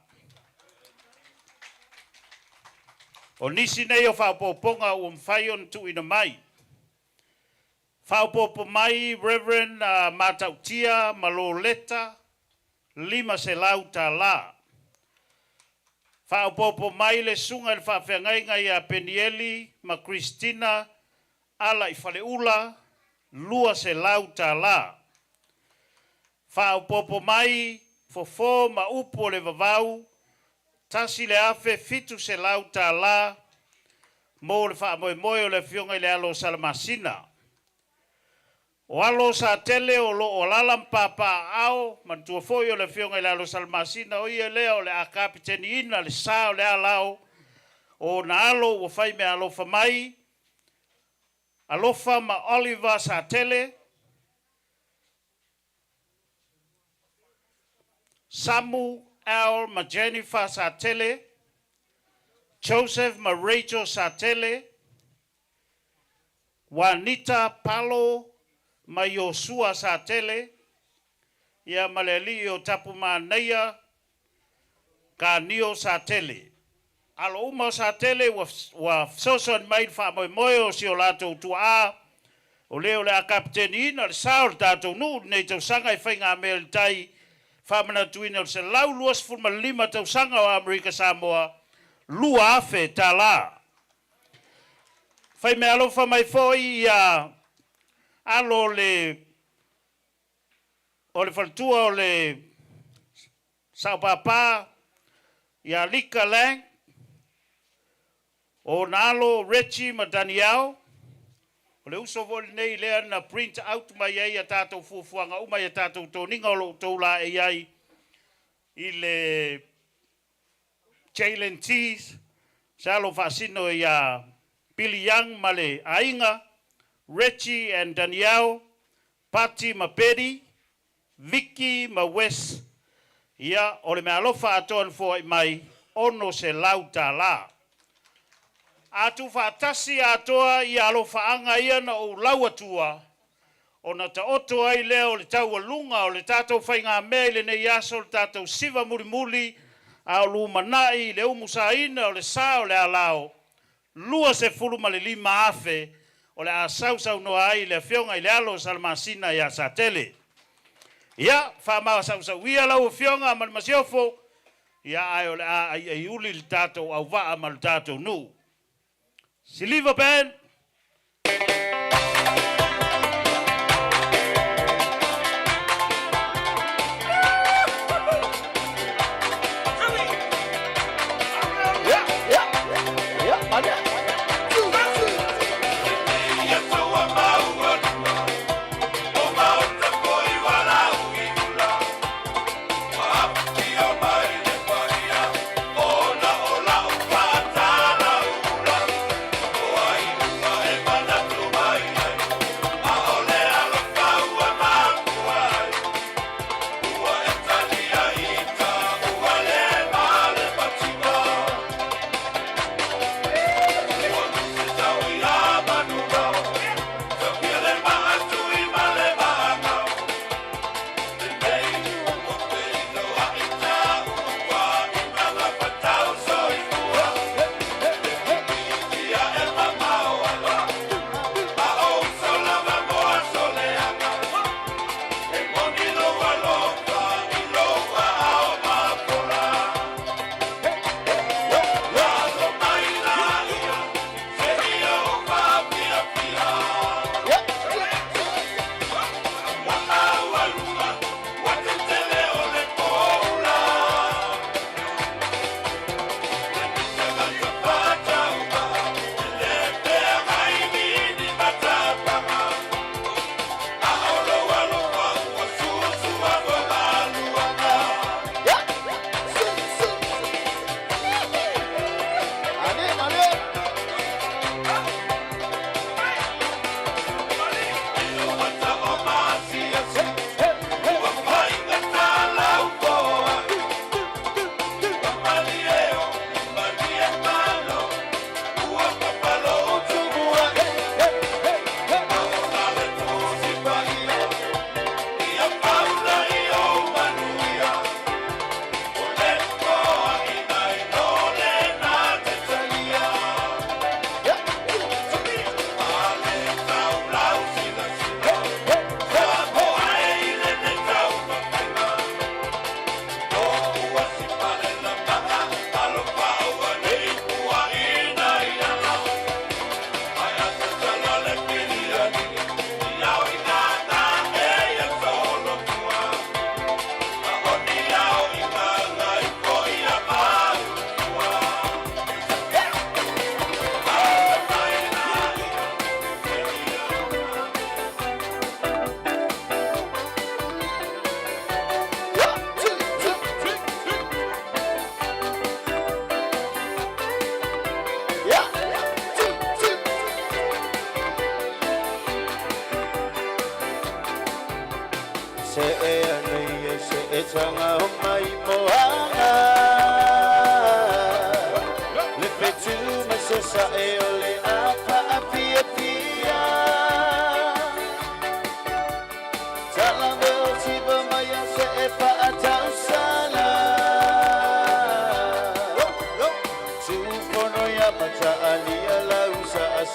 O nisi nei o faaopoopoga ua mafai ona tuuina mai. Faaopoopo mai Reverend Matautia ma Loleta $500. Faaopoopo mai le susuga i le faafeagaiga ia Penieli ma Christina Ala i Faleula $200. Faaopoopo mai Fofo ma Upu o le Vavau $1,700 mo le faamoemoe o le Afioga i le alo o Salamasina. O alo o Satele o lo o alaala ma papaaao, manatua foi o le Afioga i le alo o Salamasina o ia lea o le a kapiteniina le sa o le alao o ona alo ua fai meaalofa mai, Alofa ma Oliver Satele, Samu Al ma Jennifer Satele, Joseph ma Rachel Satele, Juanita Palo ma Iosua Satele, ia ma le alii o Tapumanaia Kanio Satele. Alo uma o Satele ua fesoasoani mai i le faamoemoe o si o latou tuaa, o le o le a kapiteniina le sa o le tatou nuu i lenei tausaga i faigamea i le tai faamanatuina o le 125 tausaga o Amerika Samoa, $2,000. Fai meaalofa mai foi ia alo o le faletua o le Saopapa ia Lika Lang, o ona alo Reggie ma Danielle, o le uso foi lenei lea na print out mai ai a tatou fuafuaga uma i a tatou toniga o lo o outou laei ai i le Jalen Tees, se alo faasino ia Billy Young ma le aiga, Reggie and Danielle, Pati ma Betty, Vicky ma Wes, ia, o le meaalofa atoa na foai mai, $600. A tuufaatasi atoa ia alofaaga ia na ou lau atua, ona taoto ai lea o le taualuga o le tatou faigamea i lenei aso, le tatou siva mulimuli a o lumanai i le umusaina o le sa o le alao, 25,000 o le a sausaunoa ai le Afioga i le alo o Salamasina ia Satele. Ia, faamasausauia lau Afioga ma le Masiofo, ia ae o le a aiaiuli le tatou auvaa ma le tatou nuu. Siliva Band!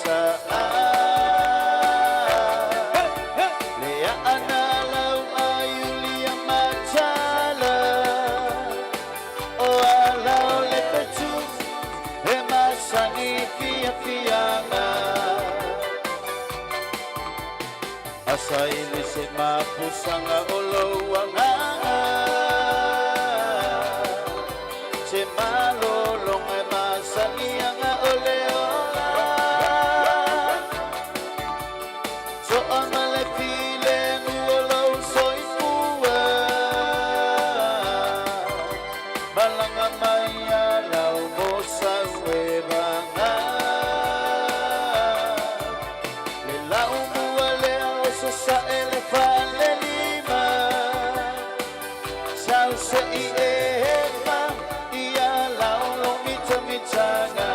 saa Le aana lau aiulia matala O ala o le fetu e masani fiafiaga Asa i le se mapusaga o lou agaga Se malologa e masaniaga o le ola To'a ma le filemu o lou soifua Malaga mai alau mo sau e vaga Le laumua lea o sasae le falelima Sau se'i e ma ia lao lo mitamitaga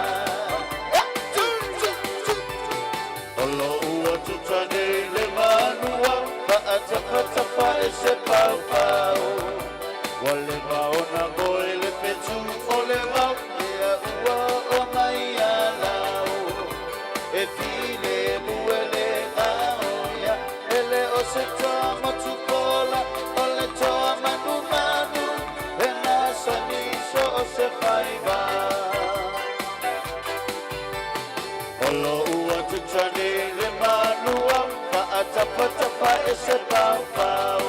O lou atu tane i le manua Faatafatafa e se paupau Ua leva ona moe le fetu o le vao Lea ua oo mai ia lau E filemu e le gaoia E le o se toa motu kola O le toa manumanu E masani so o se faiva O lou atu tane i le manua Faatafatafa e se paupau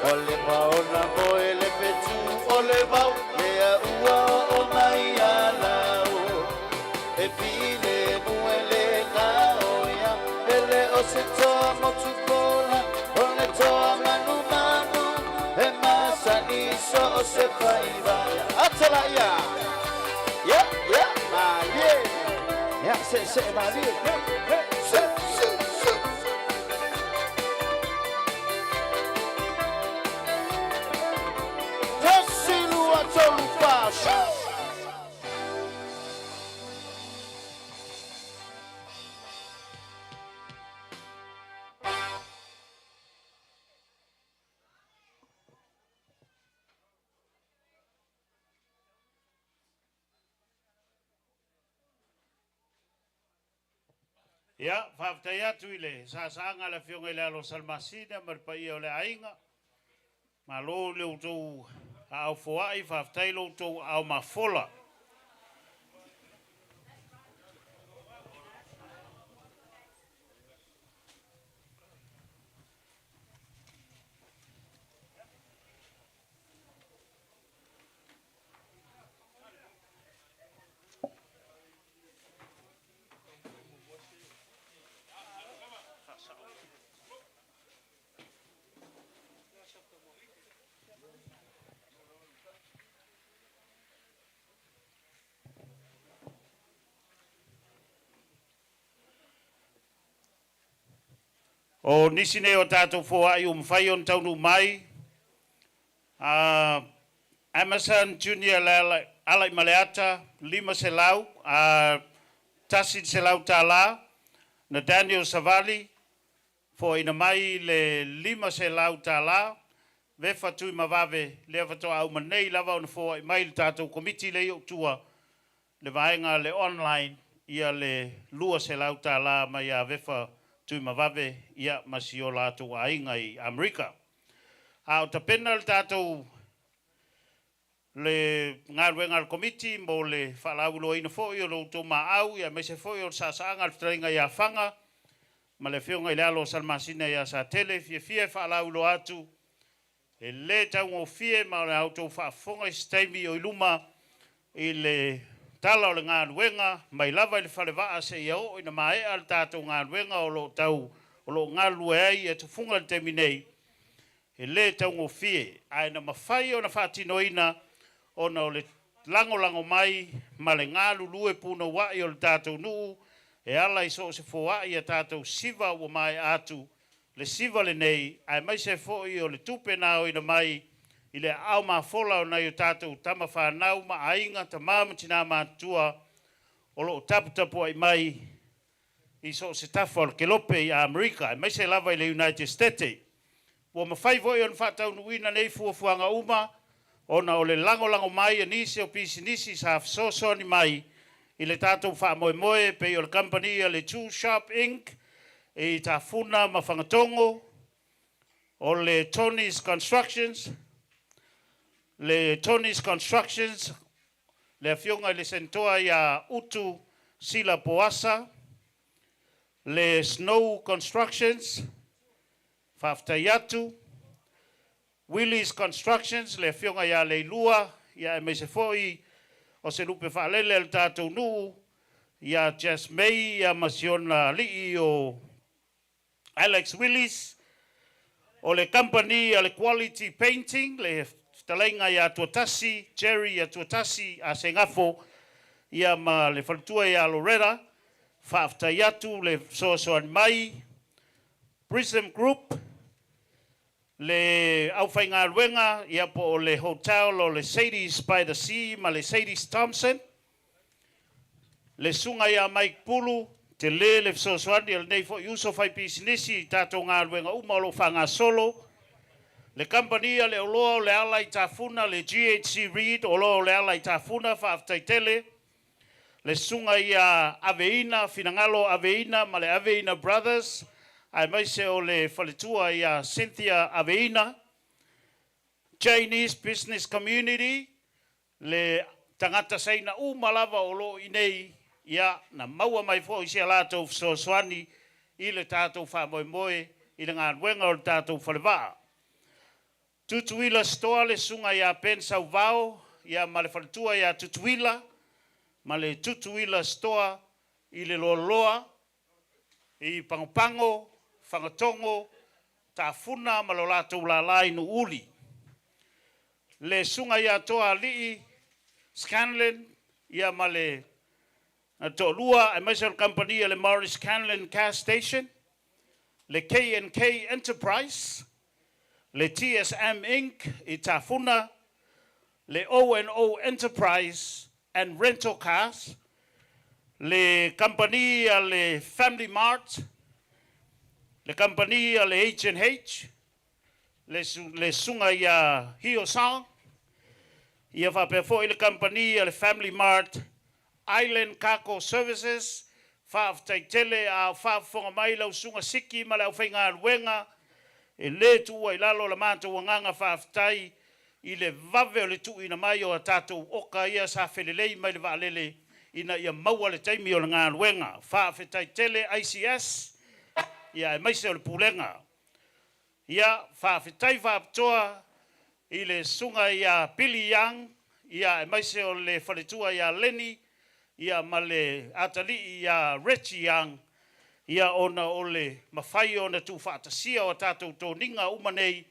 Ua leva ona moe le fetu o le vao Lea ua oo mai ia lau E filemu e le gaoia E le o se toa motu kola O le toa manumanu E masani so o se faiva Atala ia Ya, ya, malie Ya, se, se, malie Se, se, se Tasi lua tolu fa Ia, faafetai atu i le sasaaga a le Afioga i le alo o Salamasina ma le paia o le aiga. Malo i le outou aao foai, faafetai lo outou aao mafola. O nisi nei o tatou foai ua mafai ona taunuu mai, Amazon Junior Alaimaleata, 500, $100, na Daniel Savali, foaina mai le $500, Vefa Tuimavave, lea faatoa uma nei lava ona foai mai le tatou Komiti lea i ou tua, le vaega le online, ia le $200 mai ia Vefa Tuimavave, ia ma si o latou aiga i Amerika. A o tapena le tatou le galuega a le Komiti mo le faalauiloaina foi o lo outou maau, ia aemaise foi o le saasaaga a le fetalaiga ia Faga ma le Afioga i le alo o Salamasina ia Satele, fiafia e faalauiloa atu e le taugofie ma o le a outou faafofoga i se taimi o i luma i le tala o le galuega mai lava i le falevaa seia oo ina maea le tatou galuega o lo o tau o lo o galulue ai ia tufuga i le taimi nei. E le taugofie, ae na mafai ona faatinoina ona o le lagolago mai ma le galulue punouai o le tatou nuu e ala i so o se foai a tatou siva ua maea atu le siva lenei, aemaise foi o le tupe na aoina mai i le aao mafola o nai o tatou tama fanau ma aiga, tama ma tina matutua o lo o taputapuai mai i so o se tafa o le kelope i Amerika, aemaise lava i le United States. Ua mafai foi ona faataunuuina nei fuafuaga uma ona o le lagolago mai a nisi o pisinisi sa fesoasoani mai i le tatou faamoemoe e pei o le kamupani a le Two Shop Inc i Tafuna ma Fagatogo, o le Tony's Constructions, le Tony's Constructions, le Afioga i le Senetoa ia Utu Sila Poasa, le Snow Constructions, faafetai atu. Willie's Constructions, le Afioga ia Leilua, ia aemaise foi o se lupe faalele a le tatou nuu ia Jess May ia ma si ona alii o Alex Willies, o le kamupani a le Quality Painting, le fetalaiga ia Tuatasi, Jerry Atuatasi Asegafo ia ma le faletua ia Loretta, faafetai atu le fesoasoani mai. Prism Group, le aufaigaluega ia po o le hotel o le Sadie's by the Sea ma le Sadie's Thompson, le susuga ia Mike Pulu, tele le fesoasoani a lenei foi uso faipisinisi i tatou galuega uma o lo o faagasolo, le kamupani a le Oloa o le Ala i Tafuna, le GHC Reid Oloa o le Ala i Tafuna, faafetai tele. Le susuga ia Aveina, Finagalo Aveina ma le Aveina Brothers, aemaise o le faletua ia Cynthia Aveina, Chinese Business Community, le tagata Saina uma lava o lo o i inei, ia, na maua mai foi si a latou fesoasoani i le tatou faamoemoe i le galuega o le tatou falevaa. Tutuila Stoa le susuga ia Ben Sauvao ia ma le faletua ia Tutuila ma le Tutuila Stoa i le Loaloa i Pagopago, Fagatogo, Tafuna ma lo latou lala i Nuuuli. Le susuga ia Toaalii Scanlon ia ma le toalua aemaise o le kamupani a le Morris Scanlon Gas Station, le K&K Enterprise, le TSM Inc i Tafuna, le O&O Enterprise and Rental Cars, le kamupani a le Family Mart, le kamupani a le H&H, le susuga ia Hio Song, ia faapea foi le kamupani a le Family Mart Island Cargo Services, faafetai tele a o faafofoga mai lau susuga Siki ma le aufaigaluega, e le tuua i lalo la matou agaga faafetai i le vave o le tuuina mai o a tatou oka ia sa felelei mai le vaalele ina ia maua le taimi o le galuega. Faafetai tele ICS ia aemaise o le Pulega. Ia, faafetai faapitoa i le Susuga ia Billy Young, ia aemaise o le faletua ia Lenny, ia ma le atalii ia Reggie Young, ia ona o le mafai ona tuufaatasia o a tatou toniga uma nei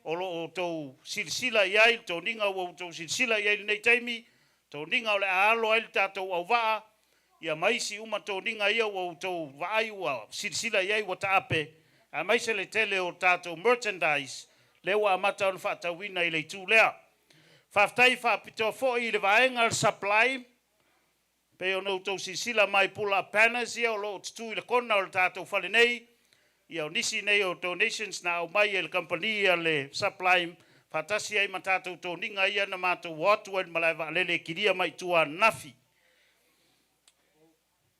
o lo o outou silasila i ai, le toniga ua outou silasila i ai i lenei taimi, toniga o le a alo ai le tatou auvaa, ia ma isi uma toniga ia ua outou vaai ua silasila i ai ua taape, aemaise le tele o tatou merchandise lea ua amata ona faatauina i le itu lea. Faafetai faapitoa foi i le vaega o le Sublime, pei ona outou silasila mai pull up banners ia o lo o tutu i le kona o le tatou fale nei, ia o nisi nei o donations na aumai e le kamupani a le Sublime faatasi ai ma tatou toniga ia na matou o atu ai i le malae vaalele e kilia mai i tua ananafi.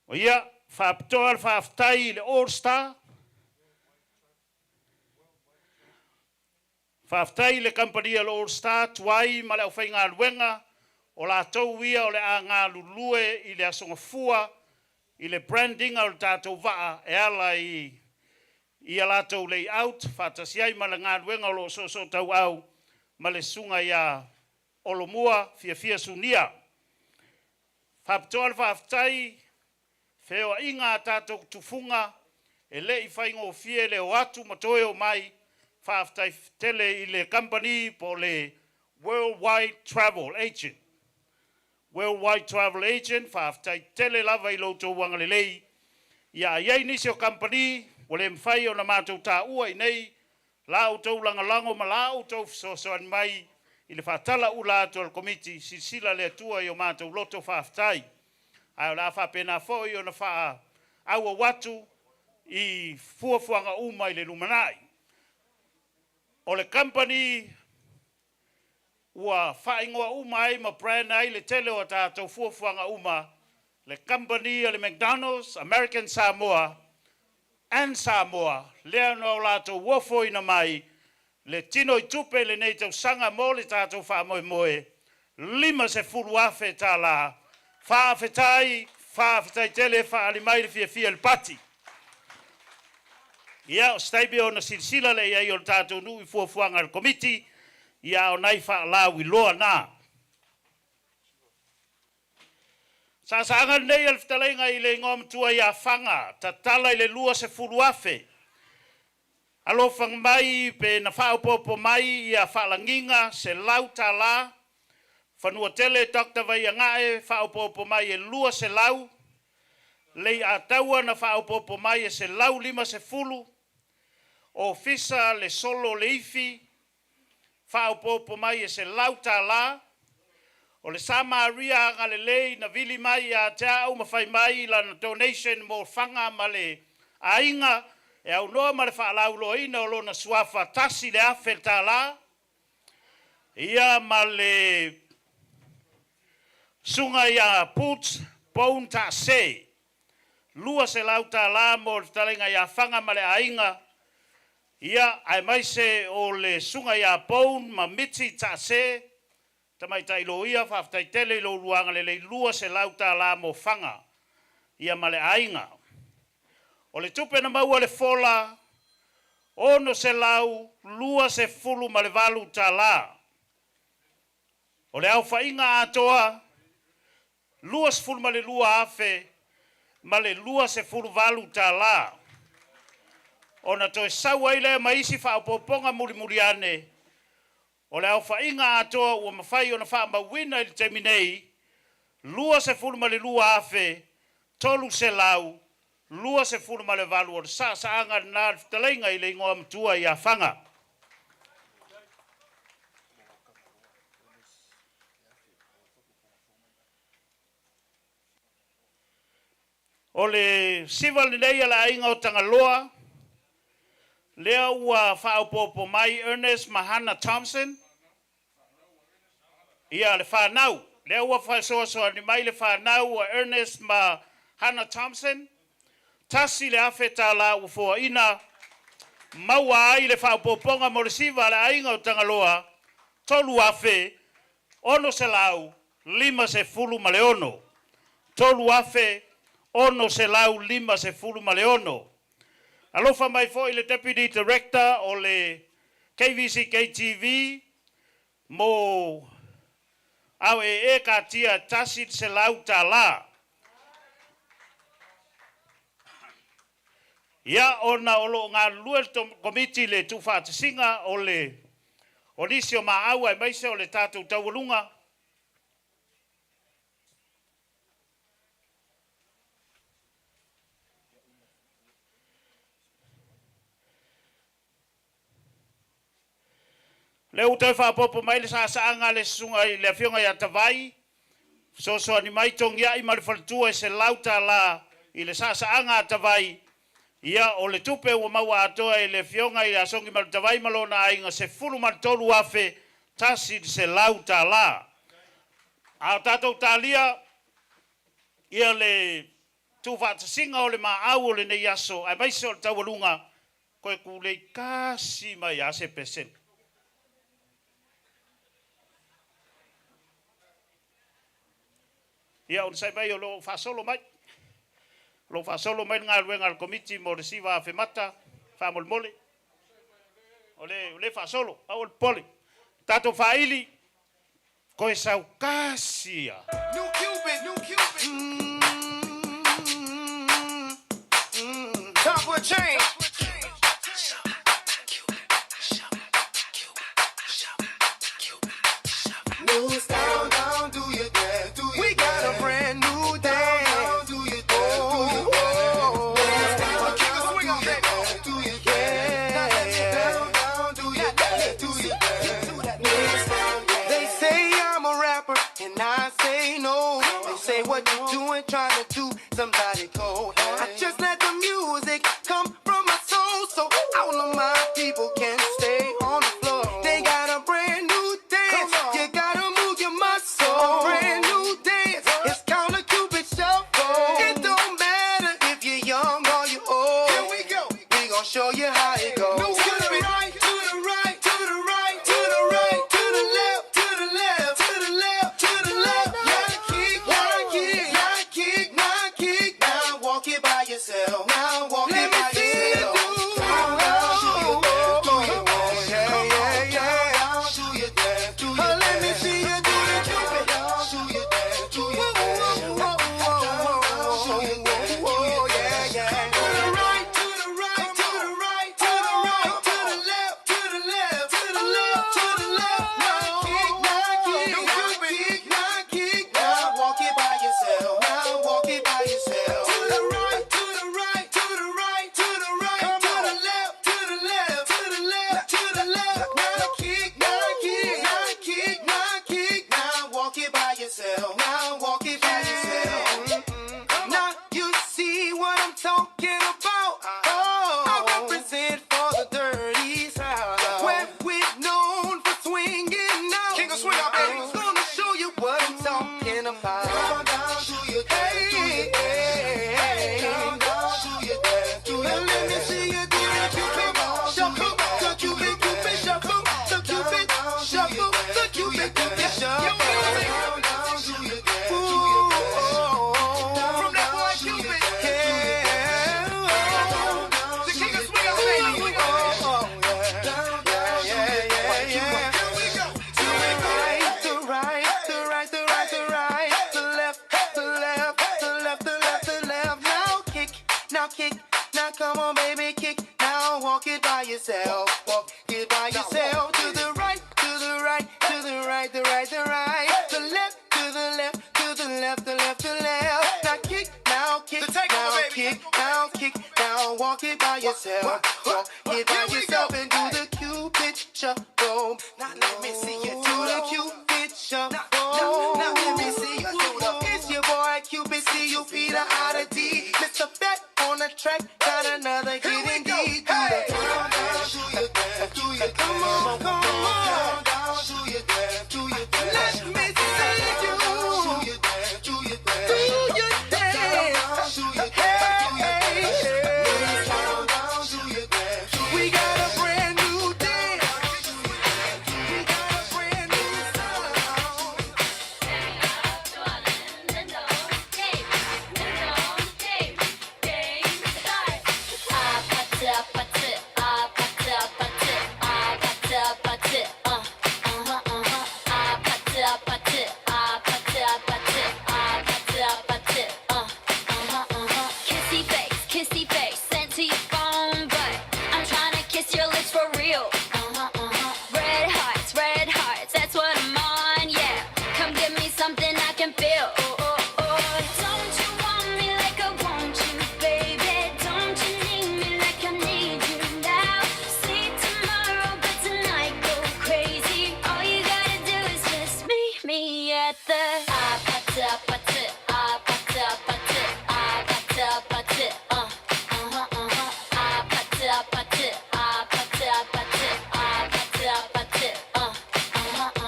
O ia, faapitoa le faafetai i le All Star, faafetai i le kamupani a le All Star, tuai ma le aufaigaluega, o latou ia o le a galulue i le Aso Gafua i le branding o le tatou vaa e ala i i a latou layout faatasi ai ma le galuega o lo o soosootauau ma le susuga ia Olomua Fiafia Sunia. Faapitoa le faafetai feoaiga a tatou tufuga e le i faigofie le o atu ma toe o mai. Faafetai tele i le kamupani po o le Worldwide Travel Agent. Worldwide Travel Agent, faafetai tele lava i lo outou agalelei. Ia i ai nisi o kamupani ua le mafai ona matou taua i nei la outou lagolago ma la outou fesoasoani mai i le faatalaula atu a le Komiti, silasila le Atua i o matou loto faafetai. Ae o le a faapena foi ona faaauau atu i fuafuaga uma i le lumanai. O le kamupani ua faaigoa uma ai ma brand ai le tele o a tatou fuafuaga uma. Le kamupani a le McDonald's, American Samoa and Samoa, lea na o latou ofoina mai le tino i tupe i lenei tausaga mo le tatou faamoemoe, $50,000. Faafetai, faafetai tele, faaali mai le fiafia i le pati. Ia, o se taimi ona silasila lea i ai o le tatou nuu i fuafuaga a le Komiti, ia a o nai faalauiloa na. Saasaaga lenei a le fetalaiga i le igoa matua ia Faga, tatala i le 20,000. Alofaga mai pe na faaopoopo mai ia faalagiga $100. Fanuatele Dr. Vaiagae faaopoopo mai e 200. Lei Ataua na faaopoopo mai e 150. Ofisa le Solo Leifi faaopoopo mai e $100. O le Samaria agalelei na vili mai ia te au ma fai mai lana donation mo Faga ma le aiga e aunoa ma le faalauiloaina o lona suafa $1,000. Ia ma le susuga ia Poots Bone Taase $200 mo le fetalaiga ia Faga ma le aiga, ia aemaise o le susuga ia Bone ma Miti Taase, tamaitai loia, faafetai tele i lo oulua agalelei, $200 mo Faga ia ma le aiga. O le tupe na maua le fola $628. O le aofaiga atoa $22,028. Ona toe sau ai lea ma isi faaopoopoga mulimuli ane, o le aofaiga atoa ua mafai ona faamauina i le taimi nei, $22,328. O le saasaaga lena a le fetalaiga i le igoa matua ia Faga. O le siva lenei a le aiga o Tagaloa, lea ua faaopoopo mai Ernest ma Hannah Thompson, ia le fanau, lea ua faasoasoani mai le fanau a Ernest ma Hannah Thompson, $1,000 ua foaina, maua ai le faaopoopoga mo le siva a le aiga o Tagaloa, 3,656. 3,656. Alofa mai foi le Deputy Director o le KVCK TV mo ao ee katia $100. Ia ona o loo galulue le Komiti i le tuufaatasiga o le o nisi o maau aemaise o le tatou taualuga. Lea ua toe faaopoopo mai le saasaaga a le susuga i le Afioga ia Tavai, fesoasoani mai Togiai ma le faletua e $100 i le saasaaga a Tavai. Ia, o le tupe ua maua atoa e le Afioga ia Sogimalutavai ma lona aiga, $13,100. A o tatou talia ia le tuufaatasiga o le maau o lenei aso, aemaise o le taualuga, koe kulei kasi mai lava se pesene. Ia, onosai mai o lo o faasolo mai. O lo o faasolo mai le galuega a le Komiti mo le siva afemata, faamolemole. O le, o le faasolo, aua le popole. Tatou faaili, koe sau kasi lava. New Cupid, new Cupid. Time for a change. New style, down, do your dance, do your We got a brand new dance. Do your dance, do your dance. Keep it swing on, baby. Do your dance. Down, down, do your dance, do your dance. They say I'm a rapper, and I say no. They say what you doing, trying to do somebody cold. I just let the music come from my soul, so all of my people can stay on the floor. They got a brand new dance. You gotta move your muscle. A brand new dance. It's called a Cupid shuffle. by yourself. Now walk it by yourself. Now you see what I'm talking about. Oh, I represent for the dirty south. Where we're known for swinging out. King of swing out, baby. I'm gonna show you what I'm talking about. Down, down, do your dance, do your dance. Down, down, do your dance, do your dance. Let me see you do the Cupid shuffle, the Cupid, Cupid shuffle, the Cupid shuffle, the Cupid, Cupid shuffle. Ooh, From that boy Cupid. yeah. The king of swing out, baby. Oh, yeah, yeah, yeah, yeah. Here we go. To the right, the right, the right, the right, the right, the left, the left, the left, the left, the left. Now kick, now kick, now come on, baby, kick. Now walk it by yourself, walk it by yourself. To the right, to the right, to the right, the right, the right, the left, to the left, to the left, the left, the left. Now kick, now kick, The takeover, now baby. kick, now kick, now walk it by yourself, walk it by Here we yourself go. and do the Cupid shuffle. Now let me see you Do do the the Cupid shuffle. Now, now let me see you do the It's your boy Cupid, C U P the I the D. Mr. Fat on the track, got another Here hit we go. indeed. Do Hey. the Come on, come on. Let me see you do your dance. Hey, hey. We got a brand new dance. We got a brand new sound. Kissy face, kissy face, sent to your phone, but I'm trying to kiss your lips for real. Red hearts, that's what I'm on, yeah. Come give me something I can feel. Oh, oh, oh. Don't you want me like I want you, baby? Don't you need me like I need you now? See tomorrow, but tonight go crazy. All you gotta do is just meet me at the.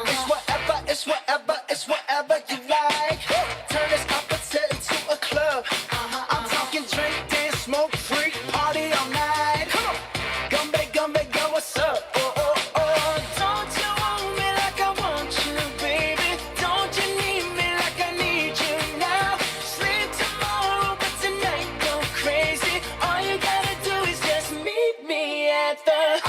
It's whatever, it's whatever, it's whatever you like. Turn this opposite into a club. I'm talking drink, dance, smoke, freak, party all night. Come on. Gumby, gumby, go, what's up? Oh, oh, oh. Don't you want me like I want you, baby? Don't you need me like I need you now? Sleep tomorrow, but tonight go crazy. All you gotta do is just meet me at the.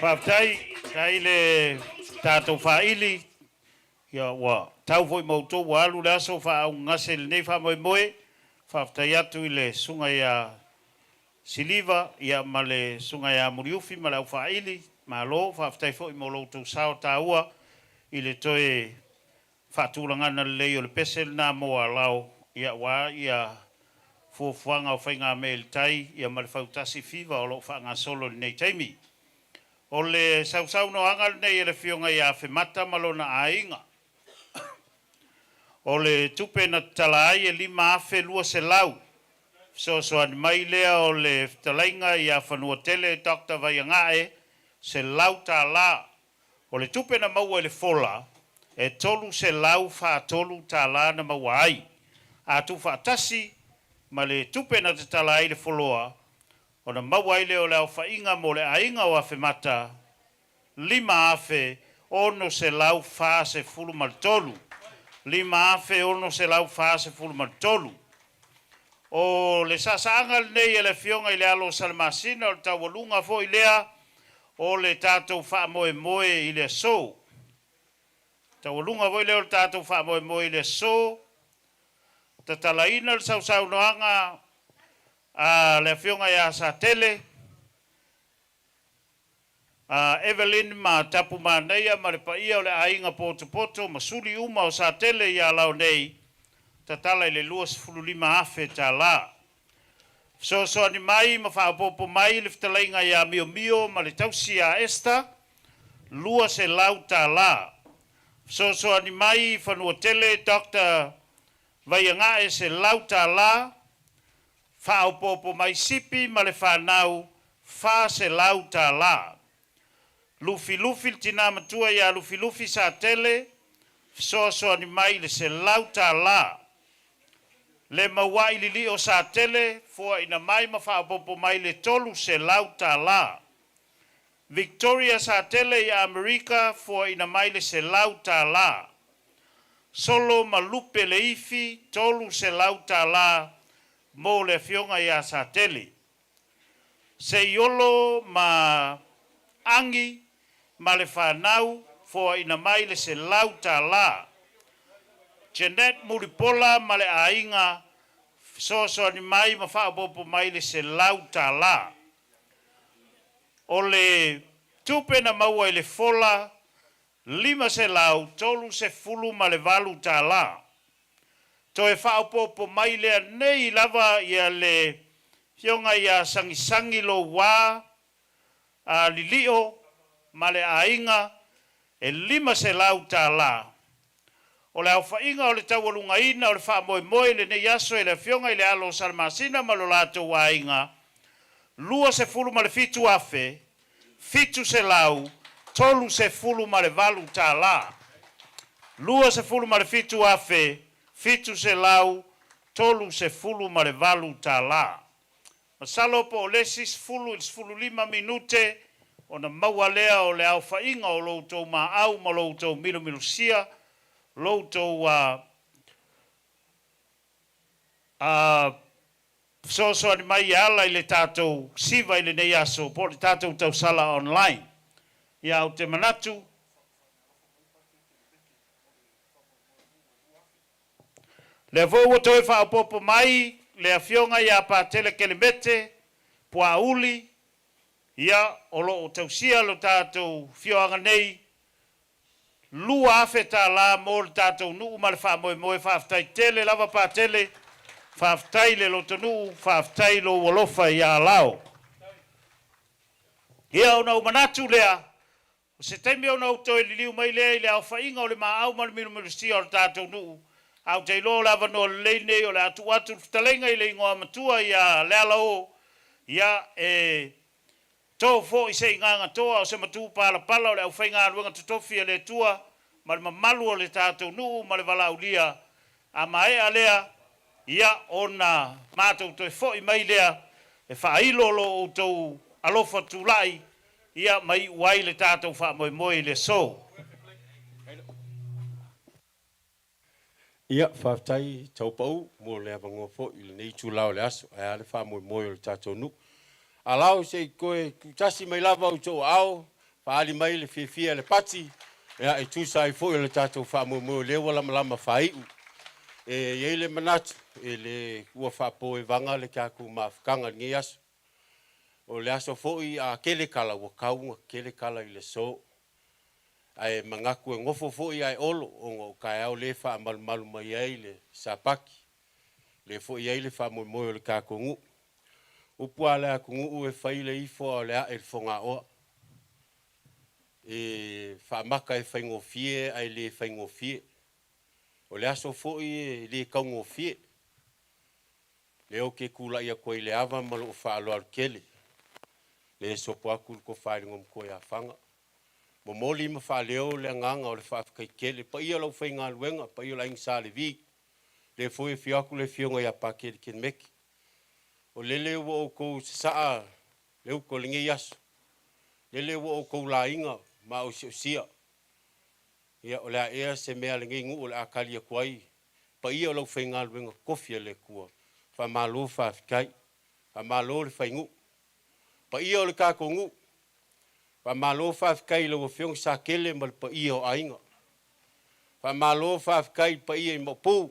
Faafetai, faafetai le tatou faaili, ia ua tau foi ma outou ua alu le aso faaaaugagase i lenei faamoemoe. Faafetai atu i le susuga ia Siliva ia ma le susuga ia Muliufi ma le aufaaili, malo, faafetai foi mo lo outou sao taua i le toe faatulagaga lelei o le pese lena mo Alao ia aua ia fuafuaga o faigamea i le tai ia ma le fautasi fiva o lo o faagasolo i lenei taimi. O le sausaunoaga lenei a le Afioga ia Afemata ma lona aiga. O le tupe na tatala ai e $5,200. Fesoasoani mai lea o le fetalaiga ia Fanuatele Dr. Vaiagae, $100. O le tupe na maua i le fola, e $343 na maua ai. A tuufaatasi ma le tupe na tatala ai le foloa, ona maua ai lea o le aofaiga mo le aiga o Afemata, $5,643. $5,643. O le saasaaga lenei a le Afioga i le alo o Salamasina, o le taualuga foi lea o le tatou faamoemoe i le aso. Taualuga foi lea o le tatou faamoemoe i le aso, tatalaina le sausaunoaga a le Afioga ia Satele, a Evelyn ma Tapumanaia ma le paia o le aiga potopoto ma suli uma o Satele i Alao nei, tatala i le $25,000 tala. Fesoasoani mai ma faaopoopo mai le fetalaiga ia Miomio ma le tausi ia Esther, $200. Fesoasoani mai Fanuatele Dr. Vaiagae, $100. Faaopoopo mai Sipi ma le fanau, $400. Lufilufi le tina matua ia Lufilufi Satele, fesoasoani mai le $100. Le mauai lilio Satele, fuaina mai ma faaopoopo mai le $300. Victoria Satele i Amerika, fuaina mai le $100. Solo ma Lupe Leifi, $300 mo le afioga ia Satele. Seiolo ma Agi ma le fanau, foaina mai le $100. Janet Mulipola ma le aiga, fesoasoani mai ma faaopoopo mai le $100. O le tupe na maua i le fola, $538. Toe faaopoopo mai lea nei lava ia le afioga ia Sagisagi Loua a Lilio ma le aiga e $500. O le aofaiga o le taualugaina o le faamoemoe i lenei aso e le Afioga i le alo o Salamasina ma lo latou aiga, $27,738. $27,738. Masalo po o le isi 10 i le 15 minute ona maua lea o le aofaiga o lo outou maau ma lo outou milomilosia, lo outou fesoasoani mai e ala i le tatou siva i lenei aso po o le tatou tausala online. Ia, ou te manatu, lea foi ua toe faaopoopo mai le afioga ia Patele Kelemete Puauli, ia o lo o tausia lo tatou afioaga nei, $2,000 mo le tatou nuu ma le faamoemoe. Faafetai tele lava Patele, faafetai le lotonuu, faafetai lou alofa ia Alao. Ia ona ou manatu lea, o se taimi ona ou toe liliu mai lea i le aofaiga o le maau ma le milomilosia o le tatou nuu, ae ou te iloa o le avanoa lelei lenei o le a tuu atu le fetalaiga i le igoa matua ia Lealao, ia e to foi se igagatoa o se matupalapala o le aufaigaluega totofi a le Atua ma le mamalu o le tatou nuu ma le valaaulia. A maea lea, ia ona matou toe foi mai lea e faailo lo outou alofa tulai ia ma iu ai le tatou faamoemoe i le aso. Ia, faafetai Taupau mo le avanoa foi i lenei itula o le aso, ae a le faamoemoe o le tatou nuu. Alao se i toe tuutasi mai lava outou aao. Faaali mai le fiafia e le pati, ia, e tusa ai foi o le tatou faamoemoe o lea ua lamalama faaiu. E i ai le manatu, e le ua faapoevaga le tatou mafutaga i lenei aso. O le aso foi a tele tala, ua tau ona tele tala i le aso. Ae manatu e nofo foi ae olo, ona o taeao lea e faamalumalu mai ai le Sapati. Lea foi e i ai le faamoemoe o le tatou nuu. Upu a le atunuu e fai le ifo a o le ae i le fogaoa. E faamata e faigofie ae le faigofie. O le aso foi e le taugofie. Lea ou te tulai atu ai i le ava ma lou faaaloalo tele, lea e sopo atu le tofa i le Igoamatua ia Faga. Momoli ma faaleo le agaga o le faafetai tele, paia o le aufaigaluega, paia o le Aiga Sa Levi, lea foi e afio atu le afioga ia Pakele Kelemeke. O lele ua outou sasaa le uta o lenei aso, lele ua outou laina maosiosia. Ia, o le a ea se mea a lenei nuu o le a tali atu ai, paia o le aufaigaluega totofi a le Atua, faamalo faafetai, faamalo le fainuu. Paia o le tatou nuu, faamalo faafetai i lau Afioga Sakele ma le paia o aiga. Faamalo faafetai i le paia i Maopu,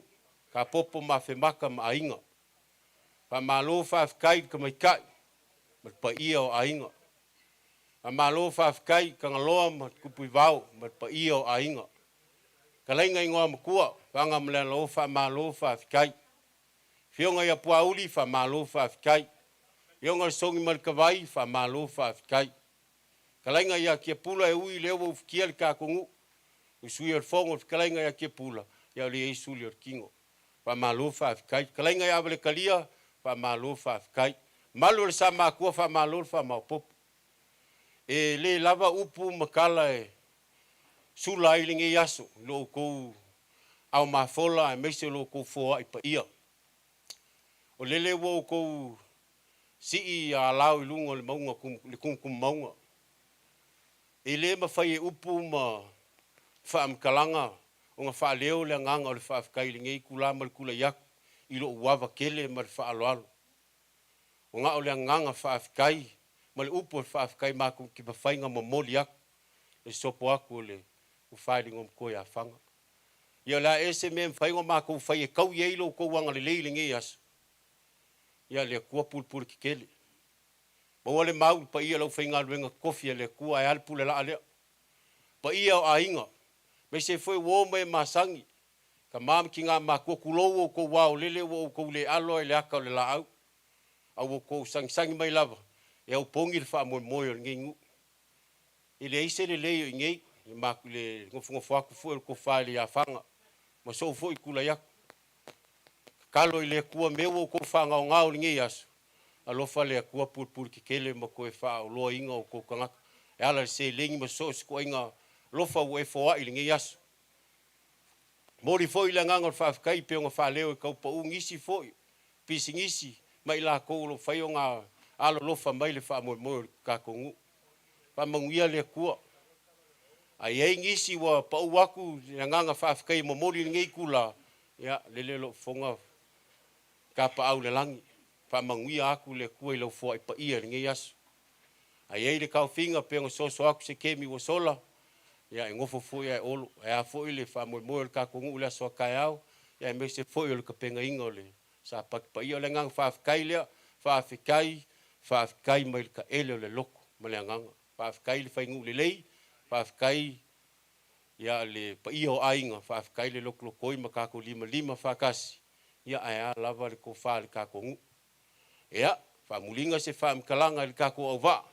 Kapopo ma Afemata ma aiga. Faamalo faafetai i le tamaitai ma le paia o aiga. Faamalo faafetai i Tagaloa ma Tupuivao ma le paia o aiga. Fetalaiga i Igoamatua, Faga ma Lealao, faamalo faafetai. Afioga ia Puauli, faamalo faafetai. Afioga Sogi ma le Tavai, faamalo faafetai. Fetalaiga ia Tiapula, e ui lea ua ufitia le tatou nuu, le sui o le fono, le fetalaiga ia Tiapula, ia o lea e i ai suli o le tino. Faamalo faafetai. Fetalaiga ia Avaletalia, faamalo faafetai. Malu o le sa matua, faamalo le faamaopopo. E le lava upu ma tala e sula ai lenei aso i lo outou ao mafola aemaise o lo outou foai paia. O lele ua outou sii alao i luga o le mauga, le tumutumu mauga. E le mafai e upu ma faamatalaga ona faaleo le agaga o le faafetai i lenei itula ma le tulai atu i lou ava tele ma le faaaloalo. Ua na o le agaga faafetai ma le upu o le faafetai matou te mafai ona momoli atu le sopo atu o le tofa i le Igoamatua ia Faga. Ia o le a ea se mea e mafai ona matou fai e taui ai lo outou agalelei i lenei aso? Ia le Atua pulepule tetele. Maua le mau i le paia o le aufaigaluega totofi a le Atua, ae a le pule laa lea. Paia o aiga, aemaise foi uo ma e masani, tama ma tina matua, tulou outou ao lele ua outou le alo ai le ata o le laau, a ua outou sagisagi mai lava e aupogi le faamoemoe o lenei nuu. E leai se lelei o i inei, le nofonofo atu foi o le tofa i le afaga ma sou foi tulai atu. Tatalo i le Atua mea ua outou faagaogao i lenei aso, alofa le Atua pulepule tetele ma toe faaoloaina outou tagata e ala i le seleni ma so o se ituaiga alofa ua e foai i lenei aso. Momoli foi le agaga o le faafetai pei ona faaleo e taupau nisi foi pisinisi ma i latou o lo o fai ona alolofa mai le faamoemoe o le tatou nuu. Faamanuia le Atua. A i ai nisi ua pau atu le agaga faafetai e momoli i lenei itula, ia, lele lou fofoga tapaau i le lagi. Faamanuia atu le Atua i lau foai paia i lenei aso. A i ai le taofiga pei ona soso atu se kemi ua sola, ia e nofo foi ae olo. Ae a foi le faamoemoe o le tatou nuu i le aso a taeao, ia aemaise foi o le tapenaina o le Sapati paia. O le agaga faafetai lea, faafetai, faafetai mai le taele o le loto ma le agaga. Faafetai le fainuu lelei, faafetai ia le paia o aiga, faafetai le lotolotoi ma tatou limalima faatasi, ia ae a lava le tofa a le tatou nuu. Ia, faamuliga se faamatalaga i le tatou auvaa.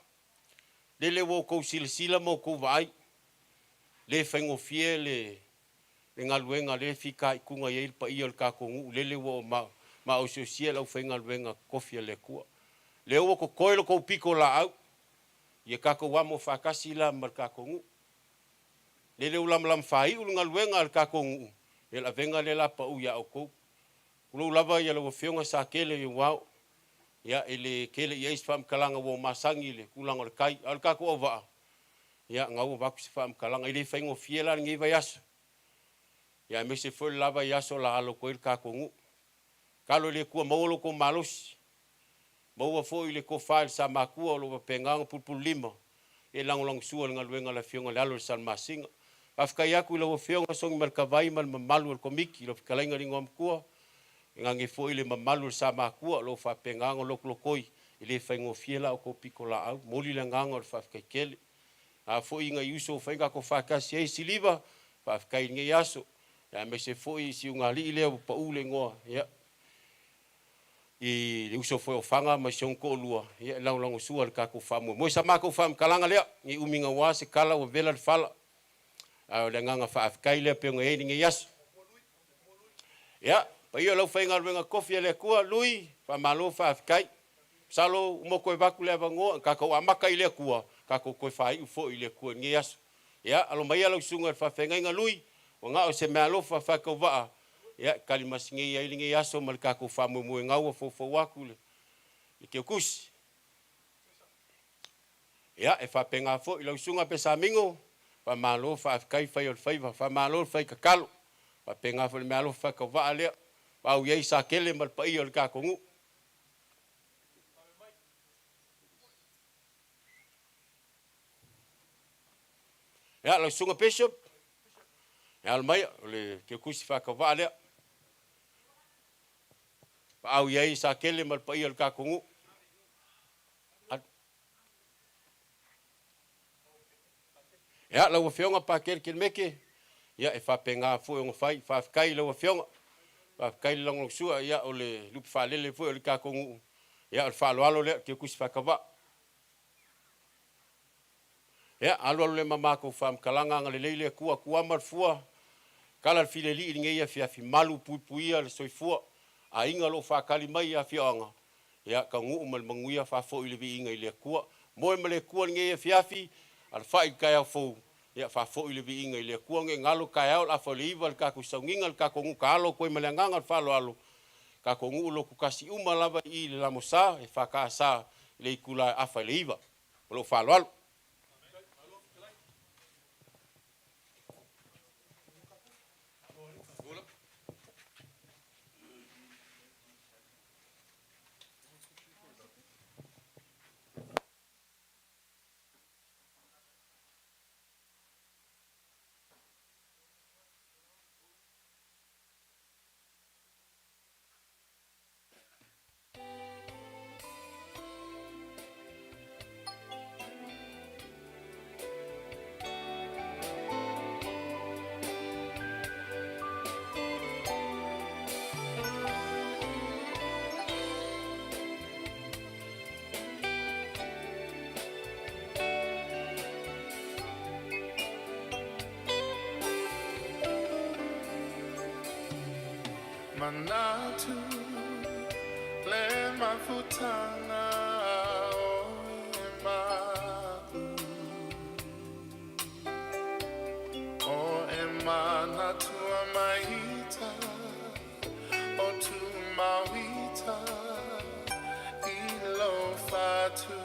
Lele ua outou silasila ma outou vaai, le faigofie le galuega lea e fitaituga i ai le paia o le tatou nuu, lele ua maosiosia le aufaigaluega totofi a le Atua. Lea ua totoe lo outou pito laau, ia tatou amo faatasi la ma le tatou nuu. Lele ua lamalama faaiu le galuega a le tatou nuu, ia le avega lea la pau ia outou. Tulou lava ia lau Afioga Sakele Ioao, ia e le tele i ai se faamatalaga ua masani i le tulaga o le tai, a o le tatou auvaa, ia na ua avatu se faamatalaga. E le faigofie la lenei vaiaso, ia aemaise foi le la vaiaso o le a alo atu ai le tatou nuu. Tatalo i le Atua maua lo outou malosi, maua foi le tofa i le sa matua o lo o faapena ona pulupululima. E lagolagosua i le galuega a le Afioga i le alo o le Salamasina. Faafetai atu i lau Afioga Sogimaletavai ma le mamalu o le Komiti, lau fetalaiga i le Igoamatua, e gage foi le mamalu o le Sa Matuia o lo o faapena ona lotolotoi, e le faigofie la outou pitolaau. Momoli le agaga o le faafetai tele. A foi nai uso ua fai ona tatou faatasi ai, Siliva, faafetai i lenei aso, aemaise foi si ulugalii lea ua pau le igoa, ia, i le uso foi o Fana ma si ona toalua, ia, e lagolagosua i le tatou faamoemoe. Sa matou faamatalaga lea, ne i umi naua se tala ua vela le fala, a o le agaga faafetai lea pei ona i ai lenei aso. Ia, paia o le aufaigaluega tofi a le Atua, Lui, faamalo faafetai. Masalo uma toe avatu le avanoa, tatou amata i le Atua, tatou toe faaiu foi i le Atua i lenei aso. Ia, alo maia lau susuga i le faafeagaiga Lui, ua na o se meaalofa faatauvaa, ia, e talimasinei ai lenei aso ma le tatou faamoemoega ua foufou atu le teutusi. Ia, e faapena foi lau susuga Pesamino, faamalo faafetai fai o le faiva, faamalo le fai tatalo, faapena foi le meaalofa faatauvaa lea, paau i ai Sakele ma le paia o le tatou nuu. Ia, lau susuga Bishop, ia alo maia, o le teutusi faatauvaa lea. Paau i ai Sakele ma le paia o le tatou nuu. Ia, lau Afioga Pakele Kelemeke, ia e faapena foi ona fai. Faafetai i lau Afioga, faafetai le lagolagosua, ia o le lupe faalele foi o le tatou nuu, ia o le faaaloalo lea, teutusi faatavaa. Ia, alualu lea ma matou faamatalaga, agalelei le Atua, tuama le fua, kala le filelii i lenei afiafi, malu puipuia le soifua, aiga o lo o faatali mai i afioaga, ia taunuu ma le manuia, faafoi le viiga i le Atua. Moe ma le Atua i lenei afiafi, alafai i le taeao fou, ia faafoi le viiga i le Atua. Ne i galo taeao o le 8:30 le tatou sauniga, le tatou nuu taalo atu ai ma le agaga o le faaaloalo, tatou nuu lotu tasi uma lava i le Lamosa e FKS i le itula e 8:30. Ma lou faaaloalo. Manatu le mafutaga o e ma'u O e manatua maita o tu mauita i lo fatu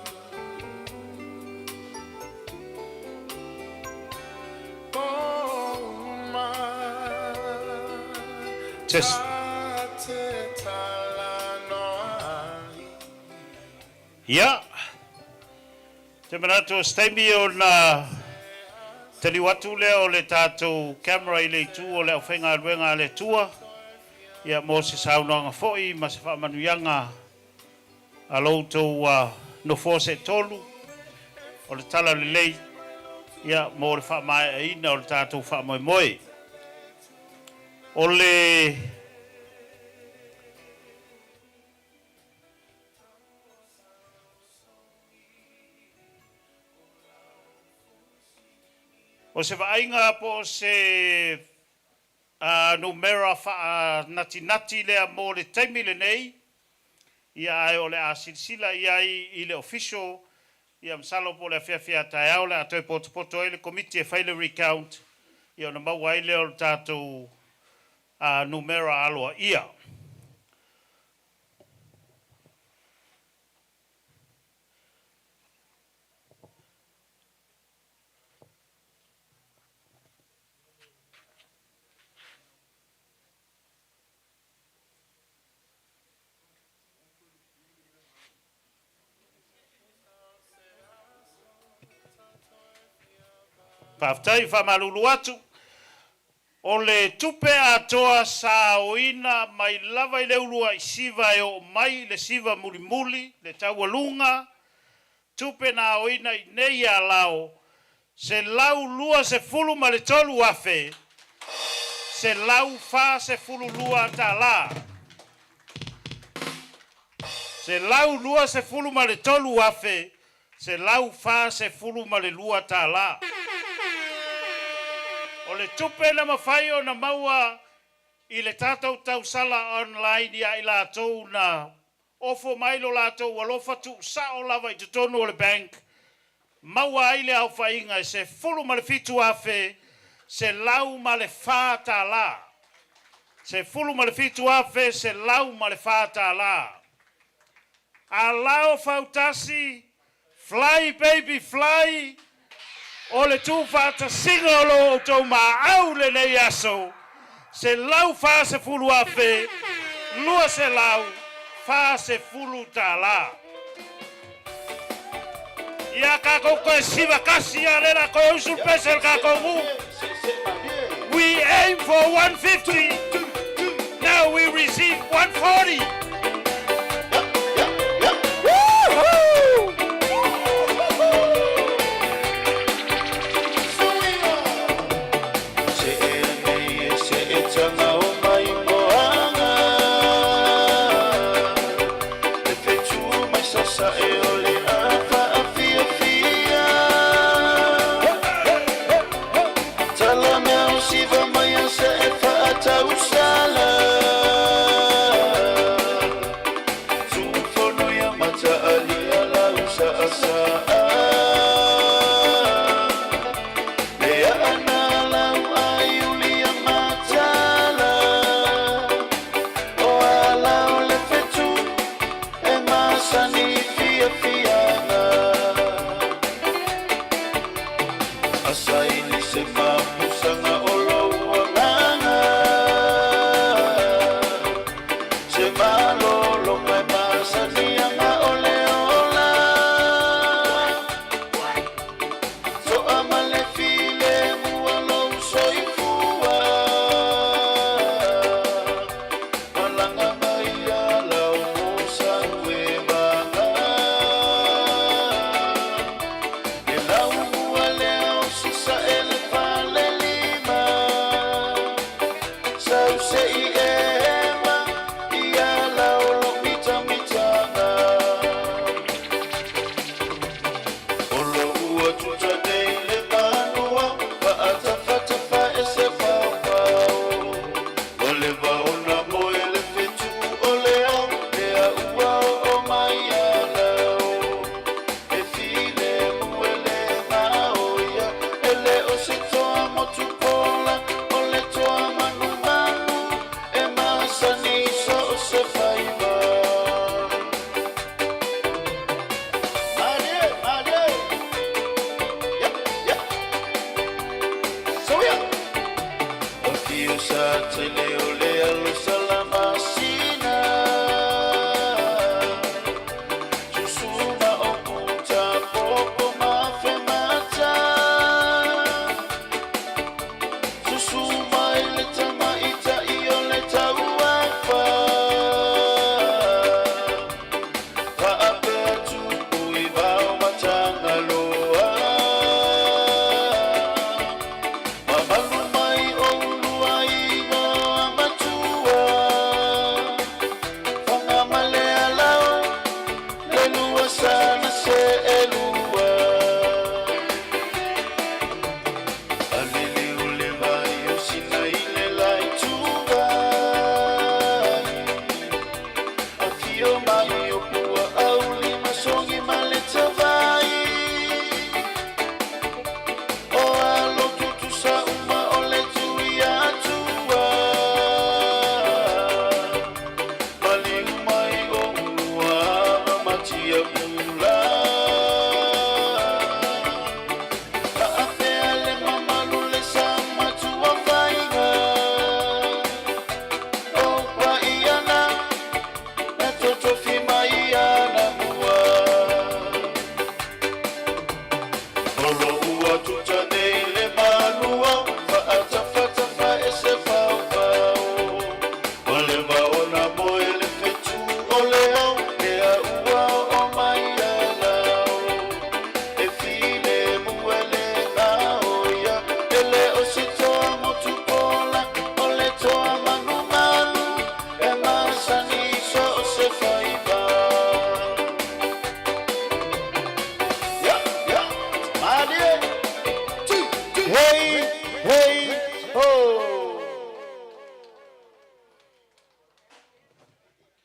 O uma Test. Ta te talanoa ai. Ia, te manatu o se taimi ona taliu atu lea o le tatou camera i le itu o le aufaigaluega a le Atua, ia mo se saunoaga foi ma se faamanuiaga a lo outou nofoa se tolu o le tala lelei, ia mo le faamaeaina o le tatou faamoemoe. O le O se vaaiga po o se numera faanatinati lea mo le taimi lenei, ia ae o le a silasila i ai i le official, ia masalo po o le afiafi a taeao le a toe potopoto ai le komiti e fai le recount, ia ona maua ai lea o le tatou numera aloaia. Faafetai, faamalulu atu. O le tupe atoa sa aoina mai lava i le uluai siva e oo mai i le siva mulimuli, le taualuga, tupe na aoina i nei alao, $123,142. $123,142. O le tupe na mafai ona maua i le tatou tausala online ia i latou na ofo mai lo latou alofa tuusao lava i totonu o le bank, maua ai le aofaiga e $17,104. $17,104. Alao fautasi, fly baby fly, o le tuufaatasiga o lo outou maau lenei aso, $140,240. Ia kakou koe siva kasi ia lela koe usu pese le kakou mu. We aim for 150. Now we receive 140. Se e nei e se e tanga o mai moanga E whetu mai sasa e o le afa a fia fia Tala mea o siva mai a se e whaatau sala Tuufono ia mata alia lau sa asa Lea ana lau ai uli a matala O ala o le fetu e masani fia fianga Asa ili se mapusanga o lou anganga Se malolo mai masani anga o le ola To'a ma le file mua lou soifua Malaga mai ala o mosa ue maga E lau mua lea o sisa e le fale lima Sau se i ewa ia lau lo mita mitaga O lo ua tuta nei le manua Faatafatafa e se paopao O le vaona moe le fetu o le ao Lea ua oo mai alau E file muele maoia E le o se toa motu pola O le toa manu manu E masani so o se faiva Malie, malie Yep, yep So yeah Afio sa tele o le alo salama sina Susuma o puta popo mafe mata Susuma ele tama ita i o le tauafa Faapea tupu i vao matanga loa Mamalu mai o ulua igo a matua Whanga male alao le lua sana se elua Alele o le vai o sina i le lai tuai Afio mai o pua au lima songi ma le tavai O alo tutu sa uma o Ho!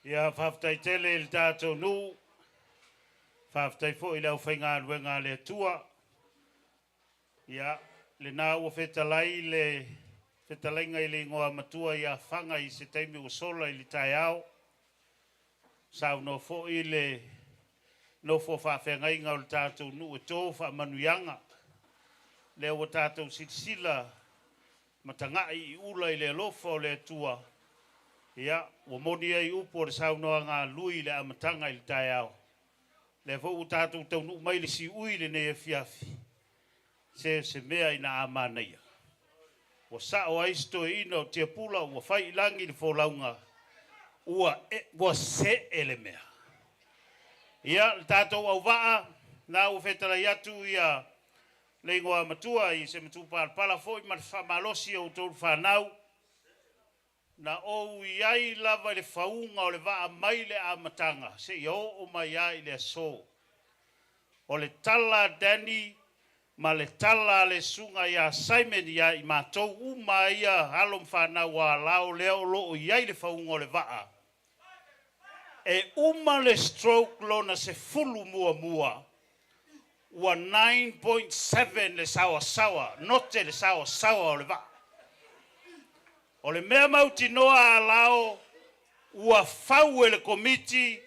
Ia, faafetai tele i le tatou nuu, faafetai foi i le aufaigaluega a le Atua. Ia, lena ua fetalai le fetalaiga i le igoa matua ia Faga i se taimi ua sola i le taeao. Saunoa foi le nofo faafeagaiga o le tatou nuu e to faamanuiaga. Lea ua tatou silasila ma taga'i i ula i le alofa o le Atua, ia, ua moni ai upu o le saunoaga a Lui i le amataga i le taeao. Lea foi ua tatou taunuu mai i le siui i lenei afiafi, se o se mea ina a manaia. Ua sa'o ai si toeaina o Tiapula ua fai i lagi le folauga, ua, e, ua se'e le mea. Ia, le tatou auvaa, na ua fetalai atu ia le igoa matua i se matupalapala foi ma le faamalosi o outou fanau, na ou i ai lava i le fauga o le vaa mai le amataga seia oo mai lava i le aso. O le tala a Danny ma le tala a le susuga ia Simon ia i matou uma ia alo ma fanau a Alao lea o lo o i ai le fauga o le vaa, e uma le stroke lona 10 muamua ua 9.7 le saoasaoa, note le saoasaoa o le vaa. O le mea mautinoa a Alao ua fau e le Komiti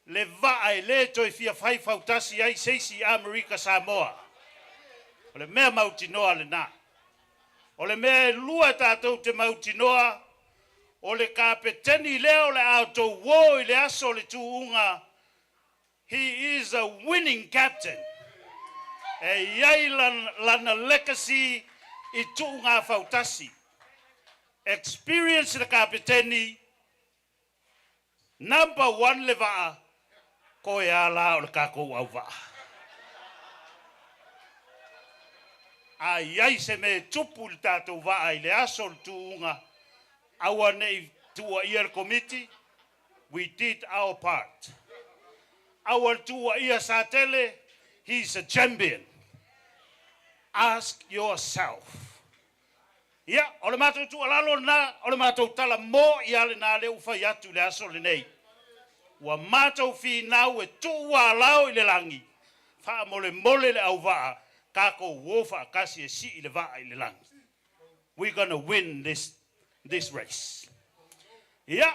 le vaa e lē toe fia fai fautasi ai se isi i Amerika Samoa. O le mea mautinoa lena. O le mea e lua tatou te mautinoa, o le kapeteni lea o le a outou uō i le aso o le tuuga, he is a winning captain. E i ai lana legacy i tuuga fautasi. Experience le kapeteni, number one le vaa, koe a la o le tatou auvaa. A i ai se mea e tupu i le tatou vaa i le aso o le tuuga, aua ne i tuuaia le Komiti, we did our part. Aua le tuuaia Satele, he's a champion. Ask yourself. Ia, o le matou tuualalo lena, o le matou tala mo'i lava lena lea ua fai atu i le aso lenei. Ua matou finau e tuu alao i le lagi, faamolemole le auvaa, tatou o faatasi e sii le vaa i le lagi. We gonna win this race. Ia.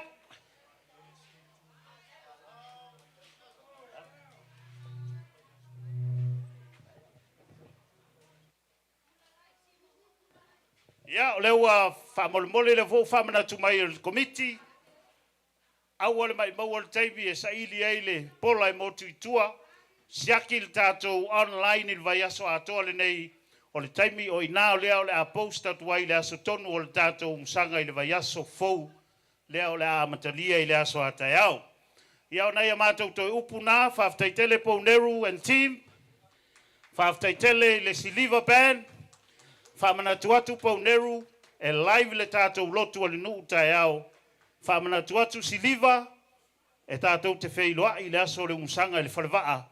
Ia, o lea ua faamolemole lea foi ua faamanatu mai e le Komiti, aua le maumau o le taimi e saili ai le pola e motu i tua, siaki le tatou online i le vaiaso atoa lenei, o le taimi o i ina o lea o le a post atu ai le aso tonu o le tatou umusaga i le vaiaso fou lea o le a amatalia i le aso a taeao. Ia, o nai a matou toe upu na, faafetai tele Pouneru and team, faafetai tele i le Siliva Band, faamanatu atu Pouneru e live le tatou lotu a le nuu taeao, faamanatu atu Siliva e tatou te feiloai i le aso o le umusaga i le falevaa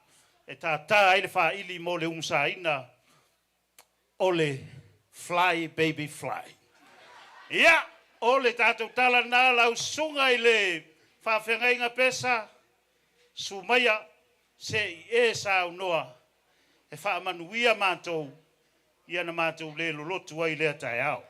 e tātā ai le faili mo le umusaina o le Fly Baby Fly. Ia, o le tatou tala lena lau susuga i le faafeagaiga Pesa, Sumaia, se i e saunoa e faamanuia matou ia na matou le lolotu ai lea taeao.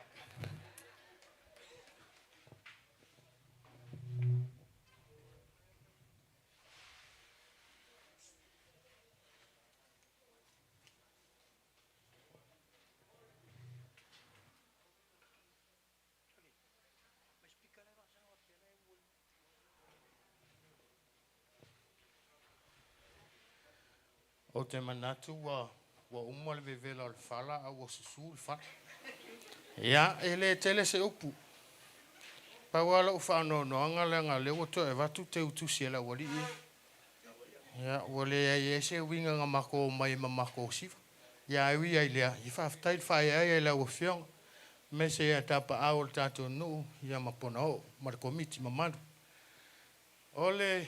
Ou te manatu ua ua uma le vevela o le fala a ua susu le fala. Ia, e le tele se upu. Pau lava lou faanoanoaga leaga o lea ua toe avatu teutusi a le aualii ia. Ia, ua leai ai se uiga na matou omai ai ma matou siva. Ia, ae ui lava i lea, ia faafetai le faaeaea i lau Afioga, aemaise ia tapaau o le tatou nuu, ia ma Ponaoo ma le Komiti mamalu. O le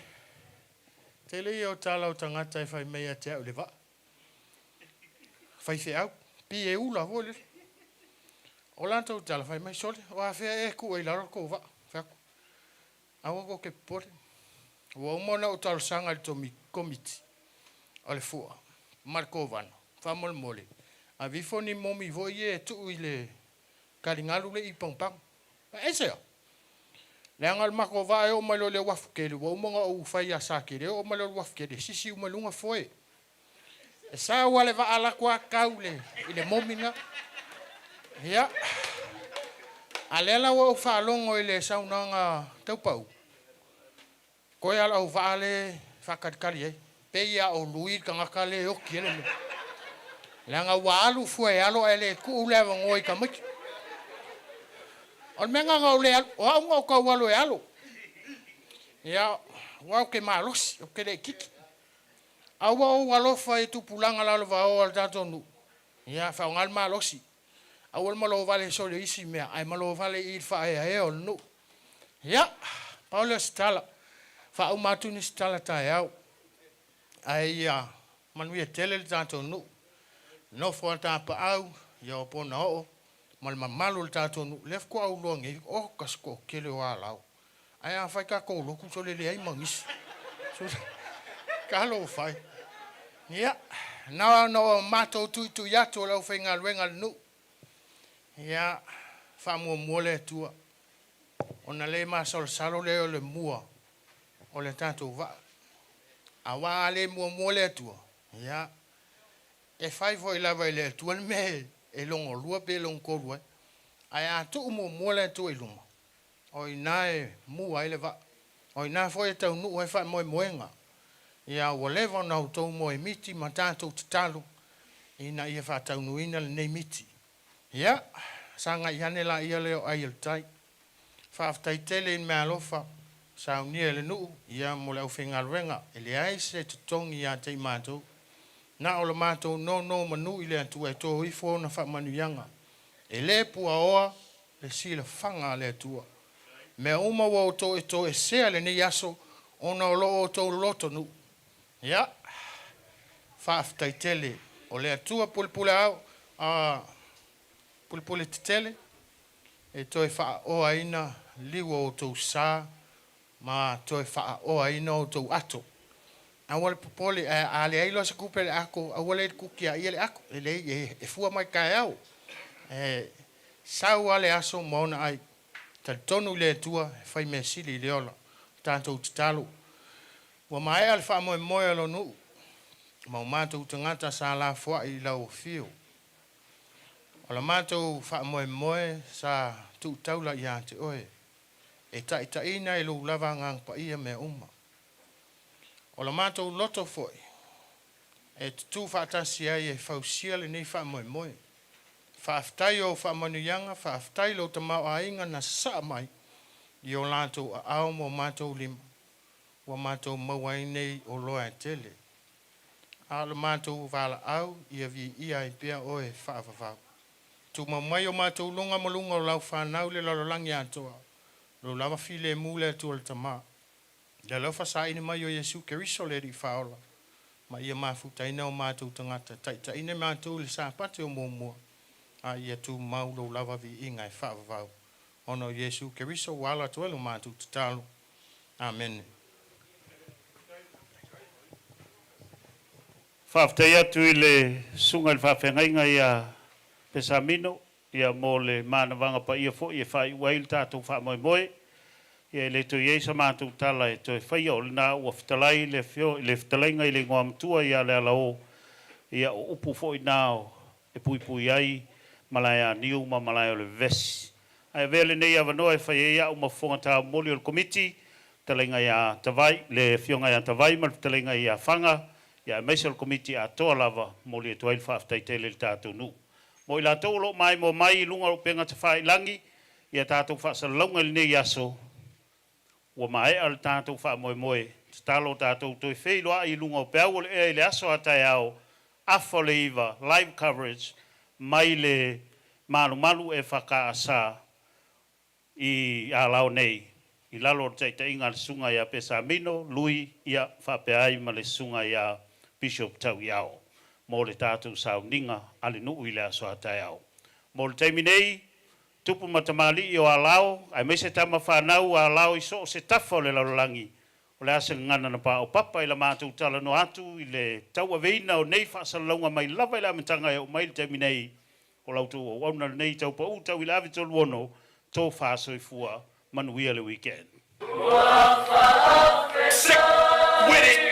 tele ia o tala o tagata e fai mai ia te au i le vaa. Faifeau, pi e ula foi lele. O latou tala fai mai, Sole, o afea ea e tuu ai i lalo le tou vaa? Fai atu, Aua tou te popole. Ua uma ona ou talosaga i le komiti o le fua ma le kovana, faamolemole, ave ifo ni momi foi ia e tuu i le taligalu lea i Pagopago. Aisea? Leaga o le matou vaa e oo mai loa i le uafu tele, ua uma ona ou fai ia Satele, e oo mai loa i le uafu tele, sisi uma i luga foe. E sau lava le vaa alu atu lava tau i le momi lena. Ia, a lea la ua ou faalogo i le saunoaga taupau, toe lava o lau vaa lea e faatalitali ai. Pei lava o Lui le tagata lea e oti ai le mea. Leaga ua alu fua e alo ae le tuu le avanoa i tamaiti. O le mea lena na ou le alu, o au na ou tau alu e alo. Ia, aua ou te malosi, ou te le itiiti. A ua ou alofa i tupulaga lalovaoa o le tatou nuu, ia faaaoga le malosi. Aua le malo vale sole i isi mea, ae malo vale i le faaeaea o le nuu. Ia, pau lea o se tala. Faauma atu nisi tala taeao. Ae ia manuia tele le tatou nuu. Nofo a tapaau, ia o Ponaoo ma le mamalu o le tatou nuu. Lea faatoa ou iloa nei, oka se toatele o alao. Ae a fai tatou lotu sole leai ma nisi. Talofa e. Ia, na ona o matou tuitui atu o le aufaigaluega a le nuu. Ia, faamuamua le Atua. Ona le masalosalo lea o le mua o le tatou vaa. Aua a le muamua le Atua, ia, e fai foi lava e le Atua le mea e logolua pe logotolu ai. Ae a tuu muamua le Atua i luma, o i ina e mua ai le vaa. O i ina foi e taunuu ai faamoemoega. Ia ua leva ona outou moemiti ma tatou tatalo ina ia faataunuuina lenei miti. Ia, sagai ane laia lea o ai o le tai. Faafetai tele i le meaalofa saunia e le nuu ia mo le aufaigaluega. E leai se totogi ia te i matou. Na o le matou nonomanu i le Atua e to ifo ona faamanuiaga. E le puaoa le silafaga a le Atua. Mea uma ua outou e toesea i lenei aso ona o lo outou lotonuu. Ia, faafetai tele. O le Atua pulepule ao, a, pulepule tetele, e toe faaoaina liu o outou sa ma toe faaoaina outou ato. Aua le popole, ae a leai loa se tupe i le ato, aua le tiaia le ato, e leai, e fua mai taeao. E sau lava le aso ma ona ai. Talitonu i le Atua e fai mea sili i le ola. Tatou tatalo. Ua maea le faamoemoe o lou nuu ma o matou tagata sa lafoai i lau afio. O la matou faamoemoe sa tuu taula ia te oe, e taitaiina e lou lava Agaga Paia mea uma. O la matou loto foi e tutū faatasi ai e fausia lenei faamoemoe. Faafetai o faamanuiaga, faafetai lou tamaoaiga na sasaa mai i o latou aao ma o matou lima, ua matou maua ai nei oloa e tele. A o le matou valaau ia viia ai pea oe faavavau. Tumau mai o matou luga ma luga o lau fanau i le lalolagi atoa, lou lava filemu le Atua le Tama. Le alofa saili mai o Iesu Keriso le Alii Faaola, ma ia mafutaina o matou tagata, taitaiina matou i le Sapate o muamua, a ia tumau lou lava viiga e faavavau. Ona o Iesu Keriso ua ala atu ai lo matou tatalo. Amene. Faafetai atu i le susuga i le faafeagaiga ia Pesamino ia mo le manavaga paia foi e faaiu ai le tatou faamoemoe. Ia e le toe i ai sa matou tala e toe faia, o lena ua fetalai le afio le fetalaiga i le Igoamatua ia Lealao, ia o upu foi na e puipui ai Malaeaniu ma Malae o le Vevesi. Ae avea lenei avanoa e fai ai a'u ma fofoga taumoli o le Komiti, fetalaiga ia Tavai, le Afioga ia Tavai ma le fetalaiga ia Faga, ia aemaise o le Komiti atoa lava, momoli atu ai le faafetai tele i le tatou nuu. Mo i latou o lo o maimoa mai i luga o upega tafailagi i a tatou faasalalauga i lenei aso, ua maea le tatou faamoemoe. Tatalo tatou toe feiloai i luga o peau o le ea i le aso a taeao, 8:30, live coverage mai le malumalu EFKS i Alao nei, i lalo o le taitaiga a le Susuga ia Pesamino Lui, ia faapea ai ma le Susuga ia Bishop Tauiao mo le tatou sauniga a le nuu i le aso a taeao. Mo le taimi nei, Tupu ma tamalii o Alao, aemaise tama fanau a Alao i so o se tafa o le lalolagi. O le a se gagana na paopapa i la matou talanoa atu i le tauaveina o nei faasalalauga mai lava i le amataga e oo mai i le taimi nei. O la outou auauna lenei tau pau tau i le ave 36, tofa soifua, manuia le weekend. Sick with it.